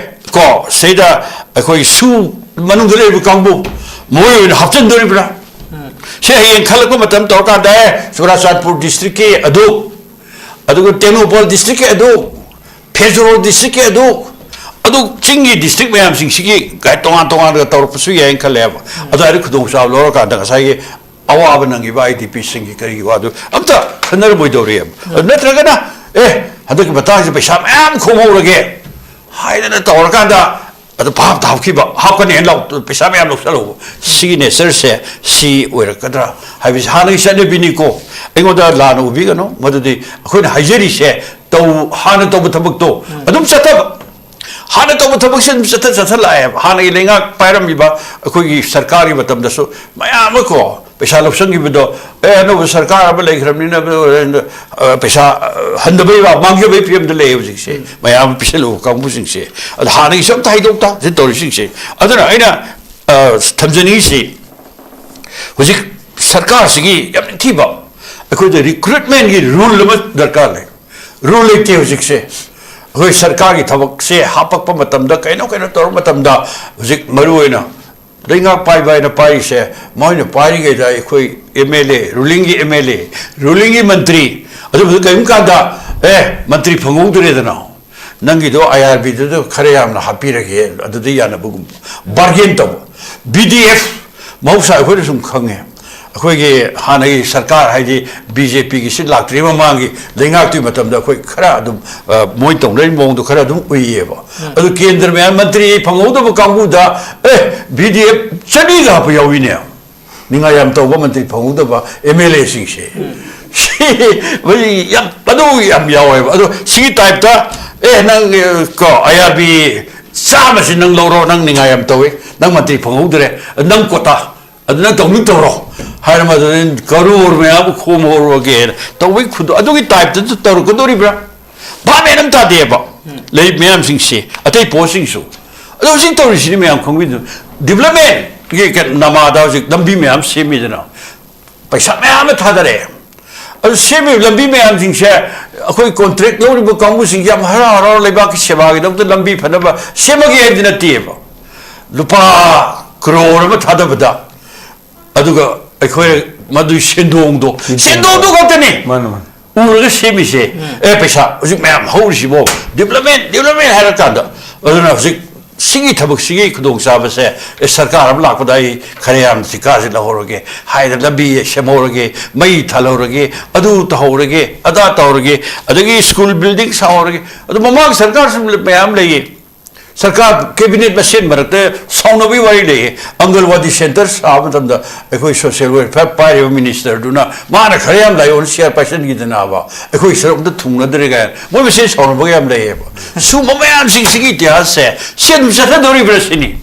ꯀꯣ, ꯁꯤꯗ ꯑꯩꯈꯣꯏ ꯁꯨ ꯃꯅꯨꯡꯗ ꯂꯩꯔꯤꯕ ꯀꯥꯡꯕꯨ, ꯃꯣꯏ ꯑꯣꯏꯅ ꯍꯥꯞꯆꯤꯟꯗꯣꯔꯤꯕ꯭ꯔꯥ? ꯁꯦ ꯍꯌꯦꯡ ꯈꯜꯂꯛꯄ ꯃꯇꯝ ꯇꯧꯔꯀꯥꯟꯗ, ꯑꯦ, ꯆꯨꯔꯥꯆꯥꯟꯄꯨꯔ ꯗꯤꯁꯇ꯭ꯔꯤꯛꯀꯤ ꯑꯗꯨ, ꯑꯗꯨꯒ ꯇꯦꯡꯅꯧꯄꯜ ꯗꯤꯁꯇ꯭ꯔꯤꯛꯀꯤ ꯑꯗꯨ, ꯐꯦꯖꯣꯔ ꯗꯤꯁꯇ꯭ꯔꯤꯛꯀꯤ ꯑꯗꯨ, ꯑꯗꯨ ꯆꯤꯡꯒꯤ ꯗꯤꯁꯇ꯭ꯔꯤꯛ ꯃꯌꯥꯝꯁꯤꯡꯁꯤꯒꯤ ꯒꯥꯏꯗ ꯇꯣꯉꯥꯟ ꯇꯣꯉꯥꯟꯅ ꯇꯧꯔꯛꯄꯁꯨ ꯌꯥꯏꯅ ꯈꯜꯂꯦꯕ꯫ ꯑꯗꯨ ꯍꯥꯏꯗꯤ ꯈꯨꯗꯣꯡꯆꯥꯕ ꯂꯧꯔꯀꯥꯟꯗ ꯉꯁꯥꯏꯒꯤ ꯑꯋꯥꯕ ꯅꯪꯉꯤꯕ ꯑꯥꯏ ꯗꯤ ꯄꯤꯁꯤꯡꯒꯤ ꯀꯔꯤꯒꯤ ꯋꯥꯗꯨ ꯑꯝꯇ ꯈꯟꯅꯔꯝꯃꯣꯏꯗꯧꯔꯤꯑꯕ꯫ ꯑꯗꯨ ꯅꯠꯇ꯭ꯔꯒꯅ, "ꯑꯦ, ꯍꯟꯗꯛꯀꯤ ꯃꯇꯥꯡꯁꯤꯗ ꯄꯩꯁꯥ ꯃꯌꯥꯝ ꯈꯣꯝꯍꯧꯔꯒꯦ" ꯍꯥꯏꯗꯅ ꯇꯧꯔꯀꯥꯟꯗ, ꯑꯗꯨ ꯚꯥꯞꯇ ꯍꯥꯞꯈꯤꯕ, ꯍꯥꯞꯀꯅꯤ ꯍꯥꯏꯅ ꯂꯥꯎ-, ꯄꯩꯁꯥ ꯃꯌꯥꯝ ꯂꯧꯁꯜꯍꯧꯕ꯫ ꯁꯤꯒꯤ ꯅꯦꯆꯔꯁꯦ ꯁꯤ ꯑꯣꯏꯔꯛꯀꯗ꯭ꯔꯥ ꯍꯥꯏꯕꯁꯤ ꯍꯥꯟꯅꯒꯤ ꯆꯠꯅꯕꯤꯅꯤꯀꯣ꯫ ꯑꯩꯉꯣꯟꯗ ꯂꯥꯟꯅ ꯎꯕꯤꯒꯅꯨ, ꯃꯗꯨꯗꯤ ꯑꯩꯈꯣꯏꯅ ꯍꯥꯏꯖꯔꯤꯁꯦ ꯇꯧ-, ꯍꯥꯟꯅ ꯇꯧꯕ ꯊꯕꯛꯇꯣ ꯑꯗꯨꯝ ꯆꯠꯊꯕ꯫ ꯍꯥꯟꯅ ꯇꯧꯕ ꯊꯕꯛꯁꯦ ꯑꯗꯨꯝ ꯆꯠꯊ-, ꯆꯠꯊ ꯂꯥꯛꯑꯦꯕ꯫ ꯍꯥꯟꯅꯒꯤ ꯂꯩꯉꯥꯛ ꯄꯥꯏꯔꯝꯃꯤꯕ ꯑꯩꯈꯣꯏꯒꯤ ꯁꯔꯀꯥꯔꯒꯤ ꯃꯇꯝꯗꯁꯨ ꯃꯌꯥꯝ ꯑꯃ ꯀꯣ, ꯄꯩꯁꯥ ꯂꯧꯁꯟꯈꯤꯕꯗꯣ, "ꯑꯦ, ꯑꯅꯧꯕ ꯁꯔꯀꯥꯔ ꯑꯃ ꯂꯩꯈ꯭ꯔꯕꯅꯤꯅ, ꯑ, ꯄꯩꯁꯥ, ꯑ, ꯍꯟꯗꯕꯩ ꯋꯥ, ꯃꯥꯡꯖꯕꯩ ꯐꯤꯕꯝꯗ ꯂꯩꯌꯦ ꯍꯧꯖꯤꯛꯁꯦ꯫ ꯃꯌꯥꯝ ꯑꯃ ꯄꯤꯁꯜꯂꯨꯕ ꯀꯥꯡꯕꯨꯁꯤꯡꯁꯦ꯫ ꯑꯗꯣ ꯍꯥꯟꯅꯒꯤꯁꯨ ꯑꯝꯇ ꯍꯥꯏꯗꯣꯛꯇ ꯁꯤ ꯇꯧꯔꯤꯁꯤꯡꯁꯦ"꯫ ꯑꯗꯨꯅ ꯑꯩꯅ, ꯑ, ꯊꯝꯖꯅꯤꯡꯉꯤꯁꯤ, ꯍꯧꯖꯤꯛ ꯁꯔꯀꯥꯔꯁꯤꯒꯤ ꯌꯥꯝ ꯅꯤꯡꯊꯤꯕ ꯑꯩꯈꯣꯏꯗ ꯔꯤꯀ꯭ꯔꯨꯠꯃꯦꯟꯒꯤ ꯔꯨꯜ ꯑꯃ ꯗꯔꯀꯥꯔ ꯂꯩ꯫ ꯔꯨꯜ ꯂꯩꯇꯦ ꯍꯧꯖꯤꯛꯁꯦ꯫ ꯑꯩꯈꯣꯏ ꯁꯔꯀꯥꯔꯒꯤ ꯊꯕꯛꯁꯦ ꯍꯥꯞꯄꯛꯄ ꯃꯇꯝꯗ, ꯀꯩꯅꯣ ꯀꯩꯅꯣ ꯇꯧꯔꯛꯄ ꯃꯇꯝꯗ, ꯍꯧꯖꯤꯛ ꯃꯔꯨ ꯑꯣꯏꯅ ꯂꯩꯉꯥꯛ ꯄꯥꯏꯕ ꯍꯥꯏꯅ ꯄꯥꯏꯔꯤꯁꯦ, ꯃꯣꯏꯅ ꯄꯥꯏꯔꯤꯉꯩꯗ ꯑꯩꯈꯣꯏ ꯑꯦꯝ ꯑꯦꯜ ꯑꯦ, ꯔꯨꯂꯤꯡꯒꯤ ꯑꯦꯝ ꯑꯦꯜ ꯑꯦ, ꯔꯨꯂꯤꯡꯒꯤ ꯃꯟꯇ꯭ꯔꯤ, ꯑꯗꯨꯝꯕꯗ ꯀꯔꯤꯒꯨꯝꯕ ꯀꯥꯟꯗ, "ꯑꯦ, ꯃꯟꯇ꯭ꯔꯤ ꯐꯪꯍꯧꯗ꯭ꯔꯦꯗꯅ, ꯅꯪꯒꯤꯗꯣ ꯑꯥꯏ ꯑꯥꯔ ꯕꯤꯗꯨꯗ ꯈꯔ ꯌꯥꯝꯅ ꯍꯥꯞꯄꯤꯔꯒꯦ", ꯑꯗꯨꯗ ꯌꯥꯅꯕꯒꯨꯝꯕ, ꯕꯥꯔꯒꯦꯟ ꯇꯧꯕ꯫ ꯕꯤ ꯗꯤ ꯑꯦꯐ, ꯃꯍꯧꯁꯥ ꯑꯩꯈꯣꯏꯅ ꯁꯨꯝ ꯈꯪꯉꯦ, ꯑꯩꯈꯣꯏꯒꯤ ꯍꯥꯟꯅꯒꯤ ꯁꯔꯀꯥꯔ, ꯍꯥꯏꯗꯤ ꯕꯤ ꯖꯦ ꯄꯤꯒꯤ ꯁꯤꯠ ꯂꯥꯛꯇ꯭ꯔꯤꯉꯩ ꯃꯃꯥꯡꯒꯤ ꯂꯩꯉꯥꯛꯇꯨꯒꯤ ꯃꯇꯝꯗ ꯑꯩꯈꯣꯏ ꯈꯔ ꯑꯗꯨꯝ, ꯑ, ꯃꯣꯏ ꯇꯧꯅꯔꯤꯕ ꯃꯑꯣꯡꯗꯣ ꯈꯔ ꯑꯗꯨꯝ ꯎꯏꯌꯦꯕ꯫ ꯑꯗꯨ ꯀꯦꯟꯗ꯭ꯔ ꯃꯌꯥꯝ ꯃꯟꯇ꯭ꯔꯤ ꯐꯪꯍꯧꯗꯕ ꯀꯥꯡꯕꯨꯗ, ꯑꯦ, ꯕꯤ ꯗꯤ ꯑꯦꯐ ꯆꯅꯤꯒ ꯍꯥꯞꯄ ꯌꯥꯎꯏꯅꯦ꯫ ꯅꯤꯡꯉꯥꯏ ꯌꯥꯝ ꯇꯧꯕ ꯃꯟꯇ꯭ꯔꯤ ꯐꯪꯍꯧꯗꯕ ꯑꯦꯝ ꯑꯦꯜ ꯑꯦꯁꯤꯡꯁꯦ꯫ ꯁꯤ ꯃꯣꯏ ꯌꯥꯝ, ꯑꯗꯨ ꯌꯥꯝ ꯌꯥꯎꯋꯦꯕ꯫ ꯑꯗꯣ ꯁꯤꯒꯤ ꯇꯥꯏꯞꯇ, "ꯑꯦ, ꯅꯪ, ꯑꯦ, ꯀꯣ, ꯑꯥꯏ ꯑꯥꯔ ꯕꯤ ꯆꯥꯝꯃꯁꯤ ꯅꯪ ꯂꯧꯔꯣ, ꯅꯪ ꯅꯤꯡꯉꯥꯏ ꯌꯥꯝ ꯇꯧꯋꯤ, ꯅꯪ ꯃꯟꯇ꯭ꯔꯤ ꯐꯪꯍꯧꯗ꯭ꯔꯦ, ꯅꯪ ꯀꯣꯇꯥ, ꯑꯗꯨ ꯅꯪ ꯇꯧꯅꯤꯡ ꯇꯧꯔꯣ" ꯍꯥꯏꯔ ꯃꯗꯨꯗ ꯀꯔꯣꯔ ꯃꯌꯥꯝ ꯈꯣꯝꯍꯧꯔꯒꯦꯅ ꯇꯧꯕꯒꯤ ꯈꯨꯗꯣ-, ꯑꯗꯨꯒꯤ ꯇꯥꯏꯞꯇꯁꯨ ꯇꯧꯔꯛꯀꯗꯣꯔꯤꯕ꯭ꯔꯥ? ꯚꯥꯞ ꯃꯦꯟ ꯑꯃ ꯇꯥꯗꯦꯕ꯫ ꯂꯩ ꯃꯌꯥꯝꯁꯤꯡꯁꯤ, ꯑꯇꯩ ꯄꯣꯁꯁꯤꯡꯁꯨ꯫ ꯑꯗꯣ ꯍꯧꯖꯤꯛ ꯇꯧꯔꯤꯁꯤꯗꯤ ꯃꯌꯥꯝ ꯈꯪꯕꯤꯗꯨ, ꯗꯤꯕ꯭ꯂꯞꯃꯦꯟꯒꯤ ꯀꯩꯅꯣ ꯅꯃꯥꯗ ꯍꯧꯖꯤꯛ ꯂꯝꯕꯤ ꯃꯌꯥꯝ ꯁꯦꯝꯃꯤꯗꯅ, ꯄꯩꯁꯥ ꯃꯌꯥꯝ ꯑꯃ ꯊꯥꯗꯔꯛꯑꯦ꯫ ꯑꯗꯨ ꯁꯦꯝꯃꯤꯕ ꯂꯝꯕꯤ ꯃꯌꯥꯝꯁꯤꯡꯁꯦ ꯑꯩꯈꯣꯏ ꯀꯣꯟꯇ꯭ꯔꯦꯛ ꯂꯧꯔꯤꯕ ꯀꯥꯡꯕꯨꯁꯤꯡꯁꯦ ꯌꯥꯝ ꯍꯔꯥꯎ ꯍꯔꯥꯎ ꯂꯩꯕꯥꯛꯀꯤ ꯁꯦꯕꯥꯒꯤꯗꯃꯛꯇ ꯂꯝꯕꯤ ꯐꯅꯕ ꯁꯦꯝꯃꯒꯦ ꯍꯥꯏꯕꯗꯤ ꯅꯠꯇꯦꯕ꯫ ꯂꯨꯄꯥ ꯀ꯭ꯔꯣꯔ ꯑꯃ ꯊꯥꯗꯕꯗ, ꯑꯗꯨꯒ ꯑꯩꯈꯣꯏ ꯃꯗꯨꯒꯤ ꯁꯦꯟꯗꯣꯡꯗꯣ, ꯁꯦꯟꯗꯣꯡꯗꯣ ꯈꯛꯇꯅꯤ꯫ ꯃꯥꯅꯦ, ꯃꯥꯅꯦ꯫ ꯎꯔꯒ ꯁꯦꯝꯃꯤꯁꯦ꯫ ꯑꯦ, ꯄꯩꯁꯥ ꯍꯧꯖꯤꯛ ꯃꯌꯥꯝ ꯍꯧꯔꯤꯁꯤꯕꯣ, ꯗꯤꯕ꯭ꯂꯞꯃꯦꯟ, ꯗꯤꯕ꯭ꯂꯞꯃꯦꯟ ꯍꯥꯏꯔꯀꯥꯟꯗ꯫ ꯑꯗꯨꯅ ꯍꯧꯖꯤꯛ ꯁꯤꯒꯤ ꯊꯕꯛꯁꯤꯒꯤ ꯈꯨꯗꯣꯡꯆꯥꯕꯁꯦ, ꯑꯦ, ꯁꯔꯀꯥꯔ ꯑꯃ ꯂꯥꯛꯄꯗ ꯑꯩ ꯈꯔ ꯌꯥꯝ ꯁꯤꯀꯥꯁꯦ ꯂꯧꯍꯧꯔꯒꯦ ꯍꯥꯏꯅ ꯂꯝꯕꯤ ꯁꯦꯝꯍꯧꯔꯒꯦ, ꯃꯩ ꯊꯥꯜꯍꯧꯔꯒꯦ, ꯑꯗꯨ ꯇꯧꯍꯧꯔꯒꯦ, ꯑꯗꯥ ꯇꯧꯍꯧꯔꯒꯦ, ꯑꯗꯒꯤ ꯁ꯭ꯀꯨꯜ ꯕꯤꯜꯗꯤꯡ ꯁꯥꯍꯧꯔꯒꯦ꯫ ꯑꯗꯨ ꯃꯃꯥꯡ ꯁꯔꯀꯥꯔꯁꯨ ꯃꯌꯥꯝ ꯂꯩꯌꯦ꯫ ꯁꯔꯀꯥꯔ ꯀꯦꯕꯤꯅꯦꯠ ꯃꯁꯦꯟ ꯃꯔꯛꯇ ꯁꯥꯎꯅꯕꯒꯤ ꯋꯥꯔꯤ ꯂꯩꯌꯦ꯫ ꯑꯪꯒꯜꯋꯥꯗꯤ ꯁꯦꯟꯇꯔ ꯁꯥꯕ ꯃꯇꯝꯗ ꯑꯩꯈꯣꯏ ꯁꯣꯁꯤꯌꯦꯜ ꯋꯦꯜꯐꯤꯌꯔ ꯄꯥꯏꯔꯤꯕ ꯃꯤꯅꯤꯁꯇꯔꯗꯨꯅ ꯃꯥꯅ ꯈꯔ ꯌꯥꯝ ꯂꯥꯛꯑꯣꯅ ꯁꯤꯌꯥꯔ ꯄꯥꯏꯁꯟꯈꯤꯗꯅꯕ, ꯑꯩꯈꯣꯏ ꯁꯔꯨꯛ ꯑꯝꯇ ꯊꯨꯡꯅꯗ꯭ꯔꯦ ꯀꯥꯏꯅ ꯃꯣꯏ ꯃꯁꯦꯟ ꯁꯥꯎꯅꯕꯒ ꯌꯥꯝ ꯂꯩꯌꯦꯕ꯫ ꯁꯨꯝꯕ ꯃꯌꯥꯝꯁꯤꯡꯁꯤꯒꯤ ꯏꯇꯤꯍꯥꯁꯁꯦ ꯁꯤ ꯑꯗꯨꯝ ꯆꯠꯊꯗꯧꯔꯤꯕ꯭ꯔꯥ ꯁꯤꯅꯤ꯫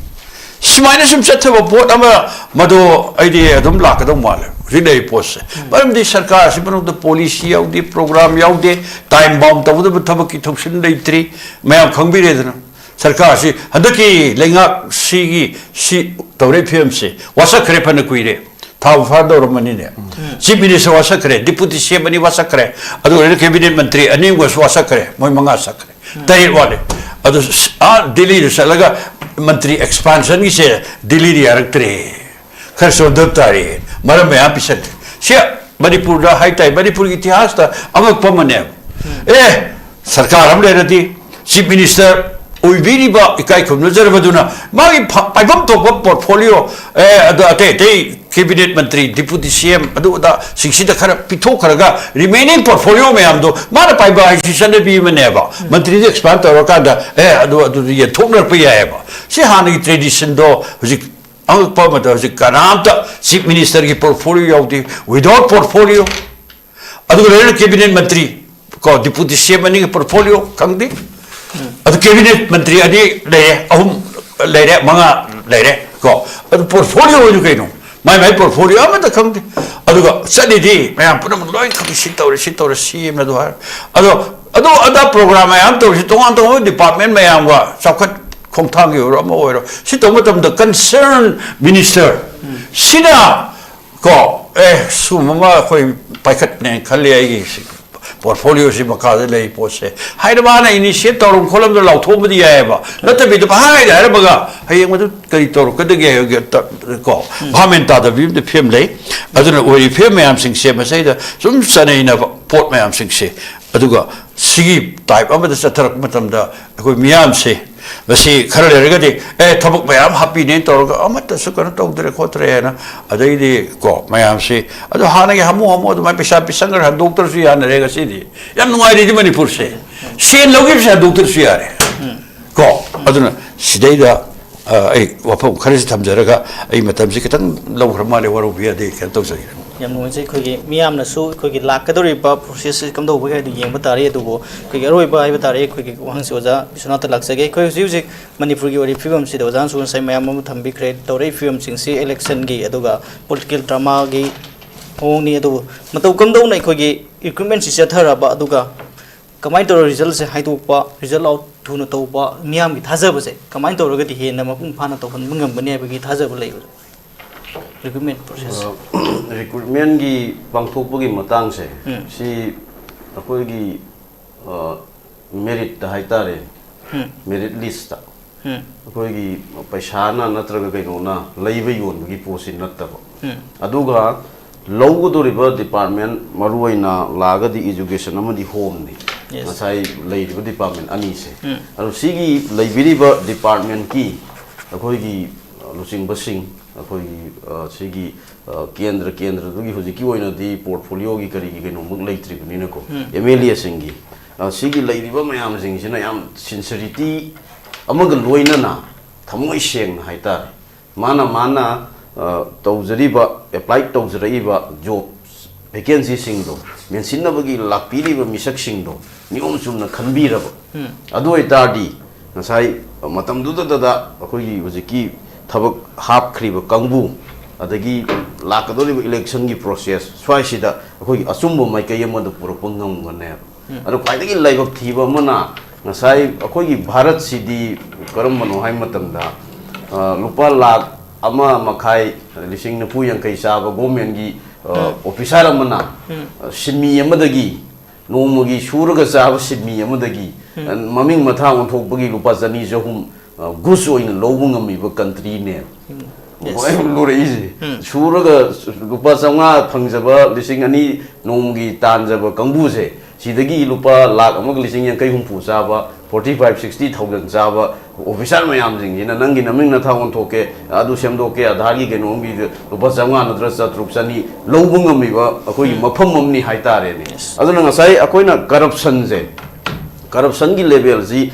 ꯁꯨꯃꯥꯏꯅ ꯁꯨꯝ ꯆꯠꯊꯕ ꯄꯣꯠ ꯑꯃ ꯃꯗꯣ ꯑꯩꯗꯤ ꯑꯗꯨꯝ ꯂꯥꯛꯀꯗꯧ ꯃꯥꯜꯂꯦ ꯍꯧꯖꯤꯛ ꯂꯩꯔꯤꯕ ꯄꯣꯠꯁꯦ꯫ ꯃꯔꯝꯗꯤ ꯁꯔꯀꯥꯔ ꯑꯁꯤ ꯃꯅꯨꯡꯗ ꯄꯣꯂꯤꯁꯤ ꯌꯥꯎꯗꯦ, ꯄ꯭ꯔꯣꯒ꯭ꯔꯥꯝ ꯌꯥꯎꯗꯦ, ꯇꯥꯏꯝ ꯕꯥꯎꯟ ꯇꯧꯒꯗꯕ ꯊꯕꯛꯀꯤ ꯊꯧꯁꯤꯜ ꯂꯩꯇ꯭ꯔꯤ, ꯃꯌꯥꯝ ꯈꯪꯕꯤꯔꯦꯗꯅ꯫ ꯁꯔꯀꯥꯔꯁꯤ ꯍꯟꯗꯛꯀꯤ ꯂꯩꯉꯥꯛꯁꯤꯒꯤ ꯁꯤ ꯇꯧꯔꯛꯏ ꯐꯤꯕꯝꯁꯤ ꯋꯥꯁꯛꯈ꯭ꯔꯦ, ꯐꯅ ꯀꯨꯏꯔꯦ, ꯊꯥꯕꯨ ꯐꯥꯗꯧꯔꯝꯃꯅꯤꯅꯦ꯫ ꯆꯤꯐ ꯃꯤꯅꯤꯁꯇꯔ ꯋꯥꯁꯛꯈ꯭ꯔꯦ, ꯗꯤꯄꯨꯇꯤ ꯁꯤ ꯑꯦꯝ ꯑꯅꯤ ꯋꯥꯁꯛꯈ꯭ꯔꯦ, ꯑꯗꯨ ꯑꯣꯏꯔꯒ ꯀꯦꯕꯤꯅꯦꯠ ꯃꯟꯇ꯭ꯔꯤ ꯑꯅꯤ ꯑꯃꯒꯁꯨ ꯋꯥꯁꯛꯈ꯭ꯔꯦ, ꯃꯣꯏ ꯃꯉꯥ ꯁꯛꯈ꯭ꯔꯦ, ꯇꯔꯦꯠ ꯋꯥꯠꯂꯤ꯫ ꯑꯗꯨ ꯁ-, ꯑꯥ ꯗꯤꯜꯂꯤꯗ ꯆꯠꯂꯒ ꯃꯟꯇ꯭ꯔꯤ ꯑꯦꯛꯁꯄꯥꯟꯁꯟꯒꯤꯁꯦ ꯗꯤꯜꯂꯤꯗ ꯌꯥꯔꯛꯇ꯭ꯔꯦ, ꯈꯔ ꯆꯣꯟꯊꯕ ꯇꯥꯔꯦ, ꯃꯔꯝ ꯃꯌꯥꯝ ꯄꯤꯁꯟꯈ꯭ꯔꯦ꯫ ꯁꯤ ꯃꯅꯤꯄꯨꯔꯗ ꯍꯥꯏꯇꯥꯔꯦ, ꯃꯅꯤꯄꯨꯔꯒꯤ ꯏꯇꯤꯍꯥꯁꯇ ꯑꯉꯛꯄ ꯑꯃꯅꯦꯕ꯫ ꯑꯦ, ꯁꯔꯀꯥꯔ ꯑꯃ ꯂꯩꯔꯗꯤ ꯆꯤꯐ ꯃꯤꯅꯤꯁꯇꯔ ꯑꯣꯏꯕꯤꯔꯤꯕ ꯏꯀꯥꯏ ꯈꯨꯝꯅꯖꯔꯕꯗꯨꯅ ꯃꯥꯒꯤ ꯐ-, ꯄꯥꯏꯐꯝ ꯊꯣꯛꯄ ꯄꯣꯔꯠꯐꯣꯂꯤꯑꯣ, ꯑꯦ, ꯑꯗꯣ ꯑꯇꯩ ꯑꯇꯩ ꯀꯦꯕꯤꯅꯦꯠ ꯃꯟꯇ꯭ꯔꯤ, ꯗꯤꯄꯨꯇꯤ ꯁꯤ ꯑꯦꯝ, ꯑꯗꯨ ꯑꯗꯥꯁꯤꯡꯁꯤꯗ ꯈꯔ ꯄꯤꯊꯣꯛꯈ꯭ꯔꯒ ꯔꯤꯃꯦꯅꯤꯡ ꯄꯣꯔꯠꯐꯣꯂꯤꯑꯣ ꯃꯌꯥꯝꯗꯣ ꯃꯥꯅ ꯄꯥꯏꯕ ꯍꯥꯏꯁꯤ ꯆꯠꯅꯕꯤ ꯑꯃꯅꯦꯕ꯫ ꯃꯟꯇ꯭ꯔꯤꯗ ꯑꯦꯛꯁꯄꯥꯟ ꯇꯧꯔꯀꯥꯟꯗ, ꯑꯦ, ꯑꯗꯨ, ꯑꯗꯨꯗꯤ ꯌꯦꯟꯊꯣꯛꯅꯔꯛꯄ ꯌꯥꯏꯑꯕ꯫ ꯁꯤ ꯍꯥꯟꯅꯒꯤ ꯇ꯭ꯔꯦꯗꯤꯁꯟꯗꯣ ꯍꯧꯖꯤꯛ ꯑꯉꯛꯄ ꯑꯃꯗ ꯍꯧꯖꯤꯛ ꯀꯅꯥꯝꯇ ꯆꯤꯐ ꯃꯤꯅꯤꯁꯇꯔꯒꯤ ꯄꯣꯔꯠꯐꯣꯂꯤꯑꯣ ꯌꯥꯎꯗꯦ, ꯋꯤꯗꯥꯎꯠ ꯄꯣꯔꯠꯐꯣꯂꯤꯑꯣ꯫ ꯑꯗꯨꯒ ꯂꯣꯏꯅꯅ ꯀꯦꯕꯤꯅꯦꯠ ꯃꯟꯇ꯭ꯔꯤ, ꯀꯣ, ꯗꯤꯄꯨꯇꯤ ꯁꯤ ꯑꯦꯝ ꯑꯅꯤꯒꯤ ꯄꯣꯔꯠꯐꯣꯂꯤꯑꯣ ꯈꯪꯗꯦ꯫ ꯑꯗꯨ ꯀꯦꯕꯤꯅꯦꯠ ꯃꯟꯇ꯭ꯔꯤ ꯑꯅꯤ ꯂꯩꯔꯦ, ꯑꯍꯨꯝ ꯂꯩꯔꯦ, ꯃꯉꯥ ꯂꯩꯔꯦ, ꯀꯣ꯫ ꯑꯗꯨ ꯄꯣꯔꯠꯐꯣꯂꯤꯑꯣ ꯑꯣꯏꯅ ꯀꯩꯅꯣ? ꯃꯥꯏ ꯃꯥꯏ ꯄꯣꯔꯠꯐꯣꯂꯤꯑꯣ ꯑꯃꯠꯇ ꯈꯪꯗꯦ꯫ ꯑꯗꯨꯒ ꯆꯠꯂꯤꯗꯤ ꯃꯌꯥꯝ ꯄꯨꯝꯅꯃꯛ ꯂꯣꯏ ꯈꯪꯉꯤ, ꯁꯤ ꯇꯧꯔꯦ, ꯁꯤ ꯇꯧꯔꯦ, ꯁꯤ ꯑꯃꯅ ꯑꯗꯨ ꯍꯥꯏꯔꯦ꯫ ꯑꯗꯣ ꯑꯗꯨ ꯑꯗꯥ ꯄ꯭ꯔꯣꯒ꯭ꯔꯥꯝ ꯃꯌꯥꯝ ꯇꯧꯔꯤꯁꯤ ꯇꯣꯉꯥꯟ ꯇꯣꯉꯥꯟꯕ ꯗꯤꯄꯥꯔꯠꯃꯦꯟ ꯃꯌꯥꯝꯒ, ꯆꯥꯎꯈꯠ ꯈꯣꯡꯊꯥꯡꯒꯤ ꯑꯣꯏꯔꯣ ꯑꯃ ꯑꯣꯏꯔꯣ, ꯁꯤ ꯇꯧꯕ ꯃꯇꯝꯗ ꯀꯟꯁꯔꯟ ꯃꯤꯅꯤꯁꯇꯔ ꯁꯤꯅ ꯀꯣ, ꯑꯦ, ꯁꯤꯒꯨꯝꯕ ꯑꯃ ꯑꯩꯈꯣꯏ ꯄꯥꯏꯈꯠꯅꯦꯅ ꯈꯜꯂꯤ, ꯑꯩꯒꯤ ꯄꯣꯔꯠꯐꯣꯂꯤꯑꯣꯁꯤ ꯃꯈꯥꯗ ꯂꯩ ꯄꯣꯠꯁꯦ ꯍꯥꯏꯅ ꯃꯥꯅ ꯏꯅꯤꯁꯤꯌꯦꯠ ꯇꯧꯔꯝ ꯈꯣꯠꯂꯝꯗ ꯂꯥꯎꯊꯣꯛꯑꯝꯕꯗꯤ ꯌꯥꯏꯑꯕ꯫ ꯅꯠꯇꯕꯤꯗ ꯄꯪꯍꯥꯏꯗ ꯍꯥꯏꯔꯝꯃꯒ ꯍꯌꯦꯡ ꯃꯗꯨ ꯀꯔꯤ ꯇꯧꯔꯛꯀꯗꯒꯦ ꯍꯥꯏꯕꯒꯤ ꯀꯣ, ꯚꯥꯞ ꯃꯦꯟ ꯇꯥꯗꯕꯤ ꯑꯃꯗꯤ ꯐꯤꯕꯝ ꯂꯩ꯫ ꯑꯗꯨꯅ ꯑꯣꯏꯔꯤꯕ ꯐꯤꯕꯝ ꯃꯌꯥꯝꯁꯤꯡꯁꯦ ꯃꯁꯤꯗ ꯁꯨꯝ ꯆꯅꯩꯅꯕ ꯄꯣꯠ ꯃꯌꯥꯝꯁꯤꯡꯁꯦ, ꯑꯗꯨꯒ ꯁꯤꯒꯤ ꯇꯥꯏꯞ ꯑꯃꯗ ꯆꯠꯊꯔꯛꯄ ꯃꯇꯝꯗ ꯑꯩꯈꯣꯏ ꯃꯤꯌꯥꯝꯁꯦ ꯃꯁꯤ ꯈꯔ ꯂꯩꯔꯒꯗꯤ, "ꯑꯦ, ꯊꯕꯛ ꯃꯌꯥꯝ ꯍꯥꯞꯄꯤꯅꯦꯅ ꯇꯧꯔꯒ ꯑꯃꯠꯇꯁꯨ ꯀꯩꯅꯣ ꯇꯧꯗ꯭ꯔꯦ ꯈꯣꯠꯇ꯭ꯔꯦ" ꯍꯥꯏꯅ, ꯑꯗꯩꯗꯤ ꯀꯣ ꯃꯌꯥꯝꯁꯤ, ꯑꯗꯣ ꯍꯥꯟꯅꯒꯤ ꯍꯥꯃꯨ ꯍꯥꯃꯨ ꯑꯗꯨꯃꯥꯏꯅ ꯄꯩꯁꯥ ꯄꯤꯁꯪꯈ꯭ꯔ ꯍꯟꯗꯣꯛꯇ꯭ꯔꯁꯨ ꯌꯥꯅꯔꯦ ꯉꯁꯤꯗꯤ꯫ ꯌꯥꯝ ꯅꯨꯡꯉꯥꯏꯔꯦꯗꯤ ꯃꯅꯤꯄꯨꯔꯁꯦ꯫ ꯁꯦꯟ ꯂꯧꯈꯤꯕꯁꯦ ꯍꯟꯗꯣꯛꯇ꯭ꯔꯁꯨ ꯌꯥꯔꯦ꯫ ꯀꯣ ꯑꯗꯨꯅ ꯁꯤꯗꯩꯗ ꯑ, ꯑꯩ ꯋꯥꯐꯝ ꯈꯔꯁꯤ ꯊꯝꯖꯔꯒ, ꯑꯩ ꯃꯇꯝꯁꯤ ꯈꯤꯇꯪ ꯂꯧꯈ꯭ꯔ ꯃꯥꯜꯂꯦ, ꯋꯥꯔꯧꯕ ꯌꯥꯗꯦ, ꯀꯩꯅꯣ ꯇꯧꯖꯒꯦ꯫ ꯌꯥꯝ ꯅꯨꯡꯉꯥꯏꯖꯩ꯫ ꯑꯩꯈꯣꯏꯒꯤ ꯃꯤꯌꯥꯝꯅꯁꯨ ꯑꯩꯈꯣꯏꯒꯤ ꯂꯥꯛꯀꯗꯧꯔꯤꯕ ꯄ꯭ꯔꯣꯁꯦꯁꯁꯤ ꯀꯝꯗꯧꯕꯒꯦ ꯍꯥꯏꯗꯨ ꯌꯦꯡꯕ ꯇꯥꯔꯦ꯫ ꯑꯗꯨꯕꯨ ꯑꯩꯈꯣꯏꯒꯤ ꯑꯔꯣꯏꯕ ꯍꯥꯏꯕ ꯇꯥꯔꯦ, ꯑꯩꯈꯣꯏꯒꯤ ꯋꯥꯍꯪꯁꯤ ꯑꯣꯖꯥ ꯕꯤꯁ꯭ꯋꯥꯅꯥꯊꯇ ꯂꯥꯛꯆꯒꯦ꯫ ꯑꯩꯈꯣꯏ ꯍꯧꯖꯤꯛ ꯍꯧꯖꯤꯛ ꯃꯅꯤꯄꯨꯔꯒꯤ ꯑꯣꯏꯔꯤꯕ ꯐꯤꯕꯝꯁꯤꯗ ꯑꯣꯖꯥꯅꯁꯨ ꯉꯁꯥꯏ ꯃꯌꯥꯝ ꯑꯃ ꯊꯝꯕꯤꯈ꯭ꯔꯦ꯫ ꯇꯧꯔꯛꯏꯕ ꯐꯤꯕꯝꯁꯤꯡꯁꯤ ꯏꯂꯦꯛꯁꯟꯒꯤ ꯑꯗꯨꯒ ꯄꯣꯂꯤꯇꯤꯀꯦꯜ ꯗ꯭ꯔꯃꯥꯒꯤ ꯃꯑꯣꯡꯅꯤ꯫ ꯑꯗꯨꯕꯨ ꯃꯇꯧ ꯀꯝꯗꯧꯅ ꯑꯩꯈꯣꯏꯒꯤ ꯔꯤꯀ꯭ꯔꯨꯠꯃꯦꯟꯁꯤ ꯆꯠꯊꯔꯕ, ꯑꯗꯨꯒ ꯀꯃꯥꯏꯅ ꯇꯧꯔꯒ ꯔꯤꯖꯜꯁꯦ ꯍꯥꯏꯗꯣꯛꯄ, ꯔꯤꯖꯜ ꯑꯥꯎꯠ ꯊꯨꯅ ꯇꯧꯕ, ꯃꯤꯌꯥꯝꯒꯤ ꯊꯥꯖꯕꯁꯦ ꯀꯃꯥꯏꯅ ꯇꯧꯔꯒꯗꯤ ꯍꯦꯟꯅ ꯃꯄꯨꯡ ꯐꯥꯅ ꯇꯧꯍꯟꯕ ꯉꯝꯒꯅꯤ ꯍꯥꯏꯕꯒꯤ ꯊꯥꯖꯕ ꯂꯩꯕꯗꯣ? Recruitment process. ꯔꯤꯀ꯭ꯔꯨꯠꯃꯦꯟꯒꯤ ꯄꯥꯡꯊꯣꯛꯄꯒꯤ ꯃꯇꯥꯡꯁꯦ, ꯎꯝ꯫ ꯁꯤ ꯑꯩꯈꯣꯏꯒꯤ ꯃꯦꯔꯤꯠꯇ ꯍꯥꯏꯇꯥꯔꯦ, ꯎꯝ꯫ ꯃꯦꯔꯤꯠ ꯂꯤꯁꯇ ꯎꯝ꯫ ꯑꯩꯈꯣꯏꯒꯤ ꯄꯩꯁꯥꯅ ꯅꯠꯇ꯭ꯔꯒ ꯀꯩꯅꯣꯅ ꯂꯩꯕ ꯌꯣꯟꯕꯒꯤ ꯄꯣꯠꯁꯤ ꯅꯠꯇꯕ, ꯎꯝ꯫ ꯑꯗꯨꯒ ꯂꯧꯒꯗꯧꯔꯤꯕ ꯗꯤꯄꯥꯔꯠꯃꯦꯟ, ꯃꯔꯨꯑꯣꯏꯅ ꯂꯥꯛꯑꯒꯗꯤ ꯏꯖꯨꯀꯦꯁꯟ ꯑꯃꯗꯤ ꯍꯣꯝꯅꯤ꯫ Yes. ꯉꯁꯥꯏ ꯂꯩꯔꯤꯕ ꯗꯤꯄꯥꯔꯠꯃꯦꯟ ꯑꯅꯤꯁꯦ, ꯎꯝ꯫ ꯑꯗꯣ ꯁꯤꯒꯤ ꯂꯩꯕꯤꯔꯤꯕ ꯗꯤꯄꯥꯔꯠꯃꯦꯟꯀꯤ ꯑꯩꯈꯣꯏꯒꯤ ꯂꯨꯆꯤꯡꯕꯁꯤꯡ, ꯑꯩꯈꯣꯏꯒꯤ ꯑ, ꯁꯤꯒꯤ ꯑ, ꯀꯦꯟꯗ꯭ꯔ ꯀꯦꯟꯗ꯭ꯔꯗꯨꯒꯤ ꯍꯧꯖꯤꯛꯀꯤ ꯑꯣꯏꯅꯗꯤ ꯄꯣꯔꯠꯐꯣꯂꯤꯑꯣꯒꯤ ꯀꯔꯤꯒꯤ ꯀꯩꯅꯣꯃꯨꯛ ꯂꯩꯇ꯭ꯔꯤꯕꯅꯤꯅꯀꯣ, ꯎꯝ꯫ ꯑꯦꯝ ꯑꯦꯜ ꯑꯦꯁꯤꯡꯒꯤ ꯁꯤꯒꯤ ꯂꯩꯔꯤꯕ ꯃꯌꯥꯝꯁꯤꯡꯁꯤꯅ ꯌꯥꯝ ꯁꯤꯟꯁꯔꯤꯇꯤ ꯑꯃꯒ ꯂꯣꯏꯅꯅ ꯊꯃꯣꯏ ꯁꯦꯡꯅ ꯍꯥꯏꯇꯥꯔꯦ, ꯃꯥꯅ ꯃꯥꯅ ꯑ, ꯇꯧꯖꯔꯤꯕ, ꯑꯦꯄ꯭ꯂꯥꯏ ꯇꯧꯖꯔꯛꯏꯕ ꯖꯣꯕ ꯚꯦꯀꯦꯟꯁꯤꯁꯤꯡꯗꯣ ꯃꯦꯟꯁꯤꯟꯅꯕꯒꯤ ꯂꯥꯛꯄꯤꯔꯤꯕ ꯃꯤꯁꯛꯁꯤꯡꯗꯣ ꯅꯤꯌꯣꯝ ꯆꯨꯝꯅ ꯈꯟꯕꯤꯔꯕ, ꯎꯝ꯫ ꯑꯗꯨ ꯑꯣꯏꯇꯥꯔꯗꯤ ꯉꯁꯥꯏ ꯃꯇꯝꯗꯨꯗꯇꯗ ꯑꯩꯈꯣꯏꯒꯤ ꯍꯧꯖꯤꯛꯀꯤ ꯊꯕꯛ ꯍꯥꯞꯈ꯭ꯔꯤꯕ ꯀꯥꯡꯕꯨ, ꯑꯗꯒꯤ ꯂꯥꯛꯀꯗꯧꯔꯤꯕ ꯏꯂꯦꯛꯁꯟꯒꯤ ꯄ꯭ꯔꯣꯁꯦꯁ ꯁ꯭ꯋꯥꯏꯁꯤꯗ ꯑꯩꯈꯣꯏꯒꯤ ꯑꯆꯨꯝꯕ ꯃꯥꯏꯀꯩ ꯑꯃꯗ ꯄꯨꯔꯛꯄ ꯉꯝꯒꯅꯦꯕ꯫ ꯑꯗꯣ ꯈ꯭ꯋꯥꯏꯗꯒꯤ ꯂꯥꯏꯕꯛ ꯊꯤꯕ ꯑꯃꯅ, ꯉꯁꯥꯏ ꯑꯩꯈꯣꯏꯒꯤ ꯚꯥꯔꯠꯁꯤꯗꯤ ꯀꯔꯝꯕꯅꯣ ꯍꯥꯏꯕ ꯃꯇꯝꯗ, ꯑ, ꯂꯨꯄꯥ ꯂꯥꯈ ꯑꯃ ꯃꯈꯥꯏ, ꯂꯤꯁꯤꯡ ꯅꯤꯐꯨ ꯌꯥꯡꯈꯩ ꯆꯥꯕ ꯒꯣꯔꯃꯦꯟꯒꯤ, ꯑ, ꯑꯣꯐꯤꯁꯥꯔ ꯑꯃꯅ, ꯑ, ꯁꯤꯟꯃꯤ ꯑꯃꯗꯒꯤ, ꯅꯣꯡꯃꯒꯤ ꯁꯨꯔꯒ ꯆꯥꯕ ꯁꯤꯟꯃꯤ ꯑꯃꯗꯒꯤ, ꯑ, ꯃꯃꯤꯡ ꯃꯊꯥ ꯑꯣꯟꯊꯣꯛꯄꯒꯤ ꯂꯨꯄꯥ ꯆꯅꯤ ꯆꯍꯨꯝ, ꯑ, ꯒꯨꯁ ꯑꯣꯏꯅ ꯂꯧꯕ ꯉꯝꯃꯤꯕ ꯀꯟꯇ꯭ꯔꯤꯅꯦ꯫ ꯃꯣꯏ ꯂꯨꯔꯛꯏꯁꯦ꯫ ꯁꯨꯔꯒ ꯂꯨꯄꯥ ꯆꯥꯝꯃꯉꯥ ꯐꯪꯖꯕ, ꯂꯤꯁꯤꯡ ꯑꯅꯤ ꯅꯣꯡꯃꯒꯤ ꯇꯥꯟꯖꯕ ꯀꯥꯡꯕꯨꯁꯦ, ꯁꯤꯗꯒꯤ ꯂꯨꯄꯥ ꯂꯥꯈ ꯑꯃꯒ ꯂꯤꯁꯤꯡ ꯌꯥꯡꯈꯩ ꯍꯨꯝꯐꯨ ꯆꯥꯕ, forty five, sixty thousand ꯆꯥꯕ ꯑꯣꯐꯤꯁꯥꯔ ꯃꯌꯥꯝꯁꯤꯡꯁꯤꯅ ꯅꯪꯒꯤ ꯅꯃꯤꯡ ꯅꯊꯥ ꯑꯣꯟꯊꯣꯛꯀꯦ, ꯑꯗꯨ ꯁꯦꯝꯗꯣꯛꯀꯦ, ꯑꯙꯥꯔꯒꯤ ꯀꯩꯅꯣꯝꯒꯤ ꯂꯨꯄꯥ ꯆꯥꯝꯃꯉꯥ ꯅꯠꯇ꯭ꯔ ꯆꯥꯇ꯭ꯔꯨꯛ ꯆꯅꯤ ꯂꯧꯕ ꯉꯝꯃꯤꯕ ꯑꯩꯈꯣꯏꯒꯤ ꯃꯐꯝ ꯑꯃꯅꯤ ꯍꯥꯏꯇꯥꯔꯦꯅꯦ꯫ ꯑꯗꯨꯅ ꯉꯁꯥꯏ ꯑꯩꯈꯣꯏꯅ ꯀꯔꯞꯁꯟꯁꯦ, ꯀꯔꯞꯁꯟꯒꯤ ꯂꯦꯚꯦꯜꯁꯤ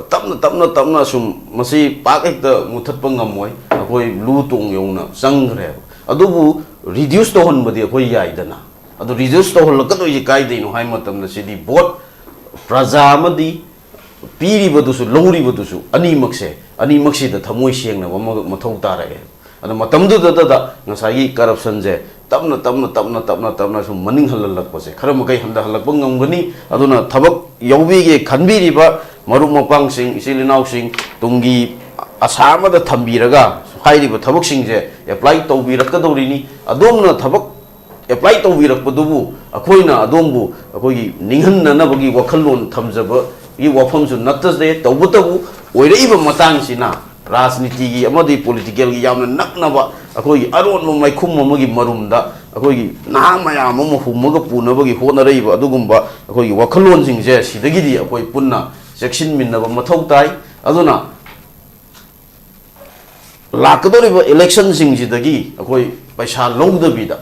ꯇꯞꯅ, ꯇꯞꯅ, ꯇꯞꯅ ꯁꯨꯝ ꯃꯁꯤ ꯄꯥꯛ ꯍꯦꯛꯇ ꯃꯨꯊꯠꯄ ꯉꯝꯃꯣꯏ꯫ ꯑꯩꯈꯣꯏ ꯂꯨ ꯇꯣꯡ ꯌꯧꯅ ꯆꯪꯈ꯭ꯔꯦꯕ꯫ ꯑꯗꯨꯕꯨ ꯔꯤꯗ꯭ꯌꯨꯁ ꯇꯧꯍꯟꯕꯗꯤ ꯑꯩꯈꯣꯏ ꯌꯥꯏꯗꯅ꯫ ꯑꯗꯨ ꯔꯤꯗ꯭ꯌꯨꯁ ꯇꯧꯍꯜꯂꯛꯀꯗꯣꯏꯁꯤ ꯀꯥꯏꯗꯩꯅꯣ ꯍꯥꯏꯕ ꯃꯇꯝꯗ, ꯁꯤꯗꯤ ꯚꯣꯠ ꯄ꯭ꯔꯖꯥ ꯑꯃꯗꯤ ꯄꯤꯔꯤꯕꯗꯨꯁꯨ, ꯂꯧꯔꯤꯕꯗꯨꯁꯨ, ꯑꯅꯤꯃꯛꯁꯦ, ꯑꯅꯤꯃꯛꯁꯤꯗ ꯊꯃꯣꯏ ꯁꯦꯡꯅꯕ ꯑꯃ ꯃꯊꯧ ꯇꯥꯔꯛꯑꯦ꯫ ꯑꯗꯣ ꯃꯇꯝꯗꯨꯗꯇꯗ ꯉꯁꯥꯏꯒꯤ ꯀꯔꯞꯁꯟꯁꯦ ꯇꯞꯅ, ꯇꯞꯅ, ꯇꯞꯅ, ꯇꯞꯅ, ꯇꯞꯅ ꯁꯨꯝ ꯃꯅꯤꯡ ꯍꯜꯍꯜꯂꯛꯄꯁꯦ ꯈꯔ ꯃꯈꯩ ꯍꯟꯊꯍꯜꯂꯛꯄ ꯉꯝꯒꯅꯤ꯫ ꯑꯗꯨꯅ ꯊꯕꯛ ꯌꯥꯎꯕꯤꯒꯦ ꯈꯟꯕꯤꯔꯤꯕ ꯃꯔꯨꯞ ꯃꯄꯥꯡꯁꯤꯡ, ꯏꯆꯤꯜ ꯏꯅꯥꯎꯁꯤꯡ, ꯇꯨꯡꯒꯤ ꯑꯁꯥ ꯑꯃꯗ ꯊꯝꯕꯤꯔꯒ ꯍꯥꯏꯔꯤꯕ ꯊꯕꯛꯁꯤꯡꯁꯦ ꯑꯦꯄ꯭ꯂꯥꯏ ꯇꯧꯕꯤꯔꯛꯀꯗꯧꯔꯤꯅꯤ꯫ ꯑꯗꯣꯝꯅ ꯊꯕꯛ ꯑꯦꯄ꯭ꯂꯥꯏ ꯇꯧꯕꯤꯔꯛꯄꯗꯨꯕꯨ ꯑꯩꯈꯣꯏꯅ ꯑꯗꯣꯝꯕꯨ ꯑꯩꯈꯣꯏꯒꯤ ꯅꯤꯡꯍꯟꯅꯅꯕꯒꯤ ꯋꯥꯈꯜꯂꯣꯟ ꯊꯝꯖꯕꯒꯤ ꯋꯥꯐꯝꯁꯨ ꯅꯠꯆꯗꯦ꯫ ꯇꯧꯕꯇꯕꯨ ꯑꯣꯏꯔꯛꯏꯕ ꯃꯇꯥꯡꯁꯤꯅ ꯔꯥꯖꯅꯤꯇꯤꯒꯤ ꯑꯃꯗꯤ ꯄꯣꯂꯤꯇꯤꯀꯦꯜꯒꯤ ꯌꯥꯝꯅ ꯅꯛꯅꯕ ꯑꯩꯈꯣꯏꯒꯤ ꯑꯔꯣꯟꯕ ꯃꯥꯏꯈꯨꯝ ꯑꯃꯒꯤ ꯃꯔꯨꯝꯗ ꯑꯩꯈꯣꯏꯒꯤ ꯅꯍꯥ ꯃꯌꯥꯝ ꯑꯃ ꯍꯨꯝꯃꯒ ꯄꯨꯅꯕꯒꯤ ꯍꯣꯠꯅꯔꯛꯏꯕ ꯑꯗꯨꯒꯨꯝꯕ ꯑꯩꯈꯣꯏꯒꯤ ꯋꯥꯈꯜꯂꯣꯟꯁꯤꯡꯁꯦ ꯁꯤꯗꯒꯤꯗꯤ ꯑꯩꯈꯣꯏ ꯄꯨꯟꯅ ꯆꯦꯛꯁꯤꯟꯃꯤꯟꯅꯕ ꯃꯊꯧ ꯇꯥꯏ꯫ ꯑꯗꯨꯅ ꯂꯥꯛꯀꯗꯧꯔꯤꯕ ꯏꯂꯦꯛꯁꯟꯁꯤꯡꯁꯤꯗꯒꯤ ꯑꯩꯈꯣꯏ ꯄꯩꯁꯥ ꯂꯧꯗꯕꯤꯗ,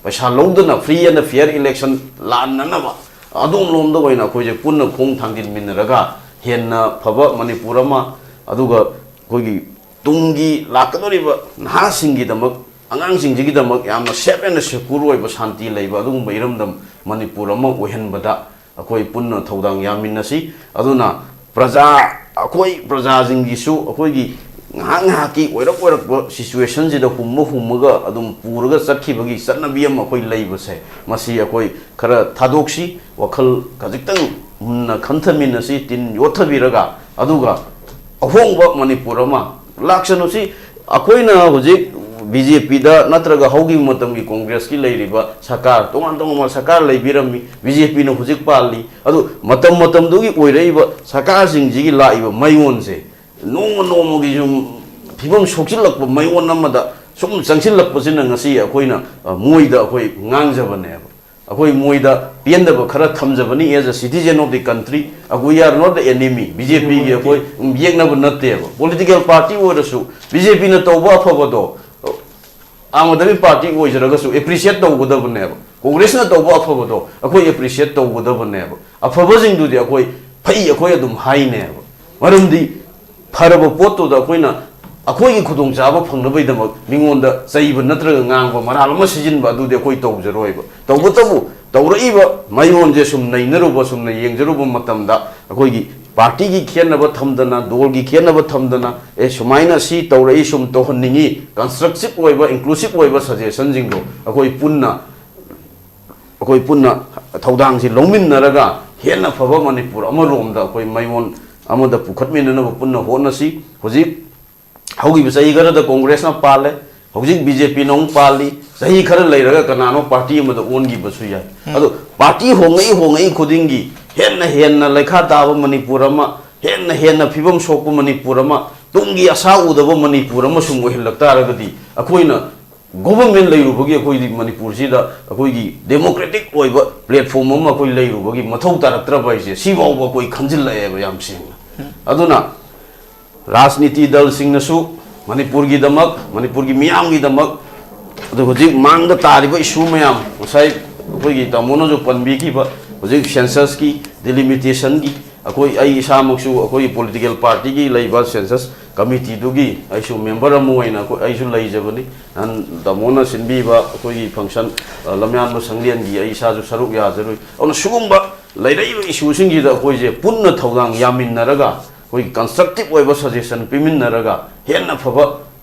ꯄꯩꯁꯥ ꯂꯧꯗꯅ free and fair election ꯂꯥꯟꯅꯅꯕ ꯑꯗꯣꯝꯂꯣꯝꯗ ꯑꯣꯏꯅ ꯑꯩꯈꯣꯏꯁꯦ ꯄꯨꯟꯅ ꯈꯣꯡ ꯊꯥꯡꯖꯤꯟꯃꯤꯟꯅꯔꯒ ꯍꯦꯟꯅ ꯐꯕ ꯃꯅꯤꯄꯨꯔ ꯑꯃ, ꯑꯗꯨꯒ ꯑꯩꯈꯣꯏꯒꯤ ꯇꯨꯡꯒꯤ ꯂꯥꯛꯀꯗꯧꯔꯤꯕ ꯅꯍꯥꯁꯤꯡꯒꯤꯗꯃꯛ, ꯑꯉꯥꯡꯁꯤꯡꯁꯤꯒꯤꯗꯃꯛ ꯌꯥꯝꯅ safe and secure ꯑꯣꯏꯕ, ꯁꯥꯟꯇꯤ ꯂꯩꯕ ꯑꯗꯨꯒꯨꯝꯕ ꯏꯔꯝꯗꯝ ꯃꯅꯤꯄꯨꯔ ꯑꯃ ꯑꯣꯏꯍꯟꯕꯗ ꯑꯩꯈꯣꯏ ꯄꯨꯟꯅ ꯊꯧꯗꯥꯡ ꯌꯥꯃꯤꯟꯅꯁꯤ꯫ ꯑꯗꯨꯅ ꯄ꯭ꯔꯖꯥ, ꯑꯩꯈꯣꯏ ꯄ꯭ꯔꯖꯥꯁꯤꯡꯒꯤꯁꯨ ꯑꯩꯈꯣꯏꯒꯤ ꯉꯥꯏꯍꯥꯛ ꯉꯥꯏꯍꯥꯛꯀꯤ ꯑꯣꯏꯔꯛ ꯑꯣꯏꯔꯛꯄ ꯁꯤꯆꯨꯋꯦꯁꯟꯁꯤꯗ ꯍꯨꯝꯃ ꯍꯨꯝꯃꯒ ꯑꯗꯨꯝ ꯄꯨꯔꯒ ꯆꯠꯈꯤꯕꯒꯤ ꯆꯠꯅꯕꯤ ꯑꯃ ꯑꯩꯈꯣꯏ ꯂꯩꯕꯁꯦ, ꯃꯁꯤ ꯑꯩꯈꯣꯏ ꯈꯔ ꯊꯥꯗꯣꯛꯁꯤ, ꯋꯥꯈꯜ ꯈꯖꯤꯛꯇꯪ ꯃꯨꯟꯅ ꯈꯟꯊꯃꯤꯟꯅꯁꯤ, ꯇꯤꯟ ꯌꯣꯠꯊꯕꯤꯔꯒ, ꯑꯗꯨꯒ ꯑꯍꯣꯡꯕ ꯃꯅꯤꯄꯨꯔ ꯑꯃ ꯂꯥꯛꯁꯅꯨ꯫ ꯁꯤ ꯑꯩꯈꯣꯏꯅ ꯍꯧꯖꯤꯛ ꯕꯤ ꯖꯦ ꯄꯤꯗ ꯅꯠꯇ꯭ꯔꯒ ꯍꯧꯈꯤꯕ ꯃꯇꯝꯒꯤ ꯀꯣꯡꯒ꯭ꯔꯦꯁꯀꯤ ꯂꯩꯔꯤꯕ ꯁꯔꯀꯥꯔ, ꯇꯣꯉꯥꯟ ꯇꯣꯉꯥꯟꯕ ꯁꯔꯀꯥꯔ ꯂꯩꯕꯤꯔꯝꯃꯤ, ꯕꯤ ꯖꯦ ꯄꯤꯅ ꯍꯧꯖꯤꯛ ꯄꯥꯜꯂꯤ꯫ ꯑꯗꯨ ꯃꯇꯝ ꯃꯇꯝꯗꯨꯒꯤ ꯑꯣꯏꯔꯛꯏꯕ ꯁꯔꯀꯥꯔꯁꯤꯡꯁꯤꯒꯤ ꯂꯥꯛꯏꯕ ꯃꯌꯣꯟꯁꯦ ꯅꯣꯡꯃ ꯅꯣꯡꯃꯒꯤ ꯁꯨꯝ ꯐꯤꯕꯝ ꯁꯣꯛꯆꯤꯜꯂꯛꯄ ꯃꯌꯣꯟ ꯑꯃꯗ ꯁꯨꯝ ꯆꯪꯁꯤꯜꯂꯛꯄꯁꯤꯅ ꯉꯁꯤ ꯑꯩꯈꯣꯏꯅ, ꯑ, ꯃꯣꯏꯗ ꯑꯩꯈꯣꯏ ꯉꯥꯡꯖꯕꯅꯦꯕ꯫ ꯑꯩꯈꯣꯏ ꯃꯣꯏꯗ ꯄꯦꯟꯗꯕ ꯈꯔ ꯊꯝꯖꯕꯅꯤ, as a citizen of the country, we are not the enemy, B J ꯄꯤꯒꯤ ꯑꯩꯈꯣꯏ ꯌꯦꯛꯅꯕ ꯅꯠꯇꯦꯕ꯫ ꯄꯣꯂꯤꯇꯤꯀꯦꯜ ꯄꯥꯔꯇꯤ ꯑꯣꯏꯔꯁꯨ ꯕꯤ ꯖꯦ ꯄꯤꯅ ꯇꯧꯕ ꯑꯐꯕꯗꯣ, ꯑꯥꯝ ꯑꯥꯗꯃꯤ ꯄꯥꯔꯇꯤ ꯑꯣꯏꯖꯔꯒꯁꯨ ꯑꯦꯄ꯭ꯔꯤꯁꯤꯌꯦꯠ ꯇꯧꯒꯗꯕꯅꯦꯕ꯫ ꯀꯣꯡꯒ꯭ꯔꯦꯁꯅ ꯇꯧꯕ ꯑꯐꯕꯗꯣ ꯑꯩꯈꯣꯏ ꯑꯦꯄ꯭ꯔꯤꯁꯤꯌꯦꯠ ꯇꯧꯒꯗꯕꯅꯦꯕ꯫ ꯑꯐꯕꯁꯤꯡꯗꯨꯗꯤ ꯑꯩꯈꯣꯏ ꯐꯩ ꯑꯩꯈꯣꯏ ꯑꯗꯨꯝ ꯍꯥꯏꯅꯦꯕ꯫ ꯃꯔꯝꯗꯤ ꯐꯔꯕ ꯄꯣꯠꯇꯨꯗ ꯑꯩꯈꯣꯏꯅ ꯑꯩꯈꯣꯏꯒꯤ ꯈꯨꯗꯣꯡꯆꯥꯕ ꯐꯪꯅꯕꯒꯤꯗꯃꯛ ꯃꯤꯉꯣꯟꯗ ꯆꯩꯕ ꯅꯠꯇ꯭ꯔꯒ ꯉꯥꯡꯕ, ꯃꯔꯥꯜ ꯑꯃ ꯁꯤꯖꯤꯟꯕ, ꯑꯗꯨꯗꯤ ꯑꯩꯈꯣꯏ ꯇꯧꯖꯔꯣꯏꯕ꯫ ꯇꯧꯕꯇꯕꯨ ꯇꯧꯔꯛꯏꯕ ꯃꯌꯣꯟꯁꯦ ꯁꯨꯝ ꯅꯩꯅꯔꯨꯕ, ꯁꯨꯝꯅ ꯌꯦꯡꯖꯔꯨꯕ ꯃꯇꯝꯗ, ꯑꯩꯈꯣꯏꯒꯤ ꯄꯥꯔꯇꯤꯒꯤ ꯈꯦꯠꯅꯕ ꯊꯝꯗꯅ, ꯗꯣꯜꯒꯤ ꯈꯦꯠꯅꯕ ꯊꯝꯗꯅ, ꯑꯦ, ꯁꯨꯃꯥꯏꯅ ꯁꯤ ꯇꯧꯔꯛꯏ, ꯁꯨꯝ ꯇꯧꯍꯟꯅꯤꯡꯉꯤ, ꯀꯟꯁꯇ꯭ꯔꯛꯇꯤꯞ ꯑꯣꯏꯕ, ꯏꯟꯀ꯭ꯂꯨꯁꯤꯞ ꯑꯣꯏꯕ ꯁꯖꯦꯁꯟꯁꯤꯡꯗꯣ ꯑꯩꯈꯣꯏ ꯄꯨꯟꯅ, ꯑꯩꯈꯣꯏ ꯄꯨꯟꯅ ꯊꯧꯗꯥꯡꯁꯤ ꯂꯧꯃꯤꯟꯅꯔꯒ ꯍꯦꯟꯅ ꯐꯕ ꯃꯅꯤꯄꯨꯔ ꯑꯃꯔꯣꯝꯗ ꯑꯩꯈꯣꯏ ꯃꯌꯣꯟ ꯑꯃꯗ ꯄꯨꯈꯠꯃꯤꯟꯅꯅꯕ ꯄꯨꯟꯅ ꯍꯣꯠꯅꯁꯤ꯫ ꯍꯧꯖꯤꯛ ꯍꯧꯈꯤꯕ ꯆꯍꯤ ꯈꯔꯗ ꯀꯣꯡꯒ꯭ꯔꯦꯁꯅ ꯄꯥꯜꯂꯦ, ꯍꯧꯖꯤꯛ ꯕꯤ ꯖꯦ ꯄꯤꯅ ꯑꯃꯨꯛ ꯄꯥꯜꯂꯤ, ꯆꯍꯤ ꯈꯔ ꯂꯩꯔꯒ ꯀꯅꯥꯅꯣ ꯄꯥꯔꯇꯤ ꯑꯃꯗ ꯑꯣꯟꯈꯤꯕꯁꯨ ꯌꯥꯏ꯫ ꯑꯗꯣ ꯄꯥꯔꯇꯤ ꯍꯣꯡꯉꯛꯏ ꯍꯣꯡꯉꯛꯏ ꯈꯨꯗꯤꯡꯒꯤ ꯍꯦꯟꯅ ꯍꯦꯟꯅ ꯂꯩꯈꯥ ꯇꯥꯕ ꯃꯅꯤꯄꯨꯔ ꯑꯃ, ꯍꯦꯟꯅ ꯍꯦꯟꯅ ꯐꯤꯕꯝ ꯁꯣꯛꯄ ꯃꯅꯤꯄꯨꯔ ꯑꯃ, ꯇꯨꯡꯒꯤ ꯑꯁꯥ ꯎꯗꯕ ꯃꯅꯤꯄꯨꯔ ꯑꯃ ꯁꯨꯝ ꯑꯣꯏꯍꯜꯂꯛ ꯇꯥꯔꯒꯗꯤ, ꯑꯩꯈꯣꯏꯅ ꯒꯣꯚꯔꯟꯃꯦꯟ ꯂꯩꯔꯨꯕꯒꯤ ꯑꯩꯈꯣꯏꯗꯤ ꯃꯅꯤꯄꯨꯔꯁꯤꯗ ꯑꯩꯈꯣꯏꯒꯤ ꯗꯦꯃꯣꯀ꯭ꯔꯦꯇꯤꯛ ꯑꯣꯏꯕ ꯄ꯭ꯂꯦꯠꯐꯣꯝ ꯑꯃ ꯑꯩꯈꯣꯏ ꯂꯩꯔꯨꯕꯒꯤ ꯃꯊꯧ ꯇꯥꯔꯛꯇ꯭ꯔꯕ ꯍꯥꯏꯁꯦ ꯁꯤꯐꯥꯎꯕ ꯑꯩꯈꯣꯏ ꯈꯟꯖꯤꯜꯂꯛꯑꯦꯕ ꯌꯥꯝ ꯁꯦꯡꯅ꯫ ꯑꯗꯨꯅ ꯔꯥꯖꯅꯤꯇꯤ ꯗꯜꯁꯤꯡꯅꯁꯨ ꯃꯅꯤꯄꯨꯔꯒꯤꯗꯃꯛ, ꯃꯅꯤꯄꯨꯔꯒꯤ ꯃꯤꯌꯥꯝꯒꯤꯗꯃꯛ, ꯑꯗꯨ ꯍꯧꯖꯤꯛ ꯃꯥꯡꯗ ꯇꯥꯔꯤꯕ ꯏꯁꯨ ꯃꯌꯥꯝ, ꯉꯁꯥꯏ ꯑꯩꯈꯣꯏꯒꯤ ꯇꯥꯃꯣꯅꯁꯨ ꯄꯟꯕꯤꯈꯤꯕ, ꯍꯧꯖꯤꯛ ꯁꯦꯟꯁꯁꯀꯤ, ꯗꯤꯂꯤꯃꯤꯇꯦꯁꯟꯒꯤ, ꯑꯩꯈꯣꯏ, ꯑꯩ ꯏꯁꯥꯃꯛꯁꯨ ꯑꯩꯈꯣꯏꯒꯤ ꯄꯣꯂꯤꯇꯤꯀꯦꯜ ꯄꯥꯔꯇꯤꯒꯤ ꯂꯩꯕ ꯁꯦꯟꯁꯁ ꯀꯃꯤꯇꯤꯗꯨꯒꯤ ꯑꯩꯁꯨ ꯃꯦꯝꯕꯔ ꯑꯃ ꯑꯣꯏꯅ ꯑꯩꯈꯣꯏ, ꯑꯩꯁꯨ ꯂꯩꯖꯕꯅꯤ꯫ ꯅꯍꯥꯟ ꯇꯥꯃꯣꯅ ꯁꯤꯟꯕꯤꯕ ꯑꯩꯈꯣꯏꯒꯤ ꯐꯪꯁꯟ, ꯑ, ꯂꯝꯌꯥꯟꯕ ꯁꯪꯂꯦꯟꯒꯤ ꯑꯩ ꯏꯁꯥꯁꯨ ꯁꯔꯨꯛ ꯌꯥꯖꯔꯨꯏ꯫ ꯑꯗꯨꯅ ꯁꯤꯒꯨꯝꯕ ꯂꯩꯔꯛꯏꯕ ꯏꯁꯨꯁꯤꯡꯁꯤꯗ ꯑꯩꯈꯣꯏꯁꯦ ꯄꯨꯟꯅ ꯊꯧꯗꯥꯡ ꯌꯥꯃꯤꯟꯅꯔꯒ, ꯑꯩꯈꯣꯏꯒꯤ ꯀꯟꯁꯇ꯭ꯔꯛꯇꯤꯞ ꯑꯣꯏꯕ ꯁꯖꯦꯁꯟ ꯄꯤꯃꯤꯟꯅꯔꯒ ꯍꯦꯟꯅ ꯐꯕ,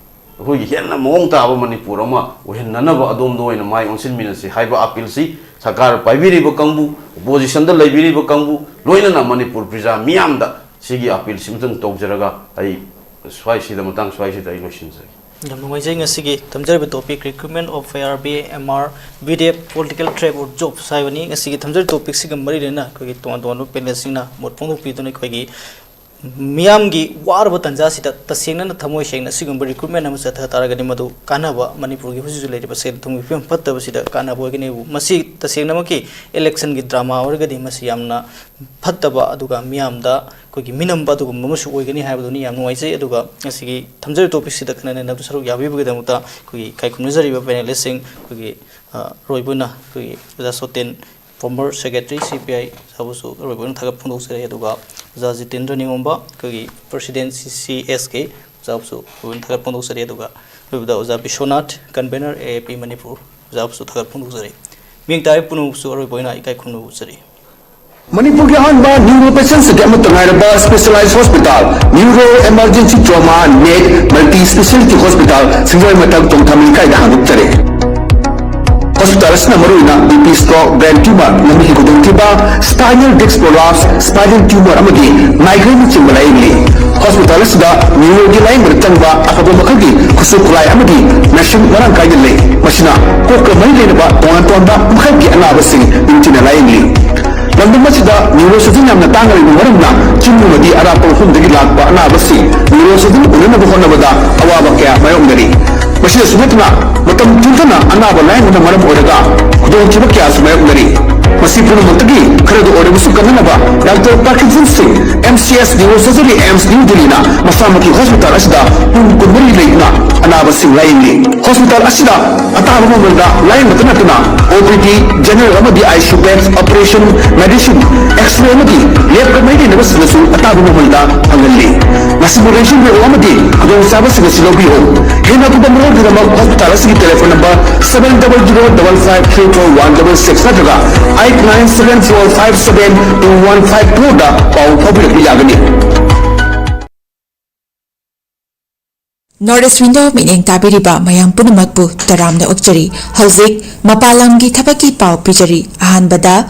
ꯑꯩꯈꯣꯏꯒꯤ ꯍꯦꯟꯅ ꯃꯑꯣꯡ ꯇꯥꯕ ꯃꯅꯤꯄꯨꯔ ꯑꯃ ꯑꯣꯏꯍꯟꯅꯅꯕ ꯑꯗꯣꯝꯗ ꯑꯣꯏꯅ ꯃꯥꯏ ꯑꯣꯟꯁꯤꯟꯃꯤꯟꯅꯁꯤ ꯍꯥꯏꯕ ꯑꯄꯤꯜꯁꯤ ꯁꯔꯀꯥꯔ ꯄꯥꯏꯕꯤꯔꯤꯕ ꯀꯥꯡꯕꯨ, ꯑꯣꯄꯣꯖꯤꯁꯟꯗ ꯂꯩꯕꯤꯔꯤꯕ ꯀꯥꯡꯕꯨ, ꯂꯣꯏꯅꯅ ꯃꯅꯤꯄꯨꯔ ꯄ꯭ꯔꯖꯥ ꯃꯤꯌꯥꯝꯗ ꯁꯤꯒꯤ ꯑꯄꯤꯜꯁꯤꯃꯇꯪ ꯇꯧꯖꯔꯒ ꯑꯩ ꯁ꯭ꯋꯥꯏꯁꯤꯗ, ꯃꯇꯥꯡ ꯁ꯭ꯋꯥꯏꯁꯤꯗ ꯑꯩ ꯂꯣꯏꯁꯤꯟꯖꯒꯦ꯫ ꯌꯥꯝ ꯅꯨꯡꯉꯥꯏꯖꯩ꯫ ꯉꯁꯤꯒꯤ ꯊꯝꯖꯔꯤꯕ topic, recruitment of I R B, M R, B D F, political trap or jobs ꯍꯥꯏꯕꯅꯤ꯫ ꯉꯁꯤꯒꯤ ꯊꯝꯖꯔꯤꯕ topicꯁꯤꯒ ꯃꯔꯤ ꯂꯩꯅꯅ ꯑꯩꯈꯣꯏꯒꯤ ꯇꯣꯉꯥꯟ ꯇꯣꯉꯥꯟꯕ panelꯁꯤꯡꯅ ꯃꯣꯠ ꯐꯣꯡꯗꯣꯛꯄꯤꯗꯨꯅ ꯑꯩꯈꯣꯏꯒꯤ ꯃꯤꯌꯥꯝꯒꯤ ꯋꯥꯔꯕ ꯇꯥꯟꯖꯥꯁꯤꯗ ꯇꯁꯦꯡꯅ ꯊꯃꯣꯏ ꯁꯦꯡꯅ ꯑꯁꯤꯒꯨꯝꯕ recruitment ꯑꯃ ꯆꯠꯊ ꯇꯥꯔꯒꯗꯤ ꯃꯗꯨ ꯀꯥꯟꯅꯕ, ꯃꯅꯤꯄꯨꯔꯒꯤ ꯍꯧꯖꯤꯛ ꯍꯧꯖꯤꯛ ꯂꯩꯔꯤꯕ ꯁꯦꯜ ꯊꯨꯝꯒꯤ ꯐꯤꯕꯝ ꯐꯠꯇꯕꯁꯤꯗ ꯀꯥꯟꯅꯕ ꯑꯣꯏꯒꯅꯤ꯫ ꯃꯁꯤ ꯇꯁꯦꯡꯅꯃꯛꯀꯤ electionꯒꯤ drama ꯑꯣꯏꯔꯒꯗꯤ ꯃꯁꯤ ꯌꯥꯝꯅ ꯐꯠꯇꯕ, ꯑꯗꯨꯒ ꯃꯤꯌꯥꯝꯗ ꯑꯩꯈꯣꯏꯒꯤ ꯃꯤꯅꯝꯕ ꯑꯗꯨꯒꯨꯝꯕ ꯑꯃꯁꯨ ꯑꯣꯏꯒꯅꯤ ꯍꯥꯏꯕꯗꯨꯅꯤ꯫ ꯌꯥꯝ ꯅꯨꯡꯉꯥꯏꯖꯩ꯫ ꯑꯗꯨꯒ ꯉꯁꯤꯒꯤ ꯊꯝꯖꯔꯤꯕ topicꯁꯤꯗ ꯈꯟꯅ ꯅꯩꯅꯕꯗ ꯁꯔꯨꯛ ꯌꯥꯕꯤꯕꯒꯤꯗꯃꯛꯇ ꯑꯩꯈꯣꯏꯒꯤ ꯏꯀꯥꯏ ꯈꯨꯝꯅꯖꯔꯤꯕ panelistꯁꯤꯡ, ꯑꯩꯈꯣꯏꯒꯤ, ꯑ, ꯑꯔꯣꯏꯕ ꯑꯣꯏꯅ ꯑꯩꯈꯣꯏꯒꯤ ꯑꯣꯖꯥ ꯁꯣꯇꯦꯟ, former secretary C P I, ꯑꯣꯖꯥꯕꯨꯁꯨ ꯑꯔꯣꯏꯕ ꯑꯣꯏꯅ ꯊꯥꯒꯠ ꯐꯣꯡꯗꯣꯛꯆꯔꯤ꯫ ꯑꯗꯨꯒ ꯑꯣꯖꯥ ꯖꯤꯇꯦꯟꯗ꯭ꯔ ꯅꯤꯉꯣꯝꯕ, ꯑꯩꯈꯣꯏꯒꯤ president C C S K, ꯑꯣꯖꯥꯕꯨꯁꯨ ꯑꯔꯣꯏꯕ ꯑꯣꯏꯅ ꯊꯥꯒꯠ ꯐꯣꯡꯗꯣꯛꯆꯔꯤ꯫ ꯑꯗꯨꯒ ꯑꯔꯣꯏꯕꯗ ꯑꯣꯖꯥ Vishwanath, convener A A P Manipur, ꯑꯣꯖꯥꯕꯨꯁꯨ ꯊꯥꯒꯠ ꯐꯣꯡꯗꯣꯛꯆꯔꯤ꯫ ꯃꯤꯌꯦꯡ ꯇꯥꯔꯤꯕ ꯄꯨꯝꯅꯃꯛꯄꯨꯁꯨ ꯑꯔꯣꯏꯕ ꯑꯣꯏꯅ ꯏꯀꯥꯏ ꯈꯨꯝꯅꯕ ꯎꯠꯆꯔꯤ꯫ ꯃꯅꯤꯄꯨꯔꯒꯤ ꯑꯍꯥꯟꯕ neuro patientꯁꯤꯡꯒꯤ ꯑꯃꯠꯇ ꯉꯥꯏꯔꯕ specialized hospital, Neuro Emergency Trauma Net Multi Speciality Hospital, ꯁꯤꯡꯖꯃꯩ ꯃꯊꯛ ꯆꯣꯡꯊꯥꯃꯤ ꯂꯩꯀꯥꯏꯗ ꯍꯥꯡꯗꯣꯛꯆꯔꯦ꯫ Hospital ꯑꯁꯤꯅ ꯃꯔꯨꯑꯣꯏꯅ B P stroke, brain tumor, ꯂꯝꯕꯤꯒꯤ ꯈꯨꯗꯣꯡꯊꯤꯕ, spinal disc prolapse, spinal tumor ꯑꯃꯗꯤ migraine ꯅꯆꯤꯡꯕ ꯂꯥꯌꯦꯡꯂꯤ꯫ Hospital ꯑꯁꯤꯗ neuroꯒꯤ ꯂꯥꯌꯦꯡꯕꯗ ꯆꯪꯕ ꯑꯐꯕ ꯃꯈꯜꯒꯤ ꯈꯨꯠꯁꯨ ꯈꯨꯠꯂꯥꯏ ꯑꯃꯗꯤ machine ꯃꯔꯥꯡ ꯀꯥꯏꯅ ꯂꯩ꯫ ꯃꯁꯤꯅ ꯀꯣꯛꯀ ꯃꯔꯤ ꯂꯩꯅꯕ ꯇꯣꯉꯥꯟ ꯇꯣꯉꯥꯟꯕ ꯃꯈꯜꯒꯤ ꯑꯅꯥꯕꯁꯤꯡ ꯅꯤꯡꯊꯤꯅ ꯂꯥꯌꯦꯡꯂꯤ꯫ ꯂꯝꯗꯝ ꯑꯁꯤꯗ neurosurgeon ꯌꯥꯝꯅ ꯇꯥꯡꯅ ꯂꯩꯕ ꯃꯔꯝꯅ ꯆꯤꯡ ꯑꯃꯗꯤ ꯑꯔꯥꯞꯄ ꯃꯐꯝꯗꯒꯤ ꯂꯥꯛꯄ ꯑꯅꯥꯕꯁꯤꯡ neurosurgeon ꯎꯅꯅꯕ ꯍꯣꯠꯅꯕꯗ ꯑꯋꯥꯕ ꯀꯌꯥ ꯃꯥꯌꯣꯛꯅꯔꯤ꯫ ꯃꯁꯤꯗꯁꯨ ꯅꯠꯇꯅ ꯃꯇꯝ ꯊꯦꯡꯊꯅ ꯑꯅꯥꯕ ꯂꯥꯌꯦꯡꯕꯅ ꯃꯔꯝ ꯑꯣꯏꯔꯒ ꯈꯨꯗꯣꯡꯊꯤꯕ ꯀꯌꯥꯁꯨ ꯃꯥꯌꯣꯛꯅꯔꯤ꯫ ꯃꯁꯤ ꯄꯨꯝꯅꯃꯛꯇꯒꯤ ꯈꯔꯗ ꯑꯣꯏꯔꯕꯁꯨ ꯀꯟꯅꯅꯕ Doctor Parkinson Singh, M C S Neurosurgery, AIIMS New Delhiꯅ ꯃꯁꯥꯃꯛꯀꯤ hospital ꯑꯁꯤꯗ ꯄꯨꯡ ꯀꯨꯟꯃꯔꯤ ꯂꯩꯗꯨꯅ ꯑꯅꯥꯕꯁꯤꯡ ꯂꯥꯌꯦꯡꯂꯤ꯫ Hospital ꯑꯁꯤꯗ ꯑꯇꯥꯕ ꯃꯃꯜꯗ ꯂꯥꯌꯦꯡꯕꯇ ꯅꯠꯇꯅ O P D, general ꯑꯃꯗꯤ I C U beds, operation, medicine, X-ray ꯑꯃꯗꯤ lab ꯀ ꯃꯔꯤ ꯂꯩꯅꯕꯁꯤꯡꯗꯁꯨ ꯑꯇꯥꯕ ꯃꯃꯜꯗ ꯐꯪꯍꯜꯂꯤ꯫ ꯃꯁꯤꯕꯨ ꯂꯦꯡꯁꯤꯟꯕꯤꯔꯛꯎ ꯑꯃꯗꯤ ꯈꯨꯗꯣꯡꯆꯥꯕꯁꯤꯡ ꯑꯁꯤ ꯂꯧꯕꯤꯌꯨ꯫ ꯍꯦꯟꯅ ꯑꯀꯨꯞꯄ ꯃꯔꯣꯜꯒꯤꯗꯃꯛ hospital ꯑꯁꯤꯒꯤ telephone number seven double zero double five three four one double six ꯅꯠꯇ꯭ꯔꯒ eight nine seven four five seven two one five four ꯗ ꯄꯥꯎ ꯐꯥꯎꯕꯤꯔꯛꯄ ꯌꯥꯒꯅꯤ꯫ North East Window ꯃꯤꯠꯌꯦꯡ ꯇꯥꯕꯤꯔꯤꯕ ꯃꯌꯥꯝ ꯄꯨꯝꯅꯃꯛꯄꯨ ꯇꯔꯥꯝꯅ ꯑꯣꯛꯆꯔꯤ꯫ ꯍꯧꯖꯤꯛ ꯃꯄꯥꯟ ꯂꯝꯒꯤ ꯊꯕꯛꯀꯤ ꯄꯥꯎ ꯄꯤꯖꯔꯤ꯫ ꯑꯍꯥꯟꯕꯗ,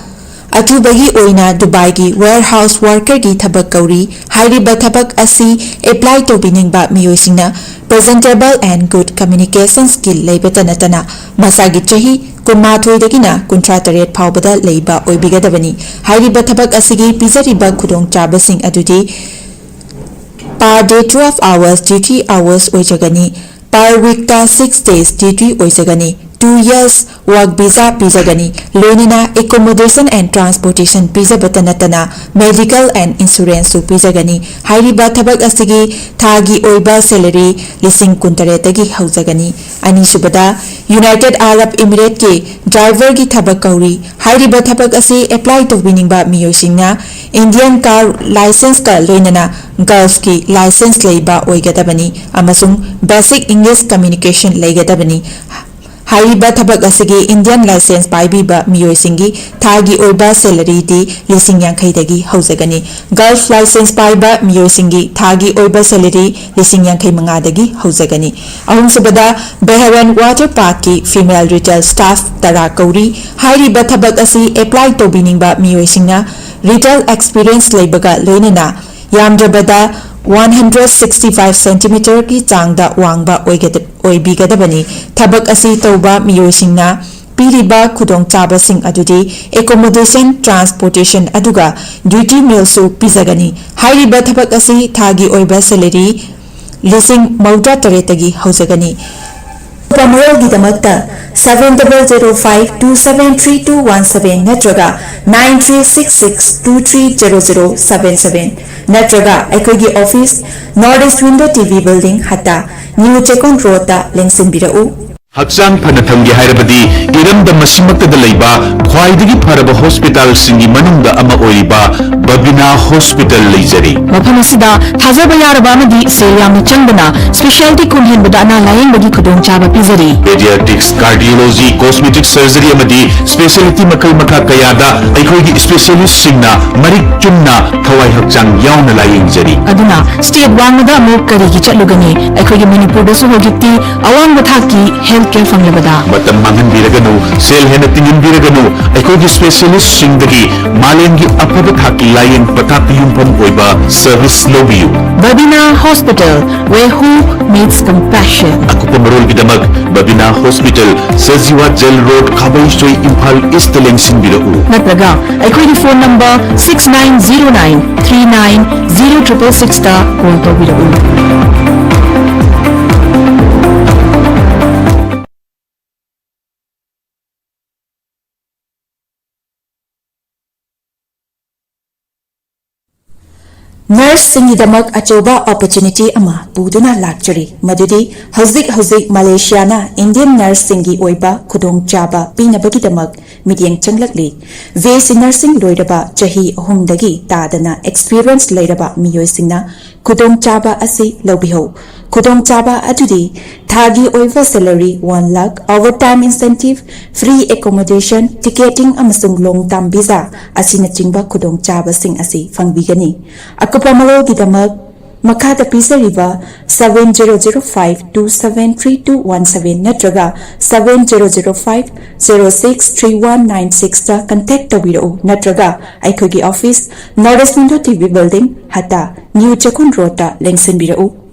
ꯑꯊꯨꯕꯒꯤ ꯑꯣꯏꯅ ꯗꯨꯕꯥꯏꯒꯤ warehouse workerꯒꯤ ꯊꯕꯛ ꯀꯧꯔꯤ꯫ ꯍꯥꯏꯔꯤꯕ ꯊꯕꯛ ꯑꯁꯤ apply ꯇꯧꯕꯤꯅꯤꯡꯕ ꯃꯤꯑꯣꯏꯁꯤꯡꯅ presentable and good communication skill ꯂꯩꯕꯇ ꯅꯠꯇꯅ ꯃꯁꯥꯒꯤ ꯆꯍꯤ ꯀꯨꯟꯃꯥꯊꯣꯏꯗꯒꯤꯅ ꯀꯨꯟꯊ꯭ꯔꯥ ꯇꯔꯦꯠ ꯐꯥꯎꯕꯗ ꯂꯩꯕ ꯑꯣꯏꯕꯤꯒꯗꯕꯅꯤ꯫ ꯍꯥꯏꯔꯤꯕ ꯊꯕꯛ ꯑꯁꯤꯒꯤ ꯄꯤꯖꯔꯤꯕ ꯈꯨꯗꯣꯡꯆꯥꯕꯁꯤꯡ ꯑꯗꯨꯗꯤ per day twelve hours duty hours ꯑꯣꯏꯖꯒꯅꯤ꯫ Per weekꯇ six days duty ꯑꯣꯏꯖꯒꯅꯤ꯫ Two years work visa ꯄꯤꯖꯒꯅꯤ꯫ ꯂꯣꯏꯅꯅ accommodation and transportation ꯄꯤꯖꯕꯇ ꯅꯠꯇꯅ medical and insuranceꯁꯨ ꯄꯤꯖꯒꯅꯤ꯫ ꯍꯥꯏꯔꯤꯕ ꯊꯕꯛ ꯑꯁꯤꯒꯤ ꯊꯥꯒꯤ ꯑꯣꯏꯕ salary ꯂꯤꯁꯤꯡ ꯀꯨꯟꯇꯔꯦꯠꯇꯒꯤ ꯍꯧꯖꯒꯅꯤ꯫ ꯑꯅꯤꯁꯨꯕꯗ, United Arab Emirateꯀꯤ driverꯒꯤ ꯊꯕꯛ ꯀꯧꯔꯤ꯫ ꯍꯥꯏꯔꯤꯕ ꯊꯕꯛ ꯑꯁꯤ apply ꯇꯧꯕꯤꯅꯤꯡꯕ ꯃꯤꯑꯣꯏꯁꯤꯡꯅ Indian car licenceꯀ ꯂꯣꯏꯅꯅ Gulfꯀꯤ license ꯂꯩꯕ ꯑꯣꯏꯒꯗꯕꯅꯤ ꯑꯃꯁꯨꯡ basic English communication ꯂꯩꯒꯗꯕꯅꯤ꯫ ꯍꯥꯏꯔꯤꯕ ꯊꯕꯛ ꯑꯁꯤꯒꯤ Indian license ꯄꯥꯏꯕꯤꯕ ꯃꯤꯑꯣꯏꯁꯤꯡꯒꯤ ꯊꯥꯒꯤ ꯑꯣꯏꯕ salaryꯗꯤ ꯂꯤꯁꯤꯡ ꯌꯥꯡꯈꯩꯗꯒꯤ ꯍꯧꯖꯒꯅꯤ꯫ Gulf license ꯄꯥꯏꯕ ꯃꯤꯑꯣꯏꯁꯤꯡꯒꯤ ꯊꯥꯒꯤ ꯑꯣꯏꯕ salary ꯂꯤꯁꯤꯡ ꯌꯥꯡꯈꯩ ꯃꯉꯥꯗꯒꯤ ꯍꯧꯖꯒꯅꯤ꯫ ꯑꯍꯨꯝꯁꯨꯕꯗ, Bahrain Water Parkꯀꯤ female retail staff ꯇꯔꯥ ꯀꯧꯔꯤ꯫ ꯍꯥꯏꯔꯤꯕ ꯊꯕꯛ ꯑꯁꯤ apply ꯇꯧꯕꯤꯅꯤꯡꯕ ꯃꯤꯑꯣꯏꯁꯤꯡꯅ retail experience ꯂꯩꯕꯒ ꯂꯣꯏꯅꯅ ꯌꯥꯝꯗ꯭ꯔꯕꯗ one hundred sixty five centimeterꯒꯤ ꯆꯥꯡꯗ ꯋꯥꯡꯕ ꯑꯣꯏꯒꯗ-, ꯑꯣꯏꯕꯤꯒꯗꯕꯅꯤ꯫ ꯊꯕꯛ ꯑꯁꯤ ꯇꯧꯕ ꯃꯤꯑꯣꯏꯁꯤꯡꯅ ꯄꯤꯔꯤꯕ ꯈꯨꯗꯣꯡꯆꯥꯕꯁꯤꯡ ꯑꯗꯨꯗꯤ accommodation, transportation ꯑꯗꯨꯒ duty mealꯁꯨ ꯄꯤꯖꯒꯅꯤ꯫ ꯍꯥꯏꯔꯤꯕ ꯊꯕꯛ ꯑꯁꯤ ꯊꯥꯒꯤ ꯑꯣꯏꯕ salary ꯂꯤꯁꯤꯡ ꯃꯧꯗ꯭ꯔꯥ ꯇꯔꯦꯠꯇꯒꯤ ꯍꯧꯖꯒꯅꯤ꯫ ꯑꯀꯨꯞꯄ ꯃꯔꯣꯜꯒꯤꯗꯃꯛꯇ seven double zero five two seven three two one seven ꯅꯠꯇ꯭ꯔꯒ nine three six six two three zero zero seven seven ꯅꯠꯇ꯭ꯔꯒ ꯑꯩꯈꯣꯏꯒꯤ office, North East Window T V Building, ꯍꯠꯇꯥ, New Chekon Roadꯇ ꯂꯦꯡꯁꯤꯟꯕꯤꯔꯛꯎ꯫ ꯍꯛꯆꯥꯡ ꯐꯅ ꯊꯝꯒꯦ ꯍꯥꯏꯔꯕꯗꯤ ꯏꯔꯝꯗꯝ ꯑꯁꯤꯃꯛꯇꯗ ꯂꯩꯕ ꯈ꯭ꯋꯥꯏꯗꯒꯤ ꯐꯔꯕ ꯍꯣꯁꯄꯤꯇꯥꯜꯁꯤꯡꯒꯤ ꯃꯅꯨꯡꯗ ꯑꯃ ꯑꯣꯏꯔꯤꯕ ꯕꯕꯤꯅꯥ ꯍꯣꯁꯄꯤꯇꯥꯜ ꯂꯩꯖꯔꯤ꯫ ꯃꯐꯝ ꯑꯁꯤꯗ ꯊꯥꯖꯕ ꯌꯥꯔꯕ ꯑꯃꯗꯤ ꯁꯦꯜ ꯌꯥꯝꯅ ꯆꯪꯗꯅ ꯁ꯭ꯄꯦꯁꯤꯌꯥꯂꯤꯇꯤ ꯀꯨꯟ ꯍꯦꯟꯕꯗ ꯑꯅꯥ ꯂꯥꯌꯦꯡꯕꯒꯤ ꯈꯨꯗꯣꯡꯆꯥꯕ ꯄꯤꯖꯔꯤ꯫ ꯄꯦꯗꯤꯌꯥꯇ꯭ꯔꯤꯛꯁ, ꯀꯥꯔꯗꯤꯑꯣꯂꯣꯖꯤ, ꯀꯣꯁꯃꯦꯇꯤꯛ ꯁꯔꯖꯔꯤ ꯑꯃꯗꯤ ꯁ꯭ꯄꯦꯁꯤꯌꯥꯂꯤꯇꯤ ꯃꯈꯜ ꯃꯈꯥ ꯀꯌꯥꯗ ꯑꯩꯈꯣꯏꯒꯤ ꯁ꯭ꯄꯦꯁꯤꯌꯥꯂꯤꯁꯁꯤꯡꯅ ꯃꯔꯤꯛ ꯆꯨꯝꯅ ꯊꯋꯥꯏ ꯍꯛꯆꯥꯡ ꯌꯥꯎꯅ ꯂꯥꯌꯦꯡꯖꯔꯤ꯫ ꯑꯗꯨꯅ ꯁ꯭ꯇꯦꯠ ꯋꯥꯡꯃꯗ ꯑꯃꯨꯛ ꯀꯔꯤꯒꯤ ꯆꯠꯂꯨꯒꯅꯤ? ꯑꯩꯈꯣꯏꯒꯤ ꯃꯅꯤꯄꯨꯔꯗꯁꯨ ꯍꯧꯖꯤꯛꯇꯤ ꯑꯋꯥꯡꯕ ꯊꯥꯛꯀꯤ ꯍꯦꯜꯊ ꯀꯦꯌꯔ ꯐꯪꯂꯕꯗ꯫ ꯃꯇꯝ ꯃꯥꯡꯍꯟꯕꯤꯔꯒꯅꯨ, ꯁꯦꯜ ꯍꯦꯟꯅ ꯇꯤꯡꯍꯟꯕꯤꯔꯒꯅꯨ, ꯑꯩꯈꯣꯏꯒꯤ ꯁ꯭ꯄꯦꯁꯤꯌꯥꯂꯤꯁꯁꯤꯡꯗꯒꯤ ꯃꯥꯂꯦꯝꯒꯤ ꯑꯐꯕ ꯊꯥꯛꯀꯤ ꯂꯥꯌꯦꯡ ꯄꯊꯥꯞꯇ ꯌꯨꯝꯐꯝ ꯑꯣꯏꯕ ꯁꯔꯚꯤꯁ ꯂꯧꯕꯤꯌꯨ꯫ Babina hospital, where hope meets compassion. ꯑꯀꯨꯞꯄ ꯃꯔꯣꯜꯒꯤꯗꯃꯛ Babina hospital, Sajiwa jail road, Khabeisoi, Imphal east ꯂꯦꯡꯁꯤꯟꯕꯤꯔꯛꯎ꯫ ꯅꯠꯇ꯭ꯔꯒ ꯑꯩꯈꯣꯏꯒꯤ phone number six nine zero nine three nine zero triple sixꯇ ꯀꯣꯜ ꯇꯧꯕꯤꯔꯛꯎ꯫ ꯅꯔꯁꯁꯤꯡꯒꯤꯗꯃꯛ ꯑꯆꯧꯕ ꯑꯣꯄꯣꯔꯆꯨꯅꯤꯇꯤ ꯑꯃ ꯄꯨꯗꯨꯅ ꯂꯥꯛꯆꯔꯤ, ꯃꯗꯨꯗꯤ ꯍꯧꯖꯤꯛ ꯍꯧꯖꯤꯛ ꯃꯂꯦꯁꯤꯌꯥꯅ ꯏꯟꯗꯤꯌꯟ ꯅꯔꯁꯁꯤꯡꯒꯤ ꯑꯣꯏꯕ ꯈꯨꯗꯣꯡꯆꯥꯕ ꯄꯤꯅꯕꯒꯤꯗꯃꯛ ꯃꯤꯠꯌꯦꯡ ꯆꯪꯂꯛꯂꯤ꯫ ꯕꯤ ꯑꯦꯁ ꯁꯤ ꯅꯔꯁꯤꯡ ꯂꯣꯏꯔꯕ ꯆꯍꯤ ꯑꯍꯨꯝꯗꯒꯤ ꯇꯥꯗꯅ ꯑꯦꯛꯁꯄꯤꯔꯤꯌꯦꯟꯁ ꯂꯩꯔꯕ ꯃꯤꯑꯣꯏꯁꯤꯡꯅ ꯈꯨꯗꯣꯡꯆꯥꯕ ꯑꯁꯤ ꯂꯧꯕꯤꯍꯧ꯫ ꯈꯨꯗꯣꯡꯆꯥꯕ ꯑꯗꯨꯗꯤ ꯊꯥꯒꯤ ꯑꯣꯏꯕ salary one lakh, overtime incentive, free accommodation, ticketing ꯑꯃꯁꯨꯡ long term visa ꯑꯁꯤꯅꯆꯤꯡꯕ ꯈꯨꯗꯣꯡꯆꯥꯕꯁꯤꯡ ꯑꯁꯤ ꯐꯪꯕꯤꯒꯅꯤ꯫ ꯑꯀꯨꯞꯄ ꯃꯔꯣꯜꯒꯤꯗꯃꯛ ꯃꯈꯥꯗ ꯄꯤꯖꯔꯤꯕ seven zero zero five two seven three two one seven ꯅꯠꯇ꯭ꯔꯒ seven zero zero five zero six three one nine sixꯇ contact ꯇꯧꯕꯤꯔꯛꯎ, ꯅꯠꯇ꯭ꯔꯒ ꯑꯩꯈꯣꯏꯒꯤ office, North East Window T V Building, ꯍꯇꯥ, New ꯆꯦꯛꯀꯣꯟ ꯔꯣꯗꯇ ꯂꯦꯡꯁꯤꯟꯕꯤꯔꯛꯎ꯫